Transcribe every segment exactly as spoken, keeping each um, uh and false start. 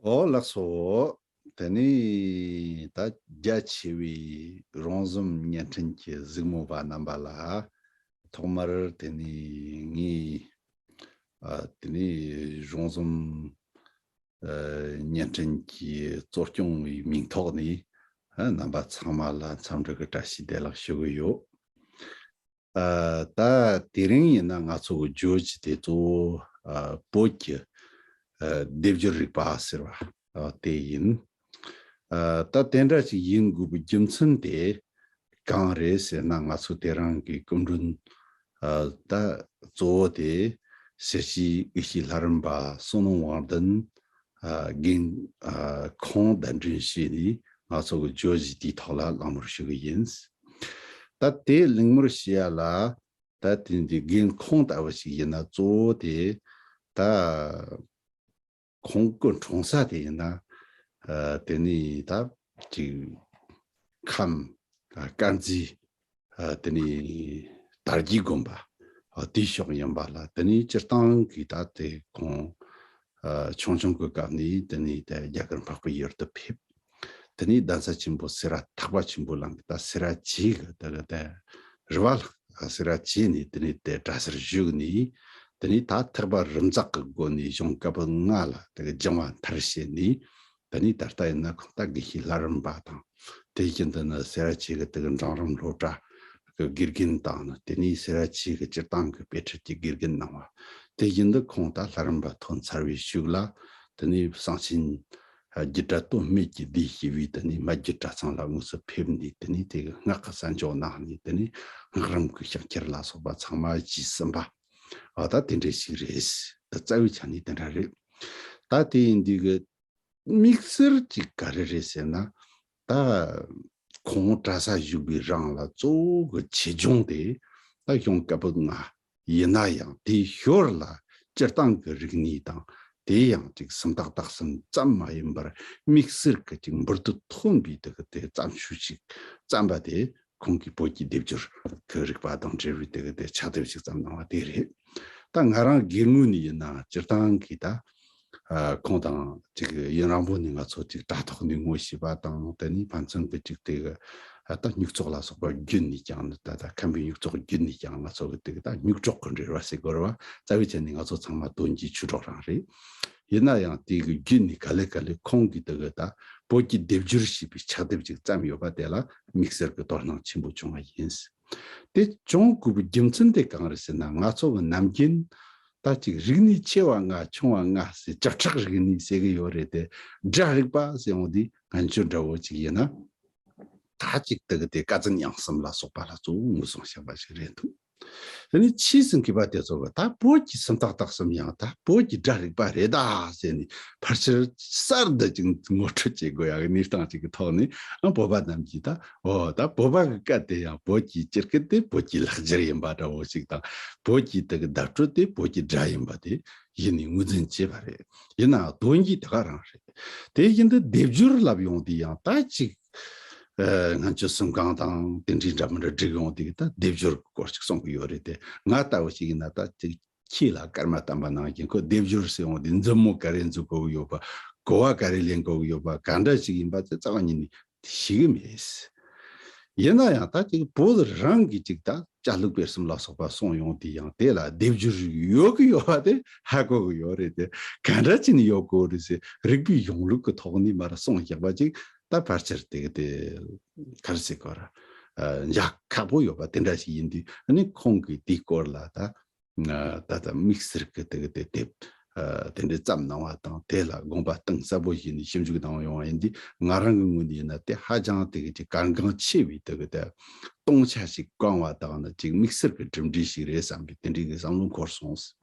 ཨོ་ལགས་སོ། དེ་ནས་ད་རྒྱ་ཆེ་བའི་རོང་ཟོམ་བརྙན་འཕྲིན་གྱི་གཟིགས་མོ་བ་རྣམ་པ་ལ་ཐོག་མར་དེ་ནས་ངས་ཨ་དེ་ནས་རོང་ཟོམ་ཨ་བརྙན་འཕྲིན་གྱི་གཙོ་སྐྱོང་བའི་མིང་ཐོག་ནས་ཨ་རྣམ་པ་ཚང་མ་ལ་འཚམས་འདྲི་གི་བཀྲ་ཤིས་བདེ་ལེགས་ཞུ་གི་ཡོད། ཨ་ད་དེ་རིང་ཡིན་ན་ང་ཚོ་གི་བརྗོད་རྒྱུ་དེ་གཙོ་བོ་ཨ་བོད་ཀྱི་ཨ་སྡེབ་སྦྱོར་རིག་པ་ཟེར་བ་ཨ་དེ་ཡིན། ཨ་ད་དེ་འདྲ་ཞིག་ཡིན་དགོས་པའི་རྒྱུ་མཚན་དེ་གང་རེད་ཟེར་ན། ང་ཚོ་དེ་རིང་གི་སྐུ་མགྲོན་ཨ་ད་གཙོ་བོ་དེ་སེར་བྱེས་དབུས་སྐྱེས་ལྷ་རམས་པ་བསོད་ནམས་དབང་ལྡན་ཨ་རྒན་ཨ་ཁོང་གདན་འདྲེན་བྱས་ནས་ང་ཚོ་གི་བརྗོད་གཞི་དེའི་ཐོག་ལ་གླེང་མོལ་ཞུ་གི་ཡིན། ད་དེ་གླེང་མོལ་བྱེད་ཡ་ལ་ད་དེ་འདི་རྒན་ཁོང་ལྟ་བུ་ཞིག་ཡིན་ན་གཙོ་བོ་དེ་ད་ཁོང་གི་འཁྲུངས་ས་དེ་ཡིན་ན་ཨ་དེ་ནི་ད་ཅིག་ཁམས་ཨ་དཀར་མཛེས་ཨ་དེ་ནི་དར་རྒྱས་དགོན་པ་ཨ་དེའི་ཕྱོགས་ཡིན་པ་ལ། དེ་ནི་སྤྱིར་བཏང་གི་ད་དེ་ཁོང་ཨ་ཆུང་ཆུང་གི་སྐབས་ནས་དེ་ནི་ད་རྒྱ་གར་འཕགས་པའི་ཡུལ་དུ་ཕེབས། དེ་ནས་གདན་ས་ཆེན་པོ་སེ་ར་ཐེག་པ་ཆེན་པོ་གླིང་གི་ད་སེ་ར་བྱེས་གི་དེ་གི་དེ་རི་བ་ལྷག་སེ་ར་བྱེས་ནས་དེ་ནས་དེ་གྲྭ་སར་བཞུགས་ནས། དེ་ནས་ད་ཐེག་པ་རིམ་འཛེགས་ཀྱི་སྒོ་ནས་གཞུང་བཀའ་པོད་ལྔ་ལ་དེ་གི་སྦྱང་བ་མཐར་བྱས་ནས། དེ་ནས་ད་ལྟ་ཡིན་ན་ཁོང་ད་དགེ་བཤེས་ལྷ་རམས་པ་དང་། དེ་བཞིན་དུ་ནི་སེ་ར་བྱེས་གི་དེ་གི་འབྲིང་རིམ་སློབ་གྲྭ་གི་དགེ་རྒན་དང་ནི། དེ་ནས་སེ་ར་བྱེས་གི་སྤྱིར་བཏང་གི་དཔེ་ཁྲིད་ཀྱི་དགེ་རྒན་གནང་བ། དེ་བཞིན་དུ་ཁོང་ད་ལྷ་རམས་པ་ཐོན་ཚར་བའི་ཤུགས་ལ། དེ་ནས་གསང་ཆེན་རྒྱུད་གྲྭ་དོན་སྨད་ཀྱི་སྡེ་ཞེས་པའི་དེ་ནས་སྨད་རྒྱུད་གྲྭ་ཚང་ལ་དངོས་སུ་ཕེབས་ནས། དེ་ནས་དེ་གི་སྔགས་ཀྱི་གསན་སྦྱོང་གནང་ནས། དེ་ནས་སྔགས་རིམ་གྱི་ཕྱག་འཁྱེར་ལ་སོགས་པ་ཚང་མ་བགྱིས་ཟིན་པ། ཨ་ད་དེ་འདྲ་ཞིག་རེད། ད་རྩ་བའི་ཆ་ནས་དེ་འདྲ་རེད། ད་དེ་ཡིན་དུས་གི་དམིགས་བསལ་གྱི་ག་རེ་རེད་ཟེར་ན། ད་ཁོང་གྲྭ་ས་བཞུགས་པའི་རིང་ལ་གཙོ་བོ་གི་ཆེད་སྦྱོང་དེ་ད་གཞུང་བཀའ་པོད་ལྔ་ཡིན་ན་ཡང་། དེའི་ཞོར་ལ་སྤྱིར་བཏང་གི་རིག་གནས་དང་། དེ་ཡང་ཅིག་སུམ་རྟགས་དག་གསུམ་ཙམ་མ་ཡིན་པར་དམིགས་བསལ་གྱི་ཅིག་འབུར་དུ་ཐོན་པའི་དེ་གི་དེ་བརྩམས་ཆོས་ཤིག་བརྩམས་པ་དེ། ཁོང་གིས་བོད་ཀྱི་སྡེབ་སྦྱོར་གྱི་རིག་པ་དང་འབྲེལ་བའི་དེ་གི་དེ་ཕྱག་དེབ་ཅིག་བརྩམས་གནང་བ་དེ་རེད། ད་ང་རང་སྒེར་ངོས་ནས་ཡིན་ན་སྤྱིར་བཏང་གི་ད་ཨ་ཁོང་དང་ཅིག་ཡུན་རིང་པོ་ནས་ང་ཚོ་ཅིག་དྲ་ཐོག་ནས་ངོ་ཤེས་པ་དང་། དེ་ནས་ཕན་ཚུན་གྱི་ཅིག་དེ་གི་ཨ་ད་སྨྱུག་ཚོགས་ལ་སོགས་པ་བརྒྱུད་ནས་ཀྱང་། ད་ད་ཁམས་པའི་སྨྱུག་ཚོགས་བརྒྱུད་ནས་ཀྱང་ང་ཚོ་གི་དེ་གི་ད་སྨྱུག་གྲོགས་ཀྱི་འབྲེལ་བ་ཟེར་དགོས་རེད་བ། རྩ་བའི་ཆ་ནས་ང་ཚོ་ཚང་མ་དོན་གྱི་ཆོས་གྲོགས་རང་རེད། ཡིན་ན་ཡང་དེ་གི་བརྒྱུད་ནས་ག་ལེ་ག་ལེ་ཁོང་གིས་དེ་གི་ད་བོད་ཀྱི་སྡེབ་སྦྱོར་ཞེས་པའི་ཕྱག་དེབ་ཅིག་བརྩམས་ཡོད་པ་དེ་ལ་དམིགས་བསལ་གྱི་དོ་སྣང་ཆེན་པོ་བྱུང་བ་ཡིན། དེ་བྱུང་དགོས་པའི་རྒྱུ་མཚན་དེ་གང་རེད་ཟེར་ན། ང་ཚོ་གི་ནམ་རྒྱུན་ད་ཅིག་རིག་གནས་ཆེ་བ་ལྔ་ཆུང་བ་ལྔ་ཟེར་བྱེ་བྲག་རིག་གནས་ཟེར་གི་ཡོད་རེད་དེ། སྒྲ་རིག་པ་ཟེར་ཡོང་དུས་ང་ཚོ་འདྲ་བོ་ཅིག་ཡིན་ན། ད་ཅིག་དེ་གི་དེ་བཀའ་བཙན་དབྱངས་གསུམ་ལ་སོགས་པ་ལ་གཙོ་བོ་ངོས་བཟུང་བཞག་པ་ཞིག་རེད་འདུག་དེ་ནས་ཕྱིས་སུ་མཁས་པ་དེ་ཚོ་གིས་ད་བོད་ཀྱི་སུམ་རྟགས་དག་གསུམ་ཡང་ད་བོད་ཀྱི་སྒྲ་རིག་པ་རེད་ད་ཟེར་ནས་ཕལ་ཆེར་གསར་དུ་ཅིག་ངོ་སྤྲོད་བྱེད་དགོས་ཡག་གི་གནས་སྟངས་ཅིག་གི་ཐོག་ནས། ཨ་བོད་པ་རྣམས་ཀྱིས་ད་འོ་ད་བོད་པ་གི་སྐད་དེ་ཡང་བོད་ཀྱི་སྤྱིར་སྐད་དེ་བོད་ཀྱི་ལེགས་སྦྱར་ཡིན་པ་འདྲ་བོ་ཞིག་དང་། བོད་ཀྱི་དེ་གི་བརྡ་སྤྲོད་དེ་བོད་ཀྱི་སྒྲ་ཡིན་པ་དེ་གཞི་ནས་ངོས་འཛིན་བྱས་པ་རེད། ཡིན་ནའང་དོན་གྱིས་དེ་ག་རང་རེད། དེ་བཞིན་དུ་སྡེབ་སྦྱོར་ལབ་ཡོང་དུས་ཡང་ད་ཅིག་ཨ་སྔོན་ཆད་གསུམ་གང་དང་དེ་འདྲའི་འདྲ་མི་འདྲ་བསྒྲིགས་ཡོང་དུས་ད་སྡེབ་སྦྱོར་གྱི་སྐོར་ཅིག་གསུང་གི་ཡོད་རེད་དེ། ང་ལྟ་བུ་ཞིག་ཡིན་ན་ད་ཅིག་ཁྱི་ལ་སྐར་མ་བསྟན་པ་ནང་བཞིན། ཁོ་སྡེབ་སྦྱོར་ཟེར་ཡོང་དུས་མཛུབ་མོ་ག་རེ་འཛུགས་དགོས་ཀྱི་ཡོད་པ། གོ་བ་ག་རེ་ལེན་དགོས་ཀྱི་ཡོད་པ། ག་འདྲ་ཞིག་ཡིན་པ་དེ་རྩ་བ་ཉིད་ནས་ཤེས་ཀྱི་མེད། ཡིན་ན་ཡང་ད་ཅིག་བོད་རང་གི་ཅིག་ད་བཅའ་ལུགས་སྤེལ་གསུམ་ལ་སོགས་པ་གསུངས་ཡོང་དུས་ཡང་དེ་ལ་སྡེབ་སྦྱོར་ཡོད་ཀྱི་ཡོད་པ་དེ་ཧ་གོ་གི་ཡོད་རེད་དེ། ག་འདྲ་བྱས་ནས་ཡོད་དགོས་རེད་ཟེར། རིག་པའི་གཞུང་ལུགས་ཀྱི་ཐོག་ནས་མར་གསུངས་བཞག་པ་ཅིག་ད་ཕལ་ཆེར་དེ་གི་དེ་ག་རེ་ཟེར་དགོས་ར། ཨ་འཇགས་ཁག་པོ་ཡོད་པ་དེ་འདྲ་ཞིག་ཡིན་དུས། ཨ་ནི་ཁོང་གིས་དེའི་སྐོར་ལ་ད་ད་ལྟ་དམིགས་བསལ་གྱི་དེ་གི་དེ་དེབ་ཨ་དེ་འདྲའི་བརྩམས་གནང་བ་དང་། དེ་ལ་དགོངས་པ་གཏིང་ཟབ་པོ་བཞེས་ནས་ཞིབ་འཇུག་གནང་ཡོང་བ་ཡིན་དུས། ང་རང་གི་ངོས་ནས་ཡིན་ན་དེ་ཧ་ཅང་དེ་གི་ཅིག་གལ་འགངས་ཆེ་བའི་དེ་གི་དེ་སྟོང་ཆ་ཞིག་བསྐང་བ་དང་ནི། ཅིག་དམིགས་བསལ་གྱི་གྲུབ་འབྲས་ཤིག་རེད་བསམ་པའི་དེ་འདྲའི་གི་བསམ་བློ་འཁོར་སོང་།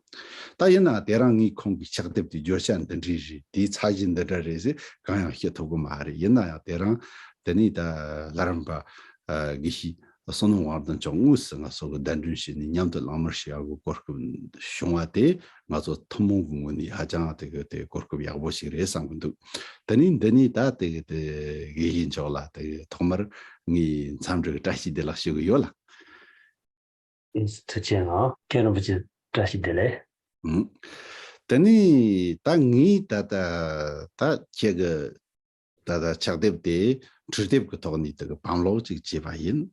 ད་ཡིན་ན་དེ་རིང་ངས་ཁོང་གི་ཕྱག་དེབ་དེ་བརྗོད་བྱ་འདི་འདྲའི་རེད། དེའི་ཚད་གཞི་འདི་འདྲ་རེད་ཟེར་གང་ཡང་བཤད་ཐུབ་ཀྱི་མ་རེད། ཡིན་ན་ཡང་དེ་རིང་དེ་ནས་ད་ལྷ་རམས་པ་ཨ་དགེ་བཤེས་བསོད་ནམས་དབང་ལྡན་མཆོག་དངོས་སུ་ང་ཚོ་གི་གདན་འདྲེན་བྱས་ནས་མཉམ་དུ་གླེང་མོལ་བྱེད་ཡག་གི་གོ་སྐབས་བྱུང་བ་དེ་ང་ཚོ་ཐུན་མོང་གི་ངོས་ནས་ཧ་ཅང་དེ་གི་དེ་གོ་སྐབས་ཡག་པོ་ཞིག་རེད་བསམ་གྱི་འདུག་དེ་ནས་འདི་ནས་ད་དེ་གི་དེ་དགེ་བཤེས་མཆོག་ལ་དེ་གི་ཐོག་མར་ངས་འཚམས་འདྲི་གི་བཀྲ་ཤིས་བདེ་ལེགས་ཞུ་གི་ཡོད་ལགས། ཐུགས་རྗེ་གནང་། མཁན་རིན་པོ་ཆེ་བཀྲ་ཤིས་བདེ་ལེགས། ཨང་། དེ་ནས་ད་ངས་ད་ལྟ་ད་ཁྱེད་ཀྱི་ད་ལྟ་ཕྱག་དེབ་དེ་འཕྲུལ་དེབ་ཀྱི་ཐོག་ནས་དེ་གི་བང་ཀློག་ཅིག་བྱས་པ་ཡིན།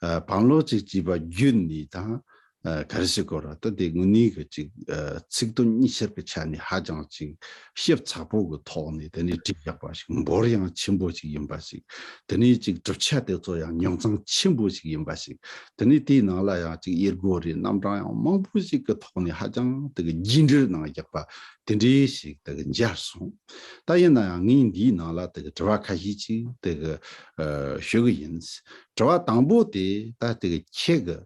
ཨ། བང་ཀློག་ཅིག་བྱས་པ་བརྒྱུད་ནས་དང་། ཨ། ག་རེ་ཟེར་དགོས་རེད། ད་དེ་དངོས་གནས་ཀྱི་ཅིག་ཨ། ཚིག་དོན་གཉིས་ཆར་གྱི་ཆ་ནས་ཧ་ཅང་ཅིག་ཞིབ་ཚགས་པོ་གི་ཐོག་ནས་དེ་ནས་བྲིས་བཞག་པ་ཞིག་འབོར་ཡང་ཆེན་པོ་ཞིག་ཡིན་པ་ཞིག་དེ་ནས་ཅིག་གྲུབ་ཆ་དེ་ཚོ་ཡང་རྙོག་འཛིང་ཆེན་པོ་ཞིག་ཡིན་པ་ཞིག་དེ་ནས་དེའི་ནང་ལ་ཡང་ཅིག་དབྱེ་སྒོ་རེད། རྣམ་གྲངས་ཡང་མང་པོ་ཞིག་གི་ཐོག་ནས་ཧ་ཅང་དེ་གི་རྒྱས་འགྲེལ་གནང་བཞག་པ་དེ་འདྲའི་ཞིག་དེ་གི་མཇལ་སོང་། ད་ཡིན་ན་ཡང་ངས་འདིའི་ནང་ལ་དེ་གི་དྲི་བ་ཁ་ཤས་ཅིག་དེ་གི་ཨ། ཞུ་གི་ཡིན། དྲི་བ་དང་པོ་དེ་ད་དེ་གི་ཁྱེད་གི་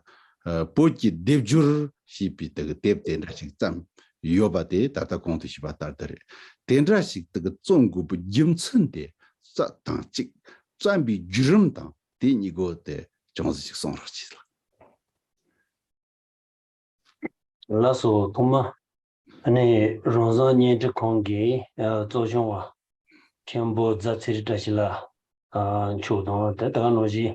ཨ། བོད་ཀྱི་སྡེབ་སྦྱོར་ཞེས་པའི་དེ་གི་དེབ་དེ་འདྲ་ཞིག་བརྩམས་ཡོད་པ་དེ་ད་ལྟ་གོང་དུ་ཞུས་པ་ལྟར་དུ་རེད། དེ་འདྲ་ཞིག་དེ་གི་བརྩམ་དགོས་པའི་རྒྱུ་མཚན་དེ་རྩ་དང་གཅིག་བརྩམས་པའི་བརྒྱུད་རིམ་དང་དེ་གཉིས་ཀོ་དེ་ཅུང་ཟད་ཞིག་གསུང་རོགས་གྱིས་ལགས། ལགས་སོ། ཐོག་མ་ཨ་ནི་རང་བཟང་བརྙན་འཕྲིན་ཁང་གི་ཨ། གཙོ་སྐྱོང་བ་མཁན་པོ་རྫ་ཚེ་རིང་བཀྲ་ཤིས་ལགས་ཨ། མཆོག་དང་དེ་ད་ག་ནང་བཞིན་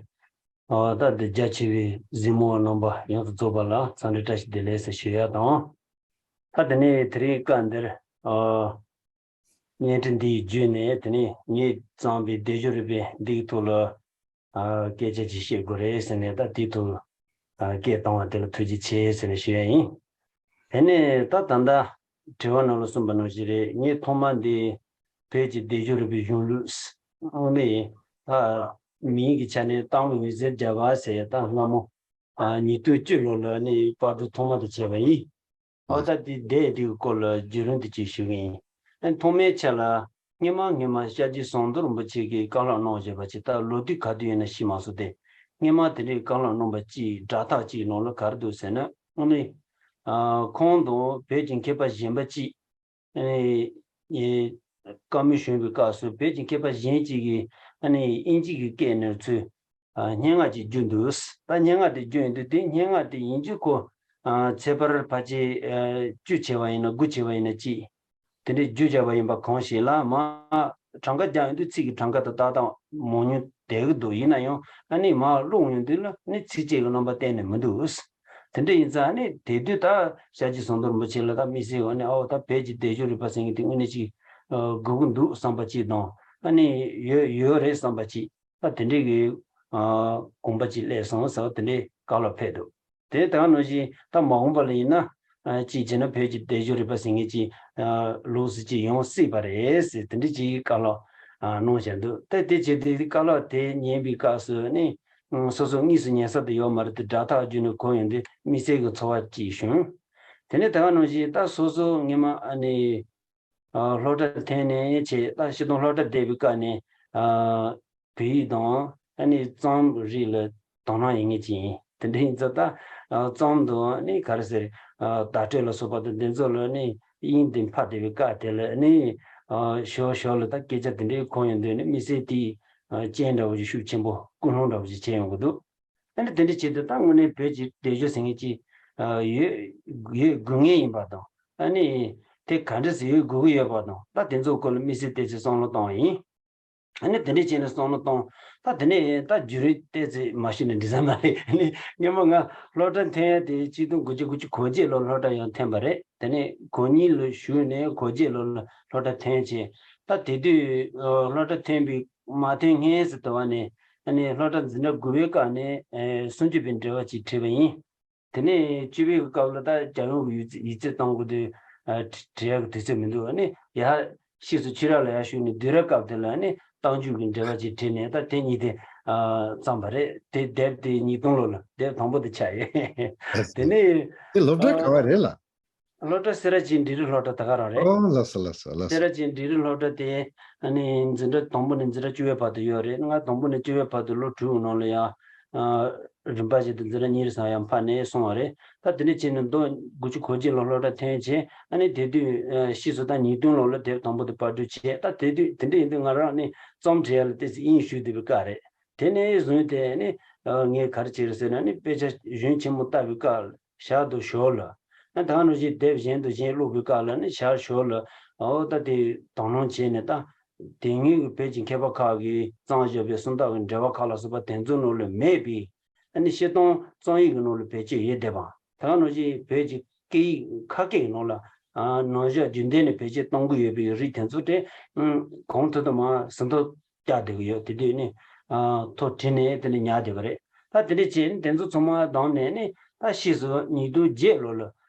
ཨ། ད་དེ་རྒྱ་ཆེ་བའི་གཟིགས་མོ་བ་རྣམ་པ་ཡོངས་སུ་རྫོགས་པ་ལ་འཚམས་འདྲི་བཀྲ་ཤིས་བདེ་ལེགས་ཟེར་ཞུ་ཡ་དང་། ད་དེ་ནས་དེ་རིང་སྐབས་འདིར་ཨ། བརྙན་འཕྲིན་འདིའི་བརྒྱུད་ནས་དེ་ནས་ངས་བརྩམས་པའི་སྡེབ་སྦྱོར་རིག་པའི་འདིའི་ཐོག་ལ་ཨ། སྐད་ཆ་ཅིག་བཤད་དགོས་རེད་ཟེར་ནས་ད་དེའི་ཐོག་ཨ། སྐད་བཏང་བ་དེ་ལ་ཐུགས་རྗེ་ཆེ་ཟེར་ནས་ཞུ་ཡ་ཡིན། དེ་ནས་ད་ད་ལྟ་དྲི་བ་ནང་ལ་གསུངས་པ་ནང་བཞིན་རེད། ངས་ཐོག་མ་འདི་བོད་ཀྱི་སྡེབ་སྦྱོར་རིག་པའི་གཞུང་ལུགས་དངོས་གནས་ད་མིང་གི་ཆ་ནས་སྟག་མོ་འོད་ཟེར་རྒྱལ་བ་ཟེར་ཡ་ད་སྔ་མོ་ཨ། ཉིས་སྟོང་བཅུ་ལོ་ལ་ནི་པར་སྐྲུན་ཐོག་མ་དེ་བྱས་པ་ཡིན། འོ་ད་དེ་དེབ་དེའི་སྐོར་ལ་བརྒྱུད་རིམ་དེ་ཅིག་ཞུ་གི་ཡིན། ཨ། ཐོག་མའི་ཆ་ལ་སྔོན་མ་སྔོན་མ་སྐྱབས་རྗེ་ཟམ་གདོང་རིན་པོ་ཆེ་གིས་བཀའ་སློབ་གནང་བཞག་པ་ཅིག་ད་ལོ་དུས་ག་དུས་ཡིན་ན་ཤེས་མ་སོང་སྟེ། སྔོན་མ་དེ་འདྲའི་བཀའ་སློབ་གནང་བ་ཅིག་སྒྲ་ཐག་ཅིག་ནང་ལ་ག་རེ་འདུག་ཟེར་ན། དངོས་གནས་ཨ། ཁོང་དང་བོད་ཀྱི་མཁས་པ་གཞན་པ་ཅིག་ཨ་ནི་ཨེ། བཀའ་མོལ་ཞུས་པའི་སྐབས་སུ་བོད་ཀྱི་མཁས་པ་གཞན་གཅིག་གིས་ཨ་ནི་དབྱིན་ཇི་གི་སྐད་ནང་ཚུར་ཨ། སྙན་ངག་ཅིག་བསྒྱུར་འདུག་ད་སྙན་ངག་དེ་བསྒྱུར་ཡོང་དུས་དེ་སྙན་ངག་དེ་ཡིན་རྒྱུ་ཁོ་ཨ། ཚེག་བར་ཕལ་ཆེར་ཨ། བཅུ་བྱས་པ་ཡིན་ན་དགུ་བྱས་པ་ཡིན་ན་ཅིག་དེ་འདྲའི་བསྒྱུར་བྱས་པ་ཡིན་པ་གང་ཞིག་ལ་མར་གྲངས་ཀ་རྒྱག་ཡོང་དུས་ཚིག་གི་གྲངས་ཀ་དང་ཏག་ཏག་མང་ཉུང་བསྡད་ཀྱི་འདུག་ཡིན་ན་ཡང་ཨ་ནི་མར་ཀློག་ཡོང་དུས་ལ་ནི་ཚིགས་བཅད་ཀྱི་རྣམ་པ་གཏན་ནས་མི་འདུག་དེ་འདྲ་ཡིན་ཙང་ཨ་ནི་དེ་དུས་ད་སྐྱབས་རྗེ་ཟམ་གདོང་རིན་པོ་ཆེ་ལ་ད་དམིགས་བསལ་གྱི་ཨ་ནི་ཨའོ་ད་བོད་ཀྱི་སྡེབ་སྦྱོར་རིག་པ་ཟེར་མཁན་དེ་དངོས་གནས་ཅིག་ཨ། དགོས་ཀྱི་འདུག་བསམ་པ་ཅིག་དང་ཨ་ནི་ཡོད་ཡོད་རེད་བསམ་པ་ཅིག་ད་དེ་འདྲའི་གི་ཨ། དགོངས་པ་ཅིག་སླེབས་སོང་ཟེར་བ་དེ་འདྲའི་བཀའ་སློབ་ཕེབས་འདུག་དེ་ད་ག་ནང་བཞིན་ད་མ་འོངས་པ་ལ་ཡིན་ན་ཨ། ཅིག་བྱས་ན་བོད་ཀྱི་སྡེབ་སྦྱོར་རིག་པ་ཟེར་མཁན་ཅིག་ཨ། ལོགས་སུ་ཅིག་ཡོང་སྲིད་པ་རེད་ཟེར་དེ་འདྲའི་ཅིག་བཀའ་སློབ་ཨ། གནང་བཞག་འདུག་ད་དེ་བྱས་ཏེ་བཀའ་སློབ་དེ་ཉན་པའི་སྐབས་སུ་ནི་ཨ། སོ་སོ་དངོས་སུ་ཉན་ས་དེ་ཡོད་མ་རེད་དེ་སྒྲ་ཐག་བརྒྱུད་ནས་གོ་ཡོང་དུས་དམིགས་བསལ་གྱི་ཚོར་བ་ཅིག་བྱུང་། དེ་ནས་ད་ག་ནང་བཞིན་ད་སོ་སོ་སྔོན་མ་ཨ་ནི་ཨ། སློབ་གྲྭ་ཐོན་ནས་བྱས་ད་སྤྱིར་བཏང་སློབ་གྲྭ་བསྡད་པའི་སྐབས་ནས་ཨ། བོད་ཡིག་དང་ཨ་ནི་རྩོམ་རིག་ལ་དོ་སྣང་ཡོད་མཁན་ཅིག་ཡིན། དེ་འདྲ་ཡིན་ཙང་ད་ཨ། རྩོམ་དང་ཨ་ནི་ག་རེ་ཟེར་ཨ། བརྡ་སྤྲོད་ལ་སོགས་པ་དང་དེ་ཚོ་ལ་ནི་དབྱིངས་དེ་འཕར་བསྡད་པའི་སྐབས་དེ་ལ་ནི་ཨ། ཞོར་ཞོར་ལ་ད་སྐད་ཆ་དེ་འདྲའི་གོ་ཡོང་དུས་ནི་དམིགས་བསལ་དེའི་ཨ། རྐྱེན་འདྲ་བོ་ཞིག་ཤུགས་ཆེན་པོ་ཀུན་སློང་འདྲ་བོ་ཞིག་བྱས་ཡོང་གི་འདུག་ཨ་ནི་དེ་འདྲ་བྱེད་དུས་ད་དངོས་གནས་བོད་ཀྱི་སྡེབ་སྦྱོར་ཟེར་མཁན་ཅིག་ཨ། ཡོད་ཡོད་དགོས་ངེས་ཡིན་པ་དང་ཨ་ནི་དེ་ག་འདྲ་ཟེར་ཡོད་དགོས་ཀྱི་ཡོད་པ་དང་ད་དེ་ཚོའི་སྐོར་ལ་དམིགས་བསལ་ཏོག་ཙམ་བསམ་བློ་བཏང་བ་ཡིན། ཨ་ནི་དེ་འདྲ་བྱས་ནས་བསམ་བློ་བཏང་ད་དེ་ནས་ད་བརྒྱུད་རིམ་ཏོག་ཙམ་མ་ཞུས་ན་འགྲིག་ས་མ་རེད། ཨ་ནི་སྔོན་མ་ང་སློབ་གྲྭ་ཐོན་ཡ་དེ་གཅིག་སྟོང་དགུ་བརྒྱ་དགུ་བཅུ་གོ་བརྒྱད་ལོར་སློབ་གྲྭ་ཡང་ཐོན་པ་རེད། དེ་ནས་གོ་གཉིས་ལོ་གཞུག་ནས་གོ་བརྒྱད་ལོ་ལ་སློབ་གྲྭ་ཐོན་བྱས་ད་དེ་དུས་སློབ་གྲྭ་ཐོན་པའི་མ་ཐོན་སྔོན་ཟེར་དུས་བ་ནས་ཨ་ནི་སློབ་གྲྭ་འཛིན་གྲྭ་དགུ་པའི་སྐབས་ནས་ཨེ་སུམ་ཅུ་པའི་འབྲེལ་བ་ཅིག་བྲིས་པ་ཡིན། དེ་ནས་བཅུ་པའི་སྐབས་ལ་ད་རྒྱལ་ཡོངས་ཀྱི་ཡིག་ཚད་ཡིག་ཚད་གཏོང་དགོས་དུས་ཨ་བྲི་བྲི་ཡག་གི་དུས་ཚོད་མི་འདུག་ཨ་ནི་ཡར་ཕྱིས་སུ་ཆོས་ར་ལ་ཡར་ཞུགས་ནས་དུས་རབས་སྐབས་དེ་ལ་ཨ་ནི་རྟགས་འཇུག་གི་འབྲེལ་བ་ཅིག་བྲིས་ནས་ད་དེ་གཉིས་དེ་ཨ་བརྩམས་པ་རེད། དེ་དེབ་དེ་ཉིས་སྟོང་ལོ་ལ་དེབ་དང་པོ་དེ་ཆགས་ཡོད། དེ་ནས་དེ་སློབ་གྲྭ་ཨ་ག་བ་རེད་ལ། སློབ་གྲྭ་སེ་ར་བྱེས་འབྲིང་རིམ་སློབ་གྲྭ་ད་ག་རང་རེད། ཨོ་ལགས་སོ་ལགས་སོ་ལགས་སོ། སེ་ར་བྱེས་འབྲིང་རིམ་སློབ་གྲྭ་དེ་ཨ་ནི་འཛིན་གྲྭ་དང་པོ་ནས་འཛིན་གྲྭ་བཅུ་པའི་བར་དུ་ཡོད་རེད། ང་དང་པོ་ནས་བཅུ་པའི་བར་དུ་ལོ་དྲུག་གི་ནང་ལ་ཡང་ཨ་རིམ་པ་བཞིན་དུ་འཛིན་གྲྭ་གཉིས་རེ་ཙམ་ཡང་ཕར་ནས་སོང་བ་རེད། ད་དེ་ནས་ཕྱིན་ནས་མདོ་དགུ་བཅུ་གོ་གཅིག་ལོ་སློབ་གྲྭ་ཐོན་བྱས་ཨ་ནི་དེ་དུས་ཨ་ཕྱིས་སུ་ད་ཉིས་སྟོང་ལོ་ལ་དེབ་དང་པོ་དེ་པར་སྐྲུན་བྱས། ད་དེ་དུས་དེ་འདྲ་ཡིན་དུས་ང་རང་ནི་རྩོམ་འབྲི་ཡ་ལ་ཏོག་ཙམ་དབྱིངས་ཞུགས་བསྡད་པའི་སྐབས་རེད། དེ་ནས་བཟུང་སྟེ་ནི་ཨ་ངས་ག་རེ་བྱས་རེད་ཟེར་ན་ནི་དཔེ་ཆ་གཞུང་ཆེན་མོ་བལྟ་བའི་སྐབས་ཞར་དུ་ཞོར་ལ། ཨ་ད་ག་ནང་བཞིན་དེབ་གཞན་དུ་གཞན་ཀློག་པའི་སྐབས་ལ་ནི་ཞར་ཞོར་ལ་ཨོ་ད་དེ་དང་བླངས་བྱས་ནས་ད་དེ་སྔོན་གྱི་བོད་ཀྱི་མཁས་པ་ཁག་གིས་བརྩམས་བཞག་པའི་སུམ་རྟགས་ཀྱི་འགྲེལ་པ་ཁག་ལ་སོགས་པ་དེ་ཚོའི་ནང་ལ་མེད་པའི་ཨ་ནི་སྤྱིར་བཏང་རྩོམ་ཡིག་གི་ནང་ལ་བེད་སྤྱོད་ཡོད་བསྡད་པ། ད་ག་ནང་བཞིན་བོད་ཀྱི་སྐད་ཡིག་ཁ་སྐད་ཀྱི་ནང་ལ་ ཨ་ནང་བཞིན་རྒྱུན་ལྡན་ནས་བེད་སྤྱོད་གཏོང་གི་ཡོད་པའི་རིགས་དེ་ཚོ་དེ་ཨ་གོང་དུ་དུ་མ་ཟིན་ཐོ་བཀྱག་བསྡད་ཀྱི་ཡོད། དེ་དུས་ནི་ཨ་ཐོ་བྲིས་ནས་དེ་ནས་ཉར་བསྡད་པ་རེད། ད་དེ་འདྲ་བྱས་ནས་དེ་ཚོ་ཚང་མ་བསྡོམས་ནས་ནི་ད་ཕྱིས་སུ་ཉིས་སྟོང་བརྒྱད་ལོ་ལ་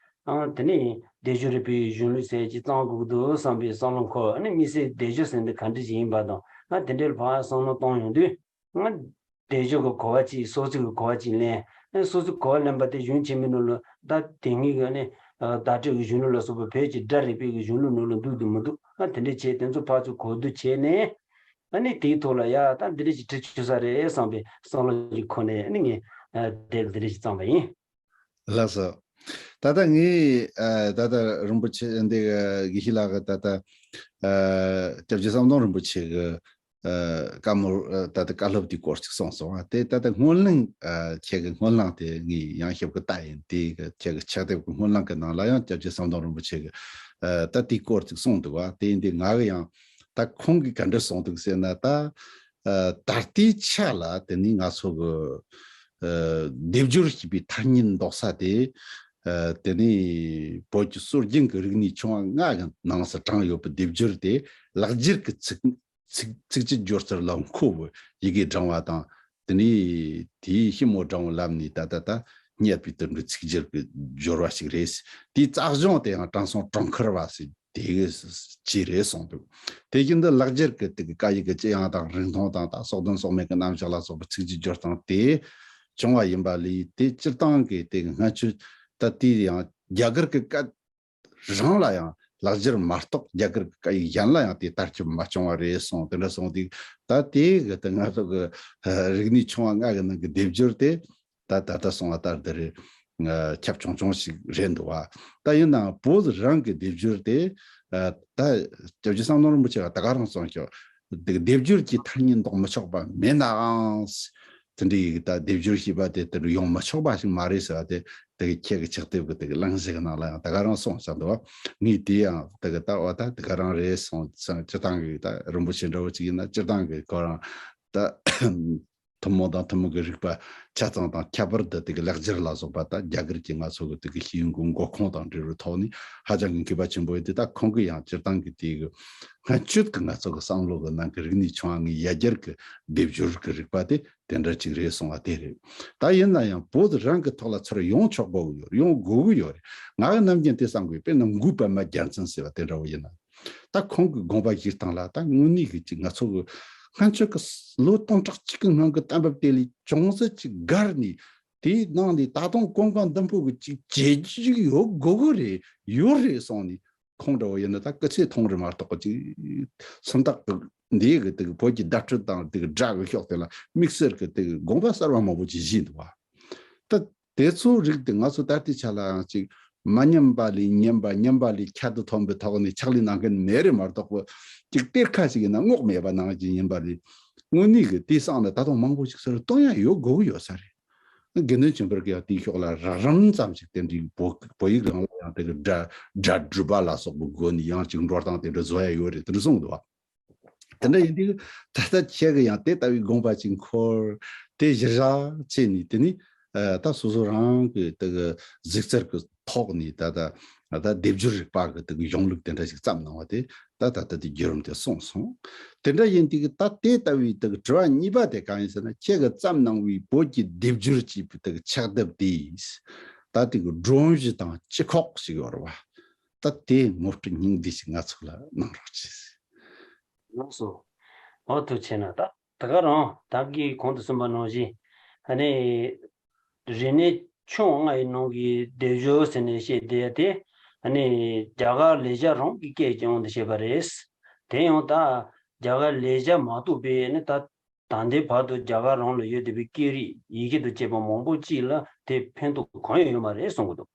ཨ་དེ་ནས་སྡེབ་སྦྱོར་རིག་པའི་གཞུང་ལུགས་ཟེར་གྱི་བརྩམ་དགོས་ཀྱི་འདུག་བསམ་པའི་བསམ་བློ་འཁོར། ཨ་ནི་དམིགས་བསལ་སྡེབ་སྦྱོར་ཟེར་འདི་ག་འདྲ་ཞིག་ཡིན་པ་དང་། ཨ་དེ་འདྲའི་ལ་ཕར་བསམ་བློ་གཏོང་ཡོང་དུས། ང་སྡེབ་སྦྱོར་གྱི་གོ་བ་གཅིག་སྲོག་རྩོལ་གྱི་གོ་བ་གཅིག་ལེན། ཨ་སྲོག་རྩོལ་གོ་བ་ལེན་པ་དེ་གཞུང་ཆེན་མོའི་ནང་ལ་ད་དེ་སྔའི་གི་ནི་ཨ་བརྡ་སྤྲོད་ཀྱི་གཞུང་ལུགས་ལ་སོགས་པ་བོད་ཀྱི་སྒྲ་རིག་པའི་གི་གཞུང་ལུགས་ནང་ལ་འདུག་འདུག་མི་འདུག་ཨ་དེ་འདྲ་བྱས་དེ་ཚོ་ཕར་ཚུར་གོ་བསྡུར་བྱས་ནས། ཨ་ནི་དེའི་ཐོག་ལ་ཡ་ད་འདི་འདྲ་ཞིག་བྲིས་ཆོག་ས་རེད་བསམ་པའི་བསམ་བློ་ཞིག་འཁོར་ནས། ཨ་ནི་ངས་ཨ་དེབ་འདི་འདྲ་ཞིག་བརྩམས་པ་ཡིན། ལགས་སོ། ད་ལྟ་ངས་ཨ་ད་ལྟ་རིན་པོ་ཆེ་འདི་དགེ་བཤེས་ལགས་ཀྱིས་ད་ལྟ་ཨ་སྐྱབས་རྗེ་ཟམ་གདོང་རིན་པོ་ཆེ་གི་ཨ་བཀའ་མོལ། ཨ་ད་ལྟ་བཀའ་སློབ་དེའི་སྐོར་ཅིག་གསུངས་སོང་བ། དེ་ད་ལྟ་སྔོན་གླེང་། ཨ་ཁྱེད་ཀྱི་སྔོན་གླེང་དེ་ངས་ཡང་ཞིབ་ཀྱི་ལྟ་ཡིན། དེ་གི་ཁྱེད་ཀྱི་ཕྱག་དེབ་ཀྱི་སྔོན་གླེང་གི་ནང་ལ་ཡང་སྐྱབས་རྗེ་ཟམ་གདོང་རིན་པོ་ཆེ་གི་ཨ་ད་དེའི་སྐོར་ཅིག་གསུངས་འདུག་བ། དེ་ཡིན་དུས་ང་གི་ཡང་ད་ཁོང་གིས་ག་འདྲ་གསུངས་འདུག་ཟེར་ན། ད་ཨ་ད་ལྟའི་ཆ་ལ་དེ་ནི་ང་ཚོ་གི་ཨ་སྡེབ་སྦྱོར་བྱས་པའི་ཐ་སྙད་འདོགས་ས་དེ། ཨ་དེ་ནི་བོད་ཀྱི་སྲོལ་རྒྱུན་གྱི་རིག་གནས་ཆུང་བ་ལྔ་གི་ནང་སུ་དྲངས་ཡོད་པའི་སྡེབ་སྦྱོར་དེ་ལེགས་སྦྱར་གྱི་ཚིག་ཚིག་ཚིགས་བཅད་སྦྱོར་ཚུལ་ལ་མཁོ་བའི་ཡི་གེ་བགྲང་བ་དང་། དེ་ནས་དེའི་ཞིབ་མོ་བགྲང་བའི་ལམ་ནས་ད་ལྟ་ད་རྙེད་པའི་དོན་གྱི་ཚིག་སྦྱོར་གྱི་སྦྱོར་བ་ཞིག་རེད། དེའི་རྩ་གཞུང་དེ་ཡང་དྲང་སྲོང་གྲོང་ཁྱེར་བ་ཟེར་དེ་གི་ཅི་རེད་གསུངས་འདུག་དེ་བཞིན་དུ་ལེགས་སྦྱར་གྱི་དེ་གི་སྐད་ཡིག་གི་ལྕི་ཡང་དང་རིང་ཐུང་དང་། ད་སྲོག་ལྡན་སྲོག་མེད་ཀྱི་རྣམ་གཞག་ལ་སོགས་པའི་ཚིགས་བཅད་སྦྱོར་སྟངས་དེ་བྱུང་བ་ཡིན་པ་ལས། དེ་སྤྱིར་བཏང་གི་དེ་གི་སྔ་ཕྱི་ད་དེ་ཡང་རྒྱ་གར་གྱི་སྐད་རང་ལ་ཡང་ལེགས་སྦྱར་མ་གཏོགས་རྒྱ་གར་གྱི་སྐད་ཡིག་གཞན་ལ་ཡང་དེ་དར་ཁྱབ་མ་བྱུང་བ་རེད་གསུངས། དེ་འདྲ་གསུངས་དུས། ད་དེ་གི་ད་ང་ཚོ་གི་རིག་གནས་ཆུང་བ་ལྔ་གི་ནང་གི་སྡེབ་སྦྱོར་དེ་ད་ད་ལྟ་གསུངས་པ་ལྟར་དེ་རེད། ཁྱབ་ཆུང་ཆུང་ཞིག་རེད་འདུག་བ། ད་ཡིན་ནའང་བོད་རང་གི་སྡེབ་སྦྱོར་དེ། ད་སྐྱབས་རྗེ་ཟམ་གདོང་རིན་པོ་ཆེ་ལ་ད་ག་རང་གསུངས་ཤོག་དེ་སྡེབ་སྦྱོར་གྱི་ཐ་སྙད་འདོགས་མི་ཆོག་པ་མེད་ནའང་། དེ་འདྲའི་ཡི་གེ་ད་སྡེབ་སྦྱོར་བྱས་པ་དེ་དེ་འདྲ་ཡོང་མི་ཆོག་པ་ཞིག་མ་རེད་ཟེར་བ་དེ། དེ་གི་ཁྱེད་ཀྱི་ཕྱག་དེབ་ཀྱི་དེ་གི་གླེང་གཞི་གི་ནང་ལ་ཡང་ད་ག་རང་གསུངས་བཞག་འདུག་བ། ངས་དེ་ཡང་དེ་གི་ལྟ་བ་ད་དེ་ག་རང་རེད་གསུངས་ཙང་། སྤྱིར་བཏང་གི་ད་རིན་པོ་ཆེ་འདྲ་བོ་ཅིག་ཡིན་ན་སྤྱིར་བཏང་གི་ཁོ་རང་ད་ཐུན་མོང་དང་ཐུན་མོང་གི་རིག་པ་ཆ་ཚང་དང་། ཁྱད་པར་དུ་དེ་གི་ལེགས་སྦྱར་ལ་སོགས་པ་ད་རྒྱ་གར་གྱི་ང་ཚོ་གི་དེ་གི་ཤེས་ཡོན་གྱི་འགོ་ཁུངས་དང་འབྲེལ་བའི་ཐོག་ནས་ཧ་ཅང་གི་མཁས་པ་ཆེན་པོ་ཡིན་དུས། ད་ཁོང་གིས་ཡང་སྤྱིར་བཏང་གི་དེ་གི་སྔ་ཕྱི་གི་ང་ཚོ་གི་བསམ་བློ་གི་ནང་གི་རིག་གནས་ཆུང་བ་ལྔའི་ཡ་གྱལ་གྱི་སྡེབ་སྦྱོར་གྱི་རིག་པ་དེ་དེ་འདྲ་ཅིག་རེད་གསུངས་པ་དེ་རེད། ད་ཡིན་ན་ཡང་བོད་རང་གི་ཐོག་ལ་ཚུར་ཡོང་ཆོག་དགོས་ཀྱི་ཡོད། ཡོང་དགོས་ཀྱི་ཡོད་རེད། ང་གི་ནམ་རྒྱུན་དེ་བསམ་གྱི་ཡོད། དཔེར་ན་འགོས་པདྨ་རྒྱལ་མཚན་ཟེར་བ་དེ་འདྲ་བོ་ཡིན་ན། ད་ཁོང་གི་དགོངས་པ་བཞེས་སྟངས་ལ་ད་དངོས་གནས་ཀྱི་ཅིག་ང་ཚོ་གི་སྔ་ཕྱི་གི་ལོ་སྟོང་ཕྲག་གཅིག་གི་སྔོན་གྱི་གཏན་འབེབས་དེ་ལས་ཅུང་ཟད་ཅིག་བརྒལ་ནས། དེའི་ནང་ནས་ད་དུང་གོམ་གང་མདུན་སྤོ་གི་ཅིག་བྱེད་རྒྱུ་ཡོད་དགོས་ཀྱི་རེད། ཡོད་རེད་གསུངས་ནས། ཁོང་འདྲ་བོ་ཡིན་ན་ད་སྐུ་ཚེ་ཐུང་རེད་མ་གཏོགས་ཅིག་སུམ་རྟགས་ཀྱི་འདི་གི་དེ་གི་བོད་ཀྱི་བརྡ་སྤྲོད་དང་དེ་གི་སྒྲ་གི་ཕྱོགས་དེ་ལ་དམིགས་བསལ་གྱི་དེ་གི་དགོངས་པ་གསར་བ་མང་པོ་ཅིག་བཞེས་འདུག་བ། ད་དེ་ཚོའི་རིགས་དེ་ང་ཚོ་ད་ལྟའི་ཆ་ལའང་ཅིག་མ་ཉམས་པ་ལས་ཉམས་པ། ཉམས་པ་ལས་ཁྱད་དུ་ཐོན་པའི་ཐོག་ནས་ཕྱག་ལས་གནང་མཁན་མེད་རེད་མ་གཏོགས་པ། ཅིག་གཏེར་ཁ་ཞིག་ཡིན་ན་སྔོག་མེད་པ་ནང་བཞིན་ཡིན་པ་ལས། དངོས་གནས་ཀྱི་དེ་བསམ་ན་ད་དུང་མང་པོ་ཞིག་ཚུར་གཏོང་ཡ་ཡོད་དགོས་ཀྱི་ཡོད་ས་རེད། དགེ་འདུན་ཆོས་འཕེལ་གྱིས་ཡང་དེའི་ཕྱོགས་ལ་རགས་རིམ་ཙམ་ཞིག་དེ་འདྲའི་བོད་བོད་ཡིག་རང་ལ་ཡང་དེ་གི་སྒྲ་སྒྲ་སྒྲུབ་པ་ལ་སོགས་པའི་སྒོ་ནས་ཡང་ཅིག་འགྲོ་སྟངས་དེ་འདྲ་བཟོ་ཡ་ཡོད་རེད། དེ་འདྲ་གསུངས་འདུག་བ། དེ་འདྲ་ཡིན་དུས་ད་ལྟ་ཁྱེད་ཀྱིས་ཡང་དེ་ལྟ་བུའི་དགོངས་པ་ཅིག་འཁོར། དེ་གཞིར་བཞག་བྱས་ནས་དེ་ནི་ད་སོ་སོ་རང་གི་དེ་གི་གཟིགས་ཚུལ་གྱི་ཐོག་ནས་ད་ལྟ་ད་སྡེབ་སྦྱོར་རིག་པ་གི་དེ་གི་གཞུང་ལུགས་དེ་འདྲ་ཞིག་བརྩམས་གནང་བ་དེ། ད་ད་ལྟ་དེ་བརྒྱུད་རིམ་དེ་གསུངས་སོང་། དེ་འདྲ་ཡིན་དུས་ད་དེ་ལྟ་བུའི་དེ་གི་དྲི་བ་གཉིས་པ་དེ་གང་ཡིན་ཟེར་ན། ཁྱེད་ཀྱིས་བརྩམས་གནང་བའི་བོད་ཀྱི་སྡེབ་སྦྱོར་ཅེས་པའི་དེ་གི་ཕྱག་དེབ་དེས་ད་དེ་གི་སྒྲོམ་གཞི་དང་སྤྱི་ཁོག་ཅིག་ཡོད་རེད་བ། ད་དེ་ངོ་སྤྲོད་སྙིང་བསྡུས་ཤིག་ང་ཚོ་ལ་གནང་རོགས་གྱིས། ལགས་སོ། འོ་ཐུགས་རྗེ་ཆེ་གནང་། ད་ད་ག་རང་ད་གིན་གོང་དུ་གསུངས་པ་ནང་བཞིན། ཨ་ནི་རིག་གནས་ཆུང་ལྔ་ཡི་ནང་གི་སྡེབ་སྦྱོར་ཟེར་ནས་བཤད་བསྡད་དེ། ཨ་ནི་རྒྱ་གར་ལེགས་སྦྱར་རང་གི་སྐད་ཀྱི་དབང་དུ་བྱས་པ་རེད། དེ་ཡང་ད་རྒྱ་གར་ལེགས་སྦྱར་མ་གཏོགས་པའི་ནི་ད་ད་ལྟའི་བར་དུ་རྒྱ་གར་རང་ལ་ཡོད་བསྡད་པའི་སྐད་རིགས་ཡི་གེ་དང་བཅས་པ་མང་པོ་ཅིག་ལ་དེ་ཕན་ཐོགས་གང་ཡང་ཡོད་མ་རེད་གསུང་གི་འདུག་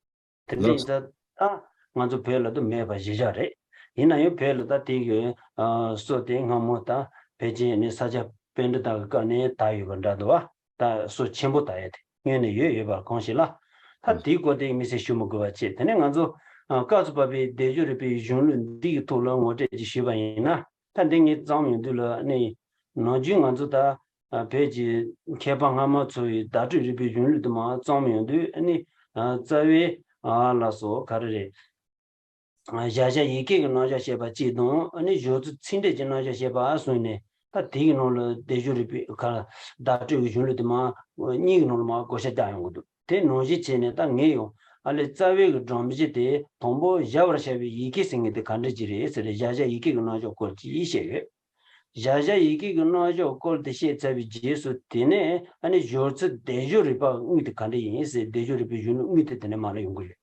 དེ་འདྲ་ཡིན་ཙང་ད་ང་ཚོ་བོད་ལ་ད་མེད་པ་གཞིར་བཞག་རེད། ཡིན་ན་ཡང་བོད་ལ་ད་དེ་གི་ཨ་སྲོལ་དེ་སྔ་མོ་ད་ཕལ་ཆེར་ནི་ས་སྐྱ་པཎྜི་ཏ་གི་སྐབས་ནས་དར་ཡོད་པ་འདྲ་འདུག་བ། ད་སྲོལ་ཆེན་པོ་ད་ཡོད་དེ་སྔོན་ནས་ཡོད་ཡོད་པ་གང་ཞིག་ལ། ད་དེའི་སྐོར་དེ་དམིགས་བསལ་ཞུ་མི་དགོས་པ་བྱས། དེ་ནས་ང་ཚོ་ཨ་སྐབས་སུ་བབས་པའི་སྡེབ་སྦྱོར་རིག་པའི་གཞུང་ལུགས་འདི་གི་ཐོག་ལ་ངོ་སྤྲོད་ཅིག་ཞུས་པ་ཡིན་ན། ད་འདི་ངས་བརྩམས་ཡོང་དུས་ལ་ནི་ནམ་རྒྱུན་ང་ཚོ་ད་ཨ་བོད་ཀྱི་མཁས་པ་སྔ་མ་ཚོ་ཡི་བརྡ་སྤྲོད་རིག་པའི་གཞུང་ལུགས་དུ་མ་བརྩམས་ཡོང་དུས། ཨ་ནི་ཨ་རྩ་བའི་ཨ་ལགས་སོ་ག་རེ་རེད། གཞལ་བྱ་ཡིག་སྐད་ཀྱི་རྣམ་གཞག་བཤད་པ་གཅིག་དང་། ཨ་ནི་སྦྱོར་ཚུལ་ཚིག་འགྲེལ་གྱི་རྣམ་གཞག་བཤད་པ་གསུངས་ནས། ད་དེའི་ནང་ལ་བཟླས་བརྗོད་རིག་པའི་ཁ་བརྡ་སྤྲོད་ཀྱི་གཞུང་ལུགས་དེ་མ་གཉིས་ཀྱི་ནང་ལ་མ་བགོ་བཤའ་བརྒྱབ་ཡོང་གི་འདུག་དེ་ནང་བཞིན་བྱས་ནས་ད་ངས་ཡང་ཨ་ལས་རྩ་བའི་གི་སྒྲོམ་གཞི་དེ་དང་པོ་གཞལ་བར་བྱ་བའི་ཡིག་སྐད་ཟེར་མཁན་དེ་ག་འདྲ་ཅིག་རེད་ཟེར་ཏེ། གཞལ་བྱ་ཡིག་སྐད་ཀྱི་རྣམ་གཞག་སྐོར་ཅིག་བཤད་ཡོད། གཞལ་བྱ་ཡིག་སྐད་ཀྱི་རྣམ་གཞག་སྐོར་དེ་བཤད་ཚར་བའི་རྗེས་སུ། དེ་ནས་ཨ་ནི་སྦྱོར་ཚུལ་བཟླས་བརྗོད་རིག་པ་དངོས་དེ་ག་འདྲ་ཡིན་ཟེར། བཟླས་བརྗོད་རིག་པའི་གཞུང་ལུགས་དངོས་དེ་དེ་ནས་མར་ཡོང་གི་ཡོད།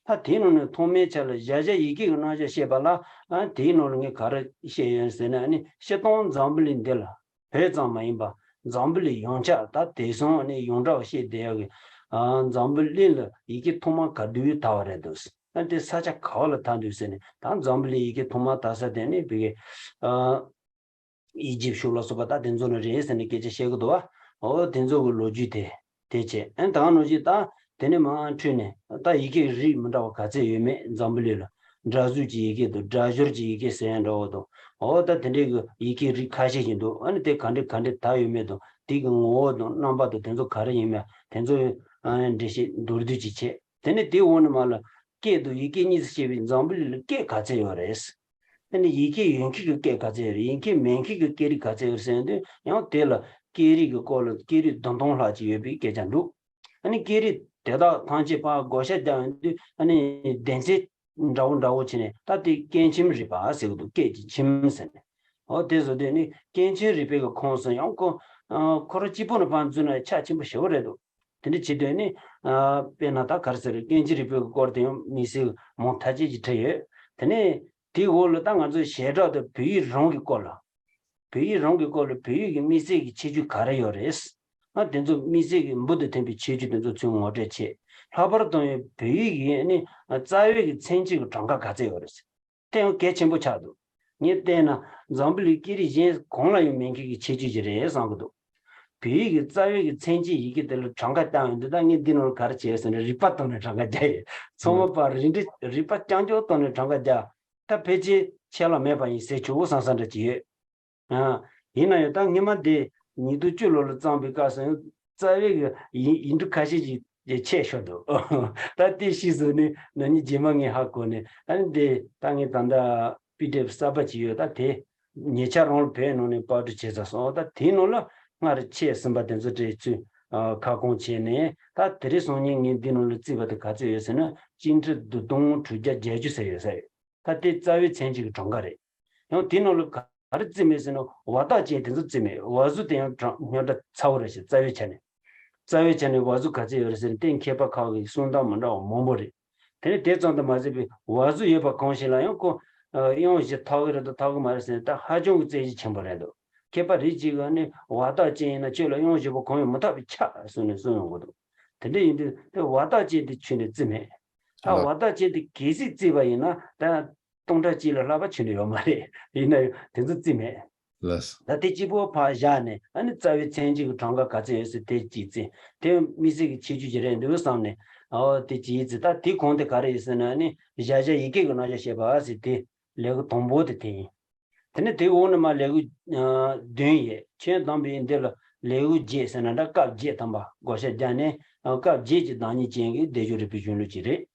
ད་དེའི་ནང་ནས་ཐོག་མའི་ཆ་ལ་གཞལ་བྱ་ཡིག་སྐད་ཀྱི་རྣམ་གཞག་བཤད་པ་ལ། ཨ་དེའི་ནང་ལ་ངས་ག་རེ་བཤད་ཡོད་ཟེར་ན། ཨ་ནི་སྤྱིར་བཏང་འཛམ་བུ་གླིང་འདི་ལ། བོད་ཙམ་མ་ཡིན་པ་འཛམ་བུ་གླིང་ཡོངས་ཁྱབ། ད་དེང་སང་ཨ་ནི་ཡོངས་གྲགས་བཤད་བསྡད་ཡག་གི། ཨ་འཛམ་བུ་གླིང་ལ་ཡི་གེ་ཐོག་མ་ག་དུས་དར་བ་རེད་འདུག་ཨ་དེ་ས་ཆ་ག་བ་ལ་དར་འདུག་ཟེར་ནས། ད་འཛམ་བུ་གླིང་ཡི་གེ་ཐོག་མ་དར་ས་དེ་ནི་བོད་ཀྱི་ཨ་ཨི་ཇིབ་གཞུང་ལ་སོགས་པ་ད་དེ་ཚོ་ནས་རེད་ཟེར་ནས་སྐད་ཆ་བཤད་གི་འདུག་བ། འོ་དེ་ཚོ་གི་ལོ་རྒྱུས་དེ་དེ་བྱས། ཨ་ནི་ད་ག་ནང་བཞིན་ད་དེ་ནས་མར་འཕྲོས་ནས་ད་ཡི་གེ་རིགས་མི་འདྲ་བ་ག་ཚད་ཡོད་མེད། འཛམ་བུ་གླིང་ལ་སྒྲ་གཟུགས་ཀྱི་ཡི་གེ་དང་སྒྲ་སྦྱོར་གྱི་ཡི་གེ་ཟེར་ཡག་འདྲ་བོ་དང་། འོ་ད་དེ་འདྲའི་གི་ཡི་གེ་རིགས་ཁ་ཤས་ཤིག་འདུག་ཨ་ནི་དེ་ག་འདྲ་ག་འདྲ་དར་ཡོད་མེད་དང་། དེ་གི་ངོ་བོ་དང་རྣམ་པ་དང་དེ་ཚོ་ག་རེ་ཡིན་མེད། དེ་ཚོ་ཨ་འགྲེལ་བཤད་མདོར་བསྡུས་ཅིག་བྱས། དེ་ནས་དེའི་འོག་ནས་མར་ལ་སྐད་དང་ཡི་གེ་གཉིས་སུ་ཕྱེ་བའི་འཛམ་བུ་གླིང་ལ་སྐད་ག་ཚད་ཡོད་རེད། ཨ་ནི་ཡི་གེ་ཡོད་མཁན་གྱི་སྐད་ག་ཚད་ཡོད་རེད། ཡི་གེ་མེད་མཁན་གྱི་སྐད་རིགས་ག་ཚད་ཡོད་ཟེར་དུས་ཡང་དེ་ལ་སྐད་རིགས་ཀྱི་སྐོར་ལ་སྐད་རིགས་བདུན་སྟོང་ལྷག་ཅིག་ཡོད་པའི་སྐད་ཆ་འདུག་ཨ་ནི་སྐད་རིགས་དེ་དག་ཐམས་ཅད་ཕར་བགོ་བཤའ་བརྒྱབ་ཡོང་དུས། ཨ་ནི་སྡེ་ཚན་འདྲ་བོ་འདྲ་བོ་བྱས་ནས། ད་དེ་སྐད་ཁྱིམ་རིག་པ་ཟེར་གི་འདུག་སྐད་ཀྱི་ཁྱིམ་ཟེར་ནས། འོ་དེ་བཟོ་དུས་ནི་སྐད་ཁྱིམ་རིག་པའི་གི་ཁོངས་སུ་ཡང་ཁོ་ཁོ་རང་གཅིག་པུ་ནས་ཕར་འཛུལ་ན་ཆ་ཆེན་པོ་ཞེ་པོ་རེད་འདུག་དེ་འདྲ་བྱེད་དུས་ནི། ཨ་དཔེར་ན་ད་ག་རེ་ཟེར། སྐད་ཁྱིམ་རིག་པའི་སྐོར་དེ་ཡང་དམིགས་བསལ་མང་ཐག་ཆོད་ཅིག་བྲིས་ཡོད། དེ་ནས་དེའི་འོག་ལ་ད་ང་ཚོ་བྱེ་བྲག་ཏུ་བོད་ཡིག་རང་གི་སྐོར་ལ། བོད་ཡིག་རང་གི་སྐོར་ལ་བོད་ཡིག་གི་དམིགས་བསལ་གྱི་ཁྱད་ཆོས་ག་རེ་ཡོད་རེད། ཨ་དེ་ཚོ་དམིགས་བསལ་གྱི་འབུར་དུ་ཐོན་པའི་ཁྱད་ཆོས་དེ་ཚོ་ཚུར་ངོ་སྤྲོད་བྱེད། ལྷག་པར་དུ་ཡང་བོད་ཡིག་གི་ནི་རྩ་བའི་གི་མཚན་ཅན་གྱི་གྲངས་ཀ་ག་ཚད་ཡོད་རེད། དེ་ཡང་གལ་ཆེན་པོ་ཆགས་འདུག་ངས་བལྟས་ན་འཛམ་བུ་གླིང་སྐད་རིགས་གཞན་གང་ལ་ཡང་མེད་མཁན་གྱི་ཁྱད་ཆོས་ཅིག་རེད་བསམ་གྱི་འདུག་བོད་ཡིག་གི་རྩ་བའི་གི་མཚན་ཅན་ཡི་གེ་དེ་ལ་གྲངས་ཀ་བཏང་ཡོང་དུས། ད་ངས་འདི་ནང་ལ་ག་རེ་བྱས་ཟེར་ན། རིག་པ་བཏང་ནས་གྲངས་ཀ་བརྒྱབ་ཡོད། ཚང་མ་ཕར་རིག་འདི་རིག་པ་རྐྱང་རྐྱང་བཏང་ནས་གྲངས་ཀ་བརྒྱབ། ད་ཕལ་ཆེར་ཆད་ལྷག་མེད་པ་ཡིན་ཟེར་ཆོག་གོ་བསམ་བསམ་འདྲ་ཅིག་ཡོད། ཨ། ཡིན་ན་ཡང་ད་སྔོན་མ་དེ་ཉིས་སྟོང་བཅུ་ལོ་ལ་བརྩམས་པའི་སྐབས་སུ་ཡང་རྩ་བའི་གི་ཡིག་ཡིག་འབྲུ་ཁ་ཤས་ཅིག་ཆད་ཤོར་འདུག་ད་དེ་ཕྱིས་སུ་ནི་ན་ནིང་རྗེས་མ་ངས་ཧ་གོ་ནས། ཨ་ནི་དེ་ད་ངས་ད་ལྟ་པི་ཌི་ཨེཕ་གསར་པ་ཅིག་ཡོད། ད་དེ་ཉེ་ཆར་རང་ལ་བོད་ནང་ནས་པར་སྐྲུན་བྱས་ཚར་སོང་། ད་དེའི་ནང་ལ་སྔར་ཆད་ཟིན་པ་དེ་ཚོ་དེ་ཚུར་ཨ་ཁ་སྐོང་བྱས་ནས། ད་དེ་རིང་སང་ཉིན་ངས་འདི་ནང་ལ་བརྩིས་པ་དེ་ག་ཚོད་ཡོད་ཟེར་ན། སྤྱི་ཁྲི་བདུན་སྟོང་དྲུག་བརྒྱ་བརྒྱད་ཅུ་ཟེར་ཡོད་ས་ཡོད། ད་དེ་རྩ་བའི་མཚན་ཅན་གྱི་གྲངས་ཀ་རེད། ཡང་དེའི་ནང་ལ་ག་རེ་བརྩིས་མེད་ཟེར་ན། བར་ཐག་ཅན་དེ་ཚོ་བརྩིས་མེད། བ་ཟུར་དེ་ཡང་གྲངས་རྙོག་དྲ་ཚ་བོ་རེད་ཤག་རྩ་བའི་ཆ་ནས། རྩ་བའི་ཆ་ནས་བ་ཟུར་ག་ཚོད་ཡོད་རེད་ཟེར་ན། དེ་མཁས་པ་ཁག་གི་གསུང་སྟངས་མི་འདྲ་བ་མང་པོ་རེད། དེ་ནས་དེ་ཙམ་དུ་མ་ཟད་པའི་བ་ཟུར་ཡོད་པ་གང་ཞིག་ལ་ཡང་ཁོ་ཨ་དབྱངས་བཞི་ཐོགས་ཀྱི་རེད་དང་ཐོགས་ཀྱི་མ་རེད་ཟེར་ན། ད་ཧ་ཅང་གི་རྩོད་གཞི་ཆེན་པོ་རེད་འདུག་མཁས་པ་རིགས་གཅིག་གིས་ནི་བར་ཐག་ཅན་ཡིན་ན་ཁྱོད་ལ་དབྱངས་བཞི་པོ་གང་ཡང་མི་ཐོགས་པས་ཁྱབ་གསུངས་ནས་གསུངས་ཡོང་གི་འདུག་དེ་འདྲ་ཡིན་དུས་དེ་བར་ཐག་ཅན་དེ་ཁྱོན་ནས་བརྩིས་མེད། ད་ལགས། བར་ཐག་ཅན་དེ་གལ་སྲིད་བརྩིས་པ་ཡིན་ན། ད་སྟོང་ཕྲག་གཅིག་ལས་ལྷག་པ་ཁྱོན་ནས་ཡོད་མ་རེད། ཡིན་ན་ཡང་དེ་ཚོ་བརྩིས་མེད། ལགས། ད་དེ་གཅིག་པོ་ཕར་བཞག་ནས། ཨ་ནི་རྩ་བའི་མཚན་ཅན་གྱི་གྲངས་ཀ་ག་ཚོད་ཡོད་ཟེར་དེ་གཅིག་བརྩིས། དེ་དམིགས་བསལ་གྱི་ཁྱད་ཆོས་ཅིག་རེད་འདུག་བསམ་ནས། ཨོ་དེ་གཅིག་བརྩིས། ད་དེ་གོང་དེ་ག་རེ་ཡིན་ཟེར་ན། ཨ་ནི་གཞལ་བྱ་ཡི་གེ་གི་རྣམ་གཞག་བཤད་པ་ཟེར་དེ་ལེའུ་དང་པོ་དེ་དེ་ཡིན། དེ་ནས་དེའི་འོག་ནས་མར་ལེའུ་ཨ་བདུན་ཡོད། ཁྱོན་བསྡོམས་པས་འདི་ལ་ལེའུ་བརྒྱད་ཟེར་ན་འདྲ། སྐབས་བརྒྱད་ཐམ་པ་བགོ་བཤའ་བརྒྱབ་ནས། ཨ་སྐབས་བརྒྱད་ཀྱི་བདག་ཉིད་ཅན་གྱི་བཟླས་བརྗོད་རིག་པའི་གཞུང་ལུགས་ཅིག་རེད།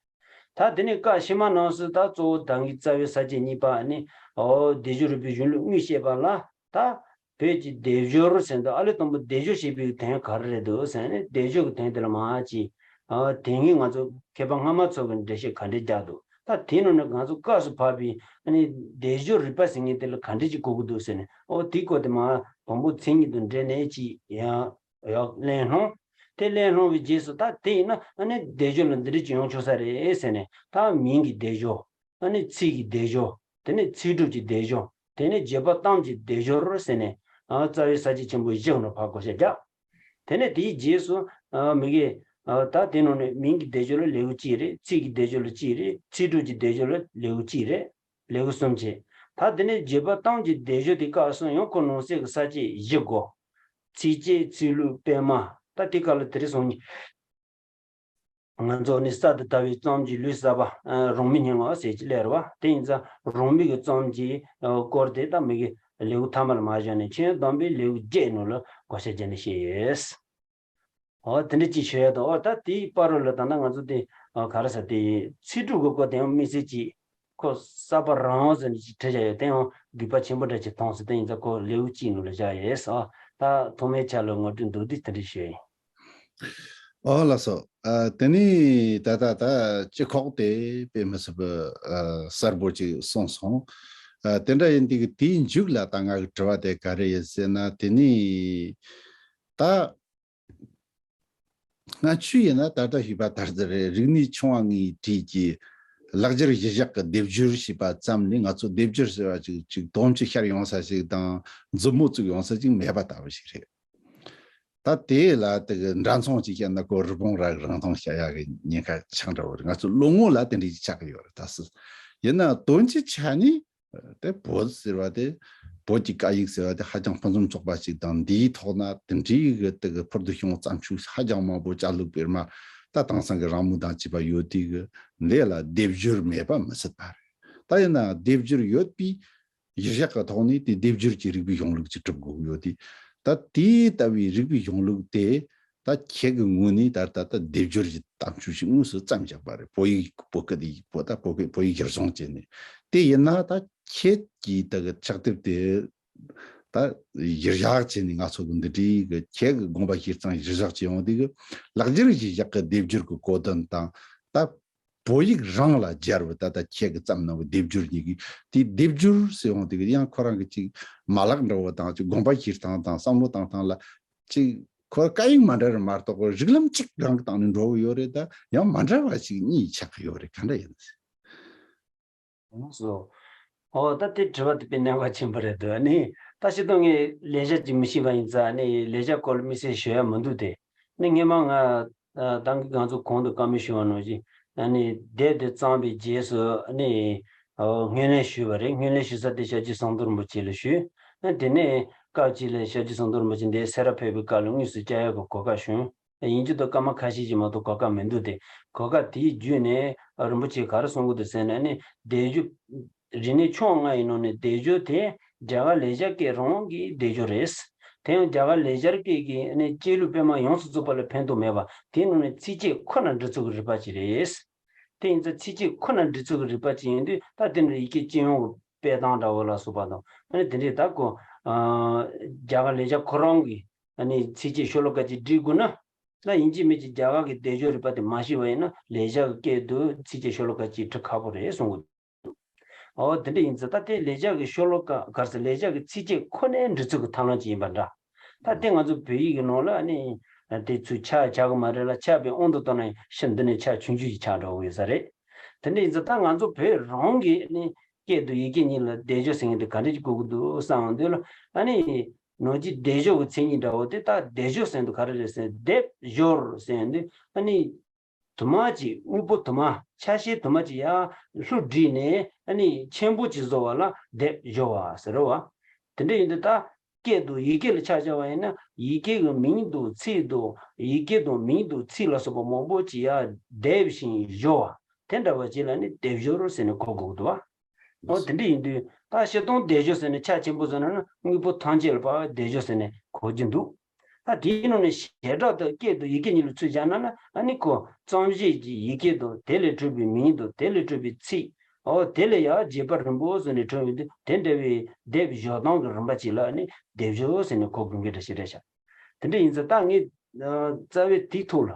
ད་དེ་ནས་སྐབས་ཕྱི་མ་རྣམས་སུ་ད་གཙོ་བོ་ད་གིན་རྩ་བའི་ས་བཅད་གཉིས་པ་ནི། ཨོ་བཟླས་བརྗོད་རིག་པའི་གཞུང་ལུགས་དངོས་བཤད་པ་ལ། ད་བོད་ཀྱི་བཟླས་བརྗོད་ཟེར་དུས། ཨ་ལས་དང་པོ་བཟླས་བརྗོད་ཞེས་པའི་དོན་ག་རེ་རེད་འདུག་ཟེར་ནས། བཟླས་བརྗོད་ཀྱི་དོན་དེ་ལ་མར་ཅིག་ཨ་དེ་སྔའི་ང་ཚོ་མཁས་པ་སྔ་མ་ཚོ་གིས་འགྲེལ་བཤད་ག་འདྲས་བརྒྱབ་འདུག་ད་དེའི་ནང་ནས་ང་ཚོ་སྐབས་སུ་བབས་པའི་ཨ་ནི་བཟླས་བརྗོད་རིག་པ་ཟེར་མཁན་དེ་ལ་ག་འདྲས་ཅིག་གོ་གི་འདུག་ཟེར་ནས། ཨོ་དེའི་སྐོར་དེ་མར་དང་པོ་མཚན་ཉིད་དང་འབྲེལ་ནས་ཅིག་ཡང་ཡང་གླེང་སློང་། དེ་གླེང་སློང་བའི་རྗེས་སུ། ད་དེ་ཡིན་ན་ཨ་ནི་བཟླས་བརྗོད་ལ་འདི་འདྲ་ཅིག་ཡོང་ཆོག་ས་རེད་ཟེར་ནས། ད་མིང་གི་བཟླས་བརྗོད། ཨ་ནི་ཚིག་གི་བཟླས་བརྗོད། དེ་ནས་ཚིག་གྲུབ་ཀྱི་བཟླས་བརྗོད། དེ་ནས་བརྗོད་པ་གཏམ་གྱི་བཟླས་བརྗོད་ཟེར་ནས། ཨ་རྩ་བའི་ས་བཅད་ཆེན་པོ་བཞི་ནང་ཕར་བགོ་བཤའ་བརྒྱབ། དེ་ནས་དེའི་རྗེས་སུ་ཨ་མི་གི་ཨ་ད་དེ་ནང་ནས་མིང་གི་བཟླས་བརྗོད་ལ་ལེའུ་གཅིག་རེད། ཚིག་གི་བཟླས་བརྗོད་ལ་གཅིག་རེད། ཚིག་གྲུབ་ཀྱི་བཟླས་བརྗོད་ལ་ལེའུ་གཅིག་རེད། ལེའུ་གསུམ་བྱས། ད་དེ་ནས་བརྗོད་པ་གཏམ་གྱི་བཟླས་བརྗོད་དེ་སྐབས་སུ་ཡང་ཁོ་ནང་གསེས་ཀྱི་ས་བཅད་བཞི་དགོས། ཚིགས་བཅད། ཚིག་ལྷུག། སྤེལ་མ། ད་དེ་སྐབས་ལ་དེ་རིང་སང་ཉིན་ང་ཚོ་ནི་གསར་དུ་དར་བའི་རྩོམ་གྱི་ལུགས་གསར་པ། ཨ་རང་མོས་སྙན་ངག་ཟེར་གྱི་སླེབས་རེད་བ། དེ་ཡིན་ཙང་རང་མོས་ཀྱི་རྩོམ་གྱི་ཨ་སྐོར་དེ་ད་མི་གི་ལེའུ་ཐ་མ་ལ་མར་བཞག་ནས། ཁྱོན་བསྡོམས་པས་ལེའུ་བརྒྱད་ནང་ལ་བགོ་བཤའ་བརྒྱབ་ནས་བཤད་ཡོད། འོ་དེ་འདྲ་ཅིག་ཞུ་ཡ་དང་། འོ་ད་དེའི་བར་རོ་ལ་ད་ལྟ་ང་ཚོ་དེ་ཨ་ག་རེ་ཟེར། དེ་ཚིག་གྲུབ་ཀྱི་སྐོར་དེ་ཡང་དམིགས་བསལ་གྱི་ ཁོ་གསར་པ་རང་དབང་ཟེར་ནས་ཅིག་བྲིས་བཞག་ཡོད། དེ་ཡང་དགོས་པ་ཆེན་པོ་འདྲ་ཅིག་མཐོང་སོང་། དེ་ཡིན་ཙང་ཁོ་ལེའུ་གཅིག་ནང་ལ་བཞག་ཡོད་ཟེར། ད་ཐོག་མའི་ཆ་ལ་ངོ་སྤྲོད་མདོར་བསྡུས་དེ་འདྲ་ཞུས་ཡིན། ཨོ་ལགས་སོ། ཨ་དེ་ནས་ད་ལྟ་ད་སྤྱི་ཁོག་དེ་དཔེ་མི་སྲིད་པའི་ཨ་གསལ་པོ་ཅིག་གསུངས་སོང་། ཨ་དེ་འདྲ་ཡིན་དུས་དེའི་མཇུག་ལ་ད་ང་གི་དྲི་བ་དེ་ག་རེ་ཡིན་ཟེར་ན། དེ་ནས་ད་ང་ཆོས་ཡིན་ན་ད་ལྟ་ཞུས་པ་ལྟར་དུ་རེད། རིག་གནས་ཆུང་བ་ལྔའི་གྲས་ཀྱི་ལེགས་སྦྱར་གཞི་བཞག་གི་སྡེབ་སྦྱོར་ཞེས་པ་ཙམ་ལས། ང་ཚོ་སྡེབ་སྦྱོར་ཟེར་བ་ཅིག་ཅིག་དོན་གྱིས་ཤར་ཡོང་ས་ཞིག་དང་མཛུབ་མོ་བཙུགས་ཡོང་ས་ཅིག་མེད་པ་ལྟ་བུ་ཞིག་རེད། ད་དེ་ལ་དེ་གི་འདྲ་མཚུངས་ཅིག་བཤད་ན། ཁོ་རི་བོང་རྭ་གི་རིང་ཐུང་བཤད་ཡག་གི་ཉེན་ཁ་ཆགས་འདྲ་བོ་རེད། ང་ཚོ་ལོ་ངོ་ལ་དེ་འདྲ་ཅིག་ཆགས་ཀྱི་ཡོད་རེད། ད་སྲིད་ཡིན་ན་དོན་གྱི་ཆ་ནས་དེ་བོད་ཟེར་བ་དེ། བོད་ཀྱི་སྐད་ཡིག་ཟེར་བ་དེ་ཧ་ཅང་ཕུན་སུམ་ཚོགས་པ་ཞིག་དང་། འདིའི་ཐོག་ན་དེ་འདྲའི་གི་དེ་གི་ཕུལ་དུ་བྱུང་བ་བརྩམས་ཆོས་ཧ་ཅང་མང་པོ་ཅ་ལག་དཔེར་ན་ད་དེང་སང་གི་རང་མོས་དང་བཅས་པ་ཡོད་དུས་གི་འདི་ལ་སྡེབ་སྦྱོར་མེད་པ་མི་སྲིད་པ་རེད། ད་ཡིན་ན་སྡེབ་སྦྱོར་ཡོད་པའི་གཞི་བཞག་གི་ཐོག་ནས་དེ་སྡེབ་སྦྱོར་གྱི་རིག་པའི་གཞུང་ལུགས་ཅིག་གྲུབ་དགོས་ཀྱི་ཡོད་དུས། ད་དེ་ལྟ་བུའི་རིག་པའི་གཞུང་ལུགས་དེ་ད་ཁྱེད་ཀྱི་ངོས་ནས་ད་ལྟ་ད་སྡེབ་སྦྱོར་གྱི་བརྩམས་ཆོས་ཤིག་དངོས་སུ་བརྩམས་བཞག་པ་རེད། བོད་ཡིག་བོད་སྐད་ཡིག་བོད་ད་བོད་སྐད་བོད་ཡིག་གཞིར་བཟུང་བྱས་ནས། དེ་ཡིན་ན་ད་ཁྱེད་ཀྱིས་ད་གི་ཕྱག་དེབ་དེ་ད་གཞི་བཞག་བྱས་ནས། ང་ཚོ་གི་འདི་འདྲའི་གི་ཁྱེད་ཀྱི་དགོངས་པ་བཞེས་སྟངས་གཞི་བཞག་བྱས་ཡོང་དུས་གི་ལེགས་སྦྱར་གཞི་བཞག་གི་སྡེབ་སྦྱོར་གྱི་གོ་དོན་དང་། ད་བོད་ཡིག་རང་ལ་སྦྱར་བའི་ད་ལྟ་ཁྱེད་ཀྱིས་བརྩམས་གནང་བའི་སྡེབ་སྦྱོར་གཉིས་ཀྱི་དེ་སྡེབ་སྦྱོར་ཟེར་ཡོང་དུས་ཀྱི་ཡང་ཁོ་རང་གི་ཅིག་མ་ལག་འདྲ་བོ་དང་། ཅིག་དགོངས་པ་བཞེས་སྟངས་དང་བསམ་བློ་བཏང་སྟངས་ལ་ཅིག་ཁོ་སྐད་ཡིག་མ་འདྲ་རེད་མ་གཏོགས། རིགས་ལམ་གཅིག་རང་གི་སྟེང་ནས་འགྲོ་གི་ཡོད་རེད། ད་ཡང་མ་འདྲ་བ་ཞིག་གཉིས་ཆགས་ཀྱི་ཡོད་རེད། ག་འདྲ་ཡིན། ལགས་སོ། ཨོ་ད་དེ་དྲི་བ་དེ་དཔེ་གནད་འགག་ཆེན་པོ་རེད་འདུག་ཨ་ནི་ད་སྤྱིར་བཏང་ངས་ལེགས་སྦྱར་ཅིག་མི་ཤེས་པ་ཡིན་ཙང་། ཨ་ནི་ལེགས་སྦྱར་སྐོར་ལ་དམིགས་བསལ་ཞུ་ཡ་མི་འདུག་སྟེ། ཨ་ནི་སྔོན་མ་ང་ད་གིན་ང་ཚོ་གོང་དུ་བཀའ་མོལ་ཞུས་པ་ནང་བཞིན། ཨ་ནི་དེབ་དེ་བརྩམས་པའི་རྗེས་སུ། ཨ་ནི་ཨོ་སྔོན་ལན་ཞུས་པ་རེད། སྔོན་ལན་ཞུ་ས་དེ་ཤར་རྒྱུད་ཟམ་གདོང་རིན་པོ་ཆེ་ལ་ཞུས། ཨ་དེ་ནས་སྐབས་གཅིག་ལ་ཤར་རྒྱུད་ཟམ་གདོང་རིན་པོ་ཆེ་འདིར་སེ་ར་ཕེབས་པའི་སྐབས་ལ་དངོས་སུ་བཅར་ཡག་གི་གོ་སྐབས་བྱུང་། ཡིན་གྱི་འདུག་སྐར་མ་ཁ་ཤས་ཤིག་མ་གཏོགས་གོ་སྐབས་མི་འདུག་སྟེ། གོ་སྐབས་དེའི་བརྒྱུད་ནས་རིན་པོ་ཆེས་ག་རེ་གསུང་གི་འདུག་ཟེར་ན། ཨ་ནི་སྡེབ་སྦྱོར་རིག་གནས་ཆུང་ལྔ་ཡི་ནང་ནས་སྡེབ་སྦྱོར་དེ་རྒྱ་གར་ལེགས་སྦྱར་སྐད་རང་གི་སྡེབ་སྦྱོར་རེད། དེ་ཡང་རྒྱ་གར་ལེགས་སྦྱར་སྐད་ཀྱི་ཨ་ནི་སྐྱེས་ལུས་པད་མ་ཡོངས་སུ་རྫོགས་པ་ལ་ཕན་ཐོགས་མེད་པ། དེའི་ནང་ནས་ཚིགས་བཅད་ཁོ་ན་འབྲི་ཚུལ་གྱི་རིག་པ་ཅིག་རེད། དེ་ཡིན་ཙང་ཚིགས་བཅད་ཁོ་ན་འབྲི་ཚུལ་གྱི་རིག་པ་ཅིག་ཡིན་དུས། ད་དེ་ནི་ཡི་གེ་སྤྱི་ཡོངས་ཀྱི་སྤེལ་སྟངས་འདྲ་བོ་ལ་སོགས་པ་དང་། ཨ་ནི་དེ་འདྲའི་ད་ཁོ་ཨ་རྒྱ་གར་ལེགས་སྦྱར་ཁོ་རང་གི་ཨ་ནི་ཚིགས་བཅད་ཤོ་ལོ་ཀ་ཅིག་འབྲི་དགོས་ན། ད་ཡིན་གཅིག་མིན་གཅིག་རྒྱ་གར་གྱི་སྡེབ་སྦྱོར་རིག་པ་དེ་མ་ཤེས་པ་ཡིན་ན། ལེགས་སྦྱར་གྱི་སྐད་དུ་ཚིགས་བཅད་ཤོ་ལོ་ཀ་གཅིག་འབྲི་ཁག་པོ་རེད་གསུང་གི་འདུག་ཨོ་དེ་འདྲ་ཡིན་ཙང་ད་དེ་ལེགས་སྦྱར་གྱི་ཤོ་ལོ་ཀ་ག་རེ་ཟེར། ལེགས་སྦྱར་གྱི་ཚིགས་བཅད་ཁོ་ནའི་འབྲི་ཚུལ་གྱི་ཐབས་ལམ་ཅིག་ཡིན་པ་འདྲ། ད་དེ་ང་ཚོ་བོད་ཡིག་གི་ནང་ལ་ཨ་ནི་དེ་ཚུར་ཆགས་ཆགས་ཀྱི་མ་རེད་ལ། ཆགས་པའི་དབང་དུ་བཏང་ན་ཡང་ཕྱིར་འདི་ནས་ཆགས་ཆུང་ཆུང་ཞིག་ཆགས་འགྲོ་གི་ཡོད་ས་རེད། དེ་འདྲ་ཡིན་ཙང་ད་ང་ཚོ་བོད་རང་གི་ཨ་ནི་སྐད་དུ་ཡི་གེ་གཉིས་ལ་སྡེབ་སྦྱོར་ཟེར་མཁན་དེ་ག་འདྲ་ཞིག་དགོས་ཀྱི་འདུག་བསམ་ཡོང་དུས་ལ། ཨ་ནི་ནང་གི་སྡེབ་སྦྱོར་གྱི་མཚན་ཉིད་འདྲ་བོ་དེ། ད་སྡེབ་སྦྱོར་ཟེར་དུས་ག་རེ་རེད་ཟེར། སྡེབ་སྦྱོར་ཟེར་དུས་ཨ་ནི་དུ་མ་ཅིག་དངོས་པོ་དུ་མ་ཆ་ཤས་དུ་མ་ཅིག་ཡར་ལྷུར་བསྒྲིལ་ནས་ཨ་ནི་ཆེན་པོ་ཅིག་བཟོ་བ་ལ་སྡེབ་སྦྱོར་བ་ཟེར་བ། དེ་འདྲ་ཡིན་དུས་ད་སྐད་དུ་ཡི་གེ་ལ་ཆ་བཞག་པ་ཡིན་ན། ཡི་གེ་གི་མིང་དང་ཚིག་དང་། ཡི་གེ་དང་མིང་དང་ཚིག་ལ་སོགས་པ་མང་པོ་ཅིག་ཡར་སྡེབ་ཞིང་སྦྱོར་བ། དེ་འདྲ་བ་ཅིག་ལ་ནི་སྡེབ་སྦྱོར་ཟེར་ནས་གོ་དགོས་འདུག་བ། འོ་དེ་འདྲ་ཡིན་དུས་ད་སྤྱིར་བཏང་སྡེབ་སྦྱོར་ཟེར་ནས་ཆ་ཆེན་པོ་བཟོས་ན་ན། དངོས་པོ་ཐམས་ཅད་ལ་ཕར་སྡེབ་སྦྱོར་ཟེར་ནས་གོ་རྒྱུ་འདུག་ད་དེའི་ནང་ནས་བྱེ་བྲག་ཏུ་སྐད་དང་ཡི་གེ་གཉིས་ལ་ཚུར་སྦྱར་ན་ན། ཨ་ནི་ཁོ་རྩོམ་གཞི་གི་ཡི་གེ་དང་། དེ་ལས་གྲུབ་པའི་མིང་དང་། དེ་ལས་གྲུབ་པའི་ཚིག་འོ་དེ་ལས་ཡར་རྒྱས་པ་རིམ་པ་བཟོས་ནས་གྲུབ་ཡོང་དུས། དེ་འདྲ་བའི་སྡེབ་སྦྱོར་སྟངས་ཀྱི་རིམ་པ་ཅིག་ལ་ནི་སྡེབ་སྦྱོར་ཟེར་ནས་གོ་དགོས་མཁན་འདྲ་ཞིག་རེད་ཤག་དེ་འདྲ་ཡིན་ཙང་ད་ངས་ཨ་རྩ་བའི་དེའི་ཐོག་ལ།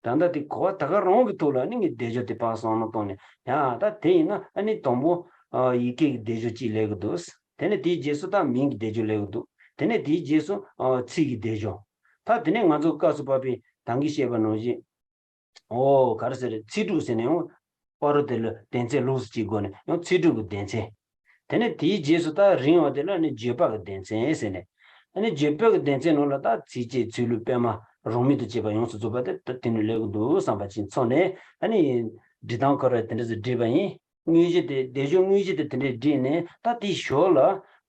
ད་ལྟ་དེ་གོ་བ་ད་ག་རང་གི་ཐོག་ལ་ནི་ངས་སྡེབ་སྦྱོར་དེ་ཕར་བསམ་བློ་བཏང་ནས། ཡང་ད་དེ་ཡིན་ན་ཨ་ནི་དང་པོ་ཨ་ཡི་གེ་གི་སྡེབ་སྦྱོར་གཅིག་སླེབས་ཀྱི་འདུག་དེ་ནས་དེའི་རྗེས་སུ་ད་མིང་གི་སྡེབ་སྦྱོར་སླེབས་ཀྱི་འདུག་དེ་ནས་དེའི་རྗེས་སུ་ཨ་ཚིག་གི་སྡེབ་སྦྱོར། ད་དེ་ནས་ང་ཚོ་སྐབས་སུ་བབས་པའི་ད་གིན་བཤད་པ་ནང་བཞིན། ཨོ་ག་རེ་ཟེར། ཚིག་གྲུབ་ཟེར་ནས་ཡང་བར་དུ་དེ་ལ་སྡེ་ཚན་ལོགས་སུ་གཅིག་བགོས་ནས་ཡང་ཚིག་གྲུབ་ཀྱི་སྡེ་ཚན། དེ་ནས་དེའི་རྗེས་སུ་ད་རིང་བ་དེ་ལ་ནི་བརྗོད་པ་གི་སྡེ་ཚན་ཟེར་ནས། ཨ་ནི་བརྗོད་པ་གི་སྡེ་ཚན་ནང་ལ་ད་ཚིགས་བཅད་ཚིག་ལྷུག་པད་མ་རང་མིང་དང་བཅས་པ་ཡོངས་སུ་རྫོགས་པ་དེ་ད་དེ་ནས་སླེབས་ཀྱི་འདུག་བསམ་པ་ཅིག་ཚོར་ནས། ཨ་ནི་འབྲི་སྟངས་ཁོ་ར་དེ་འདྲ་ཟིག་བྲིས་པ་ཡིན། དངོས་གཞི་དེ་སྡེབ་སྦྱོར་དངོས་གཞི་དེ་དེ་འདྲས་བྲིས་ནས། ད་དེའི་ཞོར་ལ་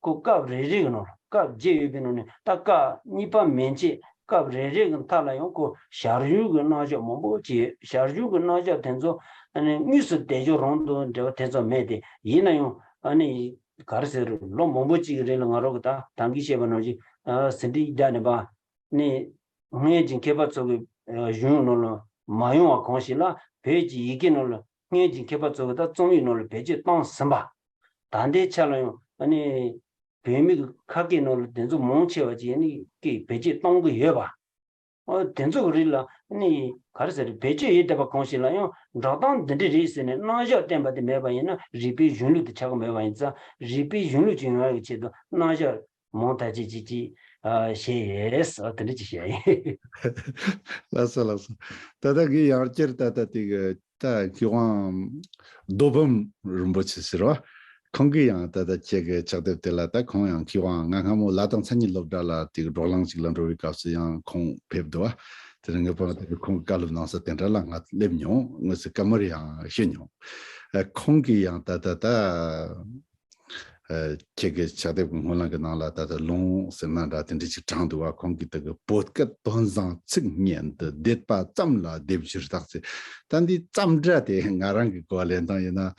ཁོ་སྐབས་རེ་རེ་གི་ནང་ལ། སྐབས་བརྒྱད་ཡོད་པའི་ནང་ནས་ད་སྐབས་གཉིས་པ་མན་ཆད་སྐབས་རེ་རེ་གི་མཐའ་ལ་ཡང་ཁོ་ཞར་ཞུགས་ཀྱི་རྣམ་གཞག་མང་པོ་ཅིག་ཡོད། ཞར་ཞུགས་ཀྱི་རྣམ་གཞག་དེ་ཚོ་ཨ་ནི་དངོས་སུ་སྡེབ་སྦྱོར་རང་དང་འབྲེལ་བ་དེ་ཚོ་མེད་དེ། ཡིན་ན་ཡང་ཨ་ནི་ག་རེ་ཟེར། ལོ་མང་པོ་ཅིག་གི་རིང་ལ་ང་རང་གིས་ད་ད་གིན་བཤད་པ་ནང་བཞིན་ཨ་ཟིན་བྲིས་བརྒྱབ་ནས་པ། ནི་སྔོན་གྱི་མཁས་པ་ཚོ་གི་ཨ་གཞུང་ནང་ལ་མ་ཡོང་བ་གང་ཞིག་ལ་བོད་ཀྱི་ཡི་གེ་ནང་ལ་ སྔོན་གྱི་མཁས་པ་ཚོ་གིས་ད་རྩོམ་ཡིག་ནང་ལ་བེད་སྤྱོད་བཏང་ཟིན་པ། ད་ལྟའི་ཆ་ལ་ཡང་ཨ་ནི་བོད་མི་གི་ཁ་སྐད་ནང་ལ་དེ་ཚོ་མང་ཆེ་བ་ཅིག་ཨ་ནི་སྐད་བེད་སྤྱོད་གཏོང་གི་ཡོད་པ། ཨོ་དེ་ཚོ་གི་རིགས་ལ་ཨ་ནི་ག་རེ་ཟེར་བེད་སྤྱོད་ཡོད་བསྡད་པ་གང་ཞིག་ལ་ཡང་འགྲོ་སྟངས་འདི་འདྲ་རེད་ཟེར་ནས་རྣམ་གཞག་བསྟན་པ་དེ་མེད་པ་ཡིན་ན་རིག་པའི་གཞུང་ལུགས་དེ་ཆགས་ཀྱི་མེད་པ་ཡིན་ཙང་། རིག་པའི་གཞུང་ལུགས་ཅིག་ཡོང་ཡག་གི་ཆེད་དུ་རྣམ་གཞག་མང་དག་ཅིག་ཅིག་ཅིག་ཨ་བཤད་ཡས། ཨ་དེ་འདྲ་ཅིག་བཤད་ཡིན། ལགས་སོ་ལགས་སོ། ད་ལྟ་གི་ཡང་བསྐྱར་ད་ལྟ་དེ་གི་ད་མཁས་དབང་རྡོ་འབུམ་རིན་པོ་ཆེ་ཟེར་བ། ཁོང་གིས་ཡང་ད་ལྟ་ཁྱེད་ཀྱི་ཕྱག་དེབ་དེ་ལ་ད་ཁོང་ཡང་མཁས་དབང་ང་སྔ་མོ་ལ་དྭགས་མཚན་ཉིད་སློབ་གྲྭ་ལ་དེ་གི་བགྲོ་གླེང་ཞིག་ལ་འགྲོ་བའི་སྐབས་སུ་ཡང་ཁོང་ཕེབས་འདུག་བ། དེ་རིང་ངས་བོད་པ་དེ་གི་ཁོང་གི་བཀའ་སློབ་གནང་ས་དེ་འདྲ་ལ་ང་སླེབས་མྱོང་། དངོས་སུ་བཀའ་མོལ་ཡང་ཞུས་མྱོང་། ཨ་ཁོང་གིས་ཡང་ད་ལྟ་ད། ཨ་ཁྱེད་ཀྱི་ཕྱག་དེབ་ཀྱི་སྔོན་ལ་གི་ནང་ལ་ད་ལྟ་ལུང་ཟེར་ན་འདྲ་དེ་འདྲ་ཅིག་དྲངས་འདུག་བ། ཁོང་གིས་ད་གི་བོད་སྐད་དོན་བཟང་ཚིག་སྙན་དུ། སྡེབ་པ་ཙམ་ལ་སྡེབ་སྦྱོར་དག་ཅེས། ད་འདི་ཙམ་འདྲ་དེ་ང་རང་གི་གོ་བ་ལེན་སྟངས་ཡིན་ན།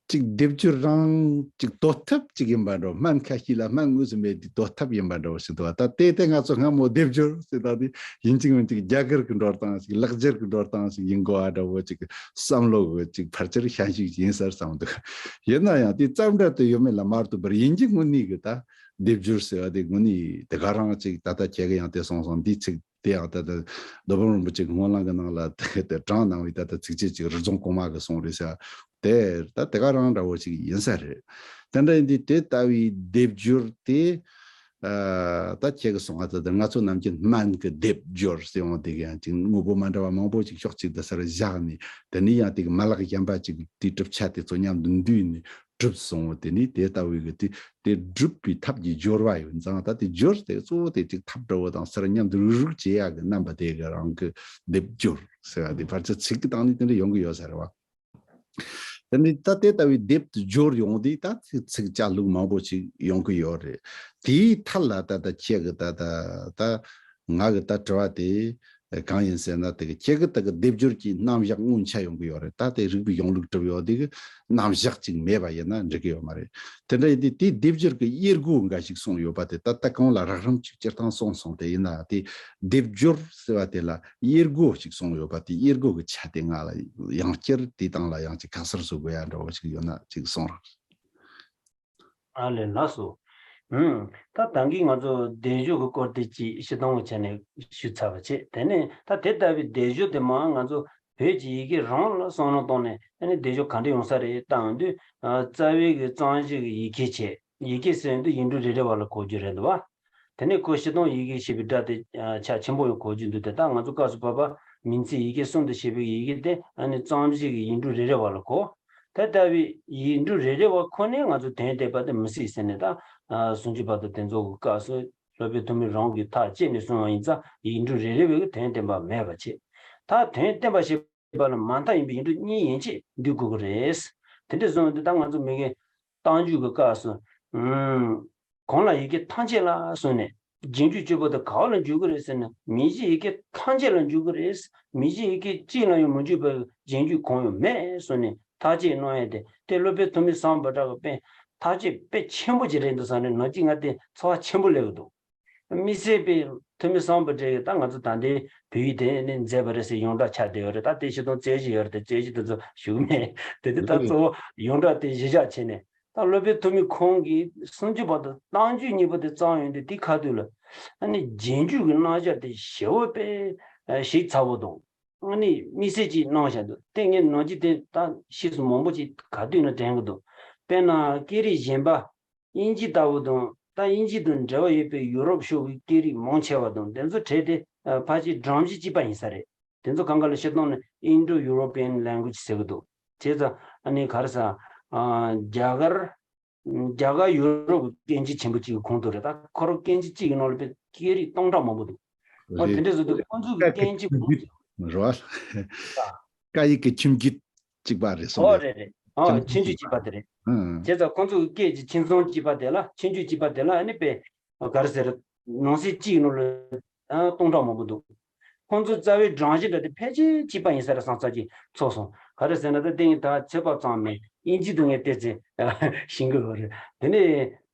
ཅིག་སྡེབ་སྦྱོར་རང་ཅིག་དོར་ཐབས་ཅིག་ཡིན་པ་འདྲ་བོ། སྨན་ཁ་ཤས་ལ་སྨན་དངོས་སུ་མེད་དུས་དོར་ཐབས་ཡིན་པ་འདྲ་བོ་ཞིག་འདུག་བ། ད་དེ་དེ་ང་ཚོ་སྔ་མོ་སྡེབ་སྦྱོར་ཟེར་ད་དེ་ཡིན་གཅིག་མིན་གཅིག་རྒྱ་གར་གྱི་འགྲོ་སྟངས་ཤིག་ལེགས་སྦྱར་གྱི་འགྲོ་སྟངས་ཤིག་ཡིན་དགོས་བ་འདྲ་བོ་ཅིག་བསམ་བློ་གི་ཅིག་ཕལ་ཆེར་ཤན་ཤུགས་ཡིན་ས་རེད་བསམ་འདུག། ཡིན་ན་ཡང་དེ་ཙམ་འདྲ་དུ་ཡོད་མེད་ལ་མ་ལྟོས་པར་ཡིན་གཅིག་དངོས་གནས་ཀྱི་ད་སྡེབ་སྦྱོར་ཟེར་བ་དེ་དངོས་གནས་དེ་ག་རང་ཅིག་ད་ལྟ་ཁྱེད་ཀྱིས་ཡང་དེ་གསུངས་སོང་། འདིའི་ཚིག་དེ་ཡང་ད་ལྟ་རྡོ་འབུམ་རིན་པོ་ཆེ་གི་སྨོན་ལམ་གྱི་ནང་ལ་དེ་དེ་དྲངས་གནང་བའི་ད་ལྟ་ཚིགས་བཅད་ཅིག་རི་རྫོང་གོང་མ་གིས་གསུངས་རེད་ཟེར་བ་དེ་ད་དེ་ག་རང་འདྲ་བོ་ཅིག་ཡིན་ས་རེད། དེ་འདྲ་ཡིན་དུས་དེ་ལྟ་བུའི་སྡེབ་སྦྱོར་དེ། ཨ་ད་ཁྱེད་ཀྱིས་གསུངས་པ་ད་ལྟ་ང་ཚོ་ནམ་རྒྱུན་སྨན་གྱི་སྡེབ་སྦྱོར་ཟེར་འོང་དེ་གི་ཡང་ཅིག་དངོས་པོ་མ་འདྲ་བ་མང་པོ་ཅིག་ཕྱོགས་གཅིག་ཏུ་ཟེར་བཞག་ནས། དེ་ནས་ཡང་དེ་གི་མ་ལག་གཞན་པ་ཅིག་དེའི་གྲུབ་ཆ་དེ་ཚོ་མཉམ་དུ་འདུས་ནས་གྲུབ་སོང་བ། དེ་ནས་དེ་ལྟ་བུའི་གི་དེ་དེ་སྒྲུབ་པའི་ཐབས་ཀྱི་སྦྱོར་བ་ཡོད་ཙང་། ད་དེ་སྦྱོར་དེ་གཙོ་བོ་དེ་ཅིག་ཐབས་འདྲ་བོ་དང་ཟེར་མཉམ་དུ་རུག་རུག་བྱེད་ཡག་གི་རྣམ་པ་དེ་གི་རང་གི་སྡེབ་སྦྱོར་ཟེར་བ་དེ་ཕལ་ཆེར་ཚིག་གི་སྟེང་ནས་དེ་འདྲ་ཡོང་གི་ཡོད་ས་རེད་བ། དེ་ནི་ད་དེ་ལྟ་བུའི་སྡེབ་ཏུ་སྦྱོར་ཡོང་དུས་ད་ཚིག་ཚིག་བཅད་ལྷུག་མང་པོ་ཞིག་ཡོང་གི་ཡོད་རེད། དེའི་མཐའ་ལ་ད་ལྟ་ཁྱེད་ཀྱི་ད་ད་ད་ང་གི་ད་དྲི་བ་དེ་གང་ཡིན་ཟེར་ན། དེ་གི་ཁྱེད་ཀྱི་ད་གི་སྡེབ་སྦྱོར་གྱི་རྣམ་གཞག་སྔོན་ཆད་ཡོང་གི་ཡོད་རེད། ད་དེ་རིག་པའི་གཞུང་ལུགས་གྲུབ་ཡོད་དེ་གི་རྣམ་གཞག་ཅིག་མེད་པ་ཡིན་ན་འགྲིག་གི་ཡོད་མ་རེད། དེ་འདྲ་ཡིན་དུས་དེའི་སྡེབ་སྦྱོར་གྱི་དབྱེ་སྒོ་འགའ་ཞིག་གསུངས་ཡོད་པ་དེ་ད་ལྟ་གོང་ལ་རགས་རིམ་ཅིག་སྤྱིར་བཏང་གསུངས་སོང་། དེ་ཡིན་ན་དེ་སྡེབ་སྦྱོར་ཟེར་བ་དེ་ལ་དབྱེ་སྒོ་ཞིག་གསུངས་ཡོད་པ་དེ། དབྱེ་སྒོ་གི་ཆ་དེ་ང་ལ་ཡང་བསྐྱར་དེའི་སྟེང་ལ་ཡང་ཅིག་ཁ་གསལ་བཟོ་དགོས་ཡ་འདྲ་བོ་ཞིག་ཡོད་ན་ཅིག་གསུངས་རོགས། ཨ་ལས་ལགས་སོ། ཨུམ། ད་ད་གིན་ང་ཚོ་སྡེབ་སྦྱོར་གྱི་སྐོར་དེ་ཅིག་སྤྱིར་བཏང་གི་ཆ་ནས་ཞུས་ཚར་བ་བྱས། དེ་ནས་ད་དེ་ལྟ་བུའི་སྡེབ་སྦྱོར་དེ་མར་ང་ཚོ་བོད་ཀྱི་ཡི་གེ་རང་ལ་བསམ་བློ་བཏང་ནས། ཨ་ནི་སྡེབ་སྦྱོར་ག་འདྲ་ཡོང་ས་རེད་བལྟ་ཡོང་དུས། ཨ་རྩ་བའི་གི་གཙང་གཞི་གི་ཡི་གེ་བྱས། ཡི་གེ་ཟེར་དུས་ཡིག་འབྲུ་རེ་རེ་བ་ལ་གོ་རྒྱུ་རེད་འདུག་བ། དེ་ནས་ཁོ་སྤྱིར་བཏང་ཡི་གེ་ཞེས་པའི་སྒྲ་དེ་ཨ་ཆ་ཆེན་པོ་ཡང་གོ་རྒྱུ་འདུག་སྟེ། ད་ང་ཚོ་སྐབས་སུ་བབ་པ་མིང་ཚིག་ཡི་གེ་གསུམ་དུ་ཕྱེ་བའི་ཡི་གེ་དེ་ཨ་ནི་གཙང་གཞི་གི་ཡིག་འབྲུ་རེ་རེ་བ་ལ་གོ། དེ་ལྟ་བུའི་ཡིག་འབྲུ་རེ་རེ་བ་ཁོ་ནས་ང་ཚོ་དོན་བསྡད་པ་དེ་མི་སྲིད་ཟེར་ནས། ད་ཨ་སུམ་ཅུ་པ་དང་དེ་ཚོ་གི་སྐབས་སུ་སློབ་དཔོན་ཐོན་མི་རང་གིས་ཐག་བཅད་ནས་གསུངས་པ་ཡིན་ཙང་། ཡིག་འབྲུ་རེ་རེ་བའི་གི་དོན་བསྟན་པ་མེད་པ་བྱས། ད་དོན་བསྟན་པ་ཞེས་པ་ལ་མ་མཐའ་ཡིན་པའི་ཡིག་འབྲུ་གཉིས་ཡན་ཆད་འདུས་དགོས་ཀྱི་རེད། དེ་འདྲ་སོང་དུས་ད་ང་ཚོ་མི་གི་རྟགས་འཇུག་གི་སྐབས་སུ། ཨུམ། གོང་ལ་ཡི་གེ་ཐམས་ཅད་ལ་གསུངས་ནས། རྗེས་འཇུག་གཅིག་པོ་དེ་ག་བ་ལ་འཇུག་གི་རེད་ཟེར་ན། མིང་གཞི་ཡི་གེ་ཐམས་ཅད་ལ་འཇུག་གི་རེད། མིང་གཞི་ཡི་གེ་གཅིག་ལ་ཡང་མི་འཇུག་པའི་རྗེས་འཇུག་གང་ཡང་མེད་གསུངས་ནས་ཐག་བཅད་གནང་ཡས་དེ། དེ་སློབ་དཔོན་ཐོན་མི་སམ་བྷོ་ཊ་གི་དཔེ་ཐག་བཅད་དཔེ་ཆེན་པོ་ཅིག་རེད་འདུག་བསམ་ནས་ནམ་ཞིག་ང་དེ་ཚོར་བ་ཆེན་པོ་སླེབས་ཀྱི་འདུག། དམིགས་བསལ་དཔེ་ཐོན་མི་སམ་བྷོ་ཊ་ཡིས་ད་ང་ཚོ་ད་ལྟའི་བོད་ཡིག་དེ་ནས་མཛད་པ་རེད་ཟེར་ཡོངས་གྲགས་ཆགས་བསྡད་ཡོད་རེད། ད་དེ་སྤྱིར་བཏང་རྩོད་གཞི་ཡོད་རེད་དེ། རྩོད་གཞི་དེ་ཚོ་ཞུ་གི་མེད། དེ་དེ་ད་གཙོ་བོ་ཡོངས་གྲགས་དེ་གཞི་བཞག་བྱས་ནས། ད་སློབ་དཔོན་ཐོན་མི་ཁོང་གིས་སུམ་ཅུ་པ་དང་རྟགས་འཇུག་གཉིས་པོ་དེ་བརྩམས་ཡོང་དུས། དེ་ཁ་ཐུག་ལ་ཨ་ནི་རྗེས་འཇུག་གི་རྣམ་གཞག་དེ་ཞེ་པོ་དཔེ་ཞིབ་ཚགས་པོ་དང་། ཨ་ནི་དམིགས་བསལ་ཅིག་གནང་བཞག་འདུག། དེ་ངས་ནམ་རྒྱུན་དེ་ད་ཕྱིས་སུ་མང་པོ་ཅིག་ག་དུས་ན་དྲན་གྱི་འདུག། དཔེར་ན་སྐད་རིགས་གཞན་པ། དབྱིན་ཇི་ལྟ་བུ་དང་། ད་དབྱིན་ཇི་དང་འབྲེལ་བ་ཡོད་པའི་ཡུ་རོབ་ཕྱོགས་ཀྱི་སྐད་རིགས་མང་ཆེ་བ་དང་དེ་ཚོ་བྲལ་ཏེ། ཨ་ཕལ་ཆེར་སྦྲང་གཞི་གཅིག་པ་ཡིན་ས་རེད། དེ་ཚོ་གང་ག་ལ་སྤྱིར་བཏང་ནས་Indo-European language ཟེར་གྱི་འདུག། བྱས་ཙང་ཨ་ནི་ག་རེ་ཟ། ཨ་རྒྱ་གར། རྒྱ་གར་ཡུ་རོབ་ཀྱི་སྐད་འབྱེད་ཆེན་པོ་གཅིག་གི་ཁོངས་གཏོགས་རེད། ད་ཁོ་རང་སྐད་འབྱེད་གཅིག་གི་ནང་ལ་དཔེ་སྐད་རིགས་སྟོང་ཕྲག་མང་པོ་འདུག། ཨོ་དེ་རེད། འདྲ་བཟོ་དུས་ཁོང་ཚོ་གི་སྐད་འབྱེད་ཁོངས་གཏོགས་རེད་བ། ཀ་ཡིག་གི་ཁྱིམ་རྒྱུད་གཅིག་པ་རེད་གསུངས་ཨོ་རེད། རེད་རེད། ཨོ་ཁྱིམ་རྒྱུད་གཅིག་པ་དེ་རེད། ཨང་། བྱས་ཙང་ཁོང་ཚོ་གི་སྐད་ཀྱི་ཁྱིམ་ཚང་གཅིག་པ་དེ་ལ། ཁྱིམ་རྒྱུད་གཅིག་པ་དེ་ལ་ཨ་ནི་དཔེ་ག་རེ་ཟེར། ནང་གསེས་གཅིག་ནང་ལ་ཨ་སྟོང་ཕྲག་མང་པོ་འདུག། ཁོང་ཚོ་རྩ་བའི་སྦྲང་གཞི་འདྲ་དེ་ཕལ་ཆེར་གཅིག་པ་ཡིན་ས་རེད་བསམ་ས་ཅིག་ཚོར་སོང་། ག་རེ་ཟེར་ན་ད་དེ་ངས་ད་ཚོད་དཔག་བརྩམས་ནས་དབྱིན་ཇི་དང་ངས་བལྟས་ཚེ་ཤེས་ཀྱི་ཡོད་རེད། དེ་ནས་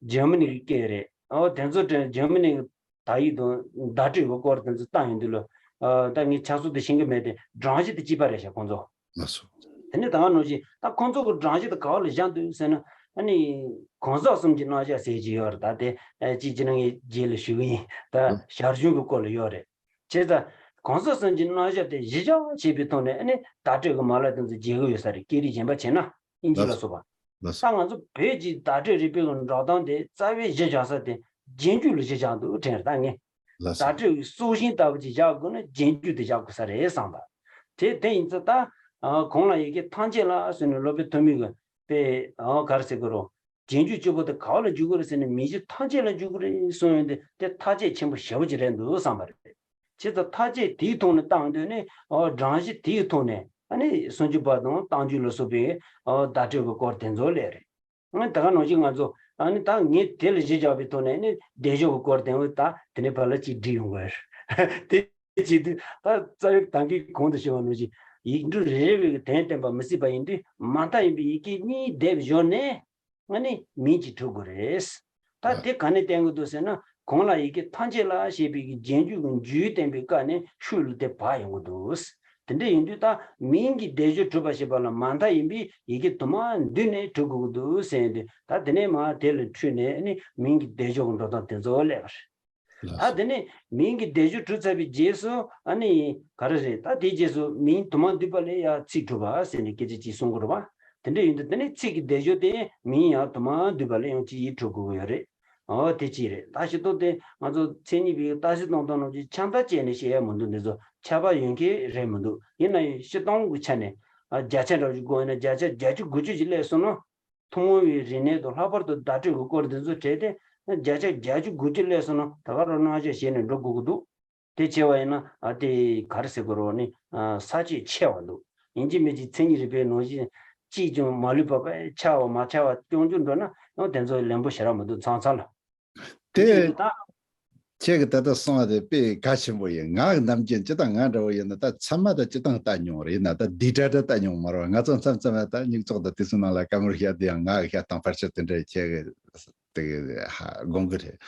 འཇར་མ་ནི་གི་སྐད་རེད། ཨོ་དེ་ཚོ་དྲན། འཇར་མ་ནི་གི་དག་ཡིག་དང་བརྡ་སྤྲོད་ཀྱི་སྐོར་དེ་ཚོ་བཏང་ཡོང་དུས་ལ། ཨ་ད་ངས་ཆ་ཚང་དེ་ཤེས་ཀྱི་མེད་དེ། སྦྲང་གཞི་དེ་གཅིག་པ་རེད་ཤག་ཁོང་ཚོ། ལགས་སོ། དེ་ནས་ད་ག་ནང་བཞིན་ད་ཁོང་ཚོ་གི་སྦྲང་གཞི་དེ་ག་བ་ལ་བཞག་འདུག་ཟེར་ན། ཨ་ནི་གང་ཟག་གསུམ་གྱི་རྣམ་གཞག་ཟེར་གྱི་ཡོད་རེད། ད་དེ་ཨ་ཅིག་ཅིག་ན་ངས་རྗེས་ལ་ཞུ་གི་ཡིན། ད་ཞར་བྱུང་གི་སྐོར་ལ་ཡོད་རེད། བྱས་ཙང་གང་ཟག་གསུམ་གྱི་རྣམ་གཞག་དེ་གཞི་བཞག་བྱས་པའི་ཐོག་ནས་ཨ་ནི་བརྡ་སྤྲོད་ཀྱི་མ་ལག་དེ་ཚོ་མཇལ་གི་ཡོད་ས་རེད། སྐད་རིགས་གཞན་པ་བྱས་ན། དབྱིན་ཇི་ལ་སོགས་པ། ལགས་སོ། ད་ང་ཚོ་བོད་ཀྱི་བརྡ་སྤྲོད་རིག་པའི་འགྲོ་སྟངས་དེ་རྩ་བའི་གཞི་བཞག་ས་དེ་རྗེས་འཇུག་ལ་གཞི་བཞག་འདུག་དྲན་རེད། ད་ངས་ལགས་སོ། བརྡ་སྤྲོད་ཀྱི་སྲོག་ཤིང་ལྟ་བུ་ཅིག་བཞག་དགོས་ན་རྗེས་འཇུག་དེ་བཞག་དགོས་ས་རེད་བསམ་པ། དེ་དེ་ཡིན་ཙང་ད་ཨ་གོང་ལ་ཡི་གེ་ཐམས་ཅད་ལ་ཟེར་ནས་སློབ་དཔོན་ཐོན་མི་གི་དཔེ་ཨ་ག་རེ་ཟེར་དགོས་རོ། རྗེས་འཇུག་གཅིག་པོ་དེ་ག་བ་ལ་འཇུག་གི་རེད་ཟེར་ནས་མིང་གཞི་ཐམས་ཅད་ལ་འཇུག་གི་རེད་གསུངས་ཡོང་དུས་དེ་ཐག་བཅད་ཆེན་པོ་ཞེ་པོ་ཅིག་རེད་འདུག་བསམ་པ་རེད། བྱས་ཙང་ཐག་བཅད་དེའི་ཐོག་ནས་བཏང་དུས་ནི་ཨོ་སྦྲང་གཞི་དེའི་ཐོག་ནས་ཨ་ནི་སུམ་ཅུ་པ་དང་རྟགས་འཇུག་ལ་སོགས་པའི་ཨོ་བརྡ་སྤྲོད་ཀྱི་སྐོར་དེ་ཚོ་སླེབས་རེད། ཨ་ནི་ད་ག་ནང་བཞིན་ང་ཚོ་ཨ་ནི་ད་ངས་དེ་ལ་གཞི་བཞག་པའི་ཐོག་ནས་ཨ་ནི་བསྡད་ཕྱོགས་ཀྱི་སྐོར་དེ་འོ་ད་དེ་ནས་ཕར་ལ་ཅིག་བསྒྲིགས་ཡོང་དགོས་རེད། དེ་བྱེད་དུས་ད་རྩ་བའི་ད་གིན་གོང་དུ་ཞུས་པ་ནང་བཞིན་ཡིག་འབྲུ་རེ་རེ་བའི་དོན་བསྟན་པ་མི་སྲིད་པ་ཡིན་དུས་མ་མཐའ་ཡིན་པའི་ཡི་གེ་གཉིས་བསྡེབས་བཞག་ནས། ཨ་ནི་མིང་གཅིག་གྲུབ་དགོས་རེད། ད་དེ་ག་ནས་བསྟན་གྱི་འདུག་ཟེར་ན། གོང་ལ་ཡི་གེ་ཐམས་ཅད་ལ་ཞེས་པའི་གི་རྗེས་འཇུག་གི་འཇུག་བསྟན་པའི་སྐབས་ནས་ཤུགས་ལ་དེ་བག་ཡོང་གི་འདུག་དེ་འདྲ་ཡིན་དུས་ད་མིང་གི་བསྡེབས་སྦྱོར་གྲུབ་པ་ཞེས་པ་ལ་མ་མཐའ་ཡིན་པའི་ཡི་གེ་དུ་མ་བསྡུས་ནས་གྲུབ་དགོས་ཀྱི་འདུག་ཟེར་ཡོང་དུས་ད་དེ་ནས་མར་དེ་ལ་འཁྲུལ་ནས་ཨ་ནི་མིང་གི་བསྡེབས་སྦྱོར་གྱི་འགྲོ་སྟངས་དེ་ཚོ་སླེབས་པ་རེད། ལགས་ད་སོ། དེ་ནས་མིང་གི་བསྡེབས་སྦྱོར་གྲུབ་ཚར་བའི་རྗེས་སུ་ཨ་ནི་ག་རེ་རེད། ད་དེའི་རྗེས་སུ་མིང་དུ་མ་འདུས་པ་ལས་ཡང་ཚིག་གྲུབ་པ་ཟེར་ནས་སྐད་ཆ་ཅིག་གསུང་གི་རེད་པ། དེ་འདྲ་ཡིན་དུས་དེ་ནས་ཚིག་གི་བསྡེབས་སྦྱོར་དེ་མིང་ཡང་དུ་མ་འདུས་པ་ལས་ཡང་ཅིག་གྲུབ་དགོས་ཀྱི་ཡོད་རེད། འོ་དེ་གཅིག་རེད། ད་སྤྱིར་བཏང་དེ་ང་ཚོ་མཚན་ཉིད་པའི་རྟགས་གཞི་སྟོན་སྟངས་ནང་བཞིན་ཆ་ཚང་བཅད་ནས་བཤད་ཡ་མི་འདུག་འདི་ཚོ་ཁྱབ་པ་ཡོད་མཁན་རེད་མི་འདུག་ཡིན་ན་ཡང་སྤྱིར་བཏང་གི་ཆ་ནས་ཨ་བརྒྱ་ཆ་འདྲ་བོ་ཞིག་བགོས་ཡིན་ན་བརྒྱ་ཆ་བརྒྱད་ཅུ་དགུ་བཅུ་ཞིག་སླེབས་སོང་ན། ཐུན་མོང་བའི་རིག་གནས་དང་ལྷག་པར་དུ་བརྡ་སྤྲོད་ཀྱི་སྐོར་འདི་ཚོ་བྲལ་ཏེ་བརྒྱ་ཆ་བརྒྱད་ཅུ་དགུ་བཅུ་སླེབས་སོང་ན་ད་ག་རང་རྣམ་གཞག་བྱས་ནས་འགྲོ་དགོས་ཀྱི་འདུག་དེ་བྱས་པ་ཡིན་ན་ཨ་དེ་ག་རེ་ཟེར་དགོས་རེད་ནི་ས་བཅད་ཆེ་བ་འདུག་ཡིན་གཅིག་མིན་གཅིག་མཚན་ཉིད་རིག་པའི་ནང་བཞིན་གཅིག་ཀྱང་མ་ལུས་པ་པས་ཆགས་པ་མ་ཆགས་པ་སྐྱོང་རྒྱུ་འགྲོ་ན་ཡང་དེ་ཚོ་ལན་པོ་ཞེ་དྲག་མི་འདུག་ཚང་ཚང་ལ། དེ་དེ་ཡིན་དུས་ད། ཁྱེད་ཀྱིས་ད་ལྟ་གསུངས་པ་དེ་དཔེ་གལ་ཆེན་པོ་ཡིན། ང་གི་ནམ་རྒྱུན་སྤྱིར་བཏང་ང་འདྲ་བོ་ཡིན་ན་ད་ཚད་མ་དང་སྤྱིར་བཏང་ལྟ་མྱོང་རེད་ན་ད་འདི་འདྲ་འདྲ་ལྟ་མྱོང་མ་རེད། ང་ཚོ་མཚམས་མཚམས་ལ་ད་སྙིགས་ཚོགས་དང་དུས་ཚོད་ནང་ལ་བཀའ་མོལ་བཤད་དུས་ཡང་ང་གི་བཤད་སྟངས་ཕལ་ཆེར་དེ་འདྲ་ཁྱེད་ཀྱིས་དེ་ཧ་དགོངས་ཀྱི་རེད།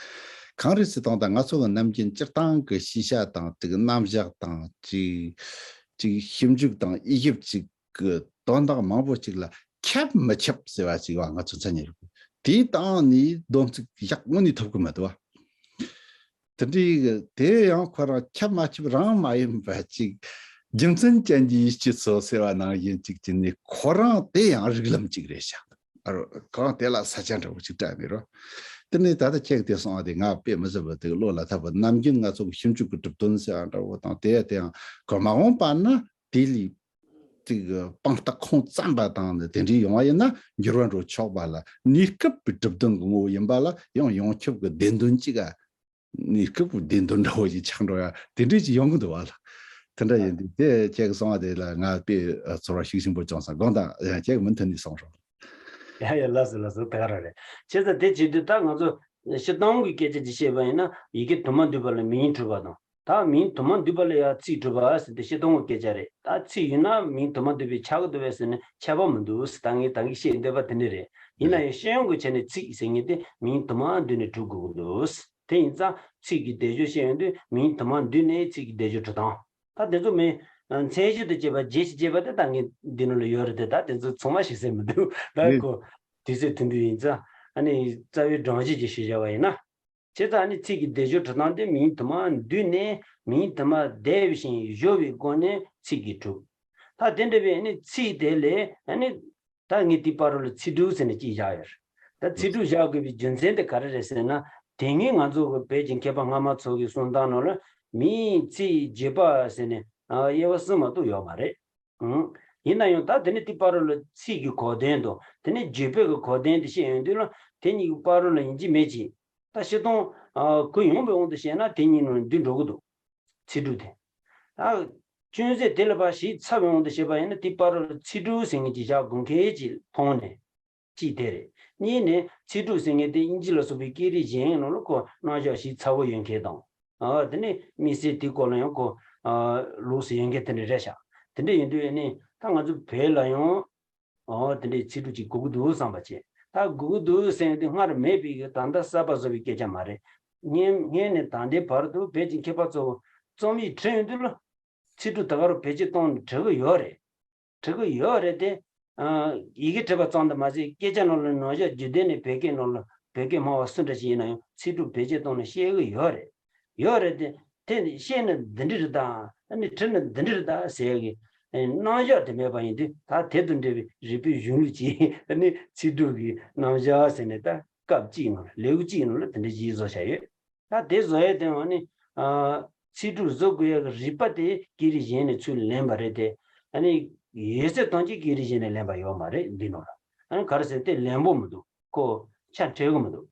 གང་རེད་ཟེར་དང་ད་ང་ཚོ་གི་ནམ་རྒྱུན་སྤྱིར་བཏང་གི་ཤེས་བྱ་དང་དེ་གི་རྣམ་གཞག་དང་ཅིག་ཅིག་ཞིབ་འཇུག་དང་དབྱེ་ཞིབ་ཅིག་གི་དོན་དག་མང་པོ་ཅིག་ལ་ཁྱབ་མི་ཁྱབ་ཟེར་བ་ཅིག་བ་ང་ཚོ་མཚན་ཉིད་རིག་པས་དེའི་སྟེང་ནས་སྡོམ་ཚིག་ཡག་དངོས་གནས་ཐོབ་གི་མི་འདུག་བ། དེ་འདྲའི་གི་དེ་ཡང་ཁོ་རང་ཁྱབ་མ་ཁྱབ་རང་མ་ཡིན་པ་ཅིག་རྒྱུ་མཚན་ཅན་གྱི་ཡིད་ཀྱི་ཚོད་ཟེར་བ་ནང་བཞིན་ཅིག་ཅིག་ནས་ཁོ་རང་དེ་ཡང་རིགས་ལམ་ཅིག་རེད་ཤག་ཨ་རོ་ཁོ་རང་དེ་ལ་ས་ཆ་འདྲ་བོ་ཅིག་སྤྲད་མེད་རོ། དེ་ནས་ད་ལྟ་ཁྱེད་ཀྱིས་དེ་གསུངས་པ་དེ་ང་དཔེ་མི་སྲིད་པ་དེ་བློ་ལ་འཐབ་པ་ནམ་རྒྱུན་ང་ཚོ་གི་ཞིབ་འཇུག་གི་གྲུབ་དོན་ཟེར་བ་འདྲ་བོ་དང་དེ་ཡ་དེ་ཡང་གོ་མ་འོངས་པ་ན། དེ་ལས་ཅིག་དཔང་རྟགས་ཁུངས་བཙན་པ་དང་དེ་འདྲའི་ཡོང་བ་ཡིན་ན་འགྱུར་བ་འགྲོ་ཆོག་པ་ལ་གནས་སྐབས་ཀྱི་གྲུབ་དོན་གྱི་ངོ་བོ་ཡིན་པ་ལ་ཡང་ཡོངས་ཁྱབ་ཀྱི་བདེན་དོན་གཅིག་ག་གནས་སྐབས་ཀྱི་བདེན་དོན་འདྲ་བོ་ཞིག་ཆགས་འགྲོ་ཡ་དེ་འདྲའི་ཅིག་ཡོང་གི་འདུག་བ་ལ། དེ་འདྲ་ཡིན་དུས་དེ་ཁྱེད་ཀྱིས་གསུངས་པ་དེ་ལ་ང་དཔེ་ཚོར་བ་ཤུགས་ཆེན་པོ་བྱུང་སོང་། དགོངས་དག་ཡང་ཁྱེད་ཀྱིས་མུ་མཐུད་ནས་གསུངས་རོགས། ཡ་ཡ་ལགས་སོ་ལགས་སོ་ད་ག་རང་རེད། བྱས་ཙང་དེ་བྱེད་དུས་ད་ང་ཚོ་སྤྱིར་བཏང་གི་སྐད་ཆ་ཅིག་བཤད་པ་ཡིན་ན་ཡི་གེ་དུ་མ་འདུས་པ་ལ་མིང་གྲུབ་པ་དང་། ད་མིང་དུ་མ་འདུས་པ་ལ་ཡང་ཚིག་གྲུབ་པ་ཟེར་ཏེ་སྤྱིར་བཏང་གི་སྐད་ཆ་རེད། ད་ཚིག་ཡིན་ན་མིང་དུ་མ་འདུས་པའི་ཆགས་ཀྱི་འདུག་པས་ཟེར་ནས་ཁྱད་པར་མི་འདུག་ད་ངས་ད་གིན་བཤད་འདོད་པ་དེ་འདྲ་རེད། ཡིན་ན་ཡང་སྤྱི་ཡོངས་ཀྱི་ཆ་ནས་ཚིག་ཟེར་མཁན་དེ་མིང་དུ་མ་འདུས་ནས་གྲུབ་དགོས་ཀྱི་འདུག་དེ་ཡིན་ཙང་ཚིག་གི་བསྡེབས་སྦྱོར་བཤད་ཡོང་དུས་མིང་དུ་མ་འདུས་ནས་ཚིག་གི་བསྡེབས་སྦྱོར་གྲུབ་སྟངས། ད་དེ་ཚོ་མིང་མཚན་གཞི་དང་བཅས་པ་རྗེས་སུ་སྐྱེས་པ་དེ་ད་ངས་འདི་ནང་ལ་ཡོད་རེད་དེ། ད་དེ་ཚོ་ཚང་མ་ཞིག་ཟེར་མི་འདུག་ད་ངས་ཁོ་དུས་ཚོད་ཐུང་ཐུང་ཡིན་ཙང་ཨ་ནི་རྩ་བའི་སྦྲང་གཞི་ཅིག་ཞུས་བཞག་པ་ཡིན་ན། བྱས་ཙང་ཨ་ནི་ཚིག་གི་བསྡེབས་སྦྱོར་གྲུབ་སྟངས་དེ་མིང་དུ་མ་འདུས་ནས་མིང་དུ་མ་བསྡེབས་ཤིང་སྦྱོར་བའི་སྒོ་ནས་ཚིག་གིས་གྲུབ། ད་དེ་འདྲ་བའི་ཨ་ནི་ཚིག་དེ་ལས་ཨ་ནི། ད་ངས་དེའི་བར་རོ་ལ་ཚིག་གྲུབ་ཟེར་ནས་གཅིག་བཞག་ཡོད་རེད། ད་ཚིག་གྲུབ་བཞག་དགོས་པའི་རྒྱུ་མཚན་དེ་ག་རེ་རེད་ཟེར་ན། དེ་སྔའི་ང་ཚོ་གི་བོད་ཀྱི་མཁས་པ་སྔ་མ་ཚོ་གི་གསུང་སྟངས་ནང་ལ་མིང་ཚིག་བརྗོད་པ་ཟེར་ནས་དབྱེ་བ་གསུམ་མ་གཏོགས་ཡོད་མ་རེད། ཨང་། ཡིན་ན་ཡང་ད་དེ་ནས་དེའི་བར་རོ་ལ་ཚིག་གི་གོ་དོན་དང་དེ་ནས་བརྗོད་པའི་གི་གོ་དོན་དེ་བཤད་ཡོང་དུས་ལ་དེ་གཉིས་ཀྱི་བར་རོ་ལ་ཡིན་གཅིག་མིན་གཅིག་ད་སྤྱིར་བཏང་གུ་ཡངས་པའི་དབང་དུ་བཤད་ན་དེ་གཉིས་ནང་འདུས་འགྲོ་གི་འདུག་ཚིག་གྲུབ་དེ། ད་ཅུང་ཟད་དེ་ལས་ཕར་ཞིབ་ཚགས་པའི་དབང་དུ་བཤད་པ་ཡིན་ན་དེའི་བར་རོ་ལ་ཚིག་གྲུབ་ཟེར་མཁན་ཅིག་བཞག་དགོས་མཁན་ཅིག་མཐོང་ནས། གཅིག་དེ་རེད། གཉིས་ནས་ཚིག་གྲུབ་ཟེར་མཁན་དེ་དབྱིན་ཇི་ལ་སོགས་པའི་སྐད་རིགས་གཞན་ནང་ལ་ཁོ་རྣམ་གཞག་ཞིབ་ཚགས་པོ་ཡོད་མཁན་དང་། ཨ་དེ་ནས་དམིགས་བསལ་དེའི་སྐོར་ལ་ཡང་ཁོ་ཨ་ལོགས་སུ་ཡོད་མཁན་དེ་འདྲ་རེད་ཤག་དེ་འདྲ་ཡིན་དུས་ཨ་ནི་ད་ང་ཚོ་བོད་ལ་ཡང་ཨོ་དེ་འདྲའི་ཚིག་གྲུབ་ཅིག་དགོས་ཀྱི་འདུག་བསམ་པ་བྱས། ད་དགོས་ཀྱི་འདུག་ཟེར་ཡོང་དུས་སྔར་མེད་པའི་གི་ད་ལྟ་གསར་པ་བཟོ་བའི་སྐད་ཆ་མ་རེད། སྔོན་སྔོན་ནས་ད་ལྟའི་བར་དུ་བོད་ཀྱི་མཁས་པ་ཚོ་རྩོམ་ཡིག་བྲིས་ཡོང་དུས་ལ་ཚིག་གྲུབ་ད་ག་རུ་བེད་སྤྱོད་གཏོང་ནས་བྲི་གི་ཡོད་རེད། བྲི་གི་ཡོད་རེད་དེ། ཡི་གེ་བྲིས་པ་ཙམ་དུ་མ་ཟད་སྐད་ཆ་ནང་ལ་ནང་བཞག་རྒྱུད་སྡེ་ནས་བོད་སྐད་ནང་ལ་བོད་སྐད་སྨྲ་བ་སུ་འདྲ་ཞིག་ཡིན་ན་ཡང་ཚིག་གྲུབ་བེད་སྤྱོད་གཏོང་ནས་བཤད་གི་ཡོད་རེད། ཡོད་རེད་དེ། དེ་བཤད་ན་འདི་འདྲ་རེད་ད། ཨ་ནི་བྲིས་ན་འདི་འདྲ་རེད་ད་ཟེར་གི་རྣམ་གཞག་དེ་མེད་པ་ཡིན་དུས། ད་དེ་དང་འབྲེལ་བའི་རིག་པའི་གཞུང་ལུགས་ཀྱི་ཨ་ནི་ཚིག་གྲུབ་ཀྱི་རྣམ་གཞག་ཟེར་ནས་ད་སྐབས་གཅིག་ནང་ལ་ལེའུ་གཅིག་ནང་ལ་དེ་འདྲ་ཞིག་བཟོ་བཞག་ཡོད། ད་དེ་བཟོ་ཡས་དེ་ཡང་ནི། ཚིག་གྲུབ་བཟོ་དགོས་ཡག་གི་རིག་པ་དེ་སྐད་རིགས་གཞན་ནས་ཚུར་ལེན་པ་རེད་དེ། ཨ་ནི་ཡོད་ཚད་ཐམས་ཅད་སྐད་རིགས་གཞན་ནས་ལེན་པ་ཡོད་མ་རེད་འདི་ནང་ལ། ཨ་ནི་ག་རེ་ཟེར་དེ་ལེན་པོ་མི་འདུག་ཁོ་ཆ་འཕྲད་གི་མི་འདུག་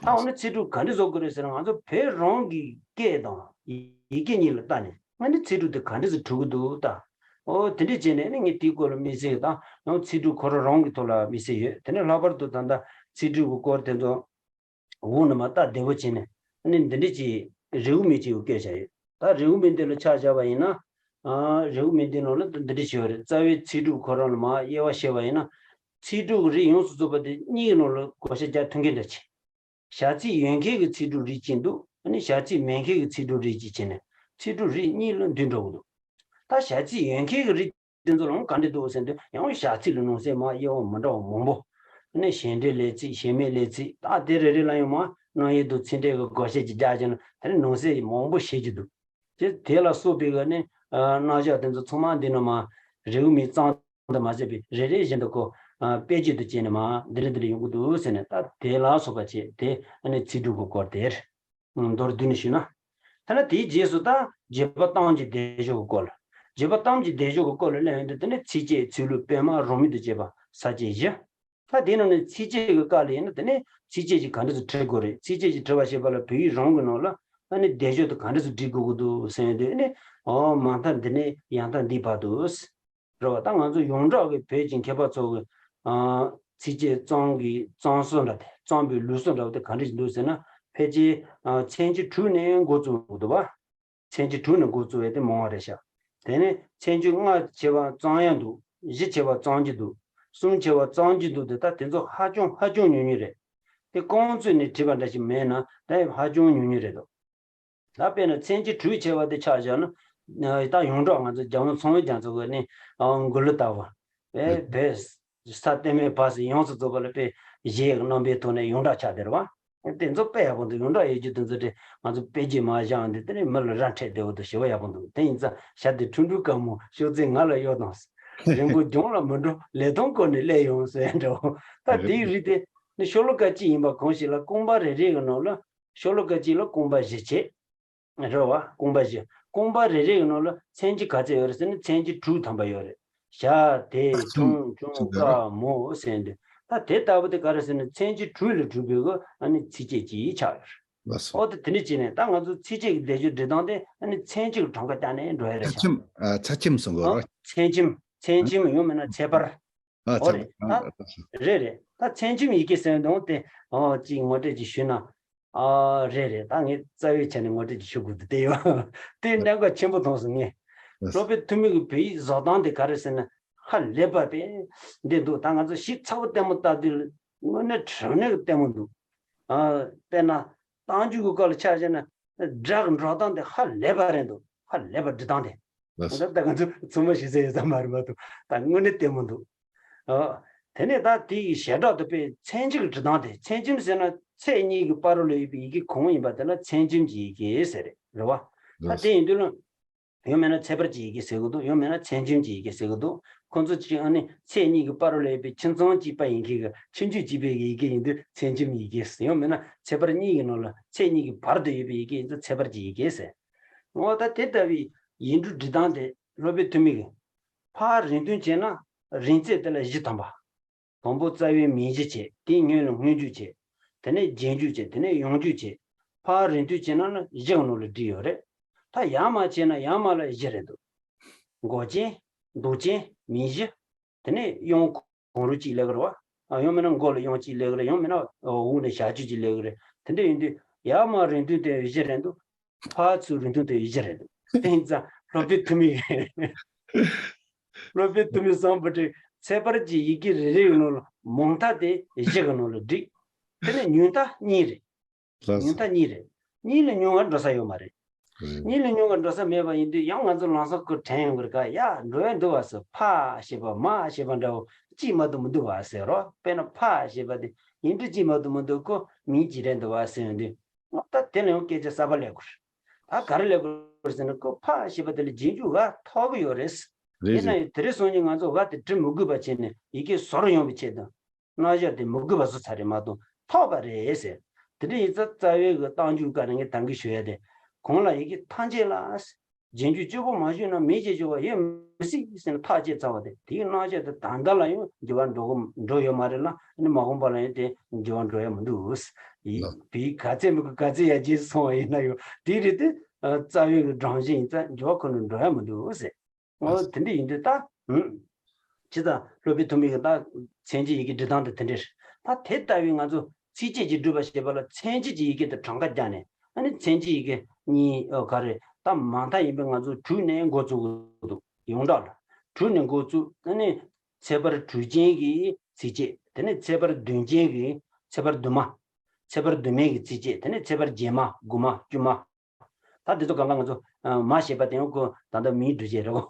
ད་འོ་ན་ཚིག་གྲུབ་ག་འདྲ་བཟོ་དགོས་རེད་ཟེར་ན། ང་ཚོ་བོད་རང་གི་སྐད་དང་ཡི་གེ་གཉིས་ལ་བལྟས་ནས་ང་ནི་ཚིག་གྲུབ་དེ་ག་འདྲ་ཞིག་གྲུབ་ཀྱི་འདུག་ད། འོ་དེ་འདྲ་བྱས་ནས་ནི་ངས་དེའི་སྐོར་ལ་དམིགས་བསལ་དང་ཡང་ཚིག་གྲུབ་ཁོ་རང་རང་གི་ཐོག་ལ་དམིགས་བསལ་ཡོད། དེ་ནས་ལྷག་པར་དུ་ད་ལྟ་ཚིག་གྲུབ་ཀྱི་སྐོར་དེ་ཚོ་འོག་ནས་མར་ལྟ་བདེ་པོ་བྱས་ནས་ནི་འདི་འདྲ་ཅིག་རེའུ་མིག་ཅིག་བཀོད་བཞག་ཡོད། ད་རེའུ་མིག་འདི་ལ་ཆ་བཞག་པ་ཡིན་ན། ཨ་རེའུ་མིག་འདི་ནང་ལ་འདི་འདྲ་ཞིག་ཡོད་རེད། རྩ་བའི་ཚིག་གྲུབ་ཁོ་རང་ལ་མར་དབྱེ་བ་བཤད་པ་ཡིན་ན། ཚིག་གྲུབ་ཀྱི་རིགས་ཡོངས་སུ་རྫོགས་པ་དེ་གཉིས་ཀྱི་ནང་ལ་བགོ་བཤའ་རྒྱག་ཐུབ་མཁན་འདྲ་ཅིག་བྱ་ཚིག་ཡོད་མཁན་གྱི་ཚིག་གྲུབ་རིགས་གཅིག་འདུག་ཨ་ནི་བྱ་ཚིག་མེད་མཁན་གྱི་ཚིག་གྲུབ་རིགས་གཅིག་བྱས་ནས་ཚིག་གྲུབ་རིགས་གཉིས་ལ་འདུས་འགྲོ་གི་འདུག་ད་བྱ་ཚིག་ཡོད་མཁན་གྱི་རིགས་དེ་ཚོ་ལ་ག་འདྲ་འདུག་ཟེར་དུས་ཡང་བྱ་ཚིག་ལ་ནང་གསེས་མར་དབྱེ་བ་མི་འདྲ་བ་མང་པོ། ཨ་ནི་བྱེད་འབྲེལ་ལས་ཚིག་བྱེད་མེད་ལས་ཚིག་ད་དེ་རེ་རེ་ལ་ཡང་མར་རྣམ་དབྱེ་དང་ཚིག་ཕྲད་ཀྱི་བགོ་བཤའ་ཅིག་རྒྱག་བྱས་ན་དེ་ནི་ནང་གསེས་མང་པོ་བྱེད་ཀྱི་འདུག་དེ་དེ་ལ་སོགས་པའི་གི་ནི་རྣམ་གཞག་དེ་ཚོ་ཚང་མ་འདི་ནང་མར་རེའུ་མིག་གཙང་དུ་མ་ཟད་པའི་རེ་རེ་བཞིན་དུ་ཁོ་དཔེ་བརྗོད་དུ་བྱས་ནས་མར་འདི་འདྲ་འདི་འདྲ་ཡོང་གི་འདུག་ཟེར་ནས། ད་དེ་ལ་སོགས་པ་བྱས་དེ་ཨ་ནི་ཚིག་གྲུབ་ཀྱི་སྐོར་དེ་རེད། མདོར་བསྡུས་ནས་ཞུས་ན། ཐ་ན་དེའི་རྗེས་སུ་ད་བརྗོད་པ་གཏམ་གྱི་སྡེབ་སྦྱོར་གྱི་སྐོར་ལ། བརྗོད་པ་གཏམ་གྱི་སྡེབ་སྦྱོར་གྱི་སྐོར་ལ་གླེང་ཡོང་དུས་དེ་ནི་ཚིགས་བཅད་ཚིག་ལྷུག་སྤེལ་མ་རོལ་མོ་དང་བཅས་པ་ས་བཅད་བཞི། ད་དེའི་ནང་ནས་ཚིགས་བཅད་ཀྱི་སྐབས་ལ་ཡིན་ན་དེ་ནི་ཚིགས་བཅད་ཅིག་ག་འདྲ་ཞིག་འབྲི་དགོས་རེད། ཚིགས་བཅད་ཅིག་འབྲི་བ་ཞེས་པ་ལ་བོད་ཡིག་རང་གི་ནང་ལ་ཨ་ནི་སྡེབ་སྦྱོར་དེ་ག་འདྲ་ཞིག་སྒྲིག་དགོས་ཀྱི་འདུག་ཟེར་ཡོང་དུས་ནི། འོ་མ་མཐའ་འདི་ནས་ཡང་མཐའ་འདིའི་བར་དུ། རེད་བ། ད་ང་ཚོ་ཡོངས་གྲགས་ཀྱི་བོད་ཀྱི་མཁས་པ་ཚོ་གི་ཨ་ཚིགས་བཅད་གཙང་གི་གཙང་སོ་འདྲ་དེ། གཙང་པོའི་ལུགས་སྲོལ་འདྲ་བོ་དེ་ག་འདྲ་ཞིག་འདུག་ཟེར་ན། ཕལ་ཆེར་ཨ་མཚན་གཞི་དྲུག་ནས་འགོ་བཙུགས་འདུག་བ། མཚན་གཞི་དྲུག་ནས་འགོ་བཙུགས་པའི་དེ་མང་བ་རེད་ཤག་དེ་ནས་མཚན་གཞི་ལྔ་བྱས་པ་གཙང་ཡང་འདུག་བཞི་བྱས་པ་གཙང་གི་འདུག་གསུམ་བྱས་པ་གཙང་གི་འདུག་དེ་ད་དེ་ཚོ་ཧ་ཅང་ཧ་ཅང་ཉུང་ཉུང་རེད། དེ་རྐང་བཙུགས་ནས་བྲིས་པ་འདྲ་ཞིག་མེད་ན་ད་ཧ་ཅང་ཉུང་ཉུང་རེད་འདུག་ད་དཔེར་ན་མཚན་གཞི་དྲུག་བྱས་པ་དེ་ཆ་བཞག་ན། ད་ཡོངས་གྲགས་ང་ཚོ་རྒྱལ་དབང་ཚངས་པའི་རྒྱ་མཚོ་གི་ནི་མགུར་གླུ་ལྟ་བུ། བོད་ས་གཏེར་མའི་བར་ཟེར་ཡོངས་སུ་རྫོགས་པ་ལ་དཔེ་བཞི་ཡི་རྣམ་པའི་ཐོག་ནས་ཡོངས་གྲགས་ཆགས་བསྡད་རེད་བ། དེ་ཚོ་དཔེ་ཡག་པོ་འདུག་ཡོངས་གྲགས་ཡོད་རྒྱུ་དེ་ཚོ་དེ་ང་ཚོ་དཔེ་རྒྱུད་མ་བཞག་འདི་དེ་ནས་མི་ལ་ར་འཕྲོད་བདེ་བོ་འདུག་ཞེ་པོ་ཡག་པོ་འདུག་དེ་ཡིན་ཙང་ཞྭ་དེ་ཁྲུང་ཁྲུང་དཀར་མོ་ཤོག་རྩེ་ང་ལ་གཡོག་དང་། རིང་པོ་ལྗོངས་ལ་མི་འགྲོ་ལས་དོན་སྐོར་ནས་སླེབས་ཡོང་ཟེར་འདྲ་བོ། ད་དེའི་རིགས་དེ་ནི་ཤོ་ལོ་ཀ་གཅིག་ཡིན་པ་གང་ཞིག་ལ་རྐང་པ་རེ་རེ་གི་ནང་ལ། ཤོ་ལོ་ཀ་གཅིག་ལ་རྐང་པ་བཞི་བྱས། རེད་བ། རྐང་པ་བཞི། རྐང་པ་རེ་རེ་གི་ནང་ལ་མཚན་གཞི་ག་ཚད་ཡོད་རེད་ཟེར་ན་མཚན་གཞི་དྲུག་ཐམ་པ་ཡོད་རེད། ཞྭ་དེ་ཁྲུང་ཁྲུང་དཀར་མོ་ཟེར་འདི། ད་དེ་ལྟ་བུ་དེ་ག་རེ་ཟེར་ན་མཚན་གཞི་དྲུག་ལས་གྲུབ་པའི་གི་ཨ་ནི་ཚིགས་བཅད་ཅིག་ཆགས་ཡོད་རེད། ལགས་སོ། འོ་དེ་དེ་འདྲ་བྱས་ནས་ད་ང་ཚོ་ཚིགས་བཅད་ཀྱི་སྡེབ་སྦྱོར་འབྲི་སྟངས་དེ་ཨ་ནི་མཚན་གཞི་གི་གྲངས་ཀ་བརྒྱབ་ནས་འགྲོ་ཡ་རེད་ཤག་ཚེག་ཁྱིམ། ཨ། ཚེག་ཁྱིམ་གསུང་གི་ཨ། རེད། ཚེག་ཁྱིམ། ཚེག་ཁྱིམ་ཡང་མིན་ན་ཚེག་བར། ཨ། འོ་ཚེག་རེད་བར། ད། ཨ། ལགས་སོ། རེད་རེད། ད་མཚན་ཁྱིམ་ཡི་གེ་ཟེར་དང་དེ་ཨོ་ཅིག་ངོ་སྤྲོད་ཅིག་ཞུས་ན། ཨ། རེད་རེད། ད་ངས་རྩ་བའི་ཆ་ནས་ངོ་སྤྲོད་ཅིག་ཞུ་དགོས་འདུག་དེ་ཡོད། དེ་གནད་འགག་ཆེན་པོ་མཐོང་སོང་ངས། ལགས་སོ། སློབ་དཔོན་ཐུ་མི་གི་བོད་ཡིག་བཟོ་སྟངས་དེ་ག་རེ་ཟེར་ན་ཧ་ལས་པ་དཔེ་འདི་འདུག་ད་ང་ཚོ་ཞིབ་ཚགས་པོ་ལྟད་མོ་ལྟ་དུས་དངོས་གནས་དྲང་གནས་ཀྱི་ལྟད་མོ་འདུག་ཨ། དཔེར་ན། རྟགས་འཇུག་གི་སྐོར་ལ་ཆ་བཞག་ན། སྒྲ་གི་འགྲོ་སྟངས་དེ་ཧ་ལས་པ་རེད་འདུག་ཧ་ལས་པ་འབྲི་སྟངས་དེ། ལགས་སོ། ད་ལྟ་ང་ཚོ་ཚང་མ་ཞིག་ཟེར་ཡོད་ས་མ་རེད་མ་གཏོགས་ད་དངོས་གནས་ལྟད་མོ་འདུག་ཨ། དེ་ནས་ད་དེ་ཡི་བྱེ་བྲག་ཏུ་དཔེ་མཚན་གཞི་གི་འབྲི་སྟངས་དེ། མཚན་ཁྱིམ་ཟེར་ན་ཚེག་གཉིས་ཀྱི་བར་རོ་ལ་ཡོད་པའི་ཡི་གེ་གང་ཡིན་པ་དེ་ལ་མཚན་ཁྱིམ་གྱི་ཡི་གེ་ཟེར་རེད། རེད་བ། ད་དེ་ཡིན་དུས་ལ། ཡང་མིན་ན་ཚེག་བར་གྱི་ཡི་གེ་ཟེར་གི་འདུག་ཡང་མིན་ན་མཚན་ཁྱིམ་གྱི་ཡི་གེ་ཟེར་གི་འདུག་ཁོ་ཚོ་གཅིག་ཨ་ནི་ཚེག་གཉིས་ཀྱི་བར་རོ་ལ་ཡོད་པའི་ཁྱིམ་ཚང་གཅིག་པ་ཡིན་མཁན་གྱི་ཁྱིམ་རྒྱུད་གཅིག་པའི་ཡི་གེ་ཡིན་དུས་མཚན་ཁྱིམ་ཡི་གེ་ཟེར། ཡང་མིན་ན་ཚེག་བར་གཉིས་ཀྱི་ནང་ལ་ཚེག་གཉིས་ཀྱི་བར་དུ་ཡོད་པའི་ཡི་གེ་ཡིན་ཙང་ཚེག་བར་གྱི་ཡི་གེ་ཟེར། འོ་ད་དེ་ལྟ་བུའི་ཡིག་འབྲུ་འབྲི་སྟངས་དེ་སློབ་དཔོན་ཐུ་མི་གིས་ཕར་རིང་ཐུང་བྱས་ན་རིང་ཚད་དེ་ལ་བཞི་ཐམ་པ། དང་པོ་རྩ་བའི་མིང་གཞི་བྱས། དེའི་སྔོན་ལ་སྔོན་འཇུག་བྱས། དེ་ནས་རྗེས་འཇུག་བྱས། དེ་ནས་ཡང་འཇུག་བྱས། ཕར་རིང་ཐུང་བྱས་ན་ནི་བཞི་གི་ནང་ལ་བསྒྲིལ་ཡོད་རེད། ད་ཡར་མར་བྱས་ན་ཡར་མར་ལ་བཞི་རེད་འདུག་མགོ་ཅན། འདོགས་ཅན། མིང་གཞི། དེ་ནས་དབྱངས་གང་རུང་གཅིག་སླེབས་ཀྱི་རེད་བ། ཨ། ཡང་མིན་ན་མགོ་ལ་དབྱངས་གཅིག་སླེབས་ཀྱི་རེད། ཡང་མིན་ན་འོག་ནས་ཞབས་ཀྱུ་གཅིག་སླེབས་ཀྱི་རེད། དེ་འདྲ་ཡིན་དུས་ཡར་མར་རིང་ཐུང་དེ་བཞི་རེད་འདུག་ཕར་ཚུར་རིང་ཐུང་དེ་བཞི་རེད་འདུག་དེ་ཡིན་ཙང་སློབ་དཔོན་ཐུ་མི། སློབ་དཔོན་ཐུ་མི་སམ་བྷོ་ཊས་ཚེག་བར་གྱི་ཡི་གེ་རེ་རེ་ཡི་ནང་ལ་མང་མཐའ་དེ་བཞི་གི་ནང་ལ་བསྒྲིགས། དེ་ནས་ཉུང་མཐའ་གཉིས་རེད། ལགས་སོ། ཉུང་མཐའ་གཉིས་རེད། གཉིས་ལས་ཉུང་བར་འགྲོ་ས་ཡོད་མ་རེད། གཉིད་ལས་ཉུང་བར་འགྲོ་ས་མེད་པ་ཡིན་དུས་ཡང་ང་ཚོ་ལམ་སང་ཁོ་དྲན་ཡོང་གི་རེད་ག་ཡ་འགྲོ་ཡ་འདུག་བ་ཟེར། ཕ་ཞེས་པ་མ་ཞེས་པ་འདྲ་བོ་ཅིག་མ་གཏོགས་མི་འདུག་བ་ཟེར་རོ། དཔེར་ན་ཕ་ཞེས་པ་དེ་ཡིན་འདྲ་ཅིག་མ་གཏོགས་མི་འདུག་ཁོ་མིང་ཅིག་རེད་འདུག་བ་ཟེར་ཡོང་དུས་ད་དེ་ལ་ཡང་སྐད་ཆ་གསར་པ་སླེབས་དགོས་རེད། ད་ག་རེ་སླེབས་དགོས་རེད་ཟེར་ན་ཁོ་ཕ་ཞེས་པ་དེ་ལ་རྗེས་འཇུག་ག་ཐོགས་ཀྱི་ཡོད་རེད། རེད་ཡིན་ན་རེད། ཡང་དེ་རིང་སང་ཉིན་ང་ཚོ་ག་དེ་འབྲི་མི་དགོས་པ་བྱས་ནས་ཡི་གེ་བཟོ་རུ་ཡོང་བའི་ཆེད་དུ། རྣམ་གཞག་དེ་མི་དགོས་པ་བཟོ་ཚར་རེད་མ་གཏོགས་ཐོགས་པ་རེད་ཟེར། དེ་འདྲ་ཡིན་ཙང་རྩ་བའི་གི་རྟགས་འཇུག་སྐབས་ནས་ངས་ད་གིན་ཞུ་ཡ་དེ། གོང་ལ་ཡི་གེ་ཐམས་ཅད་ལ། རྗེས་འཇུག་གཅིག་པོ་མ་ཞུས་ན་མིང་ཅིག་ཞུ་བ་ཡོད་མི་སྲིད་ཟེར་ནས་ཐག་བཅད་ཚར་བ་དེ་དེའི་རྣམ་གཞག་དེ་ད་ལྟ་ལ་ཡང་འགྱུར་བ་འགྲོ་གི་འགྲོ་ཡོད་མ་རེད་ལ་ཨ་ནི་མ་འོངས་པ་ལ་ཡང་དེ་འགྱུར་བ་འགྲོ་ཡ་མི་འདུག་ཡིན་ལགས། བི་ག་ཚད་མི་དགོས་ག་ཚད་ཡར་རྒྱས་སོང་བ་ཡིན་ན་ཡང་དེ་རེད་དེ། རྩ་བའི་གི་སྒྲོམ་གཞི་ཡིན་ཙང་འགྱུར་བ་ཁོ་ནས་འགྲོ་ཡ་མི་འདུག་ཟེར། ཨོ་དེ་འདྲ་ཡིན་དུས་ད། ཨུམ། ཇི་ལྟར་སློབ་དཔོན་ཐོན་མི་གི་ད་མཚན་གཅིག་ཡི་གེ་འབྲི་སྟངས་དེ་དེ་འདྲ་རེད། ད་དེ་ལྟ་བུའི་ང་ཚོ་ཚིགས་བཅད་ཅིག་སྒྲུབ་པ་ཞེས་པ་ལ་མཚན་གཅིག་གི་ཡི་གེ་དེ་གྲངས་ཀ་བརྒྱབ་ནས་ཨ་ནི་མཚན་གཅིག་ཡི་གེ་གཉིས་ཨོ་ག་རེ་ད་མང་མཐའ་ཡིན་པས་ང་ཚོ་དྲུག་ནས་འགོ་བཙུགས་དགོས་འདུག་ཡོངས་གྲགས་ལ་དྲུག་ནས་འགོ་བཙུགས་ཨ་ནི་ཚེག་བར་དྲུག་ཅན་གྱི་ཚིགས་བཅད་དེ་ནས་ཚེག་བར་བདུན་ཅན་གྱི་ཚེག་བར་བདུན་མ། ཚེག་བར་བདུན་མའི་གི་ཚིགས་བཅད་དེ་ནས་ཚེག་བར་བརྒྱད་མ་དགུ་མ་བཅུ་མ། ད་དེ་ཚོ་གང་ག་ང་ཚོ་མ་ཞེས་པ་དེ་ཡང་ཁོ་ད་ལྟ་མིང་འབྲི་བྱེད་རེད་གོ་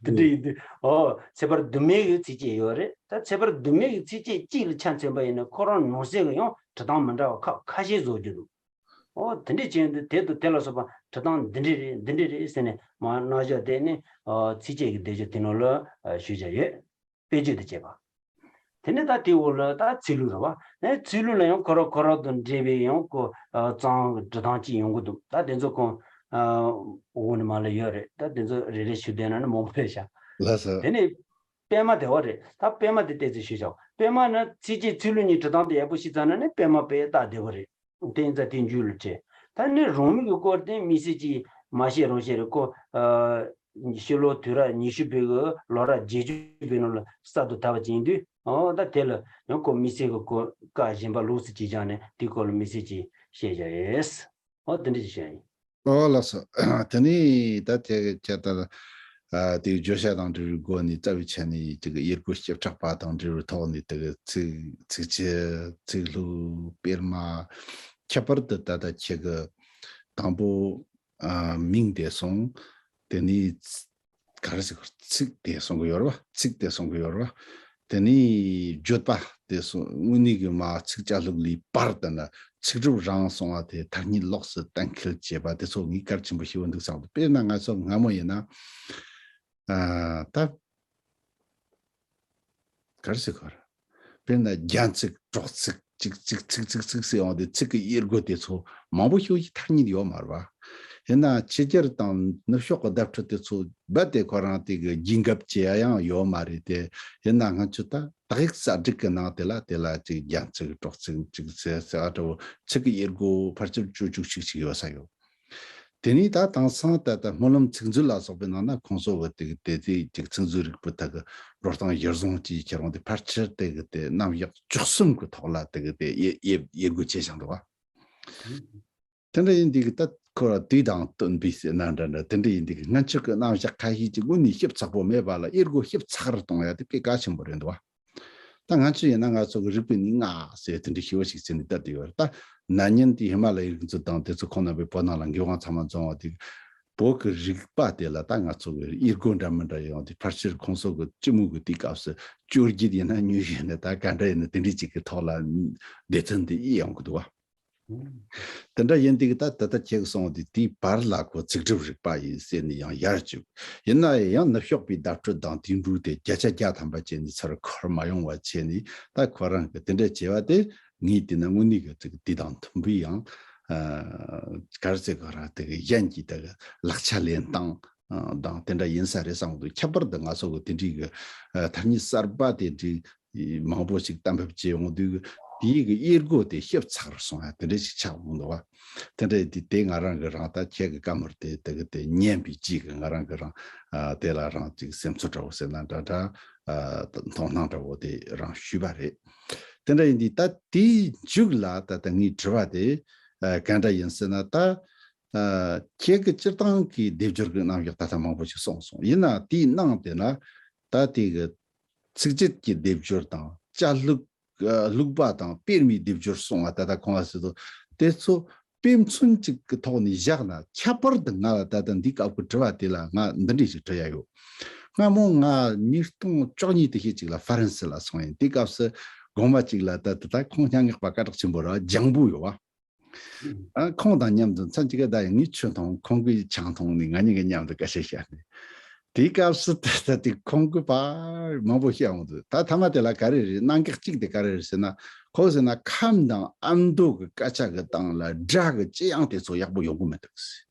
དེ་འདྲ་ཡིན་དུས་ཨོ་ཚེག་བར་བདུན་མའི་གི་ཚིགས་བཅད་ཡོད་རེད། ད་ཚེག་བར་བདུན་མའི་གི་ཚིགས་བཅད་གཅིག་ལ་ཆ་མཚོན་པ་ཡིན་ན་ཁོ་རང་ནང་གསེས་ཀྱི་ཡང་འབྲི་སྟངས་མི་འདྲ་བ་ཁ་ཁ་ཤས་བཟོ་རྒྱུ་འདུག་ཨོ་དེ་འདྲ་བྱས་ཡོང་དུས་དེ་དང་དེ་ལ་སོགས་པ་འབྲི་སྟངས་འདི་འདྲ་རེད་འདི་འདྲ་རེད་ཟེར་ནས་མ་རྣམ་གཞག་དེ་ནི་ཚིགས་བཅད་ཀྱི་སྡེབ་སྦྱོར་དེ་ནང་ལ་ཞུས་བྱ་ཡོད། དཔེ་བརྗོད་དུ་བྱེད་པ། དེ་ནས་ད་དེའི་འོག་ལ་ད་ཚིག་ལྷུག་རེད་བ། ནས་ཚིག་ལྷུག་ལ་ཡང་ཁོ་ར་ཁོ་ར་དང་འབྲེལ་བའི་ཡང་ཁོ་རྩང་འབྲི་སྟངས་གཅིག་ཡོང་གི་འདུག་ད་དེ་ཚོ་ཁོང་འོག་ནས་མར་ལ་ཡོད་རེད། ད་དེ་ཚོ་རེ་རེ་ཞུ་བསྡད་ན་ནི་མང་པོ་རེད་ཤག་ལགས་སོ། དེ་ནས་པད་མ་བདེ་བ་རེད། ད་པད་མ་དེ་བལྟས་ཚེ་ཞུས་བྱ། པད་མ་ནི་ཚིགས་བཅད་ཚིག་ལྷུག་གཉིས་འབྲི་སྟངས་དེ་ཡག་པོ་ཤེས་ཚར་ན་ནི་པད་མ་དཔེ་རྟགས་བདེ་བ་རེད། དེ་ཡིན་ཙང་དེ་མཇུག་ལ་བྲིས། ད་ནི་རང་མོས་ཀྱི་སྐོར་དེ་དམིགས་བསལ་གྱིས་མ་བཤད་རང་བཤད་རེད་ཁོ། ཕྱི་ལོ་དུས་རབས་ཉི་ཤུ་པའི་གི་ལོ་རབས་བརྒྱད་ཅུ་པའི་ནང་ལ་གསར་དུ་དར་བ་ཅིག་ཡིན་དུས་ཨོ་ད་དེ་ལ་ཡང་ཁོ་དམིགས་བསལ་གྱི་སྐོར་བཀའ་གཞན་པ་ལོགས་སུ་ཅིག་སྦྱངས་ནས་དེའི་སྐོར་ལ་དམིགས་བསལ་གྱིས་བཤད་བཞག་ཡོད། ཨོ་དེ་འདྲ་ཅིག་བཤད་ཡིན། ཨོ་ལགས་སོ། དེ་ནས་ད་དེ་ཁྱེད་ལྟར་དེའི་བརྗོད་བྱ་དང་འབྲེལ་བའི་སྒོ་ནས་རྩ་བའི་ཆ་ནས་དེ་གི་དབྱེ་སྒོ་བྱེ་བྲག་པ་དང་འབྲེལ་བའི་ཐོག་ནས་དེ་གི་ཚིག་ཚིགས་བཅད་ཚིག་ལྷུག་དཔེར་ན་ཁྱད་པར་དུ་ད་ལྟ་ཁྱེད་ཀྱི་དང་པོ། ཨ། མིང་དེ་སོང་། དེ་ནས་ག་རེ་ཟེར་དགོས་རེད། ཚིག་དེ་སོང་གི་ཡོད་རེད་བ། ཚིག་དེ་སོང་གི་ཡོད་རེད་བ། དེ་ནས་བརྗོད་པ་དེ་སོང་དངོས་གནས་ཀྱི་མ་ཚིག་བཅད་ལྷུག་ལས་བར་དུ་ན་ཚིག་གྲུབ་རང་སོང་བ་དེ་ཐ་སྙད་ལོགས་སུ་གཏན་འཁེལ་བྱེད་པ་དེ་ཚོ་ངས་གལ་ཆེན་པོ་ཤེས་པོ་འདུག་བསམ་འདུག་དཔེར་ན་ང་ཚོ་སྔ་མོ་ཡིན་ན། ཨ། ད། ག་རེ་ཟེར་དགོས་རེད། དཔེར་ན་རྒྱན་ཚིག་གྲོགས་ཚིག་ཅིག་ཅིག་ཚིག་ཚིག་ཚིག་ཟེར་ཡོང་དུས་ཚིག་གི་དབྱེ་སྒོ་དེ་ཚོ་མང་པོ་ཞིག་ཐག་ཉེ་ཡོད་མ་རེད་བ། ཡིན་ན་ཕྱི་རྒྱལ་དང་ནུབ་ཕྱོགས་ཀྱི་བརྡ་སྤྲོད་དེ་ཚོ་རྦད་དེ་ཁོ་རང་དེ་གི་རྒྱུན་འགབ་བྱེད་ཡ་ཡང་ཡོད་མ་རེད་དེ། ཡིན་ན་ང་ཚོ་ད་དག་ཡིག་གསར་བསྒྲིགས་ཀྱི་ནང་དེ་ལ་དེ་ལ་ཅིག་རྒྱན་ཚིག་གྲོགས་ཚིག་ཅིག་ཟེར་ཟེར་བ་འདྲ་བོ་ཚིག་གི་དབྱེ་སྒོ་ཕལ་ཆེར་བཅུ་བཅུ་གཅིག་ཅིག་ཡོད་ས་ཡོད། དེ་ནས་ད་དེང་སང་ད་ལྟ་སྨོན་ལམ་ཚིག་མཛོད་ལ་སོགས་པའི་ནང་ན་ཁོང་ཚོ་གི་དེ་གི་དེ་དེ་ཅིག་ཚིག་མཛོད་རིག་པའི་ཐད་ཀྱི་འགྲོ་སྟངས་གཞིར་བཟུང་ཅིག་ཁྱེར་འོང་དེ་ཕལ་ཆེར་དེ་གི་དེ་རྣམ་གཞག་བཅུ་གསུམ་གི་ཐོག་ལ་དེ་གི་དེ་དབྱེ་དབྱེ་དབྱེ་སྒོ་ཕྱེ་བཞག་འདུག་བ། དེ་འདྲ་ཡིན་དེ་གི་ད་ཁོ་ར་དུས་དང་བསྟུན་པའི་ཟེར་ན་འདྲ་འདྲ་དེ་འདྲ་ཡིན་དེ་གི་སྔ་ཕྱི་གི་རྣམ་གཞག་ཁ་ཤས་ཅིག་དངོས་གནས་ཞིབ་ཚགས་པོ་མེད་པ་ལ་དབྱེ་སྒོ་ཞིབ་ཚགས་རུ་གཏོང་ཡ་དེ་དཔེ་གལ་ཆེན་པོ་རེད་འདུག་བ། ད་ང་ཚོ་ཡིན་ན་ང་ཚོ་གི་རིག་པའི་ནི་ལྔ་ཟེར་དེ་འདྲ་ཞེ་པོ་ཞིག་བྱས་ནས་བསྡད་དེ་ཡོད་རེད། ད་ན་ནིང་དེ་ཧི་མ་ལ་ཡའི་རིག་མཛོད་དང་དེ་ཚོ་ཁོང་རྣམ་པས་བོད་ནང་ལ་མཁས་དབང་ཚང་མ་འཛོམས་པ་དེ་བོད་ཀྱི་རིག་པ་དེ་ལ་ད་ང་ཚོ་གི་དབྱེ་སྒོ་འདྲ་མི་འདྲ་ཡོང་དེ་ཕལ་ཆེར་ཁོང་ཚོ་གི་སྤྱི་མོས་གི་དེའི་སྐབས་སུ་བཅོ་བརྒྱད་ཡིན་ན་ཉི་ཤུ་ཡིན་ན་ད་ག་འདྲ་ཡིན་ན་དེ་འདྲའི་ཅིག་གི་ཐོག་ལ་སྡེ་ཚན་དེ་དབྱེ་ཡོང་གི་འདུག་བ། དེ་འདྲ་ཡིན་དུས་ད་ད་ལྟ་ཁྱེད་ཀྱིས་གསུངས་པ་དེ་དེའི་བར་ལ་ཁོ་ཚིག་གྲུབ་རིག་པ་ཡིན་ཟེར་ནས་ཡང་ཡར་བཅུག་ཡིན་ན་ཡང་ནུབ་ཕྱོགས་པའི་བརྡ་སྤྲོད་དང་དེང་དུས་དེ་བརྒྱ་ཆ་བརྒྱ་ཐམ་པ་བྱས་ནས་ཚུར་འཁོར་མ་ཡོང་བ་བྱས་ནས་ད་ཁོ་རང་གི་དེ་འདྲ་བྱས་པ་དེ་ངས་བལྟས་ན་དངོས་གནས་ཀྱི་ཚིག་དེ་དང་མཐུན་པའི་ཡང་ག་རེ་ཟེར་དགོས་ར་དེ་གི་གཞན་གྱི་དེ་གི་ལག་ཆ་ལེན་སྟངས་དང་དེ་འདྲ་ཡིན་ས་རེད་བསམ་གི་འདུག་ཁྱད་པར་དུ་ང་ཚོ་གི་དེ་འདྲའི་གི་ཐ་སྙད་གསར་པ་དེ་འདྲའི་མང་པོ་ཞིག་གཏན་འབེབས་བྱས་ཡོང་དུས་དེའི་གི་དབྱེ་སྒོ་དེ་ཞིབ་ཚགས་རུ་སོང་ཡ་དེ་འདྲ་ཞིག་ཆགས་འོང་འདུག་བ། དེ་འདྲ་དེ་དེ་ང་རང་གི་རང་ད་ཁྱེད་ཀྱི་བཀའ་མོལ་དེ་དེ་གི་དེ་ཉན་པའི་རྗེས་ཀྱི་ང་རང་གི་རང་དེ་ལ་རང་ཅིག་སེམས་ཚོར་འདྲ་བོ་ཟེར་ན་འདྲ་འདྲ་མཐོང་སྣང་འདྲ་བོ་དེ་རང་ཞུས་པ་རེད། དེ་འདྲ་ཡིན་དུས་ད་དེའི་མཇུག་ལ་ད་ལྟ་ངའི་དྲི་བ་དེ་ག་འདྲ་ཡིན་ཟེར་ན་ད་ཁྱེད་ཀྱི་སྤྱིར་བཏང་གི་སྡེབ་སྦྱོར་གྱི་རྣམ་གཞག་ད་ལྟ་མང་པོ་ཞིག་གསུངས་སོང་། ཡིན་ན་དེའི་ནང་དེ་ན་ད་དེ་གི་ཚིགས་བཅད་ཀྱི་སྡེབ་སྦྱོར་དང་བཅད་ལྷུག་ལྷུག་པ་དང་སྤེལ་མའི་སྡེབ་སྦྱོར་གསུངས་པ་ད་ལྟ་གོང་ལ་ཟེར་དུས་དེ་ཚོ་ དཔེ་མཚོན་གཅིག་གི་ཐོག་ནས་བཞག་ན། ཁྱད་པར་དུ་ང་ལ་ད་ལྟ་འདི་སྐབས་ཀྱི་དྲི་བ་དེ་ལ་ང་འདི་འདྲ་ཞིག་དྲི་ཡ་ཡོད། སྔ་མོ་ང་ཉིས་སྟོང་བཅུ་གཉིས་དེ་ཤེད་ཅིག་ལ་ཧྥ་རན་སི་ལ་སོང་ཡིན། དེ་སྐབས་སུ་དགོང་མོ་གཅིག་ལ་ད་ད་ད་ཁོང་སྙན་ངག་པ་སྐད་གྲགས་ཆེན་པོ་ར་ལྗང་བུ་ཡོད་བ། ཨ། ཁོང་དང་མཉམ་དུ་མཚན་གཅིག་ག་ད་ཡང་ངས་ཆུ་འཐུང་། ཁོང་གིས་ཆང་འཐུང་ནས་ང་གཉིས་ཀྱིས་མཉམ་དུ་སྐད་ཆ་བཤད་ནས། དེའི་སྐབས་སུ་ད་ལྟ་དེ་ཁོང་གིས་པར་མང་པོ་བཤད་འོང་དུས། ད་ཐ་མ་དེ་ལ་ག་རེ་རེད། གནད་འགག་གཅིག་དེ་ག་རེ་རེད་ཟེར་ན། ཁོང་ཟེར་ན་ཁམས་དང་ཨ་མདོ་གི་སྐད་ཆ་གི་སྟེང་ལ་སྒྲ་གི་ལྕི་ཡང་དེ་ཚོ་ཡག་པོ་ཡོང་གི་མི་འདུག་ཟེར།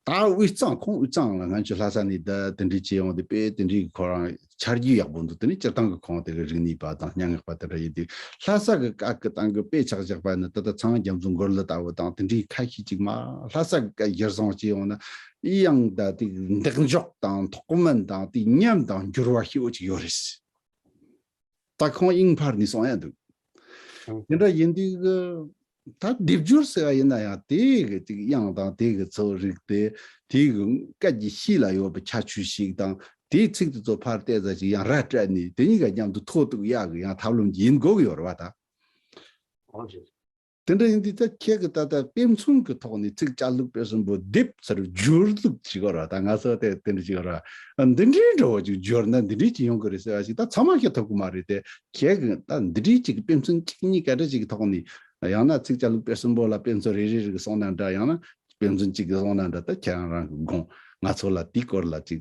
ད་དབུས་གཙང་། ཁོང་དབུས་གཙང་ལ་སྔོན་ཆད་ལྷ་ས་ནས་ད་དེ་འདྲའི་བྱས་ཡོང་དུས་དཔེ་དེ་འདྲའི་ཁོ་རང་ཆ་རྒྱུས་ཡག་པོ་འདུག་དེ་ནས་སྤྱིར་བཏང་གི་ཁོང་དེ་གི་རིག་གནས་པ་དང་སྙན་ངག་པ་དེ་འདྲ་ཡིན་དུས། ལྷ་ས་གི་སྐད་ཀྱི་སྟེང་གི་དཔེ་ཆ་བཞག་པ་ནི་ད་ལྟ་ཚངས་དབྱངས་རྒྱ་མཚོ་མགུར་གླུ་ལྟ་བུ་དང་དེ་འདྲའི་ཁ་ཤས་ཅིག་མ། ལྷ་ས་གི་སྐད་གཞིར་བཟུང་བྱས་ཡོང་ན་ཨི་ཡང་ད་དེ་འདེགས་འཇོག་དང་མཐོ་དམན་དང་དེ་ཉམས་དང་འགྱུར་བ་ཤེས་འོ་ཅིག་ཡོད་རེད། ད་ཁོང་དབྱིངས་འཕར་ནས་སོང་ཡ་འདུག་དེ་འདྲ་ཡིན་དུས་གི། ད་སྡེབ་སྦྱོར་ཟེར་བ་ཡིན་ན་ཡང་དེ་གི་ཅིག་དབྱངས་དང་དེ་གི་ཚིག་རིགས་དེ། དེ་གི་སྐད་ཀྱི་གཤིས་ལ་ཡོད་པའི་ཁྱད་ཆོས་ཤིག་དང་། དེའི་ཚིག་དེ་ཚོ་ཕར་བལྟས་ཙང་ཅིག་ཡང་ར་སྤྲད་ནས་དེ་གཉིས་ཀ་མཉམ་དུ་ཐོགས་གཏུག་ཡག་གི་ཡང་ཐབས་ལམ་ཅིག་ཡིན་དགོས་ཀྱི་ཡོད་རེད་བ་ད། འོ་རེད། དེ་འདྲ་ཡིན་དུས་ད་ཁྱེད་ཀྱིས་ད་ལྟ་དཔེ་མཚོན་གྱི་ཐོག་ནས་ཚིག་བཅད་ལྷུག་དཔེ་གསུམ་པོ་སྡེབ་ཟེར་སྦྱོར་ལུགས་བྱེད་དགོས་ར། ད་ང་ཚོ་དེ་དེ་འདྲ་བྱེད་དགོས་ར། འདི་འདྲའི་འདྲ་བོ་ཅིག་སྦྱོར་ན་འདི་འདྲའི་ཅིག་ཡོང་གི་རེད་ཟེར་བ་ཞིག་ད་ཚང་མ་ཤེས་ཐུབ་ཀྱི་མ་རེད་དེ། ཁྱེད་ཀྱིས་ད་འདི་འདྲའི་ཅིག་དཔེ་མཚོན་གཅིག་གཉིས་ག་འདྲ་ཅིག་གི་ཐོག་ནས། ཡང་ན་ཚིག་བཅད་ལྷུག་དཔེ་གསུམ་པོ་ལ་དཔེ་མཚོན་རེ་རེ་རེ་གི་གསུངས་ན་འདྲ། ཡང་ན་དཔེ་མཚོན་གཅིག་གི་གསུངས་ན་འདྲ། ད་ཁྱེད་རང་རང་གི་དགོངས། ང་ཚོ་ལ་དེའི་སྐོར་ལ་ཅིག་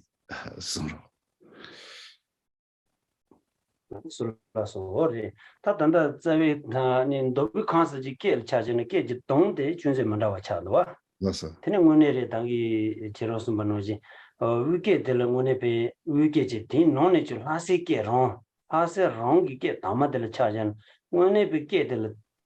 གསུང་རོགས། ཟུར་ལ་སོ་རེད། ད་ད་ལྟ་རྩ་བའི་ནི་མདོ་དབུས་ཁམས་གསུམ་གྱི་སྐད་ལ་ཆ་བཞག་ན་སྐད་ཀྱི་གདངས་དེ་ཅུང་ཟད་མི་འདྲ་བ་ཆགས་འདུག་བ། ལགས་སོ། དེ་ནི་དངོས་གནས་རེད། ད་གིན་ཁྱེད་རང་གསུངས་པ་ནང་བཞིན། དབུས་སྐད་དེ་ལ་དངོས་གནས་པའི་དབུས་སྐད་ཅིག་དེའི་ནང་ནས་ཀྱང་ལྷ་སའི་སྐད་རང་། ལྷ་སའི་རང་གི་སྐད་དག་མ་དེ་ལ་ཆ་བཞག་ན་དངོས་གནས་པའི་སྐད་དེ་ལ་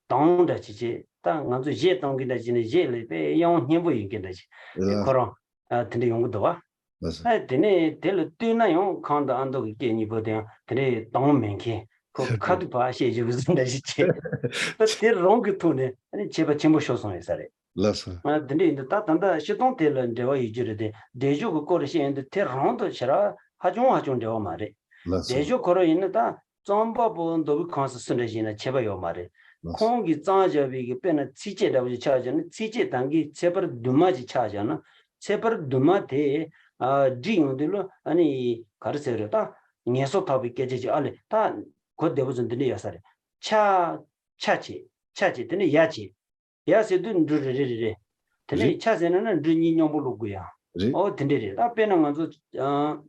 གདངས་འདྲ་ཅིག་བྱས། ད་ང་ཚོ་གཞས་གཏོང་གི་འདྲ་ཅིག་ནི་གཞས་ལ་དཔེ་དབྱངས་སྙན་པོ་ཡོད་མཁན་འདྲ་ཅིག་ཨེ། ཁོ་རང་དེ་འདྲ་ཡོང་གི་འདུག་བ། ལགས་སོ། ཨ། དེ་ནས་དེ་ལ་ལྟོས་ན་ཡང་ཁམས་དང་ཨ་མདོ་གི་སྐད་གཉིས་པོ་དེ་ཡང་དེ་འདྲའི་གདངས་མེད་མཁན། ཁོ་ཁ་ཐུག་ཕར་བཤད་རྒྱུ་བཟོ་འདྲ་ཞིག་བྱས། ད་དེ་རང་གི་ཐོག་ནས་ཨ་ནི་ཁྱད་པར་ཆེན་པོ་ཤོར་སོང་ཡོད་ས་རེད། ལགས་སོ། ཨ། དེ་འདྲ་ཡིན་དུས་ད་ད་ལྟ་སྤྱིར་བཏང་དེ་ལ་འབྲེལ་བ་ཡོད་རྒྱུ་རེད་དེ། སྒྲ་སྦྱོར་གྱི་སྐོར་ལ་བཤད་ཡོང་དུས་དེ་རང་དང་ཞེ་དྲག་ཧ་ཅང་ཧ་ཅང་འབྲེལ་བ་མ་རེད། ལགས་སོ། སྒྲ་སྦྱོར་ཁོ་རང་ཡིན་ན་ད། རྩོམ་པ་པོ་མདོ་དབུས་ཁམས་གསུམ་སུ་འདྲ་ཞིག་ཡིན་ན་ཁྱད་པར་ཡོད་མ་རེད། ལགས་སོ། ཁོང་གིས་བརྩམས་བཞག་པའི་གི་དཔེར་ན་ཚིགས་བཅད་འདྲ་བོ་ཞིག་ཆ་བཞག་ན། ཚིགས་བཅད་དང་གི་ཁྱད་པར་བསྡུས་མ་ཞིག་ཆ་བཞག་ན། ཁྱད་པར་བསྡུས་མ་དེ་ཨ་བསྒྲིགས་ཡོང་དུས་ལ་ཨ་ནི་ག་རེ་ཟེར་རེད། ད་ངལ་གསོ་ཐོག་པའི་སྐད་ཆ་ཅིག་ཨ་ལས་ད་གོ་བདེ་པོ་ཚོ་འདི་འདྲ་ཡོད་ས་རེད། ཆ། ཆ་བྱས། ཆ་བྱས་དེ་ནས་ཡ་བྱས། ཡ་ཟེར་དུས་འབྲུ་རེ་རེ་རེ་རེ། དེ་ནས་རེད། ཆ་ཟེར་ན་ན་འབྲུ་གཉིས་མཉམ་པོ་བླུག་དགོས་ཡ། རེད། ཨོ་དེ་འདྲ་རེད། ད་དཔེར་ན་ང་ཚོ་ཨ།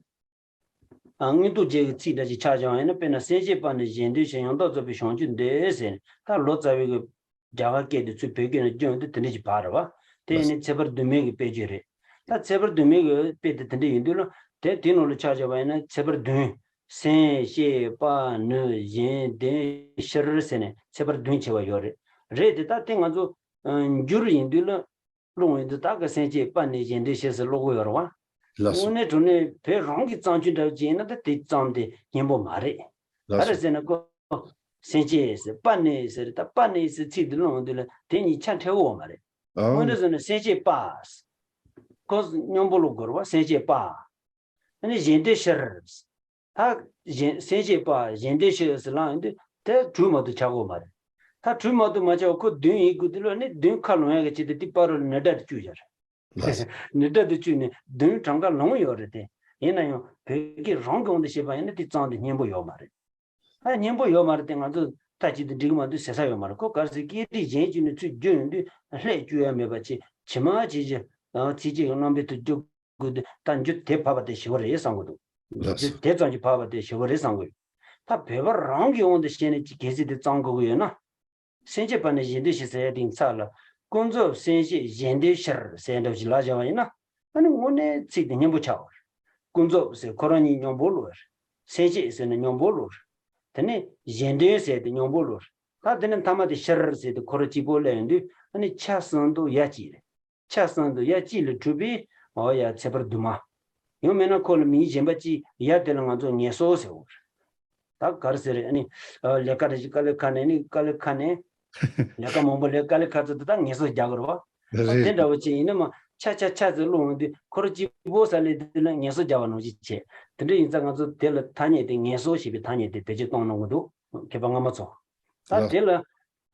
ཨ། དངོས་ཐོག་བརྒྱད་ཀྱི་ཚིག་འདྲ་ཞིག་ཆགས་བྱུང་བ་ཡིན་ན། དཔེར་ན་སེམས་བསྐྱེད་པ་ནི་གཞན་དོན་ཕྱིར། ཡང་དག་རྫོགས་པའི་བྱང་ཆུབ་འདོད་ཟེར་ནས། ད་ལོ་ཙཱ་བའི་གི་རྒྱ་གར་སྐད་དེ་ཚུར་བོད་སྐད་ནང་བསྒྱུར་ཡོང་དུས་དེ་འདྲ་ཞིག་བབས་རེད་བ། དེ་ཡིན་ནའི་ཁྱད་པར་བསྡུས་མའི་གི་དཔེ་བརྗོད་རེད། ད་ཁྱད་པར་བསྡུས་མའི་གི་དཔེ་དེ་དེ་འདྲ་ཡིན་དུས་ལ། དེ་དེའི་ནང་ལ་ཆ་བཞག་པ་ཡིན་ན་ཁྱད་པར་བདུན། སེམས་བསྐྱེད་པ་ནི་གཞན་དོན་ཕྱིར་ཟེར་ནས་ཁྱད་པར་བདུན་ཕྱེ་བ་ཡོད་རེད། རེད་དེ། ད་དེ་ང་ཚོ་ཨ་འགྱུར་ཡིན་དུས་ལ། ཀློག་ཡོང་དུས་ད་ག་སེམས་བསྐྱེད་པ་ནི་གཞན་དོན་ཕྱིར་ཟེར་ཀློག་གི་ཡོད་རེད་བ། ལགས་སོ། དངོས་གནས་དྲང་གནས་བོད་རང་གི་བརྩམས་ཆོས་འདྲ་བོ་ཅིག་ཡིན་ན་ད་དེ་བརྩམས་དེ་སྙན་པོ་མ་རེད། ལགས་སོ། ག་རེ་ཟེར་ན་ཁོ་སེམས་བསྐྱེད་ཟེར། པ་ནི་ཟེར། ད་པ་ནི་ཟེར་ཚིག་འདི་ཀློག་ཡོང་དུས་ལ་དེ་གཉིས་ཆ་འཕྲད་ཡོད་མ་རེད། ཨ། དངོས་གནས་བཟོས་ན་སེམས་བསྐྱེད་པ། ཁོ་སྙོམས་པོ་ཀློག་དགོས་རེད་བ། སེམས་བསྐྱེད་པ། ཨ་ནི་གཞན་དོན་ཕྱིར། ད་གཞན། སེམས་བསྐྱེད་པ་གཞན་དོན་ཕྱིར་ཟེར་ལབ་ཡོང་དུས་དེ་དྲུག་མ་གཏོགས་ཆགས་ཀྱི་ཡོད་མ་རེད། ད་དྲུག་མ་གཏོགས་མ་ཆགས་པ་ཁོ་བདུན་ཡིན་དགོས་དུས་ལ་ནི་བདུན་ཁ་ལོང་ཡག་གི་ཆེད་དུ་དེ་བར་རུ་ནི་སྒྲ་དེ་བཅུག་བཞག་རེད། ལགས་སོ། ནི་སྒྲ་དེ་བཅུག་ནས་བདུན་གྲངས་ཀ་ལོང་ཡོད་རེད་དེ། ཡིན་ན་ཡང་བོད་སྐད་རང་གི་དབང་དུ་བྱས་པ་ཡིན་ན་དེ་བརྩམས་དེ་སྙན་པོ་ཡོད་མ་རེད། ཨ། སྙན་པོ་ཡོད་མ་རེད་དེ། ང་ཚོ་མཐའ་གཅིག་ཏུ་འགྲིག་གི་མ་འདུག་ཟེར་ས་ཡོད་མ་རེད། ཁོ་ག་རེ་ཟེར། སྐད་རིགས་གཞན་ཅིག་ནས་ཚུར་བསྒྱུར་ཡོང་དུས་ལྷད་བཅུག་ཡ་མེད་པ་ཅིག་ཇི་མ་ཇི་བཞིན་ཚིགས་བཅད་ཀྱི་རྣམ་པའི་ཐོག་བསྒྱུར་དགོས་དུས། ད་འགྱུར་དེ་བབས་པ་དེ་ཞེ་པོ་རེད་བསམ་གྱི་འདུག་ལགས་སོ། འགྱུར་དེ་ཙམ་གྱིས་བབས་པ་དེ་ཞེ་པོ་རེད་བསམ་གྱི་ཡོད། ད་བོད་པ་རང་གི་དབང་དུ་བྱས་ནས་ཅིག་གལ་སྲིད་དེ་བརྩམས་དགོས་ཀྱི་ཡོད་ན། སེམས་བསྐྱེད་པ་ནི་གཞན་དོན་ཕྱིར་ཟེར་ཡ་དེའི་ཚབ་ལ། ཀུན་རྫོབ་སེམས་བསྐྱེད་གཞན་དོན་ཕྱིར་ཟེར་འདྲ་ཞིག་ལབ་བཞག་པ་ཡིན་ན། ཨ་ནི་དངོས་གནས་ཚིག་དེ་སྙན་པོ་ཆགས་པ་རེད། ཀུན་རྫོབ་ཟེར་ཁོ་རང་གཉིས་སྙོམས་པོ་ཀློག་པ་རེད། སེམས་བསྐྱེད་ཟེར་ན་སྙོམས་པོ་ཀློག་པ་རེད། དེ་ནས་གཞན་དོན་ཟེར་དེ་སྙོམས་པོ་ཀློག་པ་རེད། ད་དེ་ནས་མཐའ་མ་དེ་ཕྱིར་ཟེར་དེ་ཁོ་རང་གཅིག་པོ་སླེབས་ཡོང་དུས། ཨ་ནི་ཆ་གསུམ་དུ་ཡ་གཅིག་རེད། ཆ་གསུམ་དུ་ཡ་གཅིག་ལས་གྲུབ་པའི། འོ་ཡ། ཁྱད་པར་དུ་མ། ཡང་མིན་ན་ཁོ་ལ་མིང་གཞན་པ་གཅིག་ཡ་དེ་ལ་ང་ཚོ་ངལ་གསོ་ཟེར་བ་རེད། ད་ག་རེ་ཟེར་རེད། ཨ་ནི་ལས་ཀ་རེ་ཞིག་དཀའ་ལས་ཁག་ནས། ཨ་ནི་དཀའ་ལས་ཁག་ནས། ལས་ཀ་མང་པོ་ལས་དཀའ་ལས་ཁག་ཚོ་དེ་ད་ངལ་གསོ་རྒྱག་དགོས་རེད་བ། ད་རེད། དེ་འདྲ་བོ་ཅིག་ཡིན་ན་མ་ཆ་ཆ་ཆ་ཟེར་ཀློག་ཡོང་དུས་ཁོ་རང་གཅིག་པོ་ས་ལས་དེ་ལ་ངལ་གསོ་རྒྱག་པ་ནང་བཞིན་བྱས། དེ་འདྲ་ཡིན་ཙང་ང་ཚོ་དེ་ལ་ཐ་སྙད་དེ་ངལ་གསོ་ཞེས་པའི་ཐ་སྙད་དེ་བེད་སྤྱོད་གཏོང་གནང་གི་འདུག་མཁས་པ་སྔ་མ་ཚོ། ད་ལགས། དེ་ལ།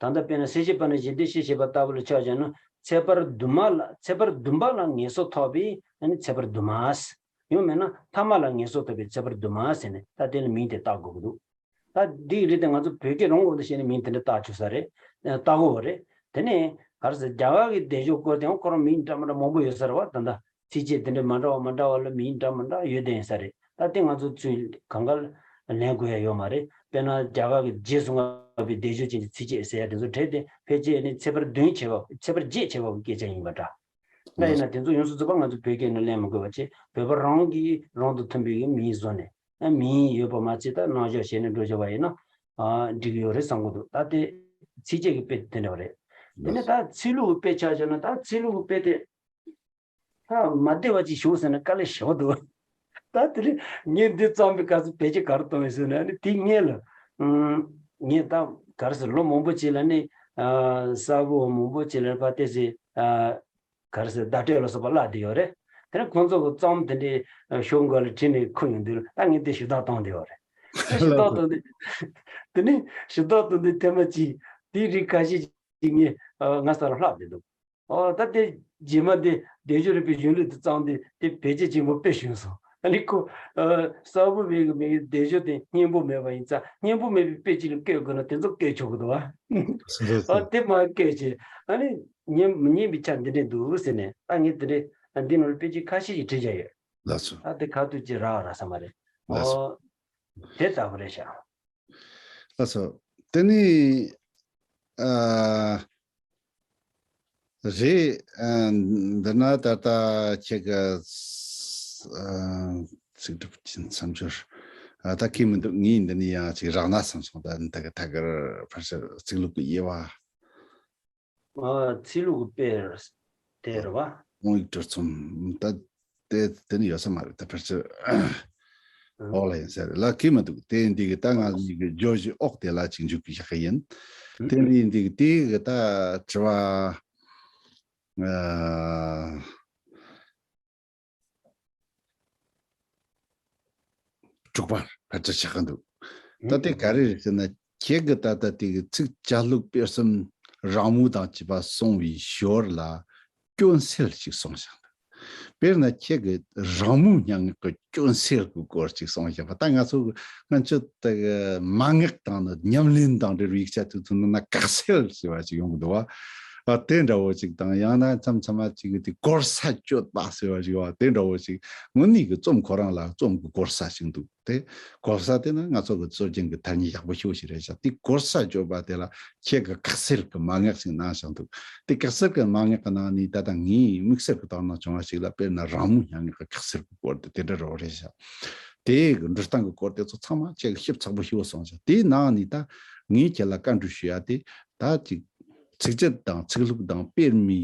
ད་ལྟ་དཔེར་ན་སེམས་བསྐྱེད་པ་ནི་གཞི་འདི་ཞེས་བཤད་པ་ལྟ་བུ་ལ་ཆ་བཞག་ན་ཚེ་བར་དུ་མ་ལ་ཚེ་བར་བདུན་པ་ལ་ངེས་སོ་ཐོབ་པའི་ཨ་ནི་ཚེ་བར་དུ་མ། ཡང་མིན་ན་ཐ་མ་ལ་ངེས་སོ་ཐོབ་པའི་ཚེ་བར་དུ་མ་ཟེར་ནས་ད་དེ་ལ་མིང་དེ་བཏགས་དགོས་ཀྱི་འདུག་ད་འདི་ཡི་རིགས་དེ་ང་ཚོ་བོད་སྐད་རང་འོག་ཏུ་བཤད་ནས་མིང་དེ་འདྲ་བཏགས་ཆོག་ས་རེད། བཏགས་དགོས་པ་རེད། དེ་ནས་ག་རེ་ཟེར་རྒྱ་གར་གྱི་བཟླས་བརྗོད་སྐོར་དེའང་ཁོ་རང་མིང་འདྲ་མི་འདྲ་མང་པོ་ཡོད་ས་རེད་བ། ད་ལྟ་ཚིགས་བཅད་དེ་འདྲ་མི་འདྲ་བ་མི་འདྲ་བ་ལ་མིང་འདྲ་མི་འདྲ་ཡོད་བསྡད་ཡིན་ས་རེད། ད་དེ་ང་ཚོ་ཚུར་གང་ག་ལ་ལེན་དགོས་ཡ་ཡོད་མ་རེད། དཔེར་ན་རྒྱ་གར་གྱི་རྗེས་སུ་བསྔགས་པའི་བཟླས་བརྗོད་ཅན་གྱི་ཚིགས་བཅད་ཟེར་ཡ་དེ་ཚོ་བྲིས་ཏེ་ཕལ་ཆེར་ནི་ཚེ་བར་བདུན་བྱས་པ་ཚེ་བར་བརྒྱད་བྱས་པ་གི་སྐད་ཆ་ཡིན་པ་འདྲ། ད་ཡིན་ན་དེ་ཚོ་ཡོངས་སུ་རྫོགས་པ་ང་ཚོ་བོད་སྐད་ནང་ལེན་མི་དགོས་པ་བྱས་བོད་པ་རང་གིས་རང་དང་མཐུན་པའི་མིང་བཟོས་ནས་ཨ་མིང་ཡོད་པ་མ་ཚད་ད་རྣམ་གཞག་བྱས་ནས་འགྲོ་བྱ་བ་ཡིན་ན་ཨ་འགྲིག་གི་ཡོད་རེད་བསམ་གི་འདུག་ད་དེ་ཚིགས་བཅད་ཀྱི་དཔེ་དེ་འདྲ་བ་རེད། དེ་ནས་ད་ཚིག་ལྷུག་གི་དཔེ་ཆ་བཞག་ན་ད་ཚིག་ལྷུག་གི་དཔེ་དེ་ད་མ་བདེ་བ་ཅིག་བྱུང་ཟེར་ན་དཀའ་ལས་ཞེ་པོ་འདུག་ད་དེ་རིང་ངས་འདི་བརྩམས་པའི་སྐབས་སུ་བེད་སྤྱོད་ག་རེ་གཏོང་བའི་ཟེར་ན་ནི་དེ་སྔོན་ལ་ཨུམ་ངས་ད་ག་རེ་ཟེར་ལོ་མང་པོ་ཅིག་ལ་ནི་ཨ་གསར་བུ་མང་པོ་ཅིག་ལ་ཕར་བལྟས་ཚེ་ཨ་ག་རེ་ཟེར་བརྡ་སྤྲོད་ལ་སོགས་པ་བཀླགས་བསྡད་ཡོད་རེད། དེ་ནས་ཁོང་ཚོ་གི་རྩོམ་དེ་འདྲའི་ཤོག་གུ་ལ་བྲིས་ནས་འཁུར་ཡོང་དུས་ད་ངས་དེ་ཞུ་དག་བཏང་བསྡད་ཡོད་རེད། ད་ཞུ་དག་བཏང་དུས་དེ་ནས་ཞུ་དག་བཏང་དུས་ཐེངས་མ་གཅིག་དེའི་རིགས་ཁ་ཤས་ཅིག་ངས་ཨ་ང་ས་ལ་ལྷག་བསྡད་འདུག་ཨོ་ད་དེ་རྗེས་མ་དེ་བཟླས་བརྗོད་རིག་པའི་གཞུང་ལུགས་དེ་བརྩམས་ཏེ་དེ་བེད་སྤྱོད་ཆེན་པོ་དཔེ་བྱུང་སོང་། ཨ་ནི་ཁོ་ཨ་གསར་བུ་མིང་གི་མིང་གི་བཟླས་བརྗོད་དེ་སྙན་པོ་མེད་པ་ཡིན་ཙང་སྙན་པོ་མེད་པའི་དཔེ་ཅིག་ལ་བཀོད་དགོས་ན་དེ་ཚོ་བཀོད་ཆོག་གི་འདུག་བ། ཨ་དེ་མ་བཀོད་ཅེས་ཨ་ནི་སྙན་མི་སྙན་པའི་ཆ་འདི་འདྲས་འདུག་ཟེར་ནས་ད་ངས་དེ་འདྲས་ཨ་འདི་ནང་ལ་དཔེ་ཅིག་ཁ་ཤས་ཤིག་བྲིས་བཞག་ཡོད། ལགས་སོ། ཨ་དེ་ཁ་ཐུག་ཅིག་རག་རག་ས་མ་རེད། ལགས་སོ། ཨོ་དེ་ལྟ་བུ་རེད་ཤག་ལགས་སོ། དེ་ནི་ཨ་རེད། ཨ་འདི་ན་ད་ལྟ་ཁྱེད་ཀྱི་ཨ་ཚིག་གྲུབ་ཀྱི་མཚམས་སྦྱོར་ཨ་ད་གི་མི་འདུག་ངས་འདི་ནས་ཡང་ཅིག་རག་ན་བསམ་སོང་། ད་ད་གི་ད་གི་ཕར་ཚུར་ཚིག་ལྷུག་གི་དབྱེ་བ། ཨ་ཚིག་ལྷུག་གི་དཔེ་དེ་རེད་བ། དབང་ཡིག་གྲུབ་རྩོམ་ད་དེ་དེ་ནི་ཡོད་ས་མ་རེད། ད་ཕལ་ཆེར་ཨ་འོག་ལ་ཡིན་ས་རེད་ལ་གི་མི་འདུག་དེ་འདི་གི་ད་ང་གཉིས་ཀྱི་བརྗོད་གཞི་འོག་དེ་ལ་ཅིག་འཇུག་གི་བཞག་གི་ཡིན། ཨ་དེ་འདི་འདི་གི་དེ་གི་ད་དྲི་བ་ཨ་དྲུག་པ་ཕལ་ཆེར་ཆགས་ཀྱི་འདུག་ད་དེ་ག་རེ་རེད་ཟེར་ན་ཁྱེད་ཀྱི་ད་ལྟ་དེ་གི་ཚིག་བཅད་ལྷུག་དཔེ་གསུམ་རང་མོས་དང་བཅས་པ་གསུངས་པའི་ཞོར་ལ་སྐྱོན་སེལ་ཞིག་གསུངས་བཞག་འདུག་དཔེར་ན་ཁྱེད་ཀྱི་རང་མོས་སྙན་ངག་གི་སྐྱོན་སེལ་གྱི་སྐོར་ཅིག་གསུངས་བཞག་པ་ད་ང་ཚོ་སྔོན་ཆད་དེ་གི་མན་ངག་དང་ནི་ཉམས་ལེན་དང་འབྲེལ་བའི་ཡིག་ཆ་དེ་ཚོ་ནང་ན་དགག་སེལ་ཞེས་པ་ཅིག་ཡོང་གི་འདུག་བ། ཨ་དེ་འདྲ་བོ་ཅིག་དང་ཡང་ན་མཚམས་མཚམས་མ་ཅིག་གི་དེ་གོ་ས་གཅོད་པ་ཟེར་བ་ཞིག་བ་དེ་འདྲ་བོ་ཞིག་དངོས་གནས་ཀྱི་རྩོམ་ཁོ་རང་ལ་རྩོམ་གྱི་གོ་ས་ཞིག་འདུག་དེ་གོ་ས་དེ་ནི་ང་ཚོ་གི་སྲོལ་རྒྱུན་གྱི་ཐ་སྙད་ཡག་པོ་ཞེ་པོ་ཞིག་རེད་ཤག་དེ་གོ་ས་གཅོད་པ་དེ་ལ་ཁྱེད་ཀྱི་དགག་སེལ་གྱི་མན་ངག་ཞིག་གནང་བཞག་འདུག་དེ་དགག་སེལ་གྱི་མན་ངག་གི་ནང་ནས་ད་ལྟ་ངའི་དམིགས་བསལ་གྱི་དོ་སྣང་བྱུང་བ་ཞིག་ལ་དཔེར་ན་རང་མོས་སྙན་ངག་གི་དགག་སེལ་གྱི་སྐོར་དེ་དེ་འདྲ་རོ་རེད་ཤག་དེ་གི་འགྲོ་སྟངས་ཀྱི་སྐོར་དེ་ཚོ་ཚང་མ་ཁྱེད་ཀྱི་ཞིབ་ཚགས་པོ་ཞེ་པོ་གསུངས་ཤག་དེའི་ནང་ནས་ད་ངས་ཁྱེད་ལ་བཀའ་འདྲི་ཞུ་ཡ་དེ་ད་ཅིག་ཚིགས་བཅད་དང་ཚིག་ལྷུག་དང་དཔེ་མི་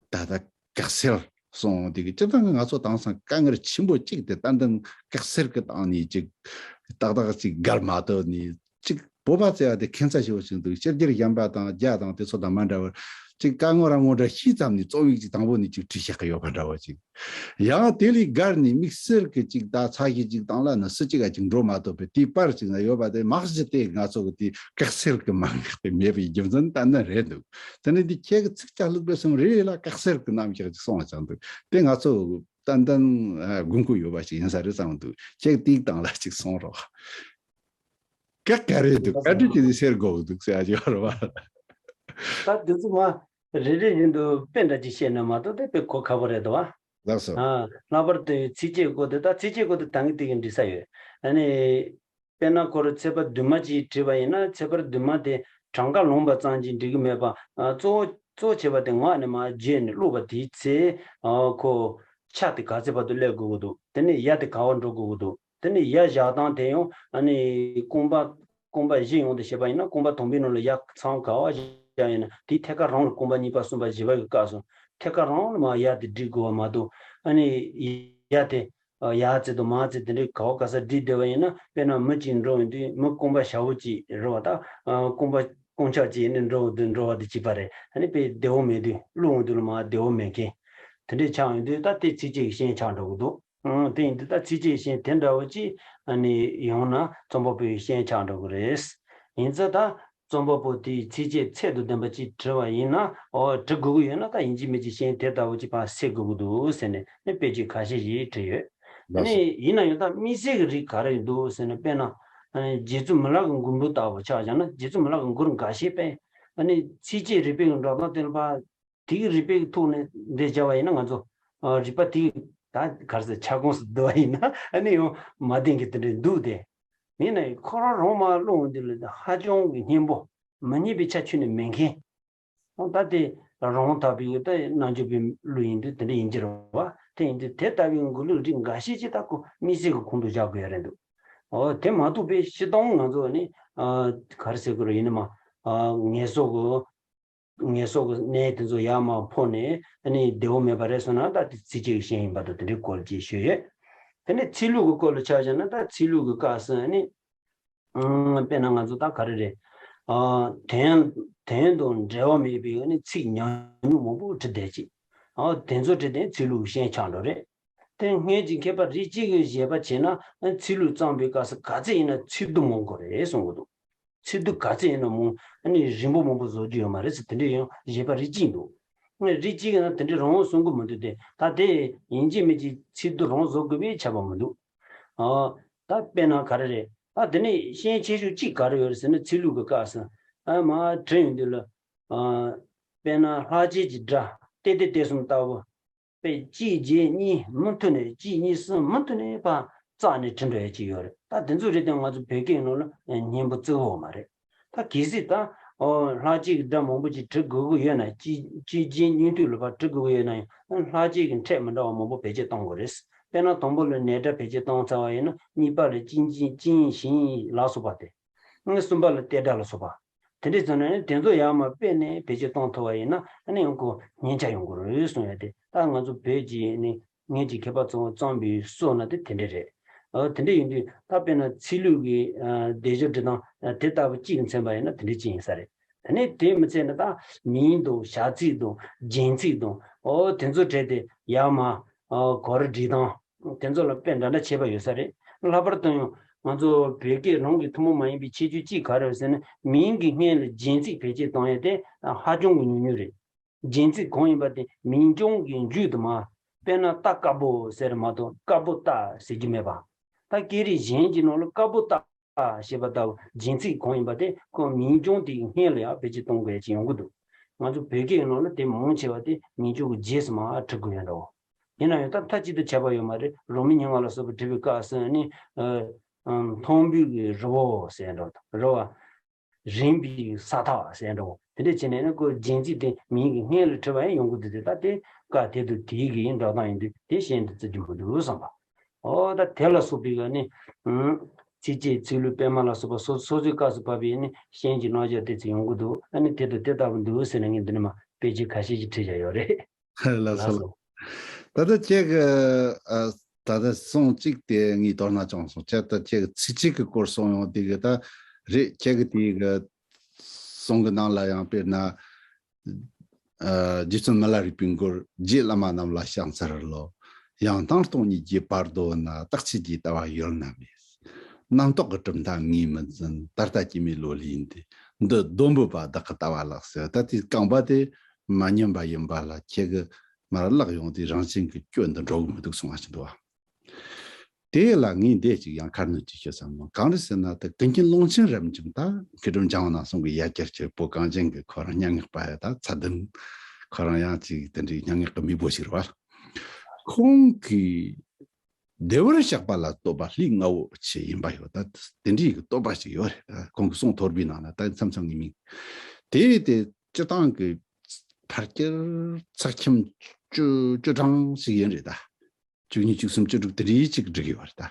ད་ལྟ་དགག་སེལ་སོང་དེ་གི་སྤྱིར་བཏང་གི་ང་ཚོ་དེང་སང་དཀའ་ངལ་ཆེན་པོ་གཅིག་དེ་ཏན་ཏན་དགག་སེལ་གི་སྟེང་ནས་ཅིག་ཏག་ཏག་ཅིག་བརྒལ་མ་ཐུབ་ནས་ཅིག་བོད་པ་ཟེར་བ་དེ་ཁྱད་མཚར་ཞེ་པོ་ཞིག་འདུག་ཕྱི་རྒྱལ་གཞན་པ་དང་རྒྱ་དང་དེ་ཚོ་དང་མ་འདྲ་བར་ཅིག་དཀའ་ངལ་རང་ངོ་འདྲ་ཤེས་ཙམ་ནས་རྩོམ་ཡིག་ཅིག་དང་པོ་ནས་ཅིག་བྲིས་བཞག་གི་ཡོད་པ་འདྲ་བ་ཅིག་ཡང་དེ་ལས་བརྒལ་ནས་དམིགས་བསལ་གི་ཅིག་ད་ཚ་གི་ཅིག་དང་ལ་ནི་སུ་གཅིག་ག་ཅིག་འགྲོ་མ་ཐུབ་པའི་དེའི་པར་ཅིག་ན་ཡོད་པ་དེ་མ་གཞི་དེ་ང་ཚོ་གི་དེ་དགག་སེལ་གི་མན་ངག་དེ་མེད་པའི་རྒྱུ་མཚན་ད་ནི་རེད་འདུག་དེ་ནི་འདི་ཁྱེད་ཀྱི་ཚིགས་བཅད་ལྷུག་པའི་གསུམ་རེ་རེ་ལ་དགག་སེལ་གྱི་རྣམ་གཞག་ཅིག་གསུངས་བ་ཆགས་འདུག་དེ་ང་ཚོ་ཏན་ཏན་དགོས་མཁོ་ཡོད་པ་ཞིག་ཡིན་ས་རེད་བསམ་འདུག་ཁྱེད་དེའི་སྟེང་ལ་ཅིག་གསུངས་རོགས། དགག་ག་རེ་འདུག་ག་འདྲ་ཅིག་ནས་སེལ་དགོས་འདུག་ཟེར་ཡ་ཅིག་ཡོད་རེད་བ། ད་དེ་ཚོ་མ་རེ་རེ་བཞིན་དུ་དཔེ་འདྲ་ཅིག་བཤད་ན་མ་གཏོགས་དེ་དཔེ་གོ་ཁག་པོ་རེད་དོ་བ། ལགས་སོ། ཨ་ལྷག་པར་དུ་ཚིགས་བཅད་སྐོར་དེ་ད་ཚིགས་བཅད་སྐོར་དེ་ད་ངས་དེ་གི་འབྲི་ས་ཡོད། ཨ་ནི། དཔེར་ན་ཁོ་རང་ཚེག་བར་བདུན་མ་ཅིག་བྲིས་པ་ཡིན་ན་ཚེག་བར་བདུན་མ་དེ་གྲངས་ཀ་ལོངས་པ་ཙམ་གྱིས་འགྲིག་གི་མེད་པ། ཨ་གཙོ་བོ་གཙོ་ཆེ་བ་དེ་ངག་ནས་མར་བརྗོད་ནས་བླུགས་པ་དེའི་ཚེ་ཨ་ཁོ་ཆ་དེ་ག་ཚད་བར་དུ་སླེབས་དགོས་ཀྱི་འདུག་དེ་ནས་ཡ་དེ་ག་བར་འགྲོ་དགོས་ཀྱི་འདུག་དེ་ནས་ཡ་བཞག་སྟངས་དེ་ཡང་ཨ་ནི་རྐང་པ་རྐང་པ་བཞི་ཡོང་དུ་བྱས་པ་ཡིན་ན་རྐང་པ་དང་པོའི་ནང་ལ་ཡ་ཚང་ག་བ་བཞག་ཡིན་ན་དེའི་ཐད་ཀ་རང་ལ་རྐང་པ་གཉིས་པ་གསུམ་པ་བཞི་པ་གི་སྐབས་སུ་ཐད་ཀ་རང་ལ་མར་ཡ་དེ་སྒྲིག་དགོས་པ་མ་གཏོགས་ཨ་ནི་ཡ་དེ། ཡར་བརྩིས་དང་མར་བརྩིས་དེ་འདྲའི་ག་བ་ག་ས་བསྒྲིགས་བསྡད་པ་ཡིན་ན་དཔེར་ན་མི་གཅིག་འགྲོ་ཡོང་དུས་མི་རྐང་པ་ཞབས་པོ་གཅིག་རེད་བ་ད། རྐང་པ་རྐང་ཆག་གཅིག་ནས་འགྲོ་འོང་དུས་འགྲོ་བ་དེ་གཅིག་པ་རེད། ཨ་ནི་དཔེ་བདེ་བོ་མེད་དུས་བླུགས་འོང་དུས་ལ་མར་བདེ་བོ་མེད་མཁན། དེ་འདྲའི་ཆགས་ཡོང་དུས་ད་དེ་ཚིགས་བཅད་ཀྱི་ཤན་ཆགས་འགྲོ་གི་འདུག་ཨང་དེ་ཡིན་དུས་ད་ཚིགས་བཅད་ཀྱི་ཤན་དེ་འདྲ་བོ་གཅིག་ཨ་ནི་ཡོང་ན་རྩོམ་པ་པོའི་ཤན་ཆགས་འགྲོ་གི་རེད། ཡིན་ཙང་ད། རྩོམ་པ་པོ་དེའི་ཚིགས་བཅད་ཚད་དང་ལྡན་པ་ཅིག་བྲིས་པ་ཡིན་ན། འོ་བྲི་དགོས་ཀྱི་ཡོད་ན། ད་ཡིན་གཅིག་མིན་གཅིག་ཤན་དེ་ལྟ་བུ་ཅིག་ཕར་སེལ་དགོས་ཀྱི་འདུག་ཟེར་ནས་ནི་དཔེ་ཆ་ཁ་ཤས་ཤིག་བྲིས་ཡོད། ཨ་ནི་ཡིན་ན་ཡང་ད་དམིགས་བསལ་གྱི་རིགས་ག་རེ་འདུག་ཟེར་ན། དཔེར་ན་ཨ་ནི་རྗེ་བཙུན་མི་ལ་གི་མགུར་འབུམ་ལྟ་བུ་ཆ་བཞག་ན། རྗེ་བཙུན་མི་ལ་གི་མགུར་འགའ་ཤས་དཔེ་ཨ་ནི་ཚིགས་བཅད་རིག་པའི་འགྲོ་སྟངས་དེ་ལ་ཕར་དེ་གི་རིག་པའི་ཐོག་ནས་འདི་བྱ་བ་ཡིན་ན། ང་ཚོ་ཨ་རིག་པ་དེ་ད་ག་རེ་ཟེར། ཁྱབ་ཁོངས་སུ་བསྡུ་བ་ཡིན་ན་ཨ་ནི་ཡང་མ་བདེན་གྱི་དེ་འདྲ་འདུག་སྟེ། ཡིན་ནའི་ཁོ་རང་རང་མ་བློ་འདི་ལ་ཧ་ཅང་གི་སྙན་པོ། མི་རྙེད་པའི་ཆ་ཁྱོན་ནས་མེད་མཁན། ཨོ་ད་དེ་རང་དག་པའི་ད་རྣལ་འབྱོར་པའི་གླུ་ཡིན་དུས་དེ་འདྲ་ཡིན་གྱི་རེད་བ། དེ་ཡིན་དུས་དེ་ལྟ་བུའི་མགུར་གླུ་རིགས་འགའ་ཤས་ཅིག་ད་ཁོ་དམིགས་བསལ་གྱི་ཁོང་དུ་བཞག་དགོས་ཡ་རེད་འདུག་ཨོ་དེ་མ་གཏོགས་པའི་སྤྱིར་བཏང་ང་ཚོ་ནི་ཨ་ག་རེ་ཟེར་དགོས་རེད། ཡིན་ནི་མ་ཨ་ངལ་གསོ་གི་ངལ་གསོ་གི་གནས་དེ་ཚོ་ཡར་མར་འཕོ་ནས་ཨ་ནི་བདེ་བོ་མེད་པ་རེད་སོང་ན། ད་དེ་ཚིགས་བཅད་ཀྱི་ཤན་ཡིན་པ་དང་དེ་འདྲའི་སྐོར་ཅིག་ཤོད་ཡོད། དེ་ནས་ཚིག་ལྷུག་གི་སྐོར་ལ་ཆ་བཞག་ན། ད་ཚིག་ལྷུག་གི་སྐབས་སུ་ཨ་ནི་ཨང་། དཔེར་ན་ང་ཚོ་ད་ག་རེ་རེད། ཨ་དོན་དོན་དང་འབྲེལ་བ་མེད་པའི་ཨ་ནི་ཚིག་ཉུང་ཉུང་མང་པོ་བྲིས་བསྡད་ཅིག་ཨ་དེ་ཚོ་བྲིས་ཏེ་ཚིག་ལྷུག་ཤན་ཆགས་འགྲོ་རེད། དེ་སྔོན་གྱི་མཁས་པ་རིགས་གཅིག་གིས་བཞེད་པ་བྱས་ན། ཨ་ཚིག་ལྷུག་བརྩམས་པའི་སྐབས་སུ་ག་ཚད་ཡིན་ན་ཚིག་བསྡུ་མང་དགོས་རེད་གསུང་གི་འདུག་ཚིག་བསྡུ་ག་ཚད་ཡིན་ན་མང་། ཨ་ནི་རིང་པོ་མང་པོ་བཟོ་རྒྱུ་ཡོད་མ་རེད་ཟེར། དེ་འདྲ་ཡང་བཞེད་པ་རིགས་གཅིག་འདུག་ཨ་རིགས་གཅིག་ཡིན་ན་དེ་འདྲ་རང་དབང་གསུང་གི་མི་འདུག་སྟེ། ད་དེ་ཡིན་གཅིག་མིན་གཅིག་ཚིག་བསྡུ་རང་བཟོ་དགོས་པའི་ཁྱབ་པ་མི་འདུག་ཨ་ད་དཔེར་ན་ག་རེ་རེད། ད་དེ་ནས་ཤན་ཆེ་ཤོས་གཅིག་ག་རེ་ཡོད་རེད་ཟེར་ན། ཚིག་ལྷུག་གི་སྐབས་སུ་ཨ་མར་བྲིས་ཡོང་དུས་ལ། ཨ་དཔེར་ན་ལྷག་བཅས་ཀྱི་སྒྲ་ཏེ་ཏེ་ཏེ་གསུམ་ལྟ་བུ། དཔེ་གཅིག་བརྗེས་གཉིས་མུ་མཐུད་ནས། གཅིག་གཉིས་གསུམ་མུ་མཐུད་ནས་ཕར་བཙགས་ནས་བྲིས་འགྲོ་ཡ་ཅིག་ཡོད་རེད། ད་དེ་ཚོ་རེད་དེ་ང་ཚོ་བོད་སྐད་ནང་ལ་སྙན་པོ་བརྩི་གི་ཡོད་མ་རེད། ད་གལ་སྲིད་ད་ཨོ་ལྷག་བཅས་ཀྱི་སྒྲ་མང་པོ་ཅིག་བྲི་དགོས་ཀྱི་ཡོད་ན། གཅིག་གཅིག་རྗེས་གཉིས་མཐུད་ལ་ཕར་བྲི་དགོས་ཀྱི་ཡོད་ན་ཡང་། ལྷག་བཅས་ཀྱི་ཕྲད་མི་འདྲ་བ་མང་པོ་བེད་སྤྱོད་གཏོང་དགོས་རེད། དཔེར་ན་དང་པོ་ལ་ནས་སྒྲ་བེད་སྤྱོད་བཏང་ཚར་བ་ཡིན་ན། གཉིས་པ་ལ་ཅིན་ཅིན་ཅིན་ཞིང་ལ་སོགས་པ་སྟེ། ཨ་གསུམ་པ་ལ་ཏེ་སྒྲ་ལ་སོགས་པ། དེ་འདྲ་བྱུང་ན་ནི་དེ་ཚོ་ཡར་མར་སྤེལ་ནས་བེད་སྤྱོད་གཏོང་ཐུབ་པ་ཡིན་ན། ཨ་ནི་ཡང་ཁོ་སྙན་ཆ་ཡོང་གི་རེད་གསུང་ཡ་དེ། ད་ང་ཚོ་བོད་ཀྱི་ནི་སྔོན་གྱི་མཁས་པ་ཚོ་བརྩམས་པའི་སྲོལ་ནང་དེ་དེ་འདྲ་རེད། ཨ་དེ་འདྲ་ཡིན་དུས་ད་དཔེར་ན་ཚིག་ལྷུག་གི་ཨ་སྡེབ་སྦྱོར་འབྲི་སྟངས་དེ་ལྟ་བུ་གཅིག་གིས་མཚོན་པ་ཡིན་ན་དེ་འདྲ་གཅིག་ཡིན་ས་རེད། དེ་ནས་དེ་མི་ཚད་ན་ད་མིང་དང་བྱ་ཚིག་དང་རྒྱན་ཚིག་དང་། ཨོ་དེ་ཚོ་བྲིས་ཏེ་ཡར་མར་ཨ་གོ་རིམ་སྒྲིག་སྟངས་དེ་ཚོ་ལ་དཔེ་འདྲ་འདྲ་བྱས་པ་ཡོད་ས་རེད། ལྷག་པར་དུ་ཡང་ང་ཚོ་བོད་སྐད་རང་གི་ཐུན་མོང་མ་ཡིན་པའི་ཁྱད་ཆོས་གཅིག་ག་རེ་རེད་ཟེར་ན། མིང་གི་སྔོན་ལ་རྒྱན་ཚིག་བེད་སྤྱོད་གཏོང་ཡ་དེ་ཧ་ཅང་གི་ཉུང་ཉུང་རེད། རྒྱན་ཚིག་གང་ཡིན་པ་དེ་མིང་རྐྱང་གི་མཇུག་ཏུ་མར། དཔེར་ན་རྟ་དཀར་པོ་ཟེར་མ་གཏོགས་དཀར་པོ་རྟ་ཟེར་རྒྱུ་མེད་པ། ད་སྐད་རིགས་གཞན་གྱི་ནང་ལ་དཀར་པོ་རྟ་ཞེས་པ་ལྟ་བུ་རྒྱན་ཚིག་གང་ཡིན་པ་དེ་ཁོ་མིང་རྐྱང་དེའི་སྔོན་ལ་ཡང་བེད་སྤྱོད་གཏོང་དགོས་ཀྱི་ཡོང་གི་འདུག་ང་ཚོ་བོད་སྐད་ནང་ལ་དེ་མང་ཆེ་བ་དེ་མིང་རྐྱང་གི་རྗེས་སུ་མར་བྲི་དགོས་ཡོད་འདྲ་བོ། ཡིན་ན་ཡང་ད་མཐའ་གཅིག་ཏུ་ཁྱབ་པ་ཡོད་མ་རེད། རོ་མི་ཉི་མ་ལ་སོགས་པ་བྲིས་པའི་སྐབས་སུ་ནི་ཨ་ཨ་མཐོན་པོའི་གི་རི་བོ་ཟེར་འདྲ་བོ་དང་། རི་བ། རིམ་པའི་ས་མཐའ་ཟེར་འདྲ་བོ། དེ་འདྲ་བྱས་ནས་ནི་ཁོ་རྒྱན་ཚིག་དེ་མིང་གི་སྔོན་ལ་བྲིས་པ་ཡང་ཡོང་གི་འདུག་སྟེ། ད་དེ་སྐབས་དེ་དུས་དེའི་གི་འགྲོ་སྟངས་ཡིན་དུས་དེ་ཤན་དུ་བརྩི་རྒྱུ་མི་འདུག་བསམ་པ། ཨོ་ད་དེ་ལ་སོགས་པའི་གི་ནི་ཨང་། ཚིགས་བཅད་ཚིག་ལྷུག་དཔེ་མ་ལ་སོགས་པ་སོ་སོ་སོའི་སྐབས་སུ་བབས་པའི་ནི་ཤན་གྱི་རྣམ་གཞག་དེ་ཚོ་ཡོང་གི་འདུག་ཨ་ནི་དེ་དང་དེ་ལྟ་བུ་འདུག་ཟེར་ནས་ངས་འདི་ནས་མར་དཔེ་ཆ་ཁ་ཤས་ཤིག་བྲིས་བཞག་ཡོད་རེད། ལགས་སོ། ལགས་སོ། ད་ལྟ་ཁྱེད་ཀྱི་ཨ་ད་ལྟ་གསུང་གཅིག་དེ་ངས་དོ་སྣང་བྱུང་སོང་། ཁྱེད་ད་ཁྱེད་ཀྱི་ཚིགས་བཅད་ཀྱི་སྐོར་གསུང་ཡོང་དེ་གི་ད་རེད། ཁྱེད་ཀྱི་དེ་གི་གསུང་གི་ནང་ལ་ཡང་དཔེར་ན། ཨ་རྗེ་བཙུན་མི་ལ་རས་པའི་མགུར། རྗེ་བླ་མ་རྣམས་ལ་ཕྱག་འཚལ་ལོ། ཡང་དག་སྟོང་ཉིད་ཀྱི་བར་དོ་ན། རྟག་ཆད་ཀྱི་ལྟ་བ་ཡོད་ན་མེད། རྣམ་རྟོག་གི་གྲུབ་མཐའ་ངས་མི་འཛིན། ད་ལྟ་སྐྱེ་མེད་བློ་ལས་འདས། འདི་སྡོམ་པོ་པ་བདག་གི་ལྟ་བ་ལགས་ཟེར། ད་དེ་རྐང་པ་དེ་མ་ཉམས་པ་ཡིན་པ་ལ་ཁྱེད་ཀྱི་མར་བརླག་ཡོང་དུས་རང་བཞིན་གྱི་སྐྱོན་འདི་འགྲོ་གི་མི་འདུག་གསུང་བ་ཞིག་འདུག་བ། དེ་ལ་ངས་འདི་གཅིག་ཡང་ཁ་སྣོན་ཅིག་ཞུ་བསམ་མོ། གང་རེད་ཟེར་ན། ད་ཀུན་མཁྱེན་ཀློང་ཆེན་རབ་འབྱམས། ད་མཁས་གྲུབ་འཇམ་དབྱངས་ནང་གསུང་གི་ཡ་གྱལ་གྱི་བོད་གངས་ཅན་གྱི་ཁོ་རང་སྙན་ངག་པ་ཡ། ད་ཚད་ལྡན་ཁོ་རང་ཡང་ཅིག་དེ་འདྲའི་སྙན་ངག་གི་མེས་པོ་ཞིག་རེད་བ། ཁོང་གིས་བདེ་བར་གཤེགས་པ་ལ་བསྟོད་པ་ལྷའི་རྔ་བོ་ཆེ་ཡིན་པ་ཡོད། ད་དེ་འདྲའི་བསྟོད་པ་ཞིག་ཡོད་རེད། ཁོང་གི་གསུང་ཐོར་བུའི་ནང་ན། ད་མཚམས་མཚམས་ངའི་མིང་དེ་དེ་སྤྱིར་བཏང་གི་ཕལ་ཆེར་ཚེག་ཁྱིམ་བཅུ་བཅུ་གྲངས་ཞིག་ཡིན་རེད་ད། བཅུ་གཉིས་བཅུ་གསུམ་བཅུ་དྲུག་དེ་འདྲའི་ཅིག་བསྒྲིགས་ཡོད་རེད་ད།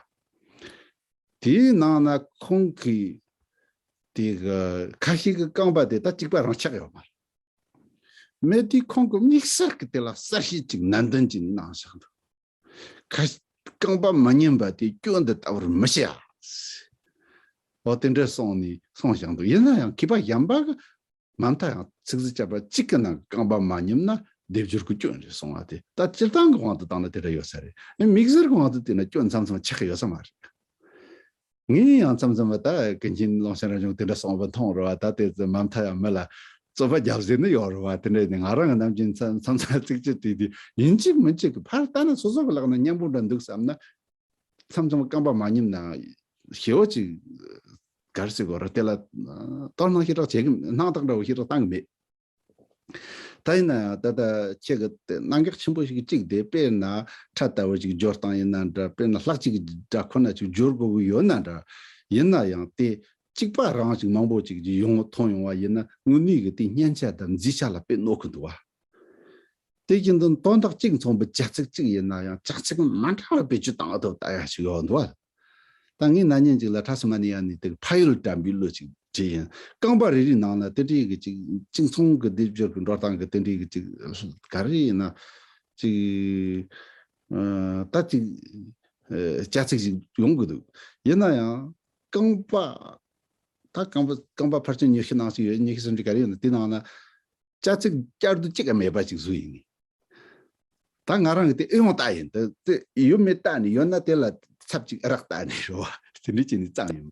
དེའི་ནང་ན་ཁོང་གིས་དེ་གི་ཁ་ཤས་ཀྱི་རྐང་པ་དེ་ད་གཅིག་པ་རང་ཆགས་ཡོད་མ་རེད། མེད་དུས་ཁོང་གིས་དམིགས་བསལ་གྱི་དེ་ལ་གསལ་བཤད་ཅིག་ནན་ཏན་ཅིག་གནང་བཞག་འདུག་ཁ་རྐང་པ་མ་ཉམས་པ་དེ་སྐྱོན་འདི་ལྟ་བུར་མི་བྱེད་ཨ། འོ་དེ་འདྲ་གསུངས་ནས་གསུངས་བཞག་འདུག་ཡིན་ན་ཡང་མཁས་པ་གཞན་པ་གི་མ་མཐའ་ཡང་ཚིག་ཟིག་བཅད་པ་གཅིག་གི་ནང་རྐང་པ་མ་ཉམས་ན་སྡེབ་སྦྱོར་གྱི་སྐྱོན་རེད་གསུང་བ་དེ། ད་སྤྱིར་བཏང་གི་དབང་དུ་བཏང་ན་དེ་འདྲ་ཡོད་ས་རེད། ཨེ་དམིགས་བསལ་གྱི་དབང་དུ་བཏང་ན་སྐྱོན་མཚམས་མཚམས་ཆགས་ཀྱི་ཡོད་ས་མ་རེད། ངས་ཡང་མཚམས་མཚམས་ད་ཀུན་མཁྱེན་ཀློང་ཆེན་རབ་བྱུང་དེ་འདྲ་གསུངས་པ་མཐོང་རེད་བ། ད་དེ་ཚོ་མ་མཐའ་ཡང་མི་ལ་རྩོད་པ་རྒྱབ་ཟེར་ནི་ཡོད་རེད་བ། དེ་འདྲ་ནི་ང་རང་གི་ནམ་རྒྱུན་མཚམས་མཚམས་ཚིག་གཅིག་དེ་དེ་ཡིན་གཅིག་མིན་གཅིག་གི་ཕར་ལྟ་ན་སོ་སོ་གི་ལག་ན་སྙན་པོ་འདྲ་འདུག་བསམ་ན། མཚམས་མཚམས་རྐང་པ་མ་ཉམས་ན་ཞེ་བོ་ཅིག་ག་རེ་ཟེར་དགོས་རེད། དེ་ལ་དོ་སྣང་ཞེ་དྲག་བྱེད་གི་སྣང་དག་འདྲ་བོ་ཞེ་དྲག་བཏང་གི་མེད། ད་ཡིན་ན་ཡང་ད་ལྟ་ཁྱེད་ཀྱི་དེ་རྣམ་གཞག་ཆེན་པོ་ཞིག་གཅིག་དེ་དཔེར་ན་ཁྲ་ལྟ་བུ་ཞིག་སྦྱོར་སྟངས་ཡིན་ན་འདྲ། དཔེར་ན་ལྷག་ཅིག་འདྲ་ཁོ་ན་ཅིག་སྦྱོར་དགོས་ཀྱི་ཡོད་ན་འདྲ། ཡིན་ན་ཡང་དེ་གཅིག་པ་རང་ཞིག་མང་པོ་ཅིག་ཡོང་མཐོང་ཡོང་བ་ཡིན་ན་དངོས་གནས་ཀྱི་དེ་སྙན་ཆ་དང་མཛེས་ཆ་ལ་དཔེ་གནོད་གི་འདུག་བ། དེ་བཞིན་དུ་དོན་དག་གཅིག་མཚུངས་པའི་བྱ་ཚིག་གཅིག་ཡིན་ན་ཡང་བྱ་ཚིག་མ་འདྲ་བ་བེད་སྤྱོད་བཏང་ཐུབ་ལྟ་ཡ་ཞིག་ཡོད་འདུག་བ། ད་ངས་ན་ནིང་ཅིག་ལ་ཁྲ་སི་མ་ནི་ཡ་ནི་དེ་ཕ་ཡུལ་དྲན་པའི་བློ་ཅིག་བྲིས་ཡིན། རྐང་པ་རེ་རེའི་ནང་ན་དེ་འདྲའི་གི་ཅིག་གཅིག་མཚུངས་ཀྱི་སྡེབ་སྦྱོར་གྱི་འགྲོ་སྟངས་ཀྱི་དེ་འདྲའི་གི་ཅིག་ག་རེ་ཡིན་ན་ཅིག་ཨ་ད་ཅིག་ཨ་བྱ་ཚིག་ཅིག་ཡོང་གི་འདུག། ཡིན་ན་ཡང་རྐང་པ་ད་རྐང་པ་རྐང་པ་ཕལ་ཆེར་ཉི་ཤུ་ནང་ཞིག་ཡོད། ཉི་ཤུ་སུམ་ཅུ་ག་རེ་ཡོད་ན་དེ་ནང་ན་བྱ་ཚིག་བསྐྱར་ཟློས་གཅིག་ཀྱང་མེད་པ་ཅིག་བཟོས་ཡིན། ད་ང་རང་གི་དེ་ཨེ་ཡོང་ལྟ་ཡིན། དེ་དེ་ཡོད་མེད་ལྟ་ནས་ཡོད་ན་དེ་ལ་ཚབ་ཅིག་ཨེ་རག་ལྟ་ནས་རེད་བ། དེ་འདྲ་བྱས་ནས་བརྩམས་ཡོད་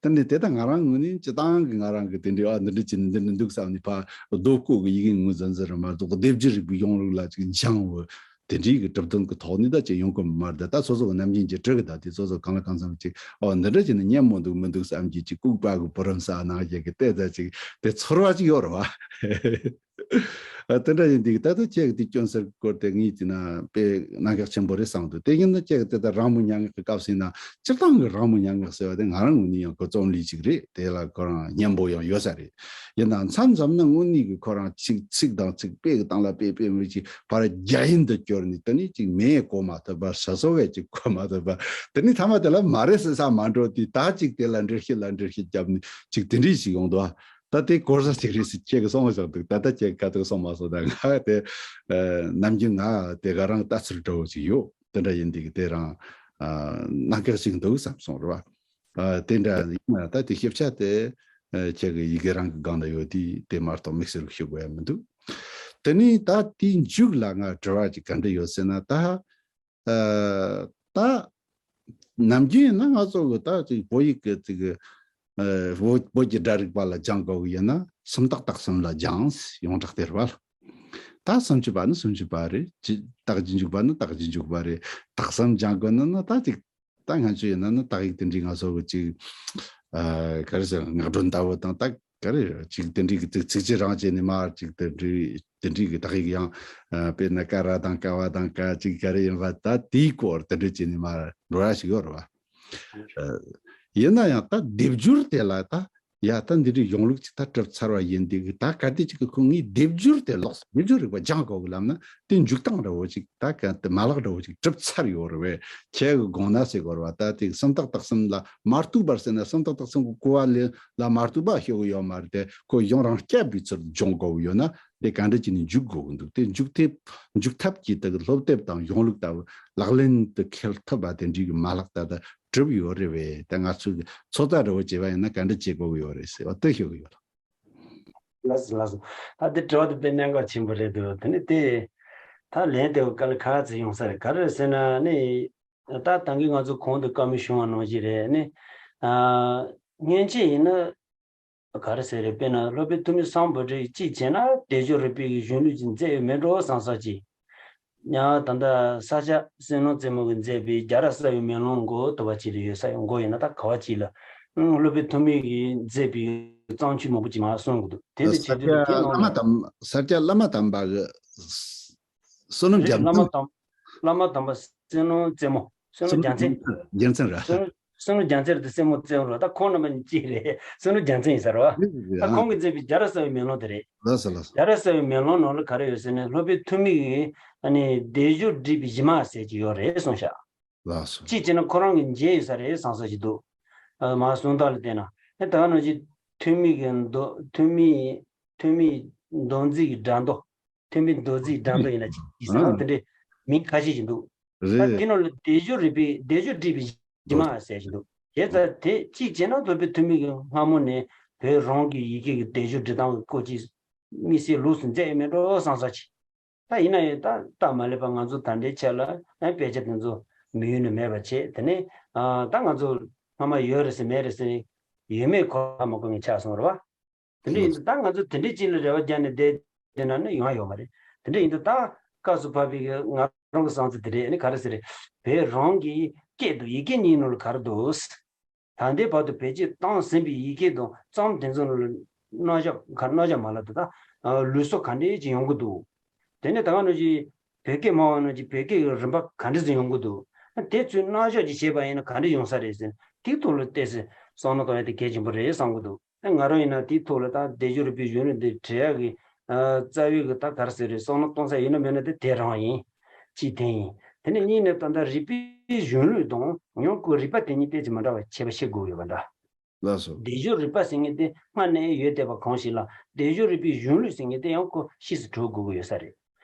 མ། དེ་འདྲ་དེ་ད་ང་རང་ངོས་ནས་སྤྱི་བཏང་གི་ང་རང་གི་དེ་འདྲའི་ཨ་འདི་འདྲ་བྱས་ནས་འདི་འདྲ་འདུག་བསམ་ནས་ཕར་རྡོ་བརྐོས་གི་ཡི་གེ་ངོས་འཛིན་འཛིན་རེད་མ་གཏོགས་སྡེབ་སྦྱོར་རིག་པའི་གཞུང་ལུགས་ལ་ཅིག་སྦྱངས་བོ་དེ་འདྲའི་གི་གྲུབ་དོན་གི་ཐོག་ནས་ད་ཅིག་ཡོང་གི་མ་རེད། ད་སོ་སོ་གི་ནམ་རྒྱུན་གྱི་བྲི་གི་ད་དེ་སོ་སོ་གང་ལ་གང་འཚམ་ཅིག་ཨོ་འདི་འདྲ་བྱས་ནས་སྙན་མོ་འདུག་མི་འདུག་བསམ་གྱི་ཅིག་ལྐུགས་པ་གི་བུ་རམ་ས་ནང་བཞིན་གི་བལྟས་ད་ཅིག་དེ་ཚོར་བ་ཅིག་ཡོད་རེད་བ། ཨ་དེ་འདྲ་ཡིན་དུས་ད་ལྟ་ཁྱེད་ཀྱི་དེ་སྐྱོན་སེལ་སྐོར་དེ་ངས་བྱས་ན་དཔེ་གནད་འགག་ཆེན་པོ་རེད་བསམ་འདུག། དེ་ཡིན་ན་ཁྱེད་ཀྱི་དེ་ལྟར་རང་མོས་སྙན་ངག་གི་སྐབས་ཟིན་ན་སྤྱིར་བཏང་གི་རང་མོས་སྙན་ངག་ཟེར་བ་དེ་ང་རང་ངོས་ནས་ཡང་ཁོ་རྩོམ་ལུས་ཅིག་རེད། དེ་ལ་ཁོ་རང་སྙན་པོ་ཡང་ཡོད་ས་རེད། ཡིན་ནའང་མཚམས་མཚམས་ན་དངོས་གནས་ཀྱི་ཁོ་རང་ཅིག་ཚིག་དང་ཚིག་དཔེ་གི་སྟེང་ལ་དཔེ་དཔེ་མི་ཅིག་བར་རྒྱ་ཡན་དུ་སྐྱོར་ནས་དེ་ནས་ཅིག་མེ་གོ་མ་ཐུབ་པ་ས་སོ་བས་ཅིག་གོ་མ་ཐུབ་པ་དེ་ནས་ཐ་མ་དེ་ལ་མ་རེད་ཟེར་ས་མ་འགྲོ་དུས་ད་ཅིག་དེ་ལ་འགྲེལ་བཤད་ལ་འགྲེལ་བཤད་བརྒྱབ་ནས་ཅིག་དེ་འདྲས་ཞིག་ཡོང་འདུག་ཨ། ད་དེ་གོ་ས་ཅིག་རེད་ཟེར་ཁྱེད་ཀྱིས་གསུངས་བཞག་འདུག། ད་ལྟ་ཁྱེད་ཀྱིས་ག་དུས་གསུངས་མ་སོང་། ད་ང་དེ་ནམ་རྒྱུན་ང་དེ་ག་རང་ལྟ་ཚུལ་འདྲ་བོ་ཅིག་ཡོད། དེ་འདྲ་ཡིན་དུས་དེ་རང་གནད་འགག་ཅིག་འདུག་བསམ་སོང་རེད་བ། དེ་འདྲ་ཡིན་ན་ད་དེ་ཞིབ་ཆ་དེ་ཁྱེད་ཀྱི་ཡི་གེ་རང་གི་སྒང་ལ་ཡོད་དུས་དེ་མ་གཏོགས་དམིགས་བསལ་ཞུ་དགོས་ཡ་མི་འདུག། དེ་ནས་ད་དེའི་མཇུག་ལ་ང་དྲི་བ་ཅིག་ག་འདྲ་ཡོད་ཟེར་ན་ད། ཨ་ད་ནམ་རྒྱུན་ཡིན་ན་ང་ཚོ་གི་ད་ཅིག་བོད་ཡིག་གི་ཅིག་ཨ་བོད་བོད་ཀྱི་སྒྲ་རིག་པ་ལ་སྦྱང་དགོས་གི་ཡིན་ན་སུམ་རྟགས་དག་གསུམ་ལ་སྦྱངས་ཡོངས་གྲགས་དེ་རེད་བ། ད་སུམ་ཅུ་པ་ནི་སུམ་ཅུ་པ་རེད། ཅི་རྟགས་ཀྱི་འཇུག་པ་ནི་རྟགས་ཀྱི་འཇུག་པ་རེད། དག་གསུམ་སྦྱང་དགོས་ན་ནི་ད་ཅིག་ད་ང་ཚོ་ཡིན་ན་ནི་རྟགས་ཡིག་དེ་འདྲའི་ང་ཚོ་གི་ཅིག་ཨ་ག་རེ་ཟེར་ངག་སྒྲོན་ལྟ་བུ་དང་ད་ག་རེ་ཅིག་དེ་འདྲའི་གི་ཚིག་ཚིགས་བཅད་རང་བྱས་ནས་མར་ཅིག་དེ་འདྲའི་དེ་འདྲའི་གི་རྟགས་ཡིག་ཡང་ཨ་དཔེར་ན་ཀ་ར་དང་ཀ་བ་དང་ཀ་ཅིག་ག་རེ་ཡིན་པ་ད་དེའི་སྐོར་དེ་འདྲ་བྱས་ནས་མར་འགྲོ་ར་ཞིག་ཡོད་རེད་བ། ཨ་ཡིན་ན་ཡང་ད་སྡེབ་སྦྱོར་དེ་ལ་ད་ཡ་ད་འདི་འདྲའི་གཞུང་ལུགས་ཅིག་ད་གྲུབ་ཚར་བ་ཡིན་དུས་གི་ད་གལ་ཏེ་ཅིག་གི་ཁོ་ངའི་སྡེབ་སྦྱོར་དེ་ལོགས་སུ་སྡེབ་སྦྱོར་རིག་པ་སྦྱང་དགོས་གི་ལབ་ན་དེ་འཇུག་སྟངས་འདྲ་བོ་ཅིག་ད་ག་དེ་མ་ལག་འདྲ་བོ་ཅིག་གྲུབ་ཚར་ཡོད་རེད་བས། ཁྱེད་ཀྱི་དགོངས་ན་ཟེར་དགོས་རེད་བ། ད་དེ་སུམ་རྟགས་དག་གསུམ་ལ་མ་གཏུགས་པར་ཟེར་ན་སུམ་རྟགས་དག་གསུམ་གྱི་གོ་བ་ལེན་ལ་མ་གཏུགས་པ་ཤོད་གི་ཡོད་མ་རེད་དེ། ཁོ་གཞུང་རང་སྐྱབས་པའི་ཚུལ་དུ་སྦྱོང་དགོས་གི་ཡོད་ན་དེ་ག་འདྲ་བྱས་ནས་འཇུག་དགོས་གི་འདུག། དེ་འཇུག་ཐབས་འཇུག་ཐབས་ཀྱི་དེ་གི་སློབ་དེབ་དང་གཞུང་ལུགས་ལྟ་བུ་ལག་ལེན་དུ་འཁེལ་ཐུབ་པ་དེ་འདྲའི་གི་མ་ལག་ད་ལྟ་གྲུབ་ཡོད་རེད་བས། ད་ང་ཚོས་ཚོད་ལྟ་འདྲ་བོ་བྱས་པ་ཡིན་ན་ག་འདྲ་བྱེད་དགོས་ཀྱི་ཡོད་རེད་ཟེར་བ་དེ་ཤོད་ཀྱི་ཡོད། ལགས་སོ་ལགས་སོ། ད་འདི་དྲི་བ་དེ་དཔེ་གནད་འགག་ཆེན་པོ་རེད་འདུག། དེ་ནི་དེ་ད་ལན་དེ་ག་ལ་ག་ཚོད་ཡོང་ས་རེད། ག་རེ་རེད་ཟེར་ན་ནི་ད་ད་གིན་ང་ཚོ་གོང་དུ་བཀའ་མོལ་བྱུང་བ་ནང་བཞིན་རེད། ནི་ཨ་སྔོན་ཆད་ཡིན་ན་ག་རེ་ཟེར་རེད། དཔེར་ན་སློབ་དཔོན་ཐུ་མི་སམ་བྷོ་ཊས་གཅིག་བྱས་ན་སྡེབ་སྦྱོར་རིག་པའི་གཞུང་ལུགས་ཅིག་མཛད་ཡོད་མེད་འགྲོ་བསམ་ས་ཅིག། ཡང་ད་ལྟ་ས་སྐྱ་བསོད་ནམས་རྩེ་མོ་གིས་མཛད་པའི་རྒྱལ་རབས་གསལ་བའི་མེ་ལོང་མགོ་དུ་བ་ཅིག་ལ་ཡོད་ས་ཡོད། མགོ་ཡིན་ན་ད་ག་བ་ཅིག་ལ་ཨང་སློབ་དཔོན་ཐུ་མི་གིས་མཛད་པའི་བརྩམས་ཆོས་མང་པོ་ཅིག་མར་གསུང་གི་འདུག། དེ་ནི་ས་བྱེད་དུས་སྐྱ་ལ་ཁྱེད་བླ་ནང་མ་ལ་དམ་ས་སྐྱ་བླ་མ་དམ་པ་གི་བསོད་ནམས་རེད། རྒྱལ་བླ་མ་མཚན། དམ་བླ་མ་དམ་པ་བསོད་ནམས་རྩེ་མོ། བསོད་ནམས་རྒྱལ་མཚན། རྒྱལ་མཚན་ར། བསོད་ནམས་བསོད་ནམས་རྒྱལ་མཚན་རེད་དེ་རྩེ་མོ་རྩེ་མོ་རེད། ད་ཁོང་རྣམ་པ་གཉིས་གཅིག་རེད། བསོད་ནམས་རྒྱལ་མཚན་ཡིན་ས་རེད་བ། ད་ཨང་ཁོང་གིས་མཛད་པའི་རྒྱལ་རབས་གསལ་བའི་མེ་ལོང་དེ་རེད། ལགས་སོ་ལགས་སོ། རྒྱལ་རབས་གསལ་བའི་མེ་ལོང་ནང་ལ་ག་རེ་ཡོད་ཟེར་ན་སློབ་དཔོན་ཐུ་མི་གིས་ཨ་ནི་སྡེབ་སྦྱོར་སྒྲིག་པའི་གཞི་མ་ཟེར་གྱི་ཡོད་རེད་གསུངས་ཤག། ལགས་སོ། གཅིག་བྱས་ན་ཁོ་རང་གི་མཇལ་ཡོད་ས་རེད་བསམ་ས་ཞིག་འདུག། ཨ་མ་གསུང་སྟངས་ལ་བལྟས་ན་ཨེ་ད་ག་ནང་བཞིན་ཐུ་མི་གི་མདོ་ཐུ་མི་ཐུ་མི་མདོ་འཛིན་གྱི་སྒྲ་མདོ། ཐུ་མི་མདོ་འཛིན་སྒྲ་མདོ་ཡིན་ན་ཅིག་ཟེར་ན་དེ་འདྲའི་མིང་ཁ་ཤས་ཤིག་འདུག། ད་རེད། དེ་ནང་ལ་སྡེབ་སྦྱོར་རིག་པའི་སྡེབ་སྦྱོར་སྒྲིག་པའི་གཞི་མ་ཟེར་ཞིག་འདུག། བྱས་ཙང་དེ་གཅིག་བྱས་ན་སློབ་དཔོན་ཐུ་མི་གི་སྔ་མོ་ནས་བོད་རང་གི་ཡི་གེ་གི་སྡེབ་སྦྱོར་འབྲི་སྟངས་ཀྱི་སྐོར་ཅིག་དམིགས་བསལ་ལུགས་སུ་མཛད་ཡོད་མེད་འགྲོ་བསམ་ས་ཅིག། ད་ཡིན་ན་ཡང་ད་སྟབས་མ་ལེགས་པ་ང་ཚོ་ད་ལྟའི་ཆ་ལ་ཡང་དཔེ་ཆ་དེ་ཚོ་མི་ཡུལ་ནས་མེད་པ་བྱས། དེ་ནས་ཨ་ད་ང་ཚོ་ སྔ་མ་ཡོད་རེད་ཟེར་མེད་རེད་ཟེར་ནས་ཡོད་མེད་ཁོ་ཧ་མ་གོ་མཁན་ཆགས་སོང་རེད་བ། དེ་འདྲ་ཡིན་དུས་ད་ང་ཚོ་དེ་འདྲའི་ཅིག་ལ་རེ་བ་རྒྱག་ནས་བསྡད་བསྡད་ན་ནི་ཡོང་ཡ་ཡོད་མ་རེད། དེ་འདྲ་ཡིན་དུས་ད་སྐབས་སུ་བབས་པའི་ང་རང་གི་བསམ་ཚུལ་དེ་རེད། ཨ་ནི་ག་རེ་ཟེར་རེད། བོད་རང་གི་སྐད་དུ་ཡི་གེ་གཉིས་ནང་ལ་ག་རེ་འདུག་ད་ལྟའི་བར་དུ་བེད་སྤྱོད་བཏང་ཟིན་པའི་ཡི་གེ་དང་རྩོམ་དེ་ཚོ་ནང་ལ་རྣམ་གཞག་ག་རྣམ་གཞག་མ་ལབ་དེ་ད་ལུགས་སྲོལ་ག་འདྲས་ཅིག་ཡོང་གི་འདུག་དེ་ནས་ད་ག་ནང་བཞིན་བོད་སྐད་སྨྲ་བ་ནང་བཞིན་བོད་སྐད་ཀྱི་རིམ་པ་ག་འདྲས་ཟིག་ཡོང་གི་འདུག་དེ་ཚོའི་རྣམ་གཞག་ཅིག་བྱས་པ་ཡིན་ན་ག་འདྲས་ཡོང་ས་རེད་ཟེར་དེའི་ཐོག་ལ་བལྟས་ཚེ་བསམ་བློ་གཏོང་ཡ་དེ་གལ་ཆེན་པོ་རེད་བསམ་གི་འདུག་ང་རང་ཡིན་ན་དེའི་ཐོག་ལ་ད་སྡེབ་སྦྱོར་རིག་པའི་གཞུང་ལུགས་འདི་བྲི་ཡག་གི་རྩ་བའི་གི་ད་ག་རེ་ཟེར་རེད། བསམ་བློ་གཏོང་ས་ཡིན་ན་མེད་ན་དེ་དེ་རང་ཡིན། གཅིག་དེ་ཡིན། དེ་ནས་གཉིས་ནས་ད་ལྟ་རིག་པའི་གཞུང་ལུགས་དང་ཡང་ཁོ་རིག་པ་དེ་གཉིས་ཏོག་ཙམ་མི་འདྲ་བ་ཁྱད་པར་ཕྱེ་དགོས་ཡོད་པ་འདྲ། ལགས་སོ། སྡེབ་སྦྱོར་རིག་པ་ཟེར་མཁན་དེ་སྔར་ནས་ཡོད་བསྡད་པ་གང་ཞིག་ལ་སྡེབ་སྦྱོར་རིག་པའི་གཞུང་ལུགས་ཟེར་མཁན་དེ་ཡང་ཁོ་ཕྱིས་སུ་གྲུབ་དགོས་ཀྱི་ཡོད་ས་རེད།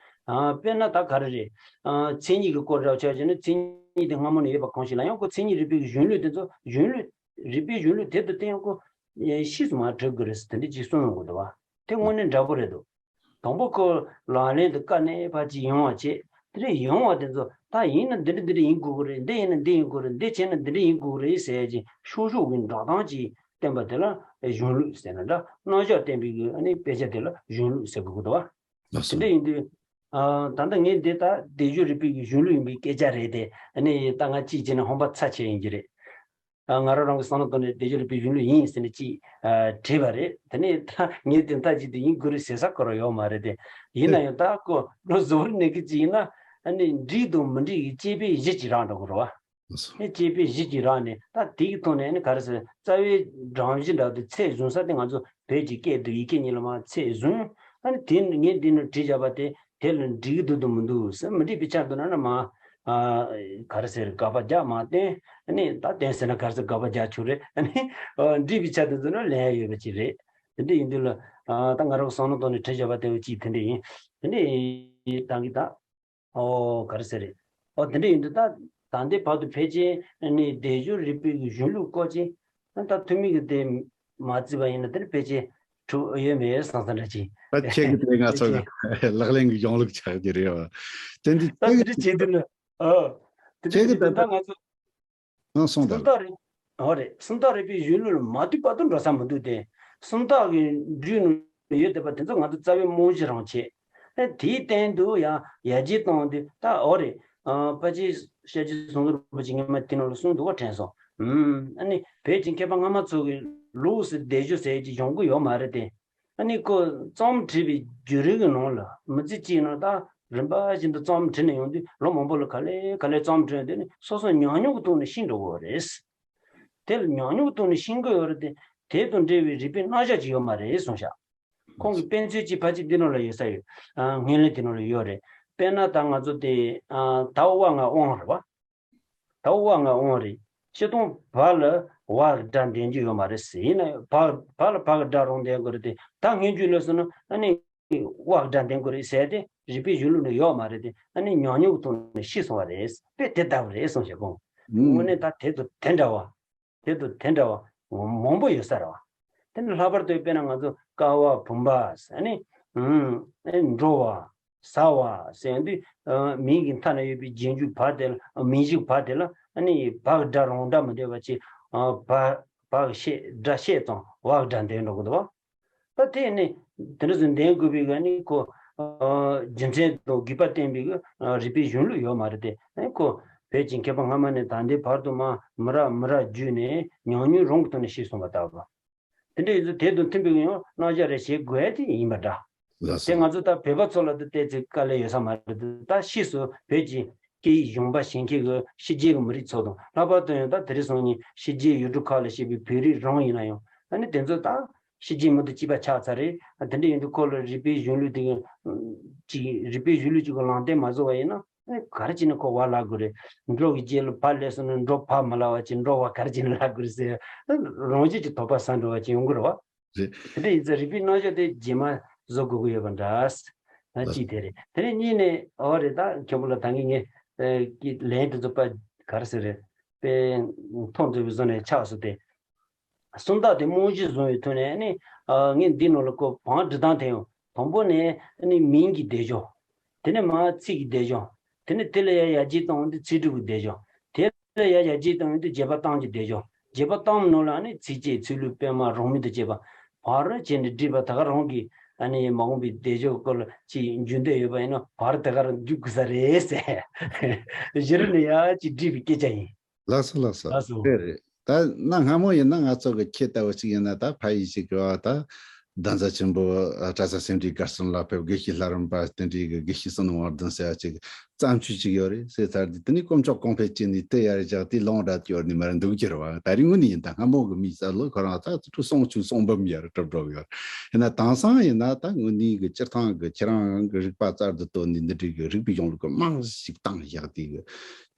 ཨ་དཔེར་ན་ད་ག་རེ་རེད། ཨ་མཚན་ཉིད་ཀྱི་སྐོར་འདྲ་བོ་ཆ་བཞག་ན་མཚན་ཉིད་དེ་སྔ་མོ་ནས་ཡོད་པ་གང་ཞིག་ལ་ཡང་ཁོ་མཚན་ཉིད་རིག་པའི་གཞུང་ལུགས་དེ་ཚོ་གཞུང་ལུགས་རིག་པའི་གཞུང་ལུགས་དེབ་ཏུ་བསྟན་ཡང་ཁོ་ཕྱིས་སུ་མར་གྲུབ་དགོས་རེད་ཟེར་དེ་འདྲ་ཅིག་གསུངས་ཡོང་གི་འདུག་བ། དེ་དངོས་གནས་འདྲ་པོ་རེད་འདུག་དང་པོ་ཁོ་ལག་ལེན་དུ་དཀའ་གནད་ཕར་ཅིག་ཡོང་བ་བྱེད། དེ་འདྲ་ཡོང་བ་དེ་ཚོ་ད་ཡིན་ན་འདི་འདྲ་འདི་འདྲ་ཡིན་དགོས་ཀྱི་རེད། འདི་ཡིན་ན་འདི་ཡིན་དགོས་རེད། འདི་བྱས་ན་འདི་འདྲ་ཡིན་དགོས་ཀྱི་རེད་ཟེར་ཡ་ཅིག་ཤོག་ཤོག་གི་འགྲོ་སྟངས་ཅིག་བསྟན་པ་དེ་ལ་གཞུང་ལུགས་ཟེར་ན་འདྲ། རྣམ་གཞག་བསྟན་པའི་གི་ཨ་ནི་དཔེ་ཆ་དེ་ལ་གཞུང་ལུགས་ཟེར་དགོས་ཀྱི་འདུག་བ། ལགས་དེ་སོ། འདྲ་ཡིན་དུས། ཨ་ད་ལྟ་ངས་འདི་ལྟ་སྡེབ་སྦྱོར་རིག་པའི་གཞུང་ལུགས་ཡིན་པའི་སྐད་ཆ་རེད་དེ། ཨ་ནི་ད་ང་གཅིག་བྱས་ན་ཧམ་པ་ཚ་ཆེ་ཡིན་གྱི་རེད། ཨ་ང་རང་རང་གི་བསམ་བློ་གཏོང་ནས་སྡེབ་སྦྱོར་རིག་པའི་གཞུང་ལུགས་ཡིན་ཟེར་ནས་གཅིག་ཨ་བྲིས་པ་རེད། དེ་ནས་ད་ངས་དེ་ལྟ་ཅིག་དེ་ཡིན་དགོས་རེད་ཟེར་ས་ཁོ་རང་ཡོད་མ་རེད་དེ། ཡིན་ན་ཡང་ད་ཁོ་བློ་གཟུ་བོར་གནས་ཀྱི་ཅིག་ཡིན་ན་ཨ་ནི་འགྲིག་དང་མི་འགྲིག་གི་དཔྱད་པའི་གཞི་ཅིག་རག་འགྲོ་གི་རེད་བ། ཨེ་དཔྱད་པའི་གཞི་ཅིག་རག་ནས་ད་དེ་གི་ཐོག་ནས་ཨ་ནི་ག་རེ་ཟེར་རྩ་བའི་སྒྲོམ་གཞི་འདྲ་དེ་ཚད་བཟུང་ས་དེ་ང་ཚོ་བོད་ཀྱི་སྐད་དུ་ཡི་གེ་གཉིས་ལ་མ་ཚད་བཟུང་། ཨ་ནི་དེ་ངས་འདི་ནང་བྲིས་བཞག་པ་དེ་དེ་ལ་འགྲིག་གི་འདུག་དང་མི་འདུག་ཟེར་མི་འགྲིག་པའི་ཆ་འདུག་ན་ན་མ་ཨ་ག་རེ་ཟེར་དགག་པ་རྒྱག་མ་བསྟན། ཨ་ནི་ད་བསྟན་ཟེར་ན་ག་རེ་ཟེར་དགག་པ་རྒྱག་ཆོག་རེད། ཨ་ནི་ཨ་འགྲིག་པའི་ཆ་དེ་འདུག་ན་ལན་ཡོད་པ་ཅིག་རེད། དེ་འདྲ་ཡིན་དུས་ལ་ཨ་ད་ང་རང་བསམ་བློ་གཏོང་ནས་བྲིས་བཞག་པ་དེ་བ་ཅིག་དེ་འདྲ་ཡིན། དེ་འདྲ་ཡིན་ད་གི་ད། ཨོ་ག་རེ་ཟེར་རེད། ཨོ་དེ་འདྲ་ཡིན་དུས་ད་ད་ལྟའི་བར་དུ་ཕལ་ཆེར་ནི་སྡེབ་སྦྱོར་རིག་པའི་གཞུང་ལུགས་སྐོར་ཅིག་ད་ཐུ་མི་གི་དེ་མ་བརྩིས་པ་ཡིན་ན་དེར་ཕལ་ཆེར་གྲུབ་ཡོད་མེད་བསམ་བསམ་འདྲ་ཅིག་ད་ཁྱེད་ཀྱི་དེ་ང་ཚོ་ཕལ་ཆེར་ལག་ལེན་གྱི་གཞུང་ལུགས་ཆགས་ཀྱི་རེད་བ། དེ་འདི་ད་དེ་འདྲ་བྱེད་དུས་ནི་ཨོ་དེ་འདྲ་ཁྱེད་ཀྱི་བྱེད་དུས་ད་ད་ང་ཚོ། ཨང་། སུམ་སུམ་རྟགས་རྟགས་རེད། ཨོ་རེད། སུམ་རྟགས་རིག་པའི་གཞུང་ལུགས་ལ་མ་ལྟོས་པར་དུ་འགྲོ་ས་མི་འདུག་སྟེ། སུམ་རྟགས་ཀྱི་འགྲོས་ནང་ཡོད་བསྡད་པ་དེ་ཚོ་ང་ཚོ་རྩ་བའི་རྨང་གཞི་རང་བྱས། ཨེ་དེའི་སྟེང་དུ་ཡང་ཡར་རྒྱས་གཏོང་དུས་ད་ཨོ་རེད། ཨ་ཕལ་ཆེར་ཤར་རྒྱུད་ཟུང་འབྲུག་རིན་པོ་ཆེ་སྔོན་མ་དེ་ནང་ལ་གསུངས་འདུག་བ་དྲན་སོང་། ཨུམ། ཨ་ནི་བོད་ཀྱི་མཁས་པ་སྔ་མ་ཚོ་གི་ལུགས་སུ་སྡེབ་སྦྱོར་ཟེར་གྱི་ཡོང་གི་ཡོད་མ་རེད་དེ། ཨ་ནི་ཁོ་རྩོམ་བྲིས་པའི་བརྒྱུད་རིམ་གྱི་ནང་ལ་མི་ཚེ་གཅིག་ནང་ད་རིམ་པ་བཞིན་དུ་རྩོམ་བྲིས་ནས་ཡོང་དུས་ལོ་མང་པོ་ལ་ག་ལེ་ག་ལེ་རྩོམ་བྲིས་ནས་དེ་ནི་སོ་སོ་ཉམས་མྱོང་གི་ཐོག་ནས་ཤེས་འགྲོ་གི་རེད། དེ་ལ་ཉམས་མྱོང་གི་ཐོག་ནས་ཤེས་ཀྱི་ཡོད་རེད་དེ། དེ་དང་འབྲེལ་བའི་རིག་པའི་རྣམ་གཞག་ཅིག་ཡོད་མ་རེད་གསུངས་ཤག་ཁོང་གི་དཔེ་མཚོན་གཅིག་ཕལ་ཆེར་འདི་ནང་ལ་ཡོད་ས་ཡོད། ཨ་སྔོན་གླེང་དེ་ནང་ལ་ཡོད་རེད། དཔེར་ན་ད་ང་ཚོ་དེ་ཨ་ད་བ་ང་དབང་རེད་བ། ད་བ་ང་དབང་རེད། སྤྱིར་བཏང་བ་ལ་བ་གི་སྒྲ་འདོན་རྒྱུ་ཡོད་མ་རེད་ཟེར། ཡིན་ན་བ་བ་ལ་བ་གི་སྒྲ་རང་འདོན་དགོས་རེད་དེ། ད་སྔོན་འཇུག་ལ་སོང་ན་ཨ་ནི་བ་གི་སྒྲ་འདོན་དགོས་རེད་ཟེར་ཏེ་རིག་པའི་གཞུང་ལུགས་ནང་ཡོད་མ་རེད་དེ། ཨ་ནི་ཉམས་མྱོང་གི་ཐོག་ནས་ཤེས་སོང་བ་རེད། དཔེ་དེ་ལྟ་བུ་རེད་གསུངས་ཤག་ཁོང་། དངོས་གནས་ད་དེ་དང་དེ་འདྲ་བ། དེ་དང་དེ་འདྲ་བ་མང་པོ་ཡོད་ས་རེད་བ། དེ་ནི་ལྷག་པར་དུ་དཔེར་ན་ང་ཚོ་ཀ་བ་བུམ་པ་ཟེར་ནི། ཨུམ། ཨེ་འགྲོ་བ། ཟ་བ་ཟེར་དུས་ཨ་མིང་གི་མཐའ་ན་ཡོད་པའི་རྗེས་འཇུག་བ་དེ་ལ། མིང་གཞི་བ་དེ་ལ་ཨ་ནི་བ་གི་སྒྲ་རང་སྒྲ་མི་འདོད་པ་ཅིག་ཨ་བ་བ་གི་ཤད་སྒྲ་ཤད་ཙམ་བ་གི་སྒྲ་འདོན་འགྲོ་གི་འདུག་བ། ད་དེ་ནི་དེ་འདྲ་ཟེར་འདོན་དགོས་པའི་ག་ནི་ཁོ་ཨ་རྒྱུ་མཚན་དང་དགོས་པ་བསྟན་པའི་གི་ཨ་རིག་པའི་གཞུང་ལུགས་ཡོད་མ་རེད་དེ། ཨ་ནི་ཁོ་བོད་ཀྱི་མཁས་པ་སྔ་མ་ནས་ད་ལྟའི་བར་དུ་མ་མི་རབས་མི་རབས་བརྒྱུད་ནས་ཉམས་མྱོང་རང་གི་ཐོག་ནས་ཤེས་སོང་བ་ལྟ་བུ། དེ་འདྲ་ཡིན་ཚུལ་དེ་དང་མཐུན་པའི་ཡང་རྣམ་གཞག་རེ་བྱེད་དགོས་ཡ་དེ་ཡིན་པ་འདྲ། ལགས་དེ་སོ། ང་ཚོ་ད་བོད་པ་ཚོ་ལ་ད་བལྟས་ཚེ་དཀའ་ལས་ཡོད་ས་མ་རེད། ད་ཕྱིས་སུ་བོད་ཀྱི་སྐད་ཡིག་གཞུང་པ་གཞན་ཁྱེད་ཀྱི་ཕྱི་རྒྱལ་གྱི་མི་རིགས་ཚོ་དང་། ལྷག་པར་དུ་ཡང་ད་དེ་རིང་སང་ཉིན་ཕྱི་རྒྱལ་ཡུལ་གྲུ་ཁག་ལ་བཤད་པའི་བོད་རིགས་རང་ཡིན་ན་ཡང་། ཨ་ནི་དེ་ཚོ་ད་ཕྱི་རྒྱལ་མི་དང་གཅིག་པ་ཆགས་ཚར་རེད། ཨ་དེ་འདྲ་ཡིན་དུས་ཁོ་ལ་རིག་པའི་གཞུང་ལུགས་དེ་གི་ཅིག་རིག་པའི་གཞུང་ལུགས་ཅིག་གི་ལམ་སྟོན་མ་བཟོ་བ་ཡིན་ན། ཨ་ནི་ག་རེ་བྱས་ནས་ཁོ་བ་ལབ་དགོས་རེད། འགྲོ་གི་རྗེས་ལ་བ་སླེབས་སོང་ན་འགྲོ་བ་མ་ལབ་པ་བྱས་འགྲོ་བ་ག་རེ་བྱས་ནས་ལབ་དགོས་རེད་ཟེར། རང་བཞིན་གྱིས་དོགས་པ་ཟ་འགྲོ་བ་བྱས་ཡོང་གི་རེད་བ། རེད། དེ་འདྲ་ཡིན་ཙང་རིག་པའི་རྣམ་གཞག་དེ་རྗེས་མ་བཟོ་དགོས་ཀྱི་ཡོད་པ་འདྲ། ཨ་གཅིག་དེ་རེད། དེ་ནས་གཉིས་ནས་ཨོ་རེད། ད་མཁན་པོ་ལགས་ད་གིན་ངས་ཨ་ཀྱི་ལན་དེ་ཚོ་པ་ག་རེ་ཟེར་རེད། དཔེ་མཐོང་ཐུབ་པའི་བཟོ་ནས་ཆགས་སོང་སྟེ། སུམ་རྟགས་དེ་རྨང་གཞི་བཟུང་བའི་ཐོག་ནས་ནི་ཨ་ངས་འདི་ནང་ལ་ཁོ་བང་སྒྲིག་སྟངས་དེ་ཡང་དང་པོ་ནས་ནི་མིང་གི་སྡེབ་སྦྱོར། དེ་ནས་མར་ཚིག་གི་སྡེབ་སྦྱོར། དེ་ནས་དེ་ལ་ཡར་ཡར་རྒྱས་བཏང་འོང་དུས་ཚིག་གྲུབ་ཀྱི་སྡེབ་སྦྱོར། དེ་ལ་ཡར་ཡར་རྒྱས་བཏང་འོང་དུས་རྗེས་དཔག་གཏམ་གྱི་སྡེབ་སྦྱོར། རྗེས་པ་གཏམ་ནང་ལ་ནི་ཚིགས་བཅད་ཚིག་ལྷུག་པད་མ་རང་མིང་དང་བཅས་པ་བར་བྱས་ནས་བྲིས་པ་ད་ག་རང་གི་ཨ་ནི་མ་འོངས་པའི་བདེ་མཆོག་སྐོར་ལ་ཅིག་འཇུག་འདོད་ཡོད་པ་ཡིན་ན་བར་ད་ག་རང་འཇུག་དགོས་ས་རེད་ཟེར། གཞི་རིམ་ནས་ཡ་ཅིག་བྲིས་པའི་སྐད་ཆ་ཡིན། ལགས་སོ་ལགས་སོ། ལགས་སོ། དེ་རེད། ད་གནའ་སྔ་མོ་ཡིན་ན་ང་ཚོ་གི་ཁྱེད་ལྟ་བུ་ཅིག་ཡིན་ན་ད་ཕ་ཡུལ་ཅིག་གི་བ་ད་གདན་ས་ཆེན་པོ་གྲྭ་ས་སེ་འབྲས་དགའ་གསུམ་ལ་ཕེབས། དགེ་བཤེས་ལྷ་རམས་པ་དེ་འདྲའི་གི་དགེ་བཤེས་བསོད་ནམས་དབང་ལྡན་ཟེར་བ་ཅིག་བརྩམས་ཆོས་ཅིག་ཡོད་རེད་ཟེར་ཚར་དུས། དེ་ནས་དཀོན་མཆོག་གོང་འཕེལ་གྱིས་ནི་དེ་ཡར་བཞག་དེ་ལུང་འདྲ་སྐྱོར་ནས་མར་འདུག་གི་རེད་བ། ད་རིང་དངོས་གནས་ཡིན་ད་སྔ་མོ་གི་མིའི་བསམ་བློ་ཁོ་རང་ད་ཚོ་གསུང་ཆོས་གསུང་འབུམ་ཡར་གྲུབ་འགྲོ་གི་ཡོད་རེད། ཡིན་ན་དེང་སང་ཡིན་ན་ད་དངོས་གནས་གི་སྤྱིར་བཏང་གི་ཁྱེད་རང་གི་རིག་པ་རྩལ་དུ་བཏོན་ནས་འདི་འདྲའི་གི་རིག་པའི་གཞུང་ལུགས་གི་རྨང་ཞིག་བཏིང་བཞག་དེ་གི།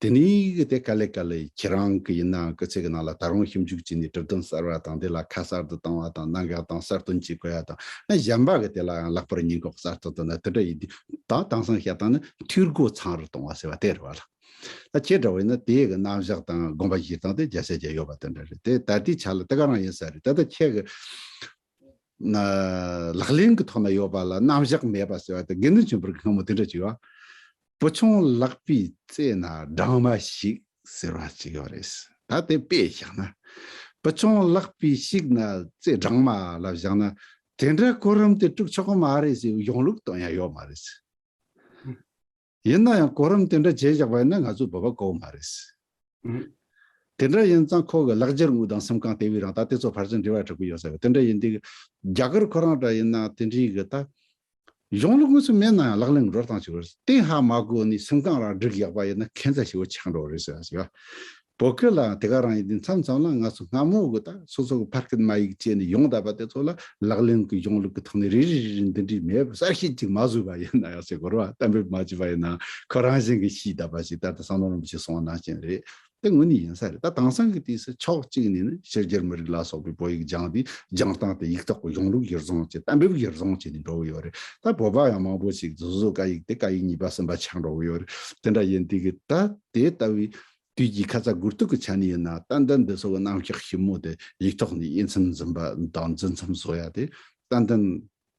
དེ་ནས་གི་དེ་ག་ལེ་ག་ལེ་ཁྱེད་རང་གི་ཡིན་ན་སྐུ་ཚེ་གི་ནང་ལ་ད་རུང་ཞིབ་འཇུག་བྱས་ནས་གྲུབ་དོན་གསར་བ་དང་དེ་ལ་ཁ་གསར་དུ་བཏང་བ་དང་གནད་འགག་དང་གསར་གཏོད་བྱེད་དགོས་ཡ་དང་། ཨ་གཞན་པ་གི་དེ་ལ་ཡང་ལྷག་པར་སྙིང་གོག་གསར་གཏོད་དང་དེ་འདྲ་ཡིན་དུས་ད་དེང་སང་བཤད་སྟངས་ནི་འཐུས་སྒོ་ཚང་རུ་གཏོང་བ་ཟེར་བ་དེ་རེད་བ་ལ། ད་ཁྱེད་འདྲ་བ་ཡིན་ན་དེ་གི་རྣམ་གཞག་དང་དགོངས་པ་བཞེས་སྟངས་དེ་རྒྱ་ཆ་རྒྱ་ཡོད་པ་དེ་འདྲ་རེད། དེ་ད་ལྟའི་ཆ་ལ་དེ་ག་རང་ཡིན་ས་རེད། ད་ལྟ་ཁྱེད་གི་ན་ལག་ལེན་གྱི་ཐོག་ན་ཡོད་པ་ལ་རྣམ་གཞག་མེད་པ་ཟེར་བ་དེ་དགེ་འདུན་ཆོས་འཕེལ་གྱི་སྔ་མོ་དེ་འདྲ་བྱས་བ། བུ་ཆུང་ལག་པའི་རྩེ་ན་སྦྲང་མ་ཞིག་ཟེར་བ་ཅིག་ཡོད་རེད། ད་དེ་དཔེ་བཞག་ན། བུ་ཆུང་ལག་པའི་ཞིག་ན་རྩེ་སྦྲང་མ་ལ་བཞག་ན། དེ་འདྲ་གོ་རིམ་དེ་དཀྲུག་ཆོག་གི་མ་རེད་ཟེར་གཞུང་ལུགས་གཏོང་ཡ་ཡོད་མ་རེད། ཡིན་ན་ཡང་གོ་རིམ་དེ་འདྲ་བྱས་བཞག་པ་ཡིན་ན་ང་ཚོའི་བོད་པ་གོ་མ་རེད། ཨུམ། དེ་འདྲ་ཡིན་ཙང་ཁོ་གི་ལག་སྦྱར་དངུལ་དང་སེམས་ཁང་དེ་བས་རང་ད་དེ་ཚོ་ཕར་ཚུར་འབྲེལ་བ་འགྲིག་གི་ཡོད་ས་རེད། དེ་འདྲ་ཡིན་དུས་རྒྱ་གར་ཁོ་རང་འདྲ་ཡིན་ན་དེ་འདྲའི་གི་ད་གཞུང་ལུགས་དངོས་སུ་མེད་ན་ཡང་ལག་ལེན་འགྲོ་སྟངས་ཅིག་རེད། དེ་ཧ་མ་གོ་ནས་སེམས་ཁང་རང་སྒྲིག་ཡག་པ་ཡིན་ན་ཁྱད་མཚར་ཞེ་པོ་ཆགས་འགྲོ་རེད་ཟེར་བ་ཞིག་ཡོད། བོད་སྐད་ལའང་དེ་ག་རང་ཡིན་དུས་མཚམས་མཚམས་ལ་ང་ཚོ་སྔ་མོ་གི་ད་སོ་སོ་གི་ཕ་སྐད་མ་ཡིག་བྱས་ནས་ཡོང་བསྡད་པ་དེ་ཚོ་ལ་ལག་ལེན་གྱི་གཞུང་ལུགས་ཀྱི་ཐོག་ནས་རེ་རེ་རེ་རེ་འདི་འདྲའི་མེད་པ་གསལ་བཤད་ཅིག་མ་བཟོས་པ་ཡིན་ན་ཡང་ཟེར་དགོས་རེད་བ། གཏན་འབེབས་མ་བྱས་པ་ཡིན་ན་ཁོ་རང་བཞིན་གྱིས་ཤེས་བསྡད་པ་ཞིག་ད་ལྟ་བསམ་གཏན་རིན་པོ་ཆེས་གསུངས་པ་ནང་བཞིན་རེད། དེ་དངོས་གནས་ཡིན་ས་རེད། ད་དེང་སང་གི་དུས་སུ་ཕྱོགས་གཅིག་ནས་ནི་ཕྱི་རྒྱལ་མི་རིགས་ལ་སོགས་པའི་བོད་ཡིག་སྦྱངས་ཏེ་སྦྱང་སྟངས་དེ་ཡིག་ཐོག་གི་གཞུང་ལུགས་གཞིར་བཟུང་བྱས་གཏན་འབེབས་གཞིར་བཟུང་བྱས་ནས་འགྲོ་གི་ཡོད་རེད། ད་བོད་པ་ཡང་མང་པོ་ཞིག་སོ་སོ་སྐད་ཡིག་དེ་སྐད་ཡིག་གཉིས་པ་གསུམ་པ་ཆགས་འགྲོ་གི་ཡོད་རེད། དེ་འདྲ་ཡིན་དུས་གི་ད་དེ་ལྟ་བུའི་དུས་ཀྱི་ཁ་ཚ་དགོས་གཏུགས་ཀྱི་ཆ་ནས་ཡིན་ན་ཏན་ཏན་འདི་ཚོ་གི་རྣམ་གཞག་ཞིབ་མོ་དེ་ཡིག་ཐོག་ནས་དབྱེ་མཚམས་འཛིན་པ་དང་འཛིན་མཚམས་བཟོ་ཡ་དེ་ཏན་ཏན་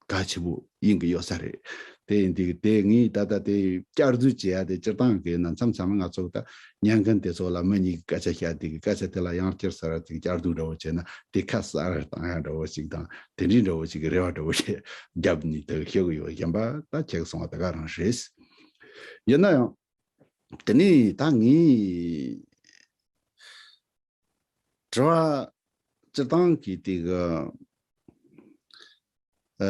གལ་ཆེན་པོ་ཡིན་གྱི་ཡོད་ས་རེད། དེ་ཡིན་དུས་དེ་ངས་ད་ལྟ་དེ་བསྐྱར་ཟློས་བྱེད་ཡ་དེ་སྤྱིར་བཏང་གི་ན་མཚམས་མཚམས་ང་ཚོ་ད་ཉན་མཁན་དེ་ཚོ་ལ་མི་གཉིས་ཀྱི་སྐད་ཆ་བཤད་དུས་ཀྱི་སྐད་ཆ་དེ་ལ་ཡང་བསྐྱར་གསར་བ་ཅིག་བསྐྱར་ཟློས་འདྲ་བོ་བྱས་ན་དེ་ཁ་གསལ་བཏང་ཡ་འདྲ་བོ་ཅིག་དང་དེ་འདྲའི་འདྲ་བོ་ཅིག་གི་རེ་བ་འདྲ་བོ་ཞིག་བརྒྱབ་ནས་དེ་ཤོད་གི་ཡོད། གཞན་པ་ད་ཁྱེད་གསུང་བ་དེ་ག་རང་རེད། ཡིན་ན་ཡང་དེ་ནས་ད་ངས་དྲི་བ་སྤྱིར་བཏང་གི་དེ་གི་ཨ་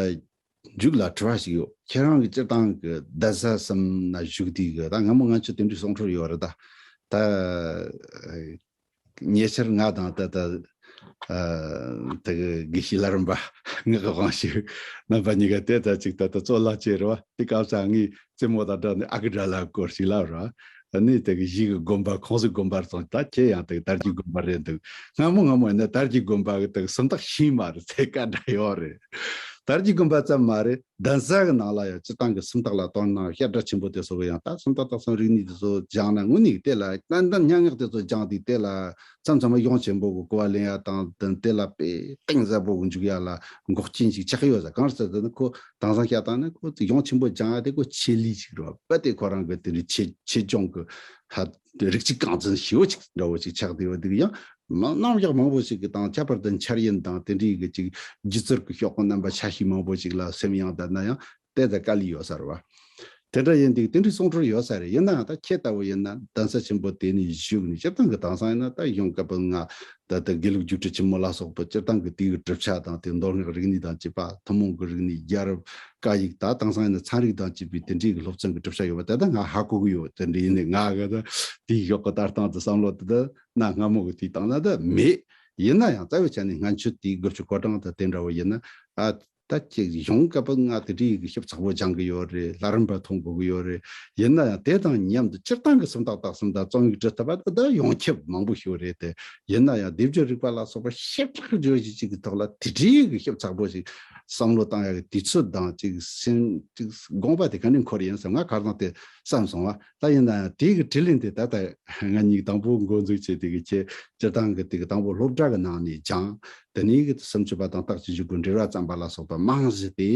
མཇུག་ལ་དྲི་བ་ཞིག་ཡོད། ཁྱེད་རང་གི་སྤྱིར་བཏང་གི་གདན་ས་གསུམ་ན་བཞུགས་དུས་གི་ད་སྔ་མོ་ང་ཚོ་དེ་འདྲའི་གསུང་འཕྲོར་ཡོད་རེད། ད་ད་ཉེ་ཆར་ང་དང་ད་ད་ཨ་ད་གི་དགེ་བཤེས་ལྷ་རམས་པ་ངག་གི་དབང་ཕྱུག་རྣམ་པ་གཉིས་ཀ་དེ་ད་ཅིག་ད་ད་གཙོ་ལག་བྱས་རེད་བ། དེ་སྐབས་སུ་ངས་རྩེད་མོ་དང་སྦྲགས་ནས་ཨ་ཀི་དགྲ་ལྷ་སྐོར་ཞིག་ལབ་ར། ཨ་ནི་དེ་གི་གཞིས་ཀྱི་དགོན་པ་ཁོང་ཚོའི་དགོན་པར་སོང་། ད་ཁྱེད་ཡང་དེ་གི་དར་གྱི་དགོན་པ་རེད་འདུག་སྔ་མོ་སྔ་མོ་ཡིན་ན་དར་གྱི་དགོན་པ་གི་དེ་གི་སུམ་རྟགས་ཤེས་མ་རེད་ཚེ་བཀའ་འདྲ་ཡོད་རེད། དར་གྱི་དགོན་པ་ཙམ་མ་རེད། གདན་ས་གི་ནང་ལ་ཡང་སྤྱིར་བཏང་གི་སུམ་རྟགས་ལ་དོ་སྣང་བཤད་གྲྭ་ཆེན་པོ་དེ་ཚོ་གི་ཡང་ད་སུམ་རྟགས་དག་གསུམ་རིག་གནས་དེ་ཚོ་སྦྱངས་ན་དངོས་གནས་དེ་ལ་ཏན་ཏན་སྙན་ངག་དེ་ཚོ་སྦྱངས་དུས་དེ་ལ་མཚམས་མཚམས་ཡང་ཆེན་པོ་གི་གོ་བ་ལེན་ཡ་དང་དེ་ལ་དཔེ་གཏིང་ཟབ་པོ་གི་འཇུག་ཡ་ལ་འགོག་རྐྱེན་ཞིག་ཆགས་ཡོད་ས། གང་རེད་ཟེར་ན་ཁོ་དེང་སང་བཤད་སྟངས་ནི་ཁོ་ཡང་ཆེན་པོ་སྦྱང་ཡ་དེ་ཁོ་ཆེད་ལས་ཅིག་རེད་བ། དཔེ་དེ་ཁོ་རང་གི་དེ་འདྲའི་ཆེད་ཆེད་སྦྱོང་གི་ཧ་རིགས་གཅིག་རྐང་འཛིན་ཞེ་པོ་ཅིག་འདྲ་བོ་ཅིག་ཆགས་བསྡད་ཡོད། དེ་གི་ཡང་མ་རྣམ་གཞག་མང་པོ་ཞིག་གི་དང་ཁྱད་པར་དུ་འཆར་ཡན་དང་དེ་འདྲའི་གི་ཅིག་སྒྱུ་རྩལ་གི་ཤོག་གི་རྣམ་པ་ཆ་ཤས་མང་པོ་ཅིག་ལ་སེམས་ཡངས་བསྡད་ན་ཡང་དེ་ད་དཀའ་ལས་ཡོད་ས་རེད་བ། དེ་འདྲ་ཡིན་དུས་དེ་འདྲའི་གསུང་འཕྲོར་ཡོད་ས་རེད། ཡིན་ནའང་ད་ཁྱེད་ལྟ་བུ་ཡིན་ན་གདན་ས་ཆེན་པོ་དེ་ནས་བཞུགས་ནས་སྤྱིར་བཏང་གི་དེང་སང་ཡིན་ན་ད་གཞུང་བཀའ་པོད་ལྔ་ད་ལྟ་དགེ་ལུགས་རྒྱུགས་སྤྲོད་ཆེན་མོ་ལ་སོགས་པ་སྤྱིར་བཏང་གི་དེའི་གྲུབ་ཆ་དང་དེ་མདོ་སྔགས་རིག་གནས་དང་བཅས་པ་ཐུན་མོང་གི་རིག་གནས་རྒྱལ་རབས་བཀའ་ཡིག་ད་དེང་སང་ཡིན་ན་ཚན་རིག་དང་བཅས་པའི་དེ་འདྲའི་གི་སློབ་ཚན་གྱི་གྲུབ་ཆ་ཡོད་པ་དེ་ད་ང་ཧ་གོ་གི་ཡོད། དེ་འདྲ་ཡིན་ནའི་ང་གི་ད་དེའི་ཞོགས་ཀྱི་ལྟ་སྟངས་དང་བསམ་བློ་དེ་ད་གནའ་སྔ་མོ་གི་དུས་དང་ན་ད་མེད། ཡིན་ན་ཡང་རྩ་བའི་ཆ་ནས་སྔ་ཆད་དེའི་དགུ་བཅུ་གོ་གྲངས་དང་དེ་འདྲ་བོ་ཡིན་ན་ཨ། ད་ཅིག་གཞུང་བཀའ་པོད་ལྔ་དེ་འདྲའི་གི་ཞིབ་ཚགས་པོ་སྦྱང་གི་ཡོད་རེད། ལྷ་རམས་པ་མཐོང་དགོས་ཀྱི་ཡོད་རེད། ཡིན་ན་ཡང་དེ་དང་མཉམ་དུ་སྤྱིར་བཏང་གི་སུམ་རྟགས་དག་གསུམ་དང་རྩོམ་ཡིག་འབྲི་ཐུབ་པ་དེ་ད་ཡོངས་ཁྱབ་མང་པོ་ཞིག་རེད་དེ། ཡིན་ན་ཡང་སྡེབ་སྦྱོར་རིག་པ་ལ་སོགས་པ་ཞིབ་ཚགས་བརྗོད་གཞི་གཅིག་གི་ཐོག་ལ་དེ་འདྲའི་གི་ཞིབ་ཚགས་པོ་ཞིག་བསམ་བློ་བཏང་ཡག་གི་དུས་ཚོད་དང་ཅིག་སེམས་ཅིག་དགོངས་པ་དེ་ག་ནས་འཁོར་ཡིན་ཟེར་ང་གར་དང་དེ་བསམ་སོང་བ། ད་ཡིན་ན་ཡང་དེ་གི་དྲི་ལན་དེ་ད་ལྟ་ང་གཉིས་དང་པོ་འགོ་འཛུགས་བྱས་དེ་གི་ཁྱེད་སྤྱིར་བཏང་གི་དེ་གི་དང་པོ་སློབ་གྲྭ་གི་ནང་ནས་སྦྱངས། དེ་ནས་གི་སུམ་ཅུ་པ་དང་རྟགས་ཅན་བཞི་པོ་འགྲེལ་བ་བརྩམས་པ་ལ་སོགས་པ་རྨང་གཞི་དེ་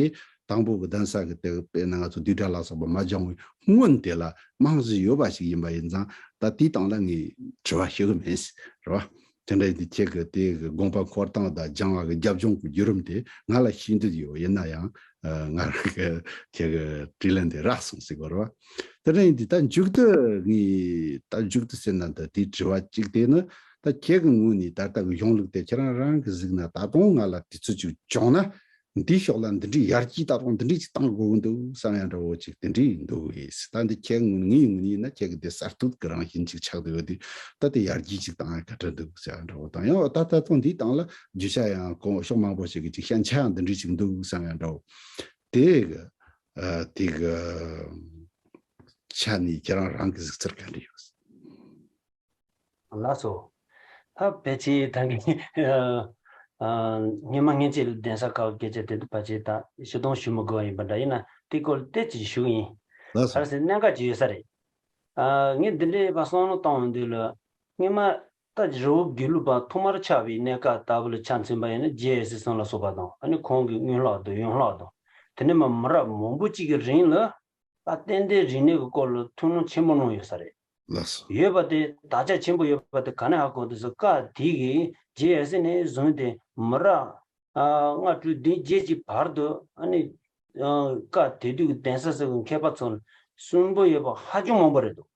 དང་པོ་གི་གདན་ས་གི་དེ་དཔེར་ན་ང་ཚོ་བསྡུས་གྲྭ་ལ་སོགས་པ་མ་སྦྱངས་པའི་སྔོན་དེ་ལ་རྨང་གཞི་ཡོད་པ་ཞིག་ཡིན་པ་ཡིན་ཙང་ད་དེའི་སྟེང་ལ་ངས་དྲི་བ་ཞུ་གི་མིན། རེད་བ། དེ་འདྲ་ཡིན་དུས་ཁྱེད་ཀྱི་དེ་གི་དགོངས་པ་འཁོར་སྟངས་དང་སྦྱང་བ་གི་རྒྱབ་ལྗོངས་ཀྱི་བརྒྱུད་རིམ་དེ་ང་ལ་ཤེས་འདོད་ཡོད། ཡིན་ན་ཡང་ཨ་ང་རང་གི་ཁྱེད་ཀྱི་དྲིས་ལན་དེ་རག་སོང་ཟེར་དགོས་རེད་བ། དེ་འདྲ་ཡིན་དུས་ད་མཇུག་ཏུ་ངས་ད་མཇུག་ཏུ་ཟེར་ན་ད་དེའི་དྲི་བ་གཅིག་དེ་ནི་ད་ཁྱེད་ཀྱི་ངོས་ནས་ད་ལྟ་གི་གཞུང་ལུགས་དེ་ཁྱེད་རང་རང་གི་གཟིགས་ན་ད་དུང་ང་ལ་དུས་ཚོད་ཅིག་བྱུང་ན། འདིའི་ཕྱོགས་ལ་འདི་འདྲའི་ཡར་རྒྱས་ད་དུང་འདི་འདྲའི་ཅིག་བཏང་དགོས་ཀྱི་འདུག་བསམ་ཡ་འདྲ་བོ་ཅིག་དེ་འདྲའི་འདུག་ཡིན། ད་འདི་ཁྱེད་ངོས་ངའི་ངོས་ནས་ཡིན་ན་ཁྱེད་ཀྱི་དེ་གསར་གཏོད་ཀྱི་རང་བཞིན་ཅིག་ཆགས་བསྡད་ཡོད་དུས། ད་དེ་ཡར་རྒྱས་ཅིག་བཏང་ཡ་ག་འདྲ་འདུག་ཟེར་ཡ་འདྲ་བོ་དང་། ཡང་ད་ད་དུང་འདིའི་སྟེང་ལ་རྒྱུ་ཆ་ཡང་གོང་ཕྱོགས་མང་པོ་ཞིག་གི་ཅིག་ཞན་ཆ་ཡང་འདི་འདྲའི་ཅིག་འདུག་བསམ་ཡ་འདྲ་བོ། དེ་གི་ཨ་དེ་གི་ཆ་ནས་ཁྱེད་རང་རང་གི་གཟིགས་ཚུལ་ག་འདྲ་ཡོད། ལགས་སོ། ད་ཕལ་ཆེར་ད་གིན་ཨ་ཨ་སྔོན་མ་སྔོན་ཆད་ལ་གདན་ས་ཁག་སྐད་ཆ་དེ་ཚོ་ཕལ་ཆེར་ད་ཞུ་དང་ཞུ་མི་དགོས་པ་ཡིན་པ་འདྲ། ཡིན་ན་དེ་སྐོར་ལ་ཏོག་ཙམ་ཞུ་གི་ཡིན། ལགས་སོ། ག་རེ་ཟེར་གནད་འགག་ཅིག་ཡོད་ས་རེད། ཨ་ངས་འདི་འདྲའི་བ་བསམ་བློ་བཏང་ཡོང་དུས་ལ་སྔོན་མ་ད་རི་བོ་དགེ་ལུགས་པ་ཐོག་མར་ཆགས་པའི་གནས་སྐབས་ལྟ་བུ་ལ་ཆ་མཚོན་པ་ཡིན་ན་རྗེ་ཡེ་ཤེས་སེང་ལ་སོགས་པ་དང་། ཨ་ནི་ཁོང་གི་སྔོན་ལྷག་དང་ཡོན་ལྷག་དང་། དེ་ནས་མ་མི་རབས་མང་པོ་གཅིག་གི་རིང་ལ་ད་ཏན་ཏན་རིག་གནས་ཀྱི་སྐོར་ལ་ཐུགས་སྣང་ཆེན་པོ་གནང་ཡོད་ས་རེད། ལགས་སོ། ཡོད་པ་དེ་དག་ཆ་ཆེན་པོ་ཡོད་པ་དེ་ག་ནས་ཧ་གོ་འདུག་ཟེར། སྐབས་དེ་གི་རྗེ་ཡེ་ཤེས་ནས་བཟུང་སྟེ་མི་རབས་ཨ་ལྔ་དྲུག་བདུན་བརྒྱད་ཀྱི་བར་དུ་ཨ་ནི་ཨ་སྐབས་དེ་དུས་ཀྱི་གདན་ས་ཟེར་བའི་མཁས་པ་ཚོ་ལ་གསོན་པོ་ཡོད་པ་ཧ་ཅང་མང་པོ་རེད་འདུག།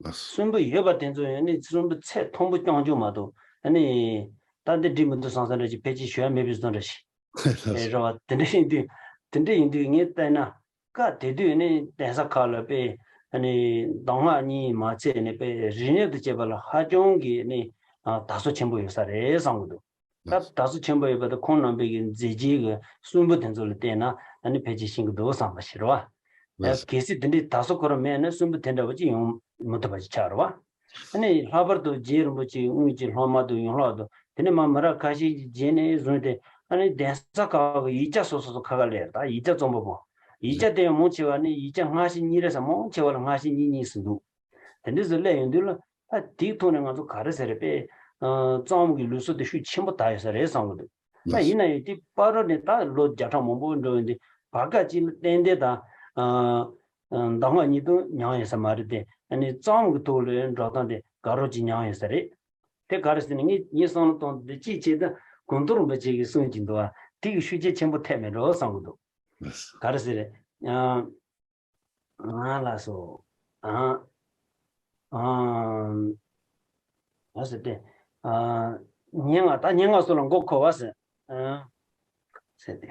ལགས་སོ། གསོན་པོ་ཡོད་པ་དེ་ཚོ་ཡང་ནི་གསོན་པོ་ཚད་མཐོན་པོ་རྐྱང་རྐྱང་མ་གཏོགས། ཨ་ནི་ད་འདི་འགྲིག་མི་འདུག་བསམ་ས་འདྲ་ཞིག་ཕལ་ཆེར་ཞུ་ཡ་མེད་པའི་བཟོ་འདྲ་ཞིག་ལགས་སོ། རེད་བ། དེ་འདྲ་ཡིན་དུས་དེ་འདྲ་ཡིན་དུས་ངས་བལྟས་ན་སྐབས་དེ་དུས་ནི་གདན་ས་ཁག་ལ་དཔེ་ཨ་ནི་གདམས་ངག་གཉིས་མ་ཚད་ནི་དཔེ་རིག་གནས་དང་བཅས་པ་ལ་ཧ་ཅང་གི་ནི་ཨ་དར་སོ་ཆེན་པོ་ཡོད་ས་རེད་བསམ་གྱི་འདུག། ད་དར་སོ་ཆེན་པོ་ཡོད་པ་དེ་ཁོང་རྣམ་པའི་གི་མཛད་རྗེས་ཀྱི་གསོན་པོ་དེ་ཚོ་ལ་བལྟས་ན་ཨ་ནི་ཕལ་ཆེར་ཤེས་ཀྱི་འདུག་བསམ་པ་ཞིག་རེད་བ། ལགས་སོ། གལ་སྲིད་དེ་འདྲའི་དར་སོ་ཁོ་རང་མེད་ན་གསོན་པོ་དེ་འདྲ་བ་ཅིག་ཡོང་མི་ཐུབ་པ་ཞིག་ཆགས་རེད་བ། ཨ་ནི་ལྷག་པར་དུ་རྗེ་རིན་པོ་ཆེ་དངོས་ཀྱི་སློབ་མ་དང་ཡོན་ལྷག་དང་། དེ་ནས་མ་མི་རབས་ཁ་ཤས་ཀྱི་རྗེས་ནས་བཟུང་སྟེ་ཨ་ནི་གདན་ས་ཁག་གི་ཡིག་ཆ་སོ་སོ་སོ་ཁ་ཁ་ལས་རེད། ད་ཡིག་ཆ་རྩོམ་པ་པོ་ཡིག་ཆ་དེ་ཡང་མང་ཆེ་བ་ནི་ཡིག་ཆ་སྔ་ཕྱི་གཉིས་རེད་ཟེར། མང་ཆེ་བ་ལ་སྔ་ཕྱི་གཉིས་གཉིས་སུ་འདུག། དེ་འདྲ་ཟེར་སླེབས་ཡོང་དུས་ལ་ད་དེའི་ཐོག་ནས་ང་ཚོ་ག་རེ་ཟེར་རེད་པས། ཨ་རྩོམ་གྱི་ལུགས་སྲོལ་དེ་ཤུགས་ཆེན་པོ་དར་ཡོད་ས་རེད་བསམ་གྱི་འདུག། ད་ཡིན་ན་ཡང་དེ་བར་དུ་ནས་ད་ལོ་བརྒྱ་ཕྲག་མང་པོ་འགྲོ་ཡོང་དུས་བར་སྐབས་ཅིག་ལ་ཏན་ཏན་ད་ཨ་ཨ་གདམས་ངག་གཉིས་དང་མཉམ་ཡོད་ས་མ་རེད་དེ། ཨ་ནི་རྩོམ་གྱི་ཐོག་ལ་འགྲོ་སྟངས་དེ་དགའ་རབ་ཅིག་མཉམ་ཡོད་ས་རེད། དེ་ག་རེ་ཟེར་ན་ངས་ངས་བསམ་བློ་གཏོང་དུས་གཅིག་བྱས་ད་ཀོང་ཏུ་རིན་པོ་ཆེ་གིས་གསུངས་ཀྱི་འདུག་བ། དེ་གི་ཤུགས་རྐྱེན་ཆེན་པོ་ཐེབས་མེད་འགྲོ་བསམ་གྱི་འདུག། ག་རེ་ཟེར་རེད། ཨ། ཨ་ལགས་སོ། ཨ། ཨ། ཨ་ཟེར་ཏེ། ཨ། སྙན་ངག་ད་སྙན་ངག་སོགས་ལ་མགོ་འཁོར་བ་ཟེར། ཨ། ཟེར་ཏེ།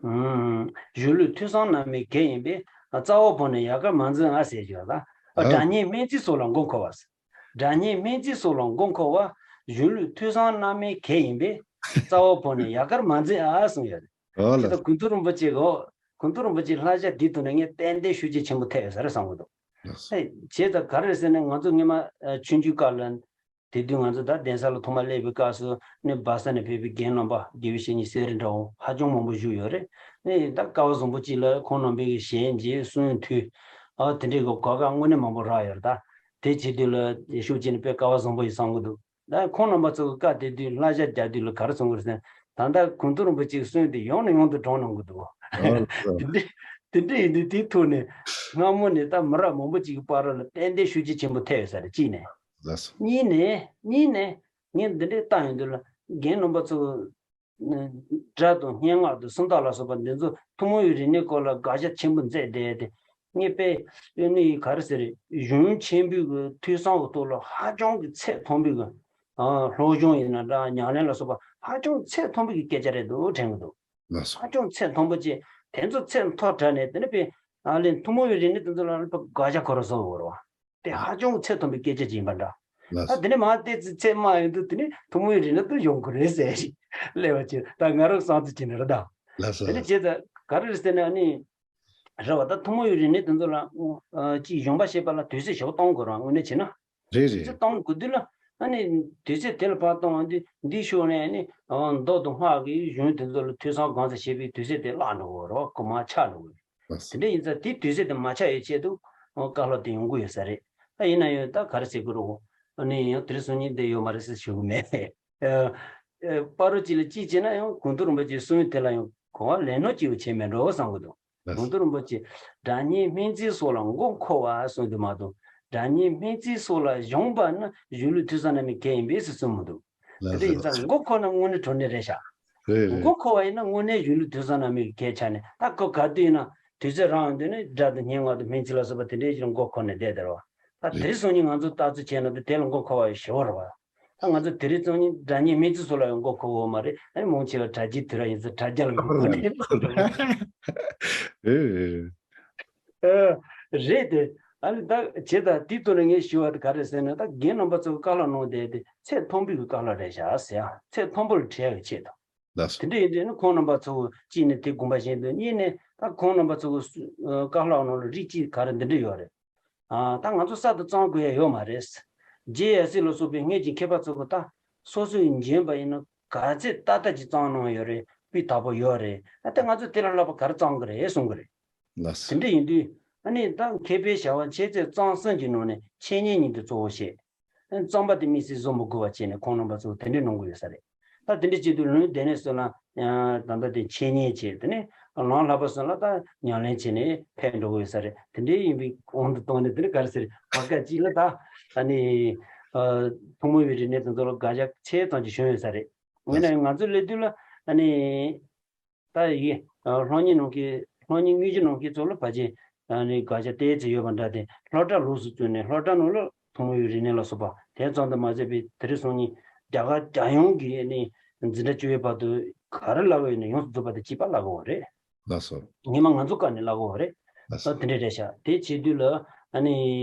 ཨུམ། གཞུང་ལུགས་ཐོས་བསམ་རྣམ་སྨིན་གལ་ཡིན་པས། རྩ་བ་བོར་ནས་ཡལ་གར་མ་འཛིན་ཨ་ཟེར་གྱི་ཡོད་ལ། ཨ། སྒྲ་སྙན་སྨན་རྩིས་སོགས་ལ་མགོ་འཁོར་བ་ཟེར། སྒྲ་སྙན་སྨན་རྩིས་སོགས་ལ་མགོ་འཁོར་བ། གཞུང་ལུགས་ཐོས་བསམ་རྣམ་སྨིན་གལ་ཡིན་པས། རྩ་བ་བོར་ནས་ཡལ་གར་མ་འཛིན་ཨ་གསུངས་ཡོད་རེད། ཨོ་ལགས། དེ་ལྟར་ཀོང་ཏུ་རིན་པོ་ཆེ་གིས་ཀོང་ཏུ་རིན་པོ་ཆེའི་བསླབ་བྱ་འདི་ཐོག་ནས་ངས་ཏན་ཏན་ཤུགས་རྐྱེན་ཆེན་པོ་ཐེབས་ཡོད་ས་རེད་བསམ་གྱི་འདུག། ལགས་སོ། ཨེ་བྱས་ཙང་ག་རེ་རེད་ཟེར་ན་ང་ཚོ་སྔོན་མ་ཨ་ཆུང་ཆུང་སྐབས་ལ་དེ་དུས་ང་ཚོ་ད་གདན་ས་ལ་ཐོག་མ་སླེབས་པའི་སྐབས་སུ་ནི་སྦག་ས་ནས་ཕེབས་པའི་རྒན་རྣམ་པ་དགེ་བའི་བཤེས་གཉེན་གསེར་རི་འདྲ་བོ་ཧ་ཅང་མང་པོ་བཞུགས་ཡོད་རེད། ནི་ད་སྐལ་བ་བཟང་པོ་གཅིག་ལ་ཁོང་རྣམ་པའི་གི་ཞལ་མཇལ་གསུང་ཐོས། ཨ་དེ་འདྲའི་གི་གོ་སྐབས་དངོས་གནས་མང་པོ་རག་ཡོད་རེད། ད་དེ་བྱེད་དུས་ལ་ཤུགས་རྐྱེན་ནི་དཔེ་སྐལ་བ་བཟང་པོ་ཡིན་བསམ་གྱི་འདུག། ད་ཁོང་རྣམ་པ་ཚོ་གི་བཀའ་དེ་དུས་བསླབ་བྱ་རྒྱག་དུས་ལ་ག་རེ་གསུང་གི་རེད་ཟེར་ན། ད་ལྟ་ཀོང་ཏུ་རིན་པོ་ཆེའི་གསུང་དེ་ཡང་ནས་ཡང་དུ་བགྲང་གནང་གི་འདུག། ཨོ་ལགས་སོ། དེ་འདྲ་དེ་འདྲ་ཡིན་དུས་དེའི་ཐོག་ནས་སྔ་མོ་ནས་ད་མི་རབས་མང་པོ་ཅིག་གི་བར་ལ་ཏན་ཏན་ཤུགས་རྐྱེན་ཆེན་པོ་ཐེབས་ཡོད་ས་རེད། གཅིག་ནས། ལགས་སོ། གཉིས་ནས་གཉིས་ནས་ངས་འདི་འདྲའི་བལྟ་ཡོང་དུས་ལ་རྒན་རྣམ་པ་ཚོ་སྒྲ་དང་སྙན་ངག་དང་སུམ་རྟགས་ལ་སོགས་པ་འདི་ཚོ་ཐུན་མོང་བའི་རིག་གནས་སྐོར་ལ་དགག་བྱ་ཆེན་པོ་མཛད་བསྡད་དེ། ངས་དཔེ་ཨ་ནི་ག་རེ་ཟེར་རེད། གཞུང་ཆེན་པོའི་གི་ཐོས་བསམ་གི་ཐོག་ལ་ཧ་ཅང་གི་ཚད་མཐོན་པོའི་གི་ཨ་སློབ་སྦྱོང་ཡིན་ན་འདྲ། ཉམས་ལེན་ལ་སོགས་པ་ཧ་ཅང་ཚད་མཐོན་པོའི་གི་སྐད་ཆ་རེད་འདུག་དྲན་གི་འདུག། ལགས་སོ། ཧ་ཅང་ཚད་མཐོན་པོ་བྱས། དེ་ཚོ་ཚད་མཐོ་དྲགས་ནས་དེ་ནི་དཔེ་ཨ་ལས་ཐུན་མོང་བའི་རིག་གནས་དེ་ཚོ་ལ་ནི་དཔེ་དགག་བྱ་ཁོ་རང་བཟོ་དགོས་རེད་བ། དེ་ཧ་ཅང་ཚད་མཐོན་པོའི་སྐད་ཆ་ཅིག་ཡིན་པ་འདྲ། ལགས་ད་སོ། དེ་ནས་མ་ཏོག་ཙམ་ཚད་དམའ་ཡོང་དུས་དེ་ནས་ཐུན་མོང་བའི་རིག་གནས་དེ་ཡོང་གི་རེད་ཟེར་ཞིག་སླེབས་པ་བྱས། ད་ང་རང་བསམ་ཚུལ་ཅིག་ནི་རེད་ད། ལགས་སོ། དེ་ནས་བྱས་ཙང་ག་རེ་རེད་ཟེར་ན་ནི། རེད་བ། ད་ཐུན་མོང་བའི་རིག་གནས་དེ་ཚོ་ལ་ཨ་ཅིག་སྦྱོང་བ་བྱེད་པ་ལ་དུས་ཚོད་ཞེ་པོ་གཏོང་དགོས་རེད་བ། དངོས་གནས་བྱས་ན། རེད་དུས་རེད། ཚོད་གཏོང་དགོས་དུས་ལ་ཨ་ནི་དུས་ཚོད་དེ་ལ་ཕར་གཏོང་བ་འདི་འདིའི་ཤུགས་ནས་ནི་ཨ་མདོ་དང་སྔགས་ཀྱི་གཞུང་དེ་ཚོ་ལ་ཐོས་བསམ་གང་ཙམ་བྱེད་པའི་དུས་ཚོད་དེ་བརླག་འགྲོ་གི་རེད་བ། ཁོ་མར་ཆག་འགྲོ་གི་རེད། ལགས་སོ། དེ་འདྲ་ཡིན་ཙང་དེའི་དུས་ཚོད་དེ་མ་ཆག་ཡོད་ཆེད་དུ་བཀའ་སློབ་དེ་ཡོང་གི་ཡོད་ས་རེད། ད་ཡིན་ན་ཡང་ད་ག་རེ་ཟེར་དགོས་རེད། ཨ་ནི་ཡང་དེ་རིང་སང་ཉིན་བསྡད་ཡོད་མ་རེད་ཟེར་ཞུ་གི་མེད། ཨ་ཨ་བར་དུ་ཅིག་ལ་ཅིག་བྱས་ན་ཡང་ཀོང་ཏུ་རིན་པོ་ཆེའི་གསུང་དེ་ལ་ཡང་གོ་བ་ལེན་ནོ་ཅིག་བྱས་མེད་འགྲོ་བསམ་གི་འདུག། ལགས་སོ། ཀོང་ཏུ་རིན་པོ་ཆེ་སྒྲ་སྙན་སྨན་རྩིས་སོགས་ལ་མགོ་འཁོར་བ་གསུངས་དུས་མ་གཏོགས། སྒྲ་སྙན་སྨན་རྩིས་སོགས་ལ་སྦྱངས་པ་ནི་གཞུང་ལུགས་ཐོས་བསམ་རྣམ་སྨིན་གལ་ཡིན་པས་ཟེར་གསུངས་མི་འདུག། ལགས་སོ། དེ་འདྲ་ཡིན་ཙང་མགོ་འཁོར་ན་དངོས་གནས་དྲང་གནས་རེད་ཤག་རེད་རེད། མགོ་འཁོར་བ་ཡིན་ན་དངོས་གནས་གཞོན་ནུ་དུས་བཟང་ནང་མི་གི་སྐད་ཆ་ནས། ད་ཁོ་ག་དུས་ཡིན་ན་དུས་ཚོད་རང་ཡོང་དུས་ནས་སྒྲ་དང་སྙན་ངག་དང་སྨན་རྩིས་ལ་སོགས་པ་དེ་འདྲའི་ཞིག་ལ་མགོ་འཁོར་ནས་བསྡད་དེ་རེད་བ། ད་དེ་རེད། རིང་སང་ཉིན་ང་ཚོ་ལྟ་ཚུལ་བྱས་ན་དེ་དེ་ལ་མགོ་འཁོར་བ་ཞེ་བོ་རེད་བ། ད་ང་ཚོ་དེ་རིང་སང་ཉིན་སྒྲ་སྙན་སྨན་རྩིས་སོགས་ལ་ཡང་མགོ་འཁོར་གི་ཡོད་མ་རེད། ཨ་ནི་མང་ཆེ་བ་དྲ་རྒྱའི་དུས་ར་ཡིན་ཙང་དྲ་རྒྱ་ལ་མགོ་འཁོར་ནས། རེད་རེད། ཨ། རེད་དེ། ཨ་ནི་ད་བྱས་ད་དེའི་ཐོག་ནས་ངས་ཞུ་བ་དེ་ག་རེ་ཟེར་ན། ད་རྒན་རྣམ་པ་ཚོ་བཀའ་སློབ་གནང་བསྡད་དེ་ཚད་མཐོན་པོའི་བཀའ་སློབ་རེད་ཤག་ཟེར་ཡ། ཚད་མཐོན་པོར་བྲལ་བའི་ཆེད་དུ། ལགས་སོ། དེ་འདྲ་ཡིན་དུས་ནི་ཁོང་རྣམ་པ་ཚོ་གཅིག་ནས་དེ་དགོངས་པ་བཞེས་འདུག་གཉིས་ནས་ད་ཁོང་རྣམ་པ་ཚོ་གི་སུ་ཨ་བཀའ་སློབ་ནང་ལ་རིགས་གཅིག་ག་རེ་འདི་འདྲ་ཡོད་རེད། ཨ། ད་ང་ཚོ་གསར་དུ་བཙོང་དགོས་ཡ་ཡོད་མ་རེད། རྗེ་ཡབ་སྲས་ལ་སོགས་པའི་སྔོན་གྱི་མཁས་པ་ཚོ་གི་ད་སོ་སོས་འཇོན་པ་ཡིན་ན་ག་ཚད་ཏག་ཏག་ཅིག་བཙོང་གནང་ཡོད་རེད། སྤུས་དག་པོ་ཡོད་རེད། ཨ། ད་ང་ཚོས་དེ་ལ་ལྷག་པ་ག་རེ་བཙོང་གི་རེད་གསུང་གི་རེད། ལགས་སོ། དེ་འདྲ་ཡིན་དུས་ཨ་ནི་ད་མཁས་པའི་བྱ་བ་འཆད་རྩོད་རྩོམ་གསུམ་གྱི་ནང་ནས་འཆད་ཉན་གཉིས་དེ་གཙོ་བོ་བྱས། རྩོམ་པ་དེ་དམིགས་བསལ་བཟོ་མི་དགོས་པ་བྱས་ནས་ཁོང་རྣམ་པ་ཚོ་དེ་འདྲས་གནང་གི་ཡོད་ས་རེད། ད་དེ་འདྲས་བྱེད་དུས་ལུང་བསྟན་ནས་སོང་ན་ད་ལྟ་དེ་འཆད་ཉན་བྱས། དེ་ནས་ལམ་བསླབ་པ་སོང་ལ་ད་ཉམས་ལེན་བྱས་ནས་ཕན་འགྲོ་གི་ཡོད་ས་རེད། དེ་འདྲས་ཡིན་པའི་དབང་དུ་བཏང་ནས་དེ་ནས་ག་རེ་ཟེར་བར་སྐབས་གཅིག་ལ་ད་ཨ་ནི་ཐུན་མོང་བའི་རིག་གནས་དེ་ཚོ་ལ་དགག་བྱ་ཆེ་ཙམ་ཅིག་བྱུང་ཡོད་ས་རེད། ཡིན་ན་ཡང་ང་ཚོའི་སླེབས་དུས་ལ་ཨ་ནི། ད་ཡི་ཨ་སློབ་གཉེར་གནང་མཁན། སློབ་གཉེར་དངོས་གཞི་གནང་མཁན་ཚོ་ལ་ཕལ་ཆེར་ཨ་ནི་དགག་བྱ་ཏོག་ཙམ་ཡོད་པ་འདྲ་སྟེ། སློབ་གྲྭ་ལོགས་སུ་བཙུགས་ནས་སློབ་གྲྭ་ནང་ལ་ཐུན་མོང་བའི་རིག་གནས་ལ་སོགས་པ་དེ་ཙམ་དུ་མ་ཟད་པའི་དེ་རིང་སང་ཉིན་རྒྱ་གར་རྒྱལ་ཡོངས་ཀྱི་ཨ་ནི་འཛིན་གྲྭ་བཅུ་པའི་བར་དུ་ག་རེ་བསླབ་ཡོད་ན་ཡོངས་སུ་རྫོགས་པ་དེ་གཅིག་པ་བསླབ་དགོས་པ་རེད། ལགས་སོ། སྔོན་མ་ང་ཚོ་སྐབས་ནས་བསླབ་དགོས་པ་རེད། ལགས་སོ། ཨ། དེ་འདྲ་རེད་ཤག་དེ་བྱེད་དུས་ལ་ཨ་ནི་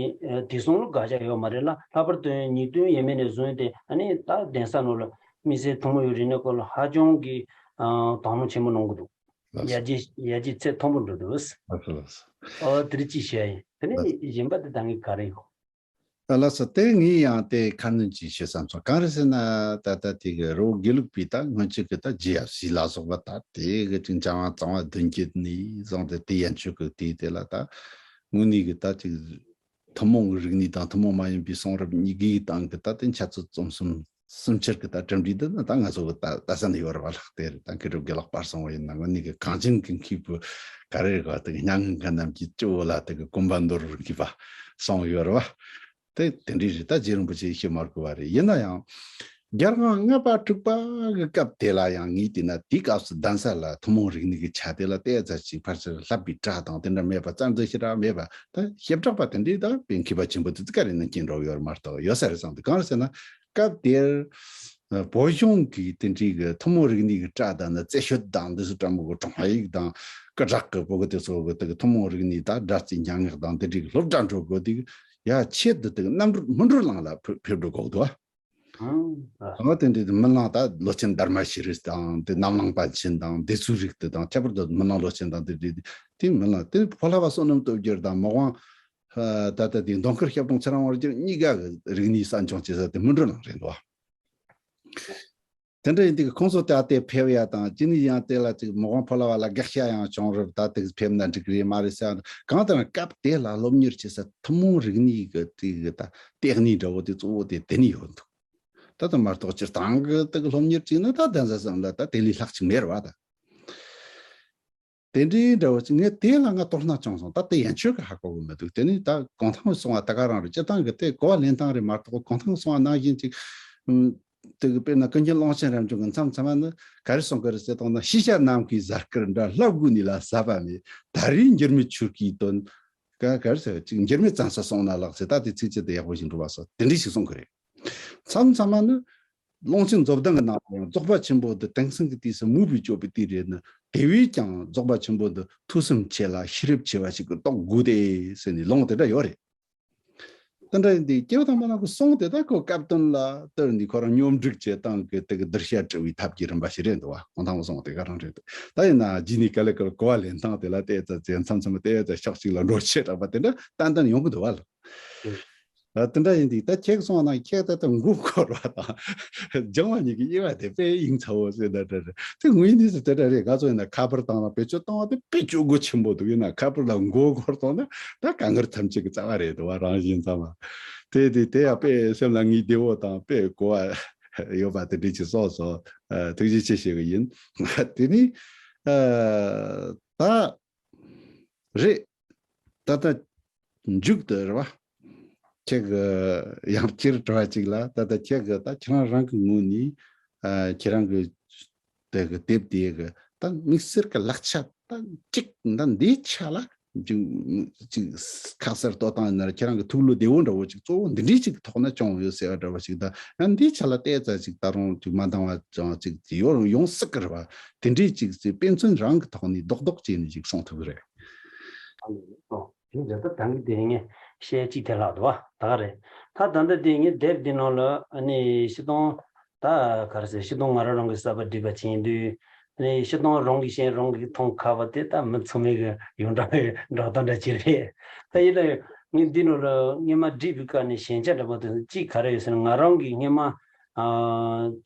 ཨ་དེང་སང་ལ་དགག་བྱ་ཡོད་མ་རེད་ལ། ལྷག་པར་དུ་ཉིས་སྟོང་ཡས་མས་ནས་བཟུང་སྟེ་ཨ་ནི་ད་གདན་ས་ནང་ལ་དམིགས་བསལ་ཐུན་མོང་བའི་རིག་གནས་སྐོར་ལ་ཧ་ཅང་གི་ཨ་དོ་སྣང་ཆེན་པོ་གནང་གི་འདུག་ལགས་སོ། ཡར་རྒྱས་ཡར་རྒྱས་ཚད་མཐོན་པོ་འགྲོ་འདུག་ལགས་སོ། ལགས་སོ། ཨོ། དེ་རིང་ཅི་བཤད་ཡིན། དེ་ནས་ལགས་སོ། གཞན་པ་དེ་ད་ངས་ག་རེ་ཡོད། ཨ། ལགས་སོ། དེ་ངས་ཡང་དེ་ཁ་སྣོན་ཅིག་ཞུ་བསམ་སོང་། གང་རེད་ཟེར་ན། ད་ལྟ་དེ་གི་རི་བོ་དགེ་ལུགས་པའི་ད་སྔོན་ཆད་གི་ད་རྗེ་ཡབ་སྲས་ལ་སོགས་པ་ད་དེ་གི་ཅིག་འཆང་བ་གཙང་བ་བདུན་བརྒྱུད་ནས་བཟུང་སྟེ་དེ་ཡན་ཆོད་གི་དེ་དེ་ལ་ད་དངོས་གནས་གི་ད་ཅིག་ཐུན་མོང་གི་རིག་གནས་དང་ཐུན་མོང་མ་ཡིན་པའི་གསུང་རབ་གཉིས་ཀའི་སྟེང་གི་ད་དེ་འཆད་རྩོད་རྩོམ་གསུམ་གསུམ་ཆར་གི་ད་གྲུབ་འབྲས་འདི་ནི་ད་ང་ཚོ་གི་ད་ད་ས་ནས་ཡོད་རེད་བ། ལྷག་དེ་རེད། ད་མཁས་གྲུབ་དགེ་ལེགས་དཔལ་བཟང་པོ་ཡིན་ན་དངོས་གནས་གི་གངས་ཅན་གི་མཁས་པོ་ག་རེ་རེད་ག་ད་གི་མྱ་ངན་མཁའ་རྣམས་ཀྱི་སྤྱི་བོ་ལ་ད་གི་གོམ་པ་འདོར་བར་གྱུར་པ་གསུངས་ཡོད་རེད་བ། དེ་དེ་འདྲའི་རེད། ད་རྗེ་རིན་པོ་ཆེ་ཤེས་མ་དགོས་པ་རེད། ཡིན་ན་ཡང་རྒྱལ་དབང་ལྔ་པ་དྲུག་པ་གི་སྐབས་དེ་ལ་ཡང་ངས་བལྟས་ན་དེའི་སྐབས་སུ་གདན་ས་ལ་ཐུན་མོང་རིག་གནས་ཀྱི་ཆ་དེ་ལ་ཏོག་ཙམ་ཅིག་ཕལ་ཆེར་བསླབ་པའི་གྲྭ་དང་དེ་འདྲ་མེད་པ། རྩ་འཛིན་ཞེ་དྲག་མེད་པ། ད་བྱེ་བྲག་པ་དེ་འདྲའི་ད་དཔེ་མཁས་པ་ཆེན་པོ་དེ་ཚོ་ག་རེ་ནང་རྐྱེན་འགྲོ་གི་ཡོད་རེད་མ་གཏོགས། ཡོད་ས་རེད་བསམ་འདུག་གང་རེད་ཟེར་ན་སྐབས་དེར་བོད་གཞུང་གི་དེ་འདྲའི་གི་ཐུན་མོང་རིག་གནས་ཀྱི་གྲྭ་དང་ནི་རྩེ་ཤོད་དང་འདི་ཚོ་འདྲ་མོ་གི་དྲུང་ཡིག་དང་སྐུ་དྲག་གི་བོད་གི་དེ་ཚོ་གི་དེ་གི་ཐུན་མོང་རིག་གནས་ད་སྒྲ་རྩེ་སྙན་ངག་དང་དེ་འདྲའི་གི་སློབ་གྲྭ་འགྲོ་དགོས་དུས་ཡ་ཆེད་དུ་དེ་གི་རྣམ་གྲོལ་སྨིན་གྲོལ་གླིང་ལ་ཕེབས་ཕེབས་འགྲོ་དགོས་འདུག་ཨ། ཨང་། ཨ། འོ་དེ་འདྲའི་སྨིན་གླིང་ད་ལོ་ཆེན་དྷརྨ་ཤྲཱི་དང་དེ་གནམ་གླིང་པཎ་ཆེན་དང་དེ་ཚོའི་རིགས་དེ་དང་ཁྱད་པར་དུ་སྨིན་གླིང་ལོ་ཆེན་དང་དེ་འདྲའི་དེ་སྨིན་གླིང་དེ་ཕོ་བླ་བ་བསོད་ནམས་སྟོབས་རྒྱལ་དང་མི་དབང་ད་ལྟ་དེ་མདོ་མཁར་ཞབས་དྲུང་ཚེ་རིང་དབང་རྒྱལ་གཉིས་ཀ་གི་རིག་གནས་གསར་སྦྱོང་བྱེད་ས་དེ་སྨིན་གྲོལ་གླིང་རེད་འདུག་ཨ། དེ་འདྲ་ཡིན་དུས་ཁོང་ཚོ་ད་ལྟའི་ཕེབས་ཡ་དང་ཅི་ནས་ཡང་དེ་ལ་ཅིག་མི་དབང་ཕོ་བླ་བ་ལ་དགག་བྱ་ཡང་བྱུང་རབས། ད་དེ་ཕེབས་ན་འགྲིག་གི་རེད་མ་རེད་ཟེར། གང་ལྟར་སྐབས་དེ་ལ་སློབ་གཉེར་བྱེད་ས་ཐུན་མོང་རིག་གནས་ཀྱི་དེ་གི་ད་ལྟེ་གནས་འདྲ་བོ་དེ་གཙོ་བོ་དེ་དེ་ནས་ཡོད་འདུག་ད་ལྟ་མ་གཏོགས་སྤྱིར་བཏང་གི་དེ་གི་སློབ་གཉེར་བྱས་ན་ད་གདན་ས་གསུམ་ལ་ད་དེ་ལས་ལྷག་ཅིག་མེད་རེད་བ། ད་དེ་འདྲའི་འདྲ་བོ་ཅིག་ངས་དེ་ལ་ང་དོ་སྣང་བྱུང་སོང་། ད་དེ་ཡན་ཆོད་ཀྱིས་ཧ་གོ་གི་མི་འདུག་དེ་ནས་ད་གུང་ཐང་སོང་བ་ད་ག་རང་རེད། སྤྱིར་བཏང་གི་དེ་གོ་བ་ལེན་སྟངས་རེད་མ་གཏོགས། གུང་ཐང་སོང་བ་ནང་བཞིན་ཅིག་ཨུམ། དེ་གི་དཔེར་ན་ཀུན་མཁྱེན་ཀློང་ཆེན་རབ་འབྱམས་ཀྱི་མཚམས་མཚམས་མ་ནི་ག་རེ་གསུང་གི་རེད་ཟེར་དང་ན། ཤེས་བྱ་ནམ་མཁའི་གཟའ་སྐར་འདྲ། ལྷ་དགུ་ནི་ལ་ཟད་པ་མེད། ད་རེས་འགྱུར་མེད་ཆོས་སྐུའི་དོན། ག་ག་རེ་ཟེར་ཅིག་འགྱུར་མེད་བཙན་ས་སོང་ན་ལགས་ཟེར། ད་དེ་ཚིགས་བཅད་དེ་ཡག་པོ་ཞིག་འགྲོ་བ་སོགས་དེ་འདྲ་ཞིག་གསུང་གི་རེད། མཚམས་མཚམས་མ་ནི་ཀློང་ཆེན་རྫོགས་ལྡན་གྱི་ནང་ལ་ཡང་རྫོགས་པ་ཆེན་པོ་འདི་དེང་སང་གི་དུས་སུ་མོས་པས་སྤྱོད་པའི་དུས་རེད་ན། དེ་བས་ཀྱང་རྫོགས་པ་ཆེན་པོ་འདི་ཐོས་བསམ་ཆེ་ལ་ཤེས་རབ་ཆེ་བ་ཞིག་གིས་རྟོགས་དགོས་ཏེ་ཟེར་ནས་ལུང་དེ་འདྲ་ཡོད་རེད། དེ་འདྲ་ཡིན་དུས་སྐྱེ་བོ་དམ་པ་རྣམས་ཀྱི་གསུང་དེ་དག་ཁོ་སྐབས་དོན་ལ་བསྟུན་ནས་ཁོ་རང་སྙོམས་སྒྲིག་བྱེད་སྟངས་ཀྱི་དེ་གི་བསྡུར་བྱ་དྲི་བའི་ཐབས་ཀྱི་རིམ་པ་ཞིག་རེད་འདུག་བ། གུང་ཐང་གསུང་དེ་ག་རང་རེད་འདུག་ད་ཡིན་ན་རྗེས་ནས་ག་ལེ་ག་ལེ་གོ་བ་ལེན་སྟངས་དེ་ལ་བལྟས་ཙང་ཙང་མཚམས་མཚམས་བལྟས་ཙང་ཕྱོགས་གཅིག་ལ་འགྲོ་བྱེད་དྲགས་པ་དེ་འདྲ་ཏན་ཏན་ཡོང་གི་འདུག་བ་ལ། ཨ། དེ་འདྲ་ཡིན་དུས་ད་ཁྱེད་གསུང་བ་ན་ཁྱེད་ད་ལྟ་མགོ་འཁོར་བ་དང་སྦྱང་བ་གཉིས་ཀྱི་དབྱེ་བ་དེ་དཔེ་ཡིན་ཚ་བོ་ཟེར་ན་འདྲ་རེད། དེ་དངོས་གནས་སུ་དེ་འདྲ་རེད། ང་ཚོ་ཡིན་ན་ཁ་པར་བཏང་ན་བེད་སྤྱོད་བཏང་བ་དེ་དཔེ་སྤྱོད་སྒོ་ཆེན་པོ་འདུག་ཡིན་ན་ཁ་པར་ལ་མགོ་འཁོར་སོང་ན་ད་དཀའ་ངལ་ཐམས་ཅད་ཀྱི་རྩ་བ་རེད་འདུག་བ། རང་བཞིན་ཙམ་ལ། དེ་དེ་དེ་ཡང་དཔེ་སེམས་ལ་ངེས་བདེ་བོ་དང་དཔེ་གོ་བ་ཡོད་པ་དེ་འདྲ་ཅིག་གསུངས་སོང་། ཨ། ཐུགས་རྗེ་ཆེ་ཞུ་གི་ཡིན། དེ་ནས་ཨ་ད་རེད། ད་ལྟ་མཇུག་ཏུ་རེད་བ། ཁྱེད་ཀྱི་ཡང་སྤྱིར་དྲི་བ་གཅིག་ལ། ད་ལྟ་ཁྱེད་ཀྱི་ད་ཁྱེད་རང་རང་གི་ངོས་ནས་ཨ་ཁྱེད་རང་གི་དེ་གི་དེབ་དེ་གི་ད་དམིགས་བསལ་གྱི་ལག་ཆ་ད་གཅིག་ད་འདིའི་ཆ་ལ་ཅིག་ཅིག་ཁ་གསལ་ལྟོས་དང་ཡིན་ན་ར་ཁྱེད་རང་གི་ཐུགས་བློ་བདེ་བོ་འདྲ་བོ་ཅིག་གཙོ་བོ་འདི་འདྲའི་ཅིག་ཐོག་ན་བྱུང་ཡོད་ཟེར་བ་འདྲ་བོ་ཞིག་ད་ཡང་འདིའི་ཆ་ལ་བལྟས་ཙང་ཅིག་ད་རུང་ཅིག་མ་འདང་བ་ཅང་ཅིག་ཡོང་ཡོང་སྲིད་ཀྱི་རེད་བ། དེ་འདྲའི་ཅིག་ཅིག་དཔེ་མཚོན་རང་གི་ཐོག་ནས་རྡོག་རྡོག་བྱས་ནས་ཅིག་གསུང་ཐུབ་ཀྱི་རེད། ཨ་ནི་ཨོ་དེ་འདྲ་ད་ད་གི་དེ་ངས་བཤད་གཅིག་དེ་ལྷག་འདུག་བ་ད་ག་རེད། ད་ད་ལྟ་དེ་ངས་དེབ་འདི་ནང་ལ་ཨ་ནི་ཤི་སྟོང་ད་ག་རེ་ཟེར་ཤི་སྟོང་ང་རང་རང་གི་གསར་པ་བྲིས་པ་བྱེད་དུས་ཨ་ནི་ཤི་སྟོང་རང་གི་ཤེས་རང་གི་མཐོང་ཁ་བ་དེ་ད་མི་ཚང་མས་གི་ཡོངས་གྲགས་གི་འགྲོ་སྟངས་འདྲ་ཅིག་རེད། ད་ཡིན་ན་ངས་འདི་ནང་ལ་སྔོན་མ་བྲིས་པའི་སྐབས་ནས་ཞན་ཆ་འདྲ་པོ་དེ་གཅིག་ག་རེ་ཡོད་ཟེར་ན་ང་རང་གི་སྔོན་མ་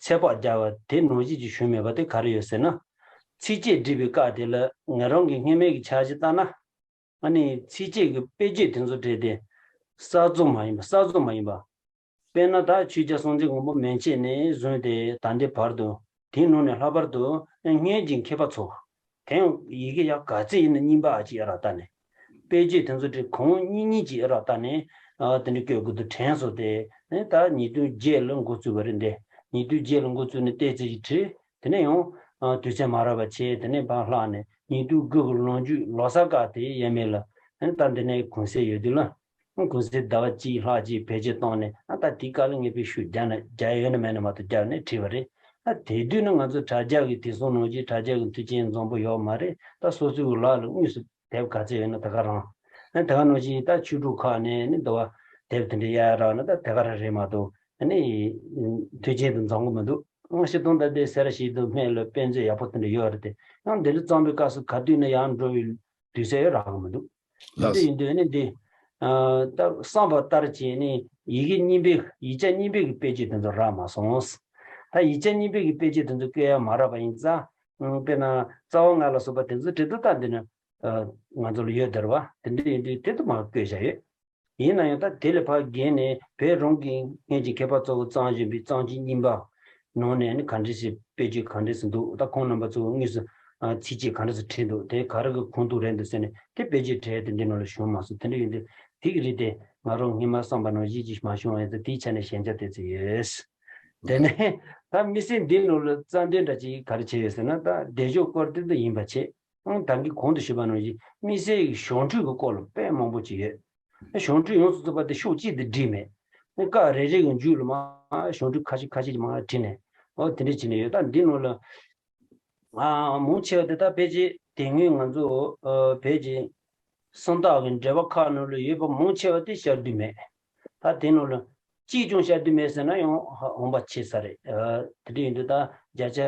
ཚད་དཔག་བརྒྱབ་པ་དེ་ནང་བཞིན་གྱི་ཞུ་མེད་པ་དེ་ག་རེ་ཡོད་ཟེར་ན། ཚིགས་བཅད་བྲིས་པའི་སྐབས་དེ་ལ་ང་རང་གི་སྔོན་མའི་གི་འཆར་གཞི་ལྟར་ན། ཨ་ནི་ཚིགས་བཅད་ཀྱི་དཔེ་བརྗོད་དེ་ཚོ་བྲིས་ཏེ་གསར་རྩོམ་མ་ཡིན་པ་གསར་རྩོམ་མ་ཡིན་པ། དཔེར་ན་ད་ཆོས་རྒྱལ་སྲོང་བཙན་སྒམ་པོ་མན་ཆད་ནས་བཟུང་སྟེ་ད་ལྟའི་བར་དུ་དེའི་ནང་ནས་ལྷག་པར་དུ་སྔོན་གྱི་མཁས་པ་ཚོ་དེ་ཡང་ཡི་གེ་ཡག་ག་ཚད་ཡིན་ན་རྙིང་པ་ཨ་ཅིག་ཨ་རག་ལྟ་ནས་དཔེ་བརྗོད་དེ་ཚོ་བྲིས་གང་རྙིང་རྙིང་ཅིག་ཨ་རག་ལྟ་ནས་ཨ་དེ་འདྲ་བཀོད་དགོས་དུ་དྲན་སོང་སྟེ་ད་ཉིས་སྟོང་བརྒྱད་ལ་འགོ་བཙུགས་པ་རེད་འདི། ཉིས་སྟོང་བརྒྱད་ལ་འགོ་བཙུགས་ནས་ཏོག་ཙམ་ཅིག་བྲིས། དེ་ནས་ཡང་དུས་ཚོད་མ་རག་པ་བྱས་དེ་ནས་ཕར་ལྷག་ནས་ཉིས་སྟོང་དགུ་གི་ལོ་མཇུག་ལོ་གསར་སྐབས་དེ་ཡས་མས་ལ་ད་འདི་ནས་གུང་སེང་ཡོད་དུས་ལ་གུང་སེང་ཟླ་བ་གཅིག་ལྷག་ཅིག་བེད་སྤྱོད་བཏང་ནས་ད་དེའི་སྐབས་ལ་ངས་དཔེ་ཤུགས་རྒྱག་ན་རྒྱག་ཡོད་ན་མེད་ན་མ་གཏོགས་རྒྱག་ནས་བྲིས་པ་རེད། ད་དེ་དུས་ནི་ང་ཚོ་དྲ་རྒྱ་གི་དེང་སང་ནང་བཞིན་དྲ་རྒྱ་གི་མཐུན་རྐྱེན་འཛོམས་པོ་ཡོད་མ་རེད། ད་སོ་སོའི་གི་ལག་ལ་དངོས་སུ་དེབ་ག་ཚད་ཡོད་ན་ད་ག་རང་། ཨ་ད་ག་ནང་བཞིན་ད་ཆོས་དྲུག་ཁག་ནས་ནི་འདི་བ་དེབ་དེ་འདྲ་གཡར་རག་ན་ད་དེ་ག་རང་རེད་མ་གཏོགས་ཨ་ནི་མཐུན་རྐྱེན་དུ་འཛོམས་གི་མི་འདུག་ཨང་ཤི་སྟོང་ད་ལྟའི་སེ་ར་བྱེས་དུ་སྨད་ལ་དཔེ་མཛོད་ཡག་པོ་དེ་འདྲ་ཡོད་རེད་དེ་ཡང་འདི་འདྲ་བརྩམས་པའི་སྐབས་སུ་ག་དུས་ནས་ཡར་འགྲོ་བའི་དུས་ཚོད་ཡོད་རག་གི་མི་འདུག་འདི་ལགས་འདྲ་ཡིན་དུས་ཨ་ནི་འདི་ཨ་ད་བསམ་པ་ལྟར་བྱས་ནས་ཡི་གེ་རྙིང་པའི་ཡིག་ཆ་རྙིང་པའི་གི་དཔེ་བརྗོད་དེ་ཚོ་རག་མ་སོང་། ད་ཡིག་ཆ་རྙིང་པའི་གི་དཔེ་བརྗོད་དེ་ཚོ་བཀོད་ཡ་མ་རག་པ་ཡིན་ཙང་དཔེར་ན་རྩ་བ་ལྔ་ལ་སོགས་པ་དེ་ཚོ་བྲིས་དུས་ད་འདི་ནི། ང་ཚོ་ལ་ཡོད་དེ་རེད་བ། དེ་འདྲ་ཡིན་དུས་དེ་དུ་མར་བཀོད་བཞག་ཡོད། ཡིན་ན་ཡང་ད་དེ་ལས་ཕར་བརྒལ་ནས་བོད་རང་གི་སྔོན་གྱི་མཁས་པ་ཚོ་གིས་བརྩམས་བཞིན་པའི་བརྩམས་ཆོས་རྙིང་པ་ནང་ནས་ནི་ག་འདྲ་ཞིག་དཔེ་བརྗོད་ག་འདྲ་ཞིག་འདུག་ད་ཁོང་རྣམ་པ་ཚོ་དངོས་སུ་ཚིགས་བཅད་ག་འདྲ་ཞིག་བྲིས་འདུག་དེ་ག་རེ་གི་ཁུངས་གཏུགས་རེད་འདུག་ཟེར་ནས་དེ་དཔེ་བརྗོད་བྲིས་དེ་འདི་ནང་ལ་བྱུང་མ་སོང་། དེ་འདྲ་ཡིན་དུས་དེ་གི་རིགས་དེ་ང་རང་སྔོན་མ་བསམ་པ་ནང་བཞིན་ཅིག་མ་བྱུང་བ་ཡིན་ཙང་དེའི་ཆ་ནས་ཞན་ཆ་དེ་ཚོ་ཡོད། དེ་ནས་ད་དམིགས་བསལ་འདི་ནང་ལ་རྩ་འདོན་འདྲ་ཅིག་ག་རེ་བྱས་ཡོད་ཟེར་ན་ད་བདེ་མཆོག་སྐོར་དེ་ཚོ་ཡིན་པ་བྱས། ཨང་ད་གིན་གོང་དུ་ཞུས་པ་ནང་བཞིན་དམིགས་བསལ་གྱི་བྱང་ཁྲིད་ཀྱི་སྐོར་ལ་དཔེ་མང་པོ་ཅིག་ཡོད། བྱང་ཁྲིད་ཡོངས་སུ་རྫོགས་པ་དེ་ཤོག་གཅིག་ཏུ་བསྒྲིལ་མེད། སྐབས་རེ་རེ་གི་མཇུག་ལ་མར་བྱང་ཁྲིད་ཁ་ཤས་ཁ་ཤས་ཀྱིས་མར་བྲིས་ནས་འོ་དེ་འདྲ་བྱས་ནས་ཡོད། ད་འདི་ནང་ལ་ཨ་མང་ཆེ་བ་དེ་ད་ཕལ་ཆེར་དེ་སྔོན་ང་ཚོ་ཨ་བོད་ཀྱི་སུམ་རྟགས་ཀྱི་འགྲེལ་པ་ཁག་ནང་ལ་ཡོད་པ་མང་ཆེ་བ་དེ་བསྐྱར་ཟློས་མེད། ད་དེ་ནང་ལ་གཅིག་ཀྱང་བསྐྱར་ཟློས་མེད་ཟེར་ན་ཡང་འོང་བ་ཆེ་ས་རེད། དེ་འདྲ་ཡིན་དུས་ད་བརྒྱ་ཆ་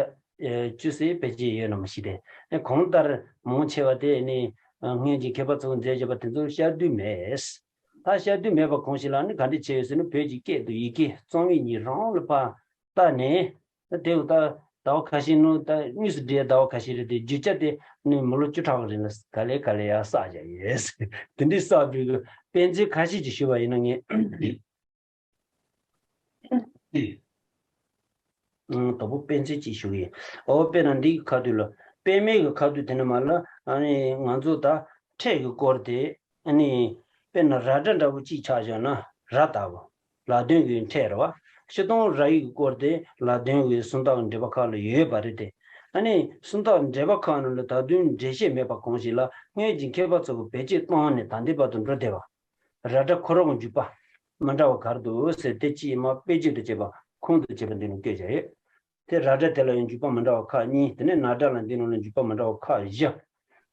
བཅུ་ཙམ་ཕལ་ཆེར་ཡོད་ན་མི་ཤེས་ཏེ། གང་ལྟར་མང་ཆེ་བ་དེ་ནི་སྔོན་གྱི་མཁས་པ་ཚོས་མཛད་བཞག་པ་དེ་ཚོ་བསྐྱར་ཟློས་མེད། ད་བསྐྱར་ཟློས་མེད་པ་གང་ཞིག་ལ་ནི་ག་འདྲ་བྱས་ཡོད་ཟེར་ན་བོད་ཀྱི་སྐད་དུ་ཡི་གེ་རྩོམ་ཡིག་གཉིས་རང་ལ་ཕར་བལྟས་ནས། ད་དེ་ད་ཟླ་བ་ཁ་ཤས་ནང་ད་དངོས་སུ་བསྒྲིལ་ཟླ་བ་ཁ་ཤས་རེད་དེ་བརྗོད་བྱ་དེ་ནི་མི་ལོ་བཅུ་ཕྲག་གི་རིང་ལ་ག་ལེ་ག་ལེ་ཡར་བསགས་བཞག་ཡོད། དེ་འདྲའི་བསགས་པའི་གི་དཔེ་མཚོན་ཁ་ཤས་ཅིག་ཞུ་བ་ཡིན་ན་ངས་ཨང་དང་པོ་དཔེ་མཚོན་ཅིག་ཞུ་གི་ཡིན། འོ་དཔེར་ན་འདི་གི་ཁ་ཐུག་ལ་དཔེ་མེད་གི་ཁ་ཐུག་དེ་ནི་མ་ལ་ཨ་ནི་ང་ཚོ་ད་ཕྲད་ཀྱི་སྐོར་དེ། ཨ་ནི། དཔེར་ན་ར་སྒྲ་འདྲ་བོ་གཅིག་ཆགས་བཞག་ན་ར་ལྟ་བུ། ལ་དོན་གྱི་ཕྲད་རེད་བ། སྤྱིར་བཏང་ར་ཡིག་གི་སྐོར་དེ་ལ་དོན་གྱི་སུམ་རྟགས་འགྲེལ་པ་ཁག་ལ་ཡོད་པ་རེད་དེ། ཨ་ནི་སུམ་རྟགས་འགྲེལ་པ་ཁག་ནང་ལ་ད་དུང་འགྲེལ་བཤད་མེད་པ་གང་ཞིག་ལ་སྔོན་གྱི་མཁས་པ་ཚོ་གིས་བེད་སྤྱོད་བཏང་ནས་ད་ལྟའི་བར་དུ་འགྲོ་བསྡད་པ། ར་སྒྲ་ཁོ་རང་གི་འཇུག་པ་མི་འདྲ་བ་ག་རེ་འདུག་ཟེར་དེ་གཅིག་མ་དཔེ་བརྗོད་དུ་བྱས་པ་ཁུངས་དུ་བྱས་པ་འདི་ནི་བཀོད་བཞག་ཡོད། དེ་ར་སྒྲ་དེ་ལ་ཡང་འཇུག་པ་མི་འདྲ་བ་ཁག་གཉིས། དེ་ནས་ན་སྒྲ་ལ་འདི་ནང་ལ་འཇུག་པ་མི་འདྲ་བ་ཁག་བཞི།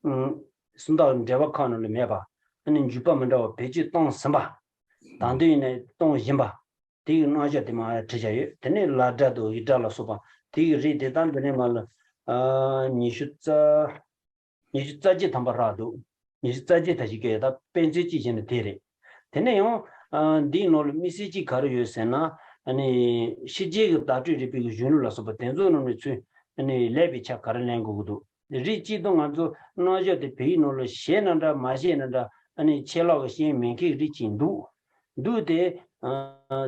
ཨུམ། སུམ་རྟགས་འགྲེལ་པ་ཁག་ནང་ལ་མེད་པ། ཨ་ནི་འཇུག་པ་མི་འདྲ་བ་བེད་སྤྱོད་གཏོང་ཟིན་པ། དང་དོན་ཡིན་ནའི་གཏོང་བཞིན་པ། དེ་ཡི་རྣམ་གཞག་དེ་མར་བྲིས་བཞག་ཡོད། དེ་ནས་ལ་སྒྲ་དང་ཡི་སྒྲ་ལ་སོགས་པ་དེ་ཡི་རིགས་དེ་དག་འདི་ནས་མར་ལ་ཨ་ཉི་ཤུ་རྩ། ཉི་ཤུ་རྩ་བརྒྱད་ཐམ་པ་རག་འདུག་ཉི་ཤུ་རྩ་བརྒྱད་ད་ཞིག་སྐད་ད་དཔེ་མཚོན་གཅིག་བྱས་ན་དེ་རེད། དེ་ནས་ཡང་ཨ་འདིའི་ནང་ལ་དམིགས་བསལ་གཅིག་ག་རེ་ཡོད་ཟེར་ན། ཨ་ནི་ཕྱི་རྒྱལ་གྱི་བརྡ་སྤྲོད་རིག་པའི་གཞུང་ལུགས་ལ་སོགས་པ་དེ་ཚོ་ནང་ནས་ཚུར་ཨ་ནི་ལེན་པའི་ཆ་ག་རེ་ལེན་དགོས་ཀྱི་འདུག་རིགས་གཅིག་ཏུ་ང་ཚོ་རྣམ་གཞག་དེ་བོད་ཡིག་ནང་ལ་བཞེས་ན་འདྲ་མ་བཞེས་ན་འདྲ། ཨ་ནི་ཆད་ལྷག་གི་ཤན་མེད་མཁན་གྱི་རིགས་གཅིག་འདུག་འདུག་སྟེ། ཨ་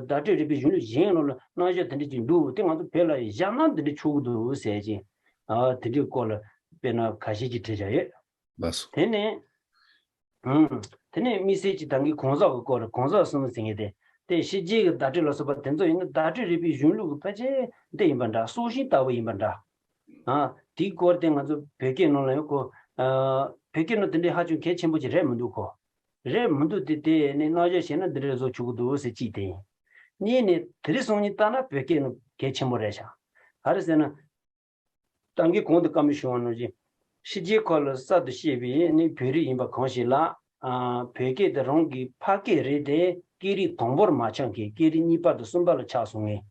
བརྡ་སྤྲོད་རིག་པའི་གཞུང་ལུགས་གཞན་ནང་ལ་རྣམ་གཞག་དེ་འདྲ་ཅིག་འདུག་དེ་ང་ཚོ་བོད་ལ་བཞག་ན་འདི་འདྲ་ཆོག་གི་འདུག་ཟེར་ཅིང་། ཨ་དེ་འདྲའི་སྐོར་ལ་དཔེར་ན་ཁ་ཤས་ཅིག་བྲིས་བཞག་ཡོད། ལགས་སོ། དེ་ནས་ ཨང་། དེ་ནས་དམིགས་བསལ་གྱི་ད་གིན་གང་ཟག་གི་སྐོར་གང་ཟག་གསུམ་ཟེར་མཁན་དེ། དེ་ཕྱི་རྒྱལ་གྱི་བརྡ་སྤྲོད་ལ་སོགས་པ་དེ་ཚོ་ཡིན་ན་བརྡ་སྤྲོད་རིག་པའི་གཞུང་ལུགས་ཀྱི་ཕལ་ཆེར་འདི་ཡིན་པ་འདྲ། སྲོག་ཤིང་ལྟ་བུ་ཡིན་པ་འདྲ། ཨ། དེའི་སྐོར་དེ་ང་ཚོ་བོད་སྐད་ནང་ལ་ཡང་གོ། ཨ། བོད་སྐད་ནང་དེ་འདྲའི་ཧ་ཅང་གལ་ཆེན་པོ་ཅིག་རེད་མི་འདུག་གོ། རེད་མི་འདུག་དེ་དེ་ནས་རྣམ་གཞག་བྱས་ན་འདི་འདྲ་བཟོ་ཆོག་གི་འདུག་ཟེར་གཅིག་དེ་ཡིན། གཉིས་ནས་དེ་རིང་སང་ཉིན་ལྟ་ན་བོད་སྐད་ནང་གལ་ཆེན་པོ་རེད་ཤག་ག་རེ་ཟེར་ན། ད་གིན་གོང་དུ་བཀའ་མོལ་ཞུ་བ་ནང་བཞིན། ཕྱི་རྒྱལ་ཁག་ལ་གསར་དུ་སྐྱེས་པའི་ནི་བོད་རིགས་ཡིན་པ་གང་ཞིག་ལ། ཨ། བོད་སྐད་དེ་རང་གི་ཕ་སྐད་རེད་དེ། སྐད་རིགས་དང་པོར་མ་ཆགས་མཁན། སྐད་རིགས་གཉིས་པ་དང་གསུམ་པ་ལ་ཆགས་སོང་ངས།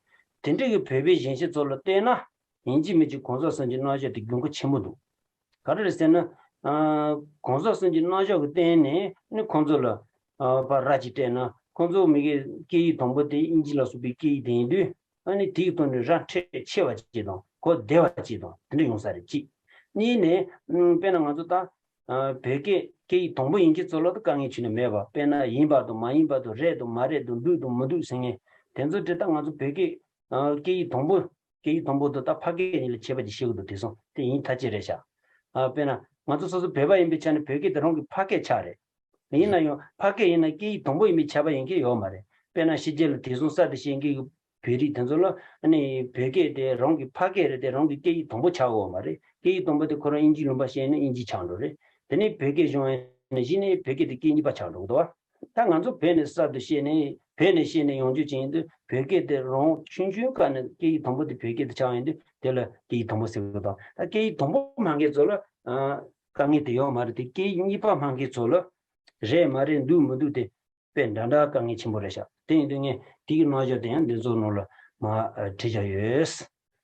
དེ་འདྲ་གི་བོད་པའི་གཞོན་སྐྱེས་ཚོ་ལ་བལྟས་ན། ཡིན་གཅིག་མིན་གཅིག་གང་ཟག་གསུམ་གྱི་རྣམ་གཞག་དེ་དགོས་མཁོ་ཆེན་པོ་འདུག་ག་རེ་རེད་ཟེར་ན། ཨ། གང་ཟག་གསུམ་གྱི་རྣམ་གཞག་གི་སྟེང་ནས་ནི་ཁོང་ཚོ་ལ། ཨ། ཕར་ར་ཅིག་སྤྲད་ན། ཁོང་ཚོ་མི་གི་སྐད་ཡིག་དང་པོ་དེ་དབྱིན་ཇི་ལ་སོགས་པའི་སྐད་ཡིག་དེ་ཡིན་དུས། ཨ་ནི་དེའི་ཐོག་ནས་ར་འཕྲོད་ཆེ་བ་ཅིག་དང་གོ་བདེ་བ་ཅིག་དང་དེ་འདྲ་ཡོང་ས་རེད། གཅིག་གཉིས་ནས། ཨ། དཔེར་ན་ང་ཚོ་ད། ཨ། བོད་སྐད་སྐད་ཡིག་དང་པོ་ཡིན་གྱི་ཚོ་ལ་ད་དཀའ་ངལ་ཁྱོན་ནས་མེད་པ། དཔེར་ན་ཡིན་པ་དང་མ་ཡིན་པ་དང་། རེད་དང་མ་རེད་དང་། འདུག་དང་མི་འདུག་ཟེར་མཁན་དེ་ཚོ་དེ་ད་ང་ཚོ་བོད་སྐད། ཨ། སྐད་ཡིག་དང་པོ། སྐད་ཡིག་དང་པོ་དང་ད་ཕ་སྐད་གཉིས་ལ་ཁྱད་པར་ཅིག་ཤེས་ཀྱི་འདུག་དེང་སང་དེ་ཡིན་ཐག་ཆོད་རེད་ཤག་ཨ། དཔེར་ན་ང་ཚོ་སོ་སོ་བོད་པ་ཡིན་པའི་ཆ་ནས་བོད་སྐད་དེ་རང་གི་ཕ་སྐད་ཆགས་རེད། ཡིན་ན་ཡང་ཕ་སྐད་ཡིན་ན་སྐད་ཡིག་དང་པོ་ཡིན་པའི་ཁྱབ་པ་ཡིན་གྱི་ཡོད་མ་རེད། དཔེར་ན་ཕྱི་རྒྱལ་ལ་དེང་སང་གསར་དུ་སྐྱེས་མཁན་གྱི་བོད་རིགས་དེ་ཚོ་ལ་ཨ་ནི་བོད་སྐད་དེ་རང་གི་ཕ་སྐད་རེད་དེ། རང་གི་སྐད་ཡིག་དང་པོ་ཆགས་ཡོད་མ་རེད། སྐད་ཡིག་དང་པོ་དེ་ཁོ་རང་དབྱིན་ཇིའི་ལུང་པ་བཤད་ན་དབྱིན་ཇི་ཆགས་འགྲོ་རེད། དེ་ནས་བོད་སྐད་སྦྱོང་བ་ཡིན་ན་གཞི་ནས་བོད་སྐད་དེ་སྐད་གཉིས་པ་ཆགས་འགྲོ་གི་འདུག་བ། ད་ང་ཚོ་བོད་ནས་གསར་དུ་སྐྱེས་ནས། བོད་ནས་སྐྱེས་ནས་ཡོང་རྒྱུ་ཅིག་ཡིན་དུས་བོད་སྐད་དེ་རང་ཆུང་ཆུང་སྐབས་ནས་སྐད་ཡིག་དང་པོ་དེ་བོད་སྐད་དེ་ཆགས་ཡོང་དུས་དེ་ལ་སྐད་ཡིག་དང་པོ་ཟེར་གི་འདུག་ད་སྐད་ཡིག་དང་པོ་སྨྲ་མཁན་ཚོ་ལ། ཨ། དཀའ་ངལ་དེ་ཡོད་མ་རེད་དེ། སྐད་ཡིག་གཉིས་པ་སྨྲ་མཁན་ཚོ་ལ་རེད་མ་རེད། འདུག་མི་འདུག་དེ་དཔེ་འདྲ་འདྲ་དཀའ་ངལ་ཆེན་པོ་རེད་ཤག་དེ་ཡིན་དུས་ངས་དེ་གི་རྣམ་གཞག་དེ་ཡང་འདི་ཚོ་ནང་ལ་མར་བྲིས་བཞག་ཡོད།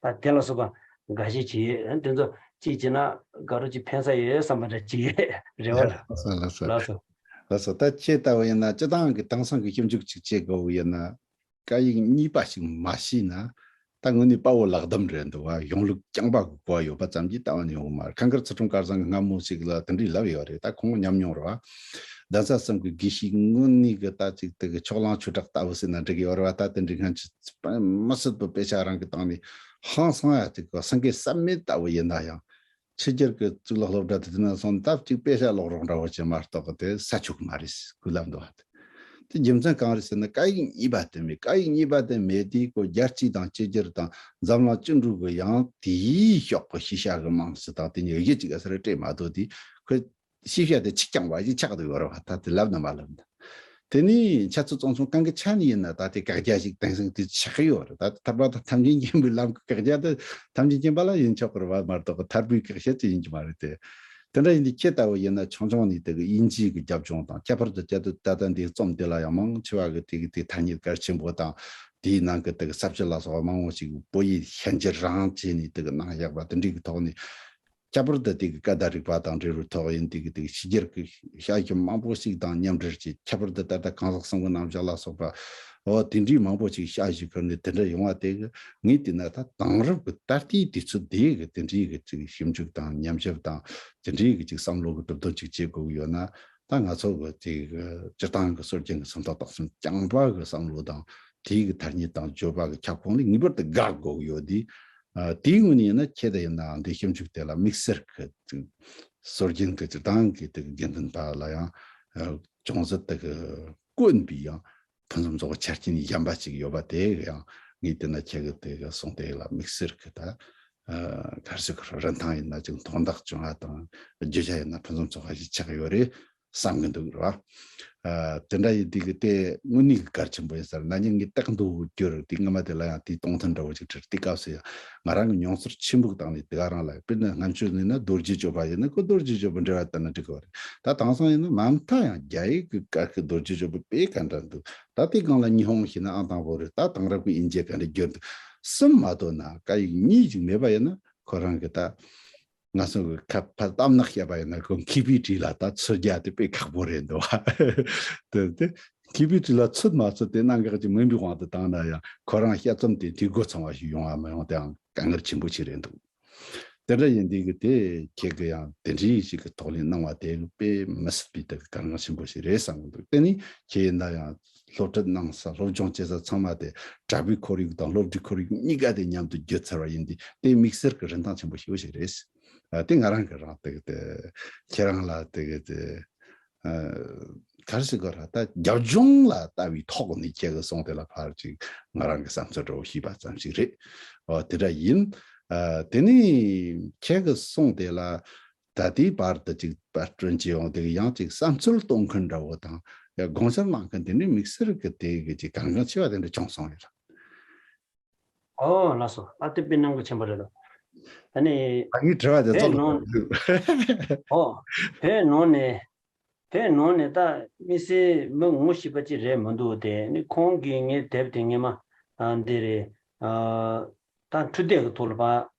ད་དེ་ལ་སོགས་པ་འགའ་ཤས་ཅིག་ཡོད། དེ་ཚོ་གཅིག་བྱས་ན་དགའ་རབ་ཅིག་ཕན་ས་ཡོད་བསམ་པ་འདྲ་ཅིག་ཡོད། རེ་བ་ལ། ལགས་སོ། ལགས་སོ། ལགས་སོ། ལགས་སོ། ད་ཁྱེད་ལྟ་བུ་ཡིན་ན་སྤྱིར་བཏང་གི་དེང་སང་གི་ཞིབ་འཇུག་ཅིག་བྱེད་དགོས་པ་ཡིན་ན། སྐད་ཡིག་གཉིས་པ་ཞིག་མ་ཤེས་ན། ད་དངོས་གནས་དཔའ་བོ་ལག་བསྡམས་རེད་འདུག་བ། གཞུང་ལུགས་རྐྱང་པ་གི་གོ་བ་ཡོད་པ་ཙམ་གྱིས་ལྟ་བ་ནས་ཡོང་གི་མ་རེད། ཁ་མཁར་ཚུལ་ཁྲིམས་སྐལ་བཟང་གི་སྔ་མོ་ཞིག་ལ་དེ་འདྲའི་ལབ་ཡོད་རེད། ད་ཁོང་ཉམས་མྱོང་རེད་བ། གདན་ས་གསུམ་གྱི་དགེ་བཤེས་དངོས་གནས་ཀྱི་ད་ཅིག་དེ་གི་ཕྱོགས་གླང་ཆོས་གྲགས་ལྟ་བུ་ཟེར་ན་འགྲིག་གི་ཡོད་རེད་བ། ད་དེ་འདྲའི་སྔ་ཕྱི་མི་སྲིད་པའི་དཔེ་ཆ་རང་གི་སྟེང་ནས་ཧང་སང་ཡ་ཅིག་གི་སེང་གེ་བསམ་མེད་ལྟ་བུ་ཡིན་ན་ཡང་། ཕྱི་རྒྱལ་གྱི་གཙུག་ལག་སློབ་གྲྭ་དེ་དེ་ན་སོང་སྟབས་གཅིག་དཔེ་ཆ་ཀློག་རོགས་འདྲ་བོ་བྱེད་མ་གཏོགས་གི་དེ་ས་ཆོག་གི་མ་རེད་ཟེར་གི་ལབ་འདུག་བ། དེ་རྒྱུ་མཚན་གང་རེད་ཟེར་ན་སྐད་ཡིག་གཉིས་པ་དེ་མེད། སྐད་ཡིག་གཉིས་པ་དེ་མེད་དུས་ཁོ་རྒྱལ་སྤྱི་དང་སྤྱི་སྒེར་དང་འཛམ་གླིང་སྤྱི་འགྲོས་གི་ཡང་དེའི་ཕྱོགས་གི་ཤེས་བྱ་གི་རྨང་གཞི་དང་དེ་གཉིས་གཞི་གཅིག་ག་ས་རེ་སྤྲད་མ་ཐུབ་དུས་ཁོ། ཤེས་བྱ་དེ་ཆིག་རྐྱང་པ་ཞིག་ཆགས་བསྡད་ཡོད་རེད་བ། ད་དེ་ལབ་ན་མ་ལབ་ན། དེ་ནས་ཆབ་སྲིད་བཙོན་ཆུང་གང་གི་ཆ་ནས་ཡིན་ན་ད་དེ་བཀག་རྒྱ་ཞིག་དེང་སང་དེ་ཆགས་ཡོད་རེད། ད་ཐར་པ་དང་ཐམས་ཅད་མཁྱེན་པའི་ལམ་གྱི་བཀག་རྒྱ་དེ་ཐམས་ཅད་མཁྱེན་པ་ལ་ཡིན་ཆོག་གི་རེད་བ། མ་གཏོགས་ཐར་པའི་བཀག་རྒྱ་ཅིག་ཡིན་གྱི་མ་རེད་དེ། དེ་འདྲ་ཡིན་དུས་ཁྱེད་ལྟ་བུ་ཡིན་ན་ཆུང་ཆུང་ནས་དེ་གི་དབྱིན་ཇི་གི་རྒྱབ་ལྗོངས་དང་། ཁྱད་པར་དུ་བྱས་ཏེ་ད་ལྟ་འདིའི་རྩོམ་འདི་ལ་ཡང་མང་ཆེ་བ་གི་དེ་གི་དེ་ཐ་སྙད་གལ་ཆེན་པོ་དང་། དེའི་ནང་གི་དེ་གི་ས་བཅད་ལ་སོགས་པ་མང་བོ་ཞིག་བོད་ཡིག་ཤན་སྦྱར་རང་བྱས་ནས་དེ་གི་གནང་བཞག་པ་དེ་འདྲའི་གི་ཐོག་ནས། ཁྱད་པར་དུ་དེ་གི་སྐད་བརྡ་རིག་པ་དང་འབྲེལ་བའི་ཐོག་ཡིན་དེ་གི་དེ་གི་ཕྱི་རྒྱལ་གི་བྱ་བཞག་མང་པོ་ཞིག་དང་མཉམ་འབྲེལ་གྱིས། ཁྱད་པར་དུ་ད་ལྟ་གང་ཟག་གསུམ་གི་རྣམ་གཞག་ལ་སོགས་པ་འོ་དེ་འདྲའི་མང་པོ་ཞིག་བྱ་བཞག་ཁུར་ནས་དེ་འདྲ་ཡོང་བ་དེ་གི་ངས་བལྟས་ན་ད་དེང་རབས་ཀྱི་ད་ལྟའི་དུས་ཚོད་དེ་གི་དེ་འདྲའི་གི་ཅིག་ཞིབ་འཇུག་དང་ཉམས་ཞིབ་དང་དེ་འདྲའི་གི་ཅིག་བསམ་བློ་གི་གྲུབ་དོན་ཅིག་བྱེད་དགོས་ཀྱི་ཡོད་ན། ད་ང་ཚོ་གི་དེ་གི་སྤྱིར་བཏང་གི་སྲོལ་རྒྱུན་གི་སེམས་ཐག་དག་སེམས་རྐྱང་པ་གི་བསམ་བློ་དང་དེའི་གི་ཐ་སྙད་དང་བརྗོད་པ་གི་ཁྱབ་ཁོངས་ལས་ངེས་པར་དུ་དགག་དགོས་ཀྱི་ཡོད་དེ། ཨ། དེའི་ངོས་ནས་ཡིན་ན་ཁྱེད་དང་ཡིན་ནའང་འདི་ཞིབ་འཇུག་དེ་ལ་དམིགས་བསལ་གྱི་སྲོལ་རྒྱུན་གྱི་སྤྱིར་བཏང་གི་དེ་གི་དགེ་འདུན་པ་ལ་ཡང་ཅུང་ཟད་དེ་གི་དཀོན་པའི་ཡང་ཕུན་སུམ་ཚོགས་པའི་ཆ་རྐྱེན་གཞན་པ་ཅིག་ཡོད་པ་དེ་ཡང་ངས་བལྟས་ན་ཁྱེད་ཀྱི་དེ་གི་གསུང་དེ་ལ་དམིགས་བསལ་གྱི་ད་ག་རེ་ཟེར་དགོས་རེད། རིན་ཐང་ཡིན་ན་ཅིག་མཐོང་རྟགས་བྱུང་བ་དང་བརྗོད་བྱ་ཡིན་ན་ཕུན་སུམ་ཚོགས་པ་ཞིག་ཆགས་ཡོད་རེད། བསམ་གི་འདུག་ར། ཨ། དེ་འདྲ་ཡིན་དུས་ཀྱི་དེ་དངོས་གནས་ཀྱི་གལ་ཆེན་པོ་ཡིན་ས་རེད། ན་ནིང་ངས་སྟེགས་མདོ་བསྒྱུར་དུས་སྔ་མ་དེ་ལ་ཡང་དེའི་གཏོང་ཐུན་འདྲ་བོ་ཅིག་བྲིས། དེ་སྐབས་སུ་ཡང་ང་རང་གི་མྱོང་ཚོར་ཆེན་པོའི་སྟེང་ནས་དེ་ག་རང་ལ། དཔེར་ན་སྔ་ཕྱི་ཡིན་ན་རྡོ་རྗེ་གཅོད་པ་ཡིན་ན་ཁོ་རྡོ་རྗེ་གཅོད་པ་འགྲེལ་བ་ལྟར་ན་འགྲིག་གི་རེད། ད་དེང་སང་ཡིན་ན་མ་མཐའ་ཡང་རྒྱ་ཡིག་གི་སྐད་ཀྱི་རྡོ་རྗེ་གཅོད་པ་དཔེ་ག་འདྲ་འདུག་ད་དེ་སྒང་ལ་ཉི་ཧོང་ཡིན་ན་ཨང་དང་པོ་རེད། ད་དེང་རབས་ཀྱི་དབྱིན་ཇི་ག་འདྲ་བསྒྱུར་འདུག་གསུམ་མ་གཏོགས་ན་སྐད་ཡིག་གཉིས་ཅིག་མེད་པ་ཡིན་ན་ཁོ་རང་གི་ད། ང་ཚོ་གི་ཁ་ཕར་གཏམ་ནག་བཤད་པ་ཡིན་ན་ཁོ་མཁས་པའི་གྲས་ལ་ད་ཚོད་རྒྱག་དེ་དཔེ་ཁག་པོ་རེད་འདུག་བ། དེ་དེ་མཁས་པའི་གྲས་ལ་ཚོད་མ་ཚོད་དེ་གནད་འགག་ཅིག་མིན་པའི་དབང་དུ་བཏང་ན་ཡང་ཁོ་རང་དཔྱད་རྩོམ་དེ་འཐུས་སྒོ་ཚང་བ་ཞིག་ཡོང་བ་མི་ཡོང་དེའང་དཀའ་ངལ་ཆེན་པོ་ཞིག་རེད་འདུག་དེ་འདྲ་ཡིན་དུས་ཀྱི་དེ་ཁྱེད་ཀྱི་ཡང་དེ་འདྲའི་ཞིག་གི་ཐོག་ནས་གནང་བ་དེ་དཔེ་མི་སྲིད་པའི་དེ་གལ་འགངས་ཆེན་པོ་ཞིག་རེད་བསམ་གྱི་འདུག་དེ་ནི་ཁྱེད་ཡིན་ན་ཡང་སློབ་ཁྲིད་གནང་ས་སློབ་སྦྱོང་བྱེད་ས་ཚང་མ་དེ་གྲྭ་པའི་ཁོར་ཡུག་དང་སློབ་གྲྭའི་ཁོར་ཡུག་གཉིས་ཀ་དེ་མཉམ་དུ་བརྒྱུད་ཚར་བ་ཡིན་དུས་དེ་དམིགས་བསལ་གྱི་རིན་ཐང་ཆེན་པོ་ཞེ་པོ་ཞིག་རེད། ཨ། དེ་ང་རང་གི་རང་དེ་གི་དེ་ཁྱེད་རང་ལ་དེ་གི་དེ་ ག་རེ་ཟེར་དགོས་ར། ད་རྒྱབ་ལྗོངས་ལ་ལྟ་བའི་ཐོག་ནས་ཁྱེད་ཀྱི་གསུང་དེ་ལ་ཕར་ཅིག་ང་རང་གི་བསམ་ཚུལ་འདྲ་བོ་ཞུས་པ་ཙམ་ཞིག་རེད། འོ་དེ་འདྲ་ཡིན། དེ་ནས་ཁྱེད་ཀྱི་གསུང་དེ་ལ་ད་ལྟའི་བར་དུ་ཅིག་དཔར་སྐྲུན་བྱས་ཡོང་དེ་གི་ཡང་ཅིག་བསམ་ཚུལ་གཏོང་མཁན་འདྲ་བོ་དང་དགོངས་འཆར་གནང་མཁན་དེ་ནི་དམིགས་བསལ་གྱི་དེ་གི་ཅིག་གལ་འགངས་ཆེ་བ་དེ་འདྲ་བྱུང་སོང་ཡོད། ཨོ་ལགས་སོ། ཨ་ཏི་པི་གནང་གི་ཆེན་པོ་རེད་དོ། ཨ་ནི་ད་ངའི་དྲི་བ་དེ་བོད་ཚོ་ནང་ཨོ་བོད་ནང་ནས་བོད་ནང་ནས་ད་དམིགས་བསལ་མི་ངོ་ཤེས་པ་ཅིག་རེད་མི་འདུག་དེ་ནི་ཁོང་གིས་ངའི་དེབ་དེ་ངས་མ་ཨ་འདི་རེད། ཨ་ད་འཕྲུལ་དེབ་ཀྱི་ཐོག་ལ་པ་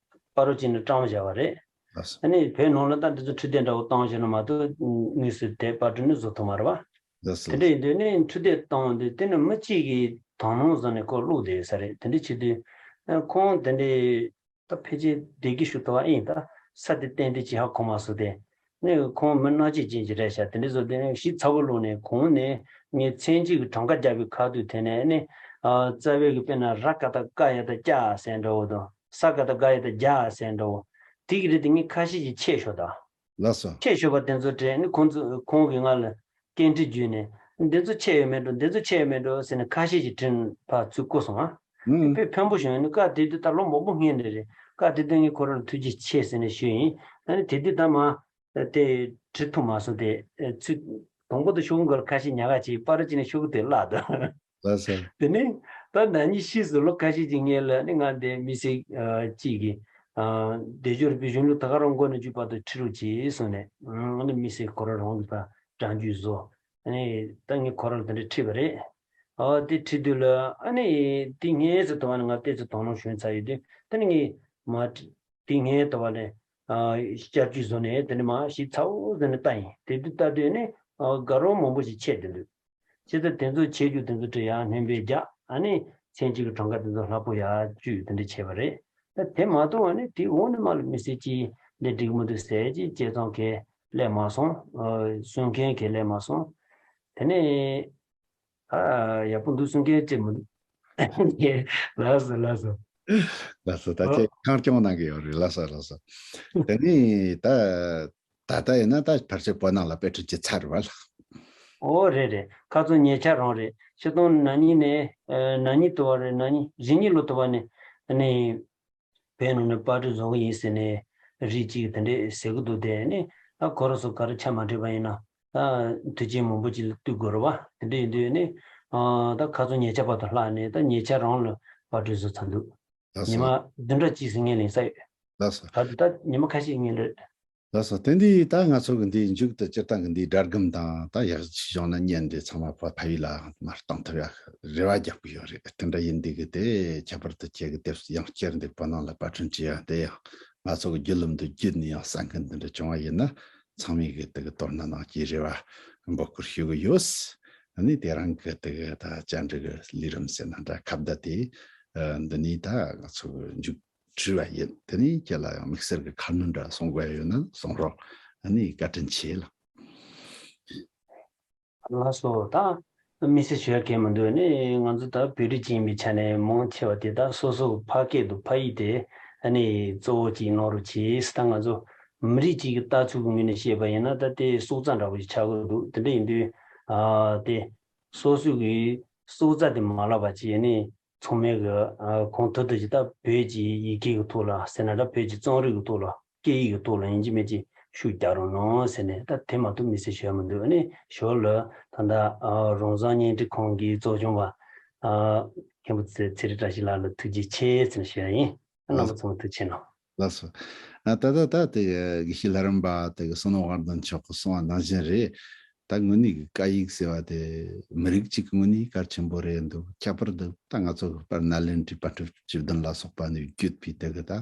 པ་རོ་ཅིག་ནས་བཀྲམ་བཞག་པ་རེད། ལགས་སོ། ཨ་ནི་བོད་ནང་ལ་ད་འདི་ཚོ་འཕྲུལ་དེབ་འདྲ་བོ་བཏང་བཞག་ན་མ་གཏོགས་དངོས་སུ་དེབ་པར་སྐྲུན་ནི་བཟོ་ཐུབ་མ་རེད་པ། ལགས་སོ། དེ་འདྲ་ཡིན་དུས་ནི་འཕྲུལ་དེབ་བཏང་འདི་དེ་ནི་མི་གཅིག་གིས་དང་བླངས་བཟོ་ནས་ཁོ་བླུགས་བསྡད་ཡོད་ས་རེད། དེ་འདྲ་བྱེད་དུས་ཁོང་དེ་འདྲའི་ད་ཕལ་ཆེར་བདེ་སྐྱིད་ཞུ་ཐུབ་པ་ཡིན། ད་ས་དེ་ཏན་ཏན་ཅིག་ཧ་གོ་མ་སོང་སྟེ། ནི་ཁོང་མི་སྣ་གཅིག་ཅན་ཅིག་རེད་ཤག་དེ་འདྲ་བཟོ་དེ་ནི་ཞིབ་ཚགས་པོ་བླུགས་ནས་གོང་ནས་ངས་མཚན་གཅིག་གི་གྲངས་ཀ་རྒྱག་པའི་ཁ་ཐུག་དེ་ནས་ནི་ཨ་རྩ་བའི་གི་དཔེར་ན་ར་ཀ་ད་ཀ་ཡ་ད་ཀྱ་ཟེར་འདྲ་བོ་དང་ས་ཀ་ད་ག་ཡ་ད་རྒྱ་ཟེར་འདྲ་བོ་དེ་གི་རིགས་དེ་ངས་ཁ་ཤས་ཅིག་ཆད་ཤོར་ད། ལགས་སོ། ཆད་ཤོར་བ་དེ་ཚོ་དྲན་ནི་ཁོང་ཚོ་ཁོང་གིས་ང་ལ་སྐད་འཕྲིན་བརྒྱུད་ནས་འདི་ཚོ་ཆད་ཡོད་མེད་འགྲོ། འདི་ཚོ་ཆད་ཡོད་མེད་འགྲོ་ཟེར་ནས་ཁ་ཤས་ཀྱིས་དྲིན་ཕར་ཚུར་བསྐུར་སོང་ང་། ཨུམ། དཔེ་ཕན་པོ་བྱུང་། ནི་སྐབས་དེ་དུས་ད་ལོ་མང་པོ་སྔོན་ནས་རེད། སྐབས་དེ་དུས་ངས་ཁོ་རང་ལ་ཐུགས་རྗེ་ཆེ་ཟེར་ནས་ཞུས་ཡིན། ཨ་ནི་དེ་དུས་ད་མ་དེ་བྲིས་ཐུབ་མ་སོང་། དེ་ཚུར་དང་པོ་དུ་ཤོག་གུ་འགོར་ཁ་ཤས་ཉག་ག་བྱས་པ་ར་ཅིག་ནས་ཤོག་གུ་དེ་བརླག་འདུག་ལགས་སོ། དེ་ནས་ད་ན་ནིང་ཕྱིས་སུ་ལོ་ཁ་ཤས་ཀྱི་སྔོན་ལ་ནི་ང་འདི་དམིགས་བསལ་ཨ་གཅིག་གིས་ཨ་བདེ་སྦྱོར་རིག་པའི་གཞུང་ལུགས་ད་ག་རང་མགོ་ནས་མཇུག་བར་དུ་ཁྲིད་རོགས་གྱིས་གསུངས་ནས། ཨ་ནི་དམིགས་བསལ་ཁོ་རང་རང་གི་ཕར་སྒྲ་འཇུག་བཟོ། ཨ་ནི་ད་ངས་ཁོ་རང་ལ་དེ་འདྲ་ཁྲིད་པ་རེད། ཨ་དེ་ཁྲིད་དུས་ལ་ཨ་ནི་དེ་སྔས་སུ་དུ་བ་ནི་ང་ཏོག་ཙམ་དང་བླངས་བྱུང་ཚར་ཡོད་དུས་ད་ནི་ངས་མ་དེ་སྔས་དུ་བ་ནི་ཨ་བསྐྱར་བཅོས་བཟོ་ནས་དེ་ནི་མ་ཞིབ་ཚགས་པོ་བཟོས་ནས་བལྟ་ཡིན། དེ་དུས་ལྟ་དུས་ནི་ཨ་དགའ་རབ་མང་པོ་ཞིག་ཆད་བསྡད་འདུག་བྱས་ཙང་དེ་ཚོ་ཆད་རྒྱུ་དེ་ཚོ་བྲིས་ཡར་སྣོན་པ་རྒྱག་ཨ་ནི་མཚན་གཅིག་གི་གྲངས་ཀ་དེ་ཚོ་ལྷག་པོ་ཡར་བཅུག་དེ་འདྲ་བྱས་པ་རེད། ད་དེ་མ་གཏོགས་ཨ་ནི་དེའི་འོག་ནས་མ་ལ་དམིགས་བསལ་ཅིག་འདི་འགྲིག་མི་འདུག་ཟེར་ཅིག་དཔྱད་རྩོམ་གང་སླེབས་མ་སོང་། ཨ་གསུང་མཁན་གང་སླེབས་མ་སོང་། དེ་ནས་ཨ་ཡག་པོ་འདུག་གསུང་མཁན་ཅིག་མི་འདུག་ལགས་སོ་ལགས་སོ། ལགས་སོ། ད་ཨོ། ཁྱེད་ཁེངས་སྐྱུང་གནང་གི་ཡོད་རེད། ལགས་སོ་ལགས་སོ། དེ་ནས་ད། ད་ལྟ་ཡིན་ན་ད་ཕལ་ཆེར་བོད་ནང་ལ་དཔེ་ཁྲིད་བྱེད་ཚར་རེད་པ་ལགས། ཨོ་རེད་རེད། ཁ་སང་ཉེ་ཆར་རང་རེད། ཕྱི་སྟོང་ན་ནིང་ནས་ཨ་ན་ནིང་དུ་བ་རེད། ན་ནིང་རེ་གཉིས་ལོ་དུ་བ་ནས་ཨ་ནི་བོད་ནང་ནས་པར་སྐྲུན་བཟོ་གི་ཡིན་ཟེར་ནས་རིགས་གཅིག་དེ་འདྲས་ཟེར་གི་འདུག་དེ་ནི་ཨ་ཁོ་རང་ཚོ་ག་རེ་ཆ་མ་འགྲིག་པ་ཡིན་ན་ད་དུས་ཆེན་མང་པོ་ཅིག་ལ་བསྟུད་དགོས་རེད་པ། དེ་འདྲས་ཡིན་དུས་ནི་ཨ་ད་ཁ་སང་ཉེ་ཆར་བར་དུ་ལྷག་ནས་ད་ཉེ་ཆར་རང་ལ་པར་སྐྲུན་བཟོ་ཚར་འདུག་ལགས་ཉི་སོ། མ་བདུན་ཕྲག་གཅིག་ཙམ་སྔོན་ལ་ཡིན་ས་ཡོད། ལགས་སོ། ད་དུང་ད་ཉི་མ་ཁ་ཤས་སྔོན་རེད། ལགས་སོ། དེ་འདི་ད་ང་ཚོ་གི་འདིའི་མཇུག་ཏུ་སྤྱིར་བཏང་གི་འདིའི་སྒྲ་སྒམ་དང་ད་ཡག་ཅིག་བྱུང་ན་བརྙན་འདི་ཚང་མ་བོད་ཕ་ཡུལ་ལ་མར་གཏོང་ཐུབ་ཡ་རེ་བ་རྒྱག་གི་ཡོད་རེད། དེ་འདྲ་ཡིན་འདི་གི་དེ་ཁྱད་པར་དུ་ཁྱེད་ཀྱི་དེབ་ཡང་བསྐྱར་འདི་བོད་ནང་ལ་པར་སྐྲུན་བྱེད་ཡ་དེ་ཡང་ང་ཚོ་གི་བརྒྱུད་ལམ་དུ་བརྒྱུད་ནས་ཡང་གསན་མཁན་འདི་འདྲ་བྱུང་བ་ཡིན་ན་ཚང་མས་གི་དེ་གི་དོ་སྣང་གནང་རྒྱུའི་རེ་བ་འབོད་སྐུལ་ཞུ་གི་ཡོད། ཨ་ནི་དེ་རང་གི་དེ་གི་ད་བཅར་འདྲི་གི་ལས་རིམ་ཟེར་ན་འདྲ་ཁ་བརྡ་དེ་ཨ་འདི་ནས་ད་ང་ཚོ་གི་མཇུག་བསྒྲིལ་བ་ཡིན། དེ་ནས་ཁྱེད་ལ་ཡང་དམིགས་བསལ་གྱི་ཁ་སྣོན་འདྲ་གསུང་དགོས་ཡོད་ན་གསུང་རོགས། ཨ་ནི་བཀའ་དྲིན་ཆེ་ལགས། ལགས་སོ། ད་དམིགས་བསལ་ཞུ་ཡ་གང་མི་འདུག་ནི་ང་ཚོ་ད་བོད་རིགས་ཅིག་ཡིན་པའི་ཆ་ནས་མང་ཆེ་བ་དེ་ད་སོ་སོ་ཕ་སྐད་དུ་ཕ་ཡིག་དེ་ཨ་ནི་གཙོ་བོ་ཅིག་གནང་རོགས་གྱིས། ད་ང་ཚོ་མི་རིགས་གཅིག་གི་ལྟ་ཚུལ་གྱི་ངོས་ནས་བཤད་པ་ཡིན་ན་ད་དེ་སྲོག་རྩ་འདྲ་བོ་ཞིག་ཆགས་ཀྱི་འདུག་དེ་འདྲ་ཡིན་དུས་ཨ་དེ་སོ་སོ་གི་སྲོག་རྩ་དེ་མ་བརླག་པ་བྱས་ནས། ཚང་མས་གི་ཨ་གོང་མཐོར་འདེགས་ཀྱི་ད་བོད་ཀྱི་ཡི་གེ་གི་ཐོག་ལ་ཟེར་ན་འདྲ། བོད་ཀྱི་རྩོམ་རིག་གི་ཐོག་ལ་སྐད་ཡིག་གི་ཐོག་ལ་ཡིན་གཅིག་མིན་གཅིག་ཤུགས་རྒྱག་རོགས་གནང་ཟེར་ནས། ད་དེ་མ་གཏོགས་དམིགས་བསལ་ཞུ་ཡ་མི་འདུག་ཨ་ནི་ཞོར་ལ་ད་ལྟ་ཨ་རང་བཟང་བརྙན་འཕྲིན་ཁང་གི་གཙོ་སྐྱོང་བ་ཨ་མཁན་པོ་ཚེ་ཚེ་རིང་བཀྲ་ཤིས་ལགས་ལ་ཐུགས་རྗེ་ཆེ་ཟེར་ནས་ཞུ་ཡ་ཡིན། རྣམ་པ་ཚང་མ་ཐུགས་རྗེ་གནང་། ལགས་སོ། ཨ་ད་ད་ད་དེ་དགེ་བཤེས་ལྷ་རམས་པ་དེ་གི་བསོད་ནམས་དབང་ལྡན་མཆོག་གིས་གསུངས་པ་ནང་བཞིན་རེད། ད་དངོས་གནས་ཀྱི་སྐད་ཡིག་ཟེར་བ་དེ་མི་རིགས་གཅིག་གི་ངོས་ནས་གལ་ཆེན་པོ་རེད་འདུག་ཁྱད་པར་དུ་ད་ང་ཚོ་གི་དཔལ་ནཱ་ལེནྡྲའི་པཎ་གྲུབ་བཅུ་བདུན་ལ་སོགས་པ་ནས་བརྒྱུད་པའི་དེ་གི་ད་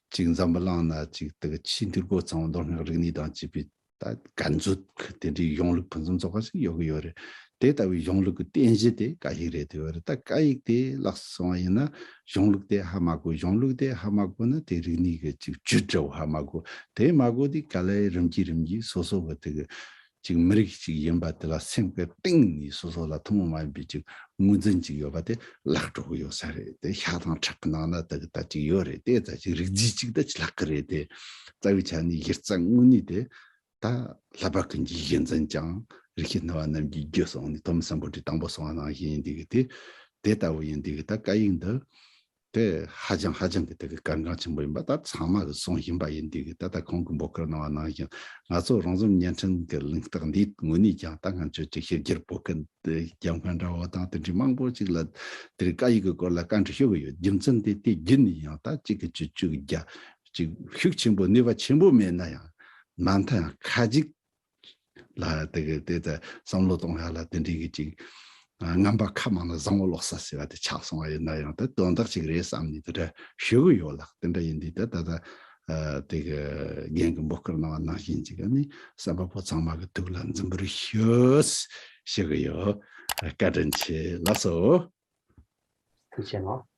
ཅིག་འཛམ་བུ་གླིང་ན་ཅིག་དེ་གི་ཆེས་འཐུས་སྒོ་ཚང་བ་མདོ་སྔགས་རིག་གནས་དང་བཅས་པའི་ད་དཀར་མཛོད་ཀྱི་དེ་འདྲའི་གཞུང་ལུགས་ཕུན་སུམ་ཚོགས་པ་ཞིག་ཡོད་གི་ཡོད་རེད། དེ་ལྟ་བུའི་གཞུང་ལུགས་ཀྱི་རྟེན་གཞི་དེ་སྐད་ཡིག་རེད་དེ་ཡོད་རེད། ད་སྐད་ཡིག་དེ་བརླག་སོང་བ་ཡིན་ན་གཞུང་ལུགས་དེ་ཧ་མ་གོ། གཞུང་ལུགས་དེ་ཧ་མ་གོ་ན་དེ་རིག་གནས་ཀྱི་ཅིག་བཅུད་འདྲ་བོ་ཧ་མ་གོ། དེ་མ་གོ་དུས་ག་ལེ་རིམ་གྱིས་རིམ་གྱིས་སོ་སོ་གི་དེ་གི་ཅིག་མི་རིགས་ཅིག་ཡིན་པ་དེ་ལ་སེམས་ཀྱི་གཏིང་ནས་སོ་སོ་ལ་ཐུན་མོང་མ་ཡིན་པའི་ཅིག་ངོས་འཛིན་ཅིག་ཡོད་པ་དེ་བརླག་འགྲོ་གི་ཡོད་ས་རེད། དེ་ཤ་དང་ཁྲག་གི་ནང་ན་དེ་གི་ད་ཅིག་ཡོད་རེད། དེ་ད་ཅིག་རིག་རྫས་ཅིག་ད་ཅིག་ལྷག་གི་རེད། དེ་རྩ་བའི་ཆ་ནས་གཞི་རྩ་དངོས་གནས་དེ། ད་ལྷག་པར་ཀུན་གྱི་གཞི་འཛིན་ཀྱང་རིགས་ཤེས་སྣང་བ་རྣམས་ཀྱི་རྒྱུ་གསུངས་ནས་ཐོན་མི་སམ་བྷོ་ཊས་དང་པོ་གསུངས་པ་ནང་བཞིན་ཡིན་དུས་ཀྱི་དེ་དེ་ལྟ་བུ་ཡིན་དུས་ཀྱི་ད་སྐད་ཡིག་འདི་དེ་ཧ་ཅང་ཧ་ཅང་གི་དེ་གི་གལ་འགངས་ཆེན་པོ་ཡིན་པ་ད་ཚང་མ་གི་གསུངས་བཞིན་པ་ཡིན་དུས་ཀྱི་ད་ལྟ་ཁོང་གི་འབོད་སྐུལ་གནང་བ་ནང་བཞིན་ང་ཚོ་རང་བཟུང་བརྙན་འཕྲིན་གྱི་གླེང་སྟེགས་འདིའི་ངོས་ནས་ཀྱང་ད་ང་ཚོས་ཅིག་ཕྱི་རྒྱལ་བོད་ཀྱི་རྒྱལ་ཁབ་འདྲ་བོ་དང་དེ་འདྲའི་མང་པོ་ཅིག་ལ་དེར་སྐད་ཡིག་གི་སྐོར་ལ་བཀའ་འདྲི་ཞུ་གི་ཡོད། རྒྱུ་མཚན་དེ་དེ་བརྒྱུད་ནས་ཡང་ད་གཅིག་གི་བཅུ་གཅིག་བརྒྱ་ཅིག་ཤུགས་ཆེན་པོ་ནུས་པ་ཆེན་པོ་མེད་ན་ཡང་མ་མཐའ་ཡང་ཁ་ཅིག་ལ་དེ་གི་དེ་ད་བསམ་བློ་གཏོང་ཡ་ལ་དེ་འདྲའི་གི་ཅིག་ངན་པ་ཁ་མང་ན་བཟང་བོ་ལོག་ས་ཟེར་བ་དེ་ཆགས་སོང་བ་ཡིན་ན་ཡང་ད་དོན་དག་ཅིག་རེད་བསམ་ནས་དེ་འདྲ་ཞུ་གི་ཡོད་ལགས། དེ་འདྲ་ཡིན་དུས་ད་ད་ད་དེ་གི་རྒན་གི་འབོད་སྐུལ་གནང་བ་ནང་བཞིན་ཅིག་ནི་བསམ་པ་པོ་ཚང་མ་གི་ཐུགས་ལ་འཛིན་པར་ཞུ་ཞུ་གི་ཡོད། བཀའ་དྲིན་ཆེ་ལགས་སོ། ཐུགས་རྗེ་གནང་།